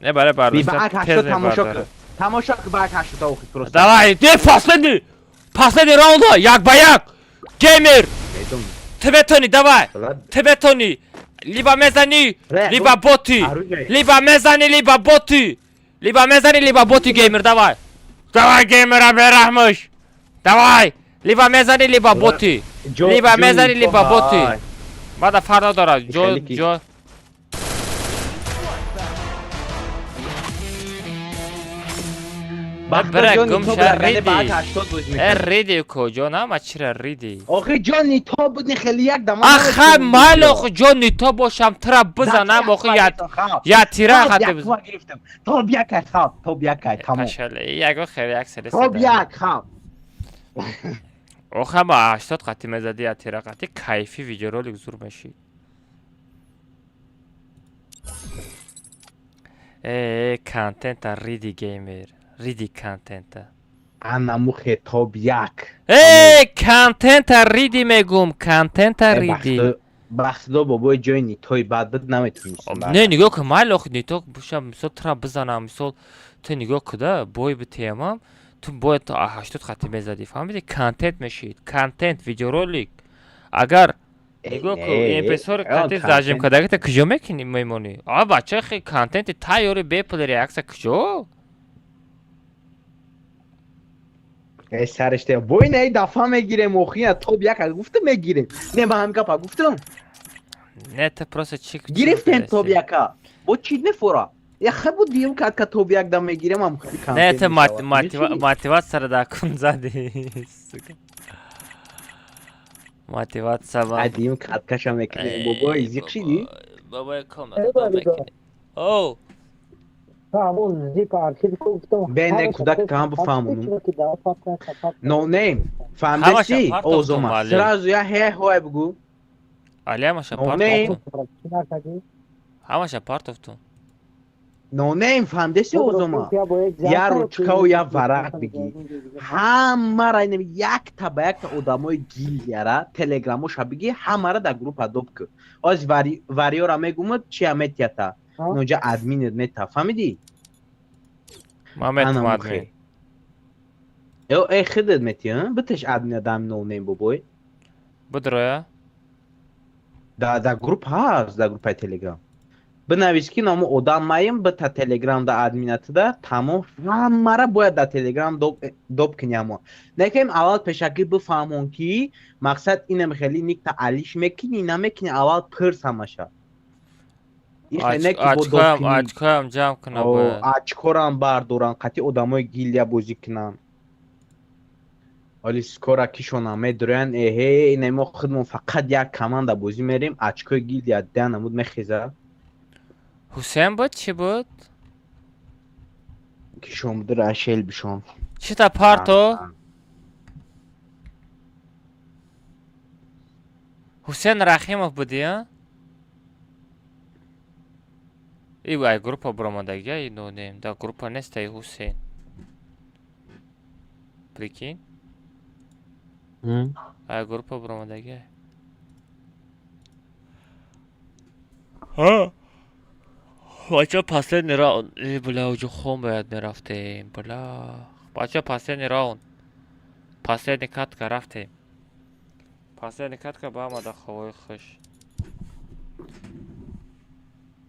S1: Не баре бар.
S13: Би бак 80 тамошо кун. Тамошо кун бак 80 охи просто.
S1: Давай, не последний. Последний раунд, як ба як. Геймер. Ты бетони, давай. Ты бетони. Либо мезани, либо боти. Либо мезани, либо боти. Либо мезани, либо боти, геймер, давай. Давай, геймера, берахмыш. Давай. Либо мезани, либо боти. Либо мезани, либо боти. Мада фарқ надорад. Ҷо, ҷо. Бра гум ша риди. Э риди куҷо нама чира риди?
S13: Охи ҷо нито буд не хеле як дама.
S1: Аха мал охи ҷо нито бошам тра бизанам охи я тира хати бизан.
S13: Гирифтам. Топ як хаб, топ як тамом.
S1: Пашале яго хеле як селе.
S13: Топ як хаб.
S1: Охи ама 80 қати мезади я тира қати кайфи видеоролик зур мешид. Э контента риди геймер. Риди контента.
S13: Анаму хитоб як.
S1: Э контента риди мегум, контента риди.
S13: Бахтдо бобои ҷои нитои бад буд наметунистам.
S1: Не нигоҳ кун майл охи нито бошам мисол тра бизанам мисол ту нигоҳ куда бой битемам ту бояд 80 хати мезади фаҳмиди контент мешид контент видеоролик агар нигоҳ кун эмпесор қати зажим кардагита куҷо мекунӣ мемонӣ а бача хе контенти тайёри бепул реаксия куҷо
S13: Эй сариште бой не дафа мегирем охи топ як гуфта мегирем. Не ба ҳам гапа гуфтам.
S1: Не ты просто чик
S13: гирифтем топ яка. Бо чи не фора. Я хабу дием катка топ як да мегирем ам хали
S1: контент. Не ты мотивация да кун зади. Сука. Мотивация ба.
S13: Адим каткаша мекунем бобой зиқ шиди?
S1: Бобой комната мекунем. Оу.
S6: Ҳамон зип архив гуфтам.
S13: Бе не кудак кам бифаҳмонум. No name. Фаҳмидасти? Озома. Сразу я хе ҳой бугу.
S1: Али ҳамаша партофтум. Ҳамаша партофтум.
S13: No name фаҳмидасти Озома? Я ручкау я варақ бигӣ. Ҳамара инам якта ба якта одамои гильяра телеграмоша бигӣ ҳамара дар группа доб кун. Оз вариёра мегумад чия метията. Ноҷа админет мета фаҳмидӣ?
S1: Ман метам админ.
S13: Э хидет мети, битеш админ дам no name бобой.
S1: Бидроя?
S13: Да группа ҳаст, дар группаи Телеграм. Бинавис ки номи одам маем, бита Телеграм да админатида, тамом ҳамара бояд дар Телеграм доб кунӣ ҳамо. Некем аввал пешакӣ бифаҳмон ки мақсад инам хеле никта алиш мекунӣ, намекунӣ, аввал пирс ҳамаша.
S1: Очкоям ҷамъ кунам бояд.
S13: Очкорам бардорам, қатъи одамои гилья бозӣ кунам. Оли скора кишонам медурян, эҳе, ина мо худмон фақат як команда бозӣ мерем, очкои гилья да намуд мехеза.
S1: Ҳусейн буд чӣ буд?
S13: Кишон буд рашел бишон.
S1: Чӣ та парто? Ҳусейн Рахимов буди, а? И ай группа буромадагия, и нонем. Да группа нест, ай Ҳусейн. Прикинь? Ай группа буромадагия. Ҳа? Бача последний раунд. Э, бля, уҷо хом бояд мерафтем. Бля. Бача последний раунд. Последний катка рафтем. Последний катка ба омада ховои хуш.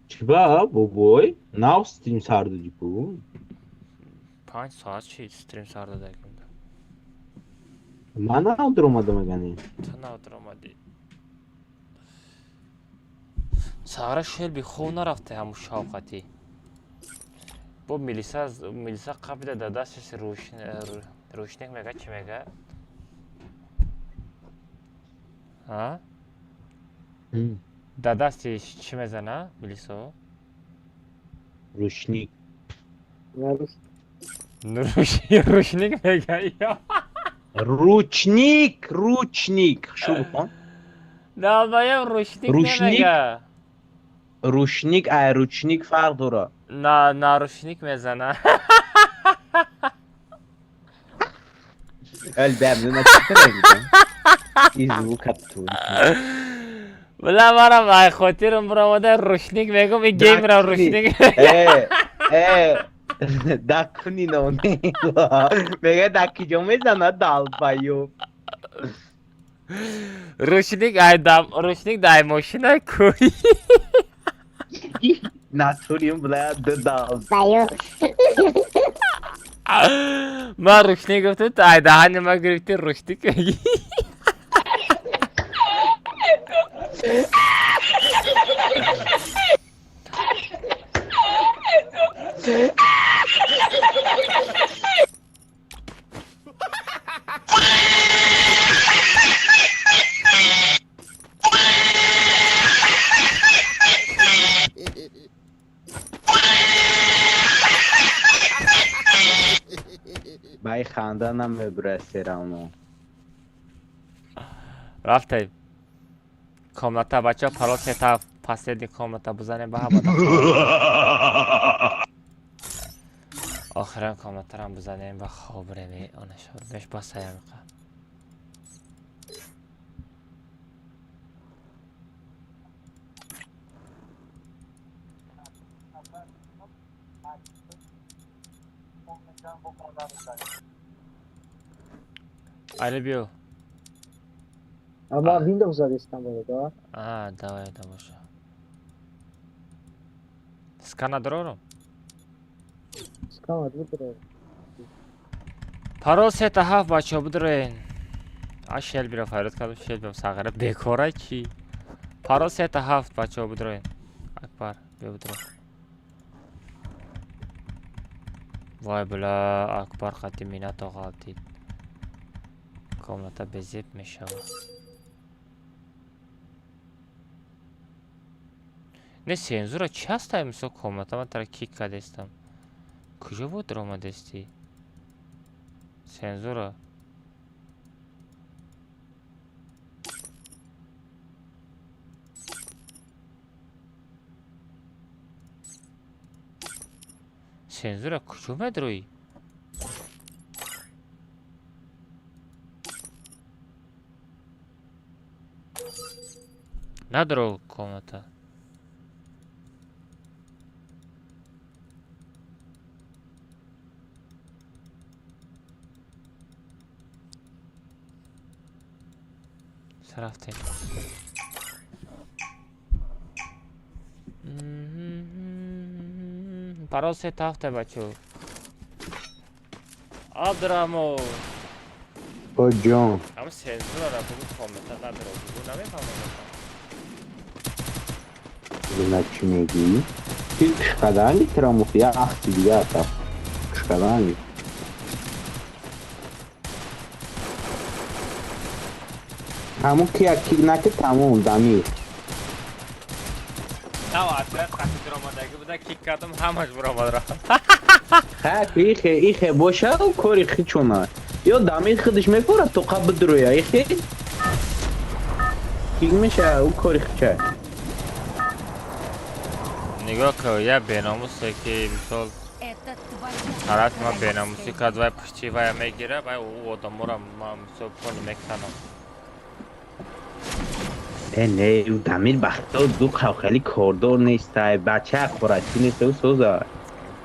S13: Чиба, бобой? Нав стрим сар додӣ ку?
S1: 5 соат шид стрим сар дадагим.
S13: Ман навдур омадам агани.
S1: Ту навдур омадӣ. Сағра Шелби хов нарафта ҳамун шавқатӣ. Бо милиса милиса қабида да дасташ рӯшник мега чӣ мега? А? Да дастиш чӣ мезана милисо?
S13: Рушник.
S1: Рушник мега ё.
S13: Ручник, ручник. Шу бухон.
S1: Долбоёб рушник намега.
S13: Рушник ай ручник фарқ дора.
S1: На на рушник мезана.
S13: Эл бәм, не И звук оттуда.
S1: Бля, марам ай хотирам баромада рушник мегум и геймера рушник.
S13: Э, э, дакуни ноне. Мега даки ҷо мезана долбоёб.
S1: Рушник ай дам, рушник дай мошина куй.
S13: Натуриум бля долбоёб.
S1: Ман рушник гуфтам, ту ай даҳани ма гирифти рушник мегӣ.
S13: Бай ханда намебура серавно.
S1: Рафтем. Комната бача парол сета последний комната бизанем ба ҳама. Охиран комнатарам бизанем ба хоб реми онашо. Меш басаям қа. Али биё.
S6: Ама Windows задестам бо, да?
S1: А, давай, да боша. Скана дорорум?
S6: Скана дорорум.
S1: Парол 3-7 бачаҳо бидроен. А Шелбиро фарёд кардам, Шелбиам сағира бекора чӣ? Парол 3-7 бачаҳо бидроен. Акбар, биё бидро. Вай бля, Акбар қати минато ғалтид. Комната безеб мешавад. Не сензура чӣ ҳастай мисол комната ман тара кик кардестам. Куҷо буд омадестӣ? Сензура. Сензура куҷо медроӣ? Надро комната. Рафтем. Парол 3-7 бачо. Абдураҳмон.
S13: О ҷон.
S1: Ҳам сензурара бугу комната надро бугу намефаҳмам.
S13: Бина чӣ мегӯӣ? Ки кушкаданги тирамух я ахти дига ата. Кушкаданги. Ҳамун ки як кик накид тамом дамир.
S1: Нав отряд қати дуромадагӣ буда кик кардам ҳамаш буромад рафт.
S13: Ха ихе ихе боша кори хичона. Ё дамир худаш мепора тоқа бидроя ихе. Кик меша ӯ кори хича.
S1: Нигоҳ кун, я беномусе ки мисол тарафи ман беномусӣ кард вай пушти вая мегира вай ӯ одаморо ман мисол пони меканам.
S13: Э не, ӯ дамир бахто ду хеле кордор нестай, бача қурачӣ нест, ӯ соза.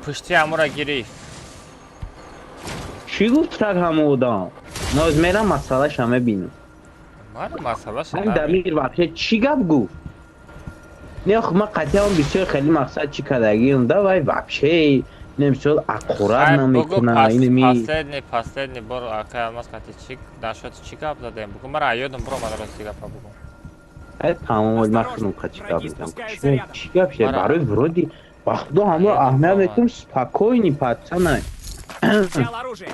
S1: Пушти ҳамура гирифт.
S13: Чӣ гуфтак ҳаму одам? Ноз мерам масъалаша мебинам.
S1: Ман масъалаша
S13: Ҳамин дамир вообще чӣ гап гуфт? Не, охи ман қатъиан бисёр хеле мақсад чӣ кардагиам да вай вообще Немисол аккурат намекуна. Инами
S1: последний бор акай Алмаз қати чӣ нашод, чӣ гап задем? Бугу мара ёдам буромад, рости гапа бугу.
S13: Тамом, ман худам қати гап задам. Чӣ гап шуд? Барои вроде ба худо ҳамро аҳамият метум, спокойный пацана.
S21: Взял оружие.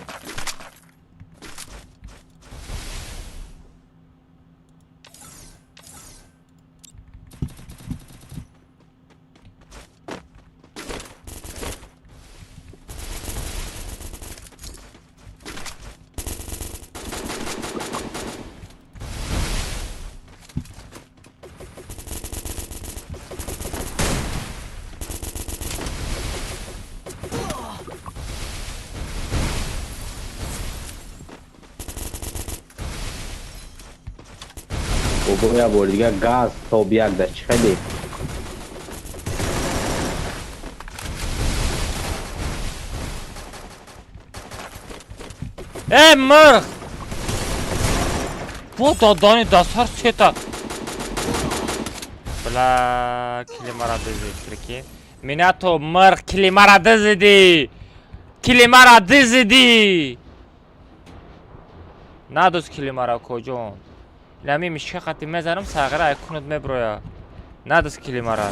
S13: Бобо, я бори дига газ тоб як да чӣ хеле.
S1: Э, мирх! Бо додани дастҳар сета. Бла, килимара дизид, прикинь. Минато мирх килимара дизиди. Килимара дизиди. Надоз килимара коҷон. Нами мишка қати мезанам, сағира айкунут меброя. Надоз килимара.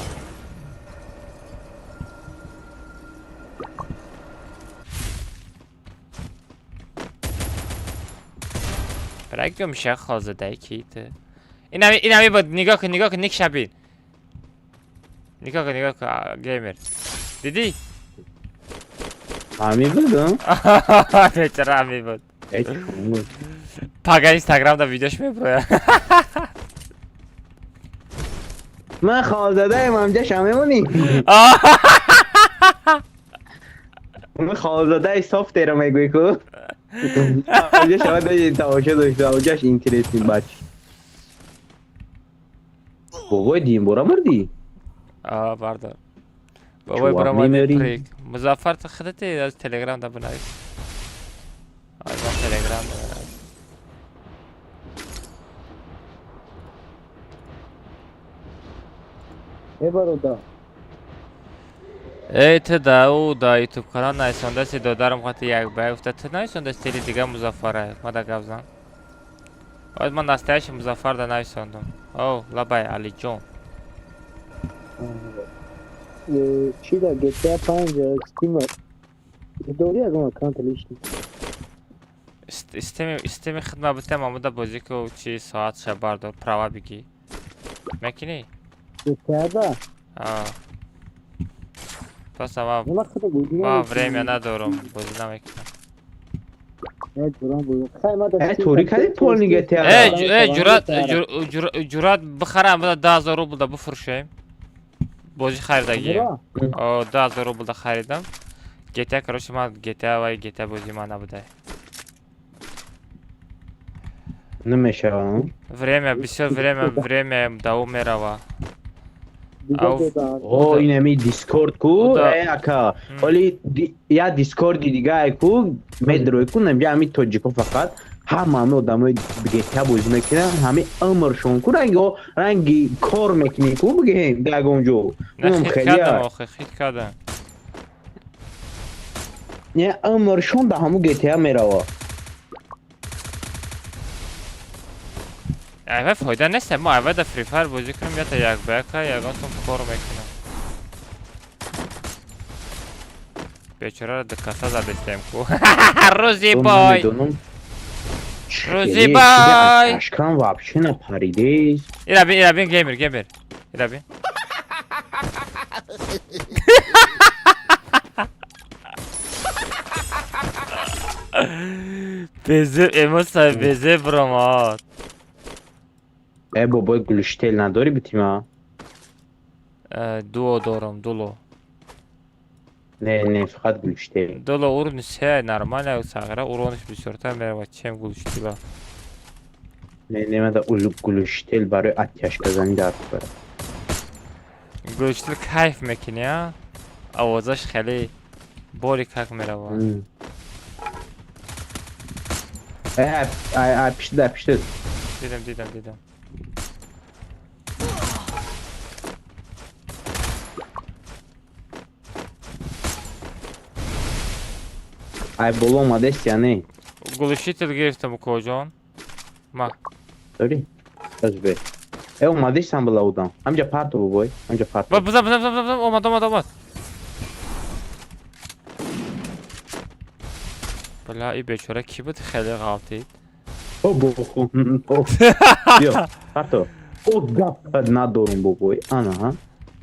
S1: Брак миша хозадай ките. Инами буд, нигоҳ кун, нигоҳ кун, ник шабин. Нигоҳ кун, нигоҳ кун, геймер. Дидӣ?
S13: Ҳами будам?
S1: Бечора ҳами буд. Пага Инстаграм да видеош меброя.
S13: Ман холзадаем, ҳамҷа шам мемонӣ? Ман холзадаи софтеро мегӯӣ ку? Ҳамҷа шава даҷи тамошо дошта, ҳамҷаш интересный бач. Бобои димбора мурдӣ?
S1: А, бардор. Бобои бурамади прик. Музаффар, ту худати аз Телеграм да бинавис. Аз ман Телеграм да бинавис.
S6: Э, бародар.
S1: Эй, ту да ӯ да ютуб канал нависондаси, додарам қати як ба як гуфта, ту нависондаси тели дига Музаффара, ма да гап зан. Оз ман настоящий Музаффар да нависондум. О, лабай Алиҷон.
S6: Чӣ да GTA 5 Steam дорӣ ягон аккаунт личный?
S1: Истеми хидма битам, омода бозӣ ку, чи соат ша бардор, права бигӣ. Мекунӣ?
S6: GTA да?
S1: А. Просто ма время надорам, бозӣ намекунам.
S13: Э, тори кади полный GTA.
S1: Э, э, ҷурат, ҷурат бихарам, буда 10 000 рубл да бифурӯшем. Бозӣ харидагием. О, 10 000 рубл да харидам. GTA, короче, ман GTA вай GTA бозӣ ман набуда.
S13: Намешавам.
S1: Время, бисёр время, время давом мерава.
S13: О, инами Дискорд ку, э, ака. Оли я Дискорди дига ку, медрой ку, намҷа ҳами тоҷико фақат ҳама ҳами одамои GTA бозӣ мекунанд, ҳами умршон ку ранги ранги кор мекунӣ ку бигем ягон ҷо.
S1: Унам хеле охи хит кардам.
S13: Не, умршон да ҳаму GTA мерава.
S1: Айва фойда нест, мо айва да Free Fire бозӣ кунем, ята як ба яка ягон сум кор мекунам. Бечораро ду каса задестем ку. Рӯзи бой. Рӯзи бой.
S13: Ашкам вообще напаридест.
S1: Ира бин, ира бин, геймер, геймер. Ира бин. Безеб эмоция, безеб ромад.
S13: Э, бобои, глушитель надорӣ битима?
S1: Дуо дорам, дуло.
S13: Не, не, фақат глушитель.
S1: Дуло уровни се нормально, сағира урониш бисёртар меравад, чем глушителя.
S13: Не, не, мада глушитель барои оттяжказанӣ дар кора.
S1: Глушитель кайф мекунӣ, а? Овозаш хеле бори как меравад.
S13: Э, а, пишта, пишта.
S1: Дидам, дидам, дидам.
S13: Ай боло омадест я не?
S1: Глушитель гирифтам, укоҷон. Ма.
S13: Дори? Аз бе. Э, омадестам била одам. Ҳамҷа парто бобой, ҳамҷа парто.
S1: Бизан, бизан, бизан, бизан, омад, омад, омад. Бля, и бечора ки буд хеле ғалтид.
S13: О, бохун. Биё, парто. О, гап надорум бобой. Ана, ҳа.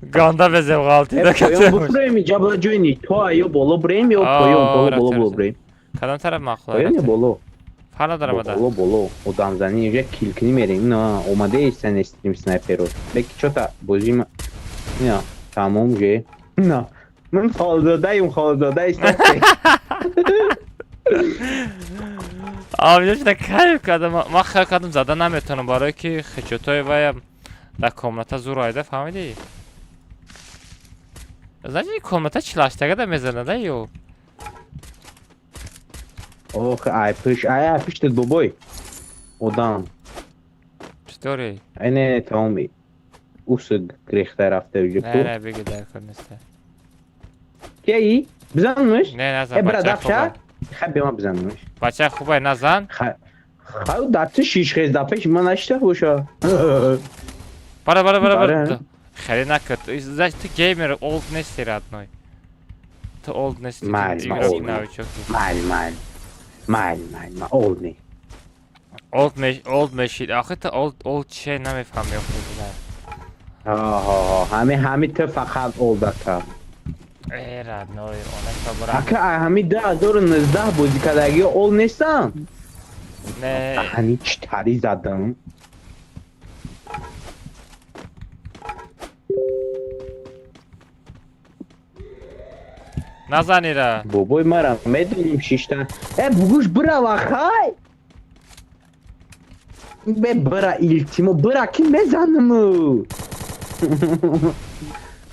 S1: Ганда безем ғалтида.
S13: Поён бубурем, иҷа била ҷойни. То ё боло бурем, ё поён, боло, боло, боло бурем.
S1: Кадом тараф маъқул?
S13: Поён ё боло?
S1: Фарқ надорам ада.
S13: Боло, боло. Одамзанӣ иҷа килкунӣ мерем. На, омадаеста стрим снайперо. Беки чота бозӣ ма. На, тамом же. На. Ман холзодаем, холзодаи снайпер.
S1: Авҷо шуда кайф кардам. Ман хиёл кардам зада наметавонам, барое ки хечотои ваям дар комната зур айда, фаҳмидӣ? Значит, комната чилаштагада мезанада ё?
S13: Ох, ай пиш, ай ай пиштет бобой. Одам.
S1: Читори?
S13: Ай не, не, тамом. Ус грехта рафта уҷа
S1: Не, не, биги дар кор неста.
S13: Кии? Бизанмуш?
S1: Не, назан.
S13: Э, бира дафша. Хай бема бизанмуш.
S1: Бача хубай назан.
S13: Хай дар ту шиш хез да пеш ман нашта боша.
S1: Бара, бара, бара, бара. Хеле накард. Значит, ты геймер олд нести, родной. Ты олд нести.
S13: Майли,
S1: игрок новичок.
S13: Майли, майли. Майли, майли, ма олд не.
S1: Олд меш, олд мешид. Охи ту олд, олд чӣ намефаҳми охи.
S13: Ҳа, ҳа, ҳа, ҳами, ҳами ту фақат олд ака.
S1: Э, родной, она собра.
S13: Ака, ай ҳами 2019 бозӣ кардагиҳо олд нестанд?
S1: Не.
S13: Ҳани чӣ тари задам?
S1: Назанира.
S13: Бобой мара медоним шишта. Э, бугуш бирава хай. Бе бира илтимо бира ки мезанаму.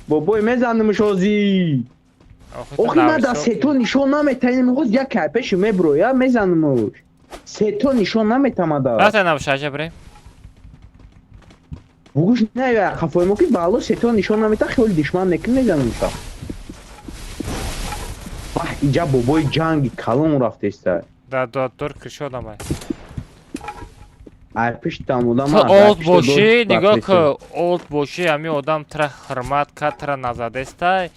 S13: Бобой мезанамуш ҳозӣ. Охи ман да сето нишон наметанем ҳоз як кайпеши меброя мезанамуш. Сето нишон наметамада.
S1: Рафта набоша аҷа бирем.
S13: Бугуш не я хафои мо ки бало сето нишон намета хеле душман некин мезанамуша. Ваҳ, иҷа бобои ҷанги калон рафтеста.
S1: Да, да, дор кришо дамай.
S13: Ай пиштам одам.
S1: Ту олд бошӣ, нигоҳ ку, олд бошӣ, ҳами одам тра ҳурмат кард, тра назадестай.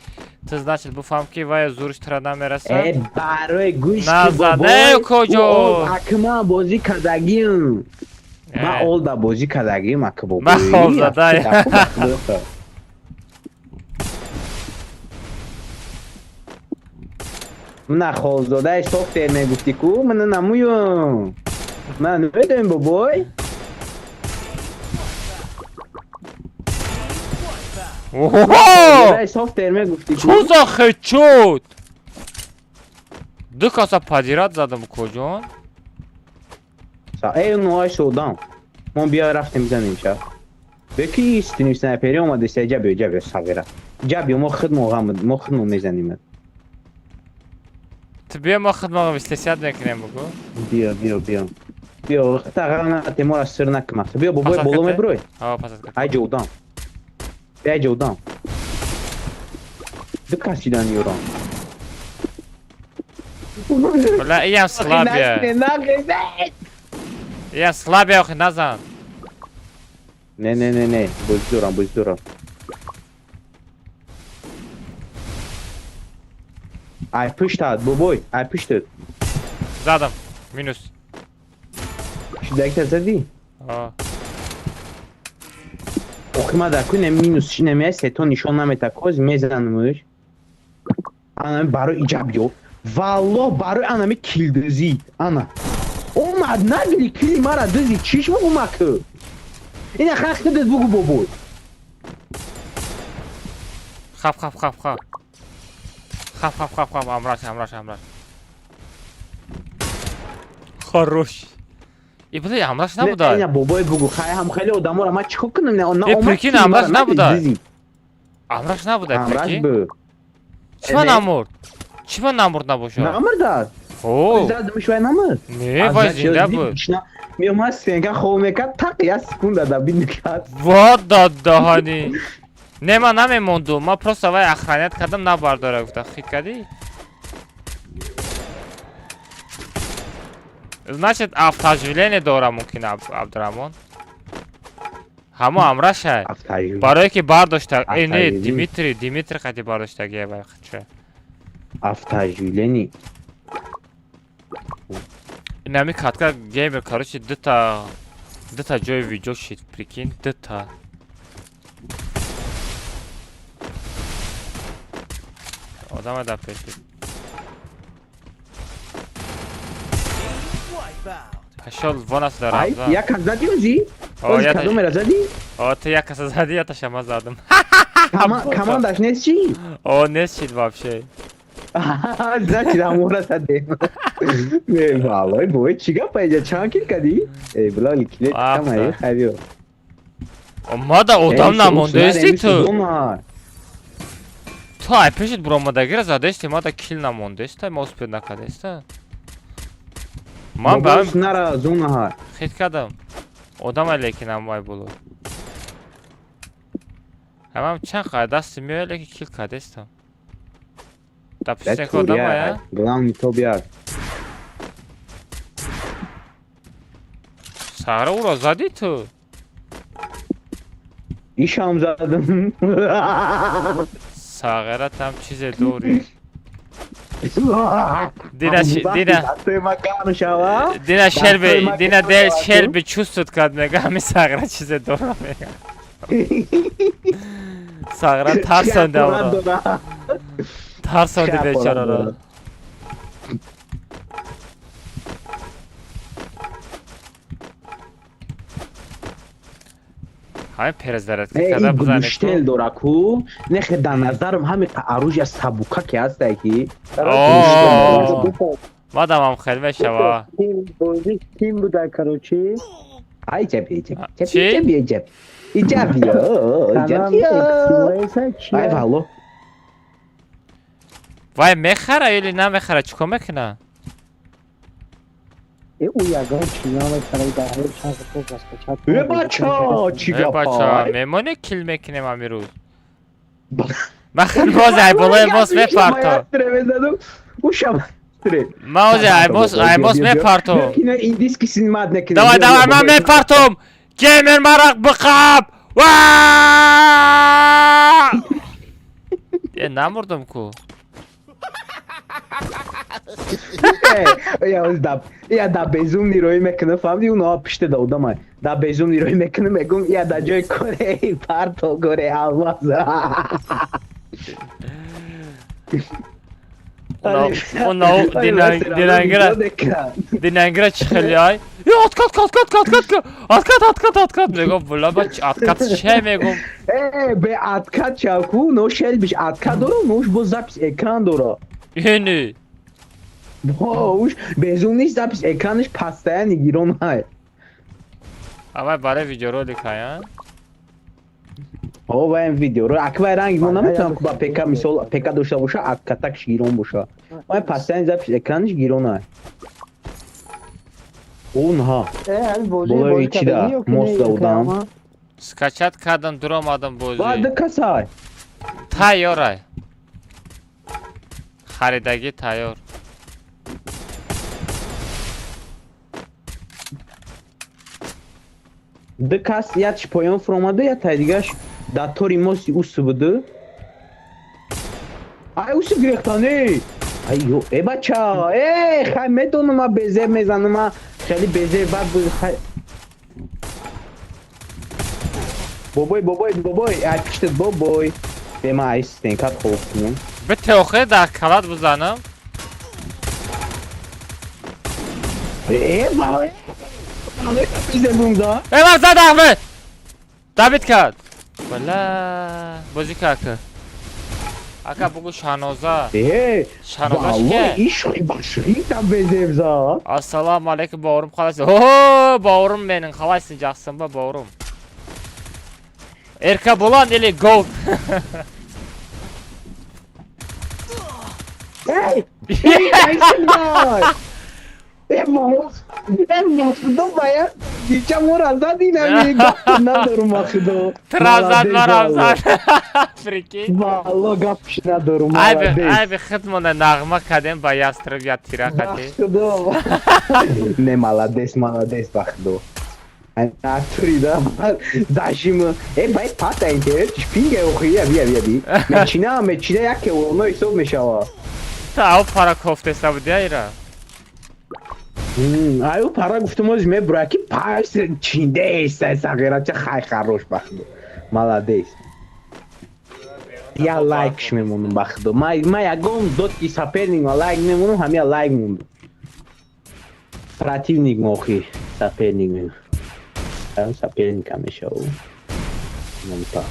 S1: Ту значит буфаҳм ки вай зуриш тра намерасад.
S13: Э, барои гӯш ки
S1: Назаде
S13: бобой,
S1: куҷо?
S13: Акма бозӣ кардагим. Ман олда бозӣ кардагим, ака бобой.
S1: Ман холзадай.
S13: На холзодаи софтер мегуфтӣ ку, мана намуюм. Ман намедонем бобой.
S1: Оҳо!
S13: Софтер мегуфтӣ ку.
S1: Чӯ за хечот? Ду каса падират задам куҷон?
S13: Э, нуай шудам. Мо биё рафтем бизанем ша. Беки стрим снайпери омадеста, ҷа биё, ҷа биё сағира. Ҷа биё, мо худмо ғам, мо худмо мезанем.
S1: Ту биё мо худмо истисият мекунем бугу.
S13: Биё, биё, биё. Биё, хата ғам нате, моро сир накунам. Биё бобой боло меброй.
S1: Ҳа, пасат кат.
S13: Ай ҷо одам. Биё ҷо одам. Ду кас шидан ёрон.
S1: Бля, иям слабия. Иям слабия охи назан.
S13: Не, не, не, не, бозӣ дорам, бозӣ дорам. Ай пуштат, бобой, ай пуштат.
S1: Задам, минус.
S13: Шидакта задӣ?
S1: Ҳа.
S13: Охи ма дар кунем минус шинем, сето нишон намета, коз мезанамуш. Ана барои иҷа биё. Валлоҳ барои анами килдузӣ. Ана. Омад нагли кили мара дузӣ, чиш бугу ку? Ина хай худат бугу бобой.
S1: Хап, хап, хап, хап. Хап, хап, хап, хап, амраш, амраш, амраш. Хорош. И бля, амраш набуда.
S13: Не, бобой бугу, хай ҳам хеле одамора ма чикор кунам? Не,
S1: Э, прикинь, амраш набуда. Амраш набуда,
S13: Амраш
S1: прикинь.
S13: бу.
S1: Чима намурд? Чима намурд набошад?
S13: Намурдад.
S1: О.
S13: Задмиш вай намурд.
S1: Не, вай зинда буд.
S13: Меомад стенка хоб мекард, тақ як секунда да бин мекард.
S1: Ва да даҳани. Не, ман намемондум. Ман просто вай охранять кардам, набардора гуфта. Хит кардӣ? Значит, автооживление дора мумкин, Абдураҳмон. Ҳамо амрашай. Барое ки бардошта. Э, не, Димитрий, Димитрий қати бардоштагия вай хча.
S13: Автооживление.
S1: Инами катка геймер, короче, дута ҷои видео шид, прикинь, дута. Одама дар пеши. Пошёл вон аст дар
S13: Ай,
S1: Рамзан.
S13: як кас задӣ ӯзи? Ози кадомера задӣ?
S1: О, ту як каса задӣ, я ташама задам.
S13: Командаш нест чӣ?
S1: О, нест шид вообще.
S13: Значит, ҳамора задем. Не, валлои бой, чӣ гапа иҷа чанд кил кардӣ? Эй, билоли килет камай, хайбиё.
S1: Мада одам намондаисти ту. Ту ай пешит буромадагира задаисти, мада кил намондаиста, ма успед накардаиста. Ман ба
S13: нара зона
S1: хит кардам. Одам лекин ам вай було. Ҳамам чанд қадр дасти меояд, лекин кил кардастам. Да пиште одам ая?
S13: Главный топ як.
S1: Сара уро задӣ ту?
S13: Ишам задам.
S1: Сағира там чизе дорӣ. Дина дина дина шелби дина дел шелби чувствует кард, мега ҳами сағира чизе дора, мега. Сағира тарсонда уро. Тарсонди бечораро. Ҳамин перезарядка карда бизанед.
S13: Гуштел дора ку, нехе дар назарам ҳами оружия сабука ки ҳастай ки.
S1: Мадамам хел мешава.
S6: Ким буда, короче?
S13: Ай, ҷаб, ҷаб, ҷаб, ҷаб, ҷаб. Иҷа биё, иҷа биё. Ай, валло.
S1: Вай мехара или намехара, чӣ кор мекуна?
S6: Э, ӯ ягон чӣ намехара, дар ҳар чанд хел раскачат.
S13: Э, бача, чӣ
S1: Э,
S13: гапа?
S1: бача, мемоне кил мекунем амирӯз. Ман хел боз ай болои мост мепартом. Ман ози аймоз мепартом. Давай, давай, ман мепартом. Геймер марақ биқаб. Ва! Э, намурдам ку.
S13: Я да безум нироӣ мекунам, фаҳмидӣ? Уно пишта да одамай. Да безум нироӣ мекунам, мегум, я да ҷои кореи парто горе алмаз.
S1: Уно динангира динангира чӣ хеле ай? Ё, откат, откат, откат, откат, откат, откат, мегум, була ба откат че мегум.
S13: Э, бе откат чавку, но шелбиш откат дора, нош бо запись экран дора.
S1: Ини.
S13: Уш безум нест, запись экранаш постоянно гирон ҳай.
S1: Авай барои видеоролик ҳая?
S13: О, ваем видеоро. Аквай ранг мо наметавонам ки ба ПК мисол ПК дошта боша, откатакш гирон боша. Вай постоянно запись экранаш гирон ҳай. Онҳа. Болои чида мост да одам.
S1: Скачать кардам, дуромадам бозӣ.
S13: Баъд касай.
S1: Тайёрай. Харидагӣ тайёр.
S13: Ду кас якш поён фуромада, я тай дигаш дар тори мости усу буду. Ай, усу гирехтан, эй! Ай, ё, э, бача, э, хай медонам, ма безеб мезанам, ма хеле безеб бад буд, хай. Бобой, бобой, бобой, ай пиштет бобой. Бе ма ай стенкат хоф кунам.
S1: Бите охир дар калат бизанам.
S13: Э, ба,
S1: Э, ман зад Аҳмед! Дабит кард. Бала, бозӣ кард. Ака бугу Шаноза.
S13: Э,
S1: Шаноза
S13: валлоҳ,
S1: чӣ?
S13: ишқи башқи да безеб зад.
S1: Ассалому алейкум, бауырым, қалайсың? О, бауырым менің, қалайсың, жақсың ба, бауырым? Эркабулан или Голд?
S13: Эй! Эй, айсыңдар! Э, мос! Э, мосудum бая! Дича мора зади нами гап надорум ахидо.
S1: Тра зад, марам зад. Прикинь.
S13: Валло гапш надорум.
S1: Айби, айби хидмона нағма кардем ба ястреб я тира хати.
S13: Бахудо. Не, молодец, молодец, бахудо. Натури да зажим. Э, бай пата интернет шпинга охия бия бия би. Мечина, мечина яке оно ҳисоб мешава.
S1: Та ав пара кофтеста буди айра.
S13: Аю пара гуфтам оз мебура ки пас чинде эста сағирача хай харош бахудо. Молодец. Я лайкш мемонам бахудо. Ма ягон дот ки соперник ма лайк мемонам, ҳамия лайк мондам. Противник мохи соперник мемонам. Соперника мешаву. Момта.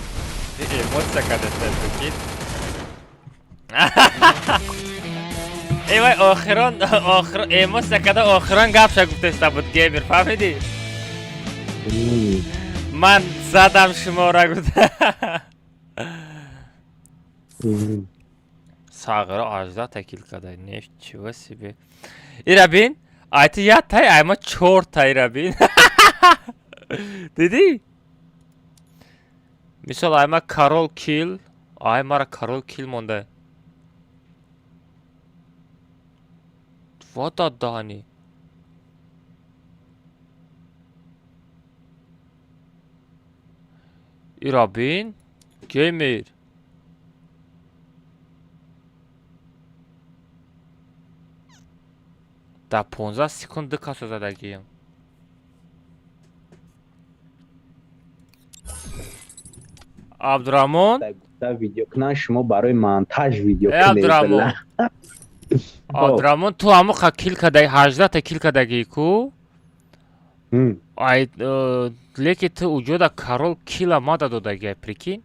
S1: Эмоция кадеста, прикинь. Эй вай охирон, охирон эмоция када охирон гапша гуфтеста буд геймер, фаҳмидӣ? Ман задам шумора гуфта. Сағира 18 та кил када. Ничего себе. Ира бин, айти я тай, айма чор та ира бин. Дидӣ? Мисол айма король кил, ай мара король кил монда. Вот даҳани. Ира бин, геймер. Дар 15 секунд ду касо задагием. Абдураҳмон.
S13: Видео кунан шумо барои монтаж видео
S1: Э, Абдураҳмон. Абдураҳмон, ту ҳамон ха кил кадаги, 18 та кил кадагӣ ку? Ай, леки ту уҷода король кила мада додагӣ, прикинь?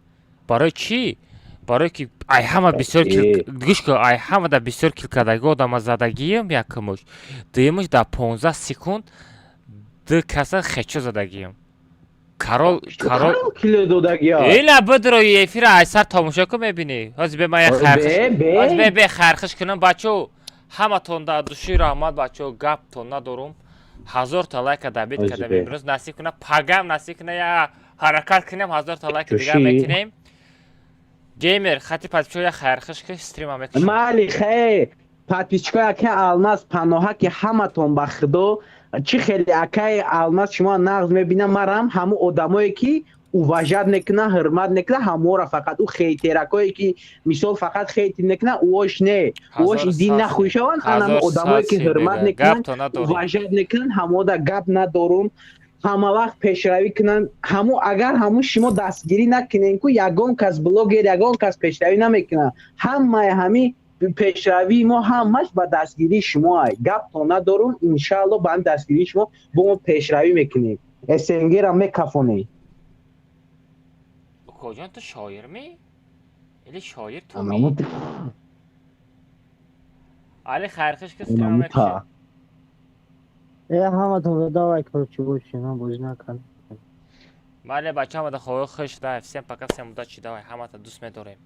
S1: Барои чӣ? Барое ки ай ҳама бисёр кил, гӯш кун, ай ҳамада бисёр кил кадаги одама задагием якумуш. Дуюмуш дар 15 секунд ду каса хечо задагием. Король, король
S13: кило додагия.
S1: Ила бидро эфира айсар тамошо кун мебинӣ. Ҳозир бе ман як хархиш. Ҳозир бе бе хархиш кунам бачо. Ҳаматон дар души раҳмат бачо, гаптон надорум. 1000 та лайка добить кардам имрӯз насиб куна, пагам насиб куна я ҳаракат кунем 1000 та лайка дигар мекунем. Геймер, хати подписчико я хайрхиш ки стрима мекушам.
S13: Майли хе, подписчикои акаи Алмаз паноҳа ки ҳаматон ба худо чӣ хеле акаи Алмаз шумо нағз мебинам марам ҳамун одамое ки уважать мекунанд, ҳурмат мекунанд, ҳаморо фақат ӯ хейтеракое ки мисол фақат хейт мекунанд, ӯош не. Ӯош дин нахӯй шаванд, анам одамое ки ҳурмат мекунанд, уважать мекунанд, ҳамода гап надорум. Ҳама вақт пешравӣ кунанд. Ҳамун агар ҳамун шумо дастгирӣ накунем ку ягон кас блогер, ягон кас пешравӣ намекунад. Ҳамаи ҳами пешравии мо ҳамаш ба дастгирии шумо ай. Гаптон надорум, иншаалло ба ҳами дастгирии шумо бо мо пешравӣ мекунем. СНГ-ра мекафонем.
S1: Укоҷон, ту шоир ми? Или шоир ту ми? Али хайрхиш ки стрима мекушем.
S6: Э, ҳаматон давай, короче, боши, ман бозӣ накардам.
S1: Бале, бача, ҳамада хоҳи хуш, давай, всем пока, всем удачи, давай, ҳамата дӯст медорем.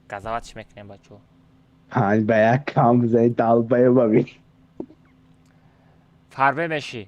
S1: Газаватш мекунем, бачо.
S13: Панҷ ба як кам бизани долбоёба бин.
S1: Фарбе мешӣ.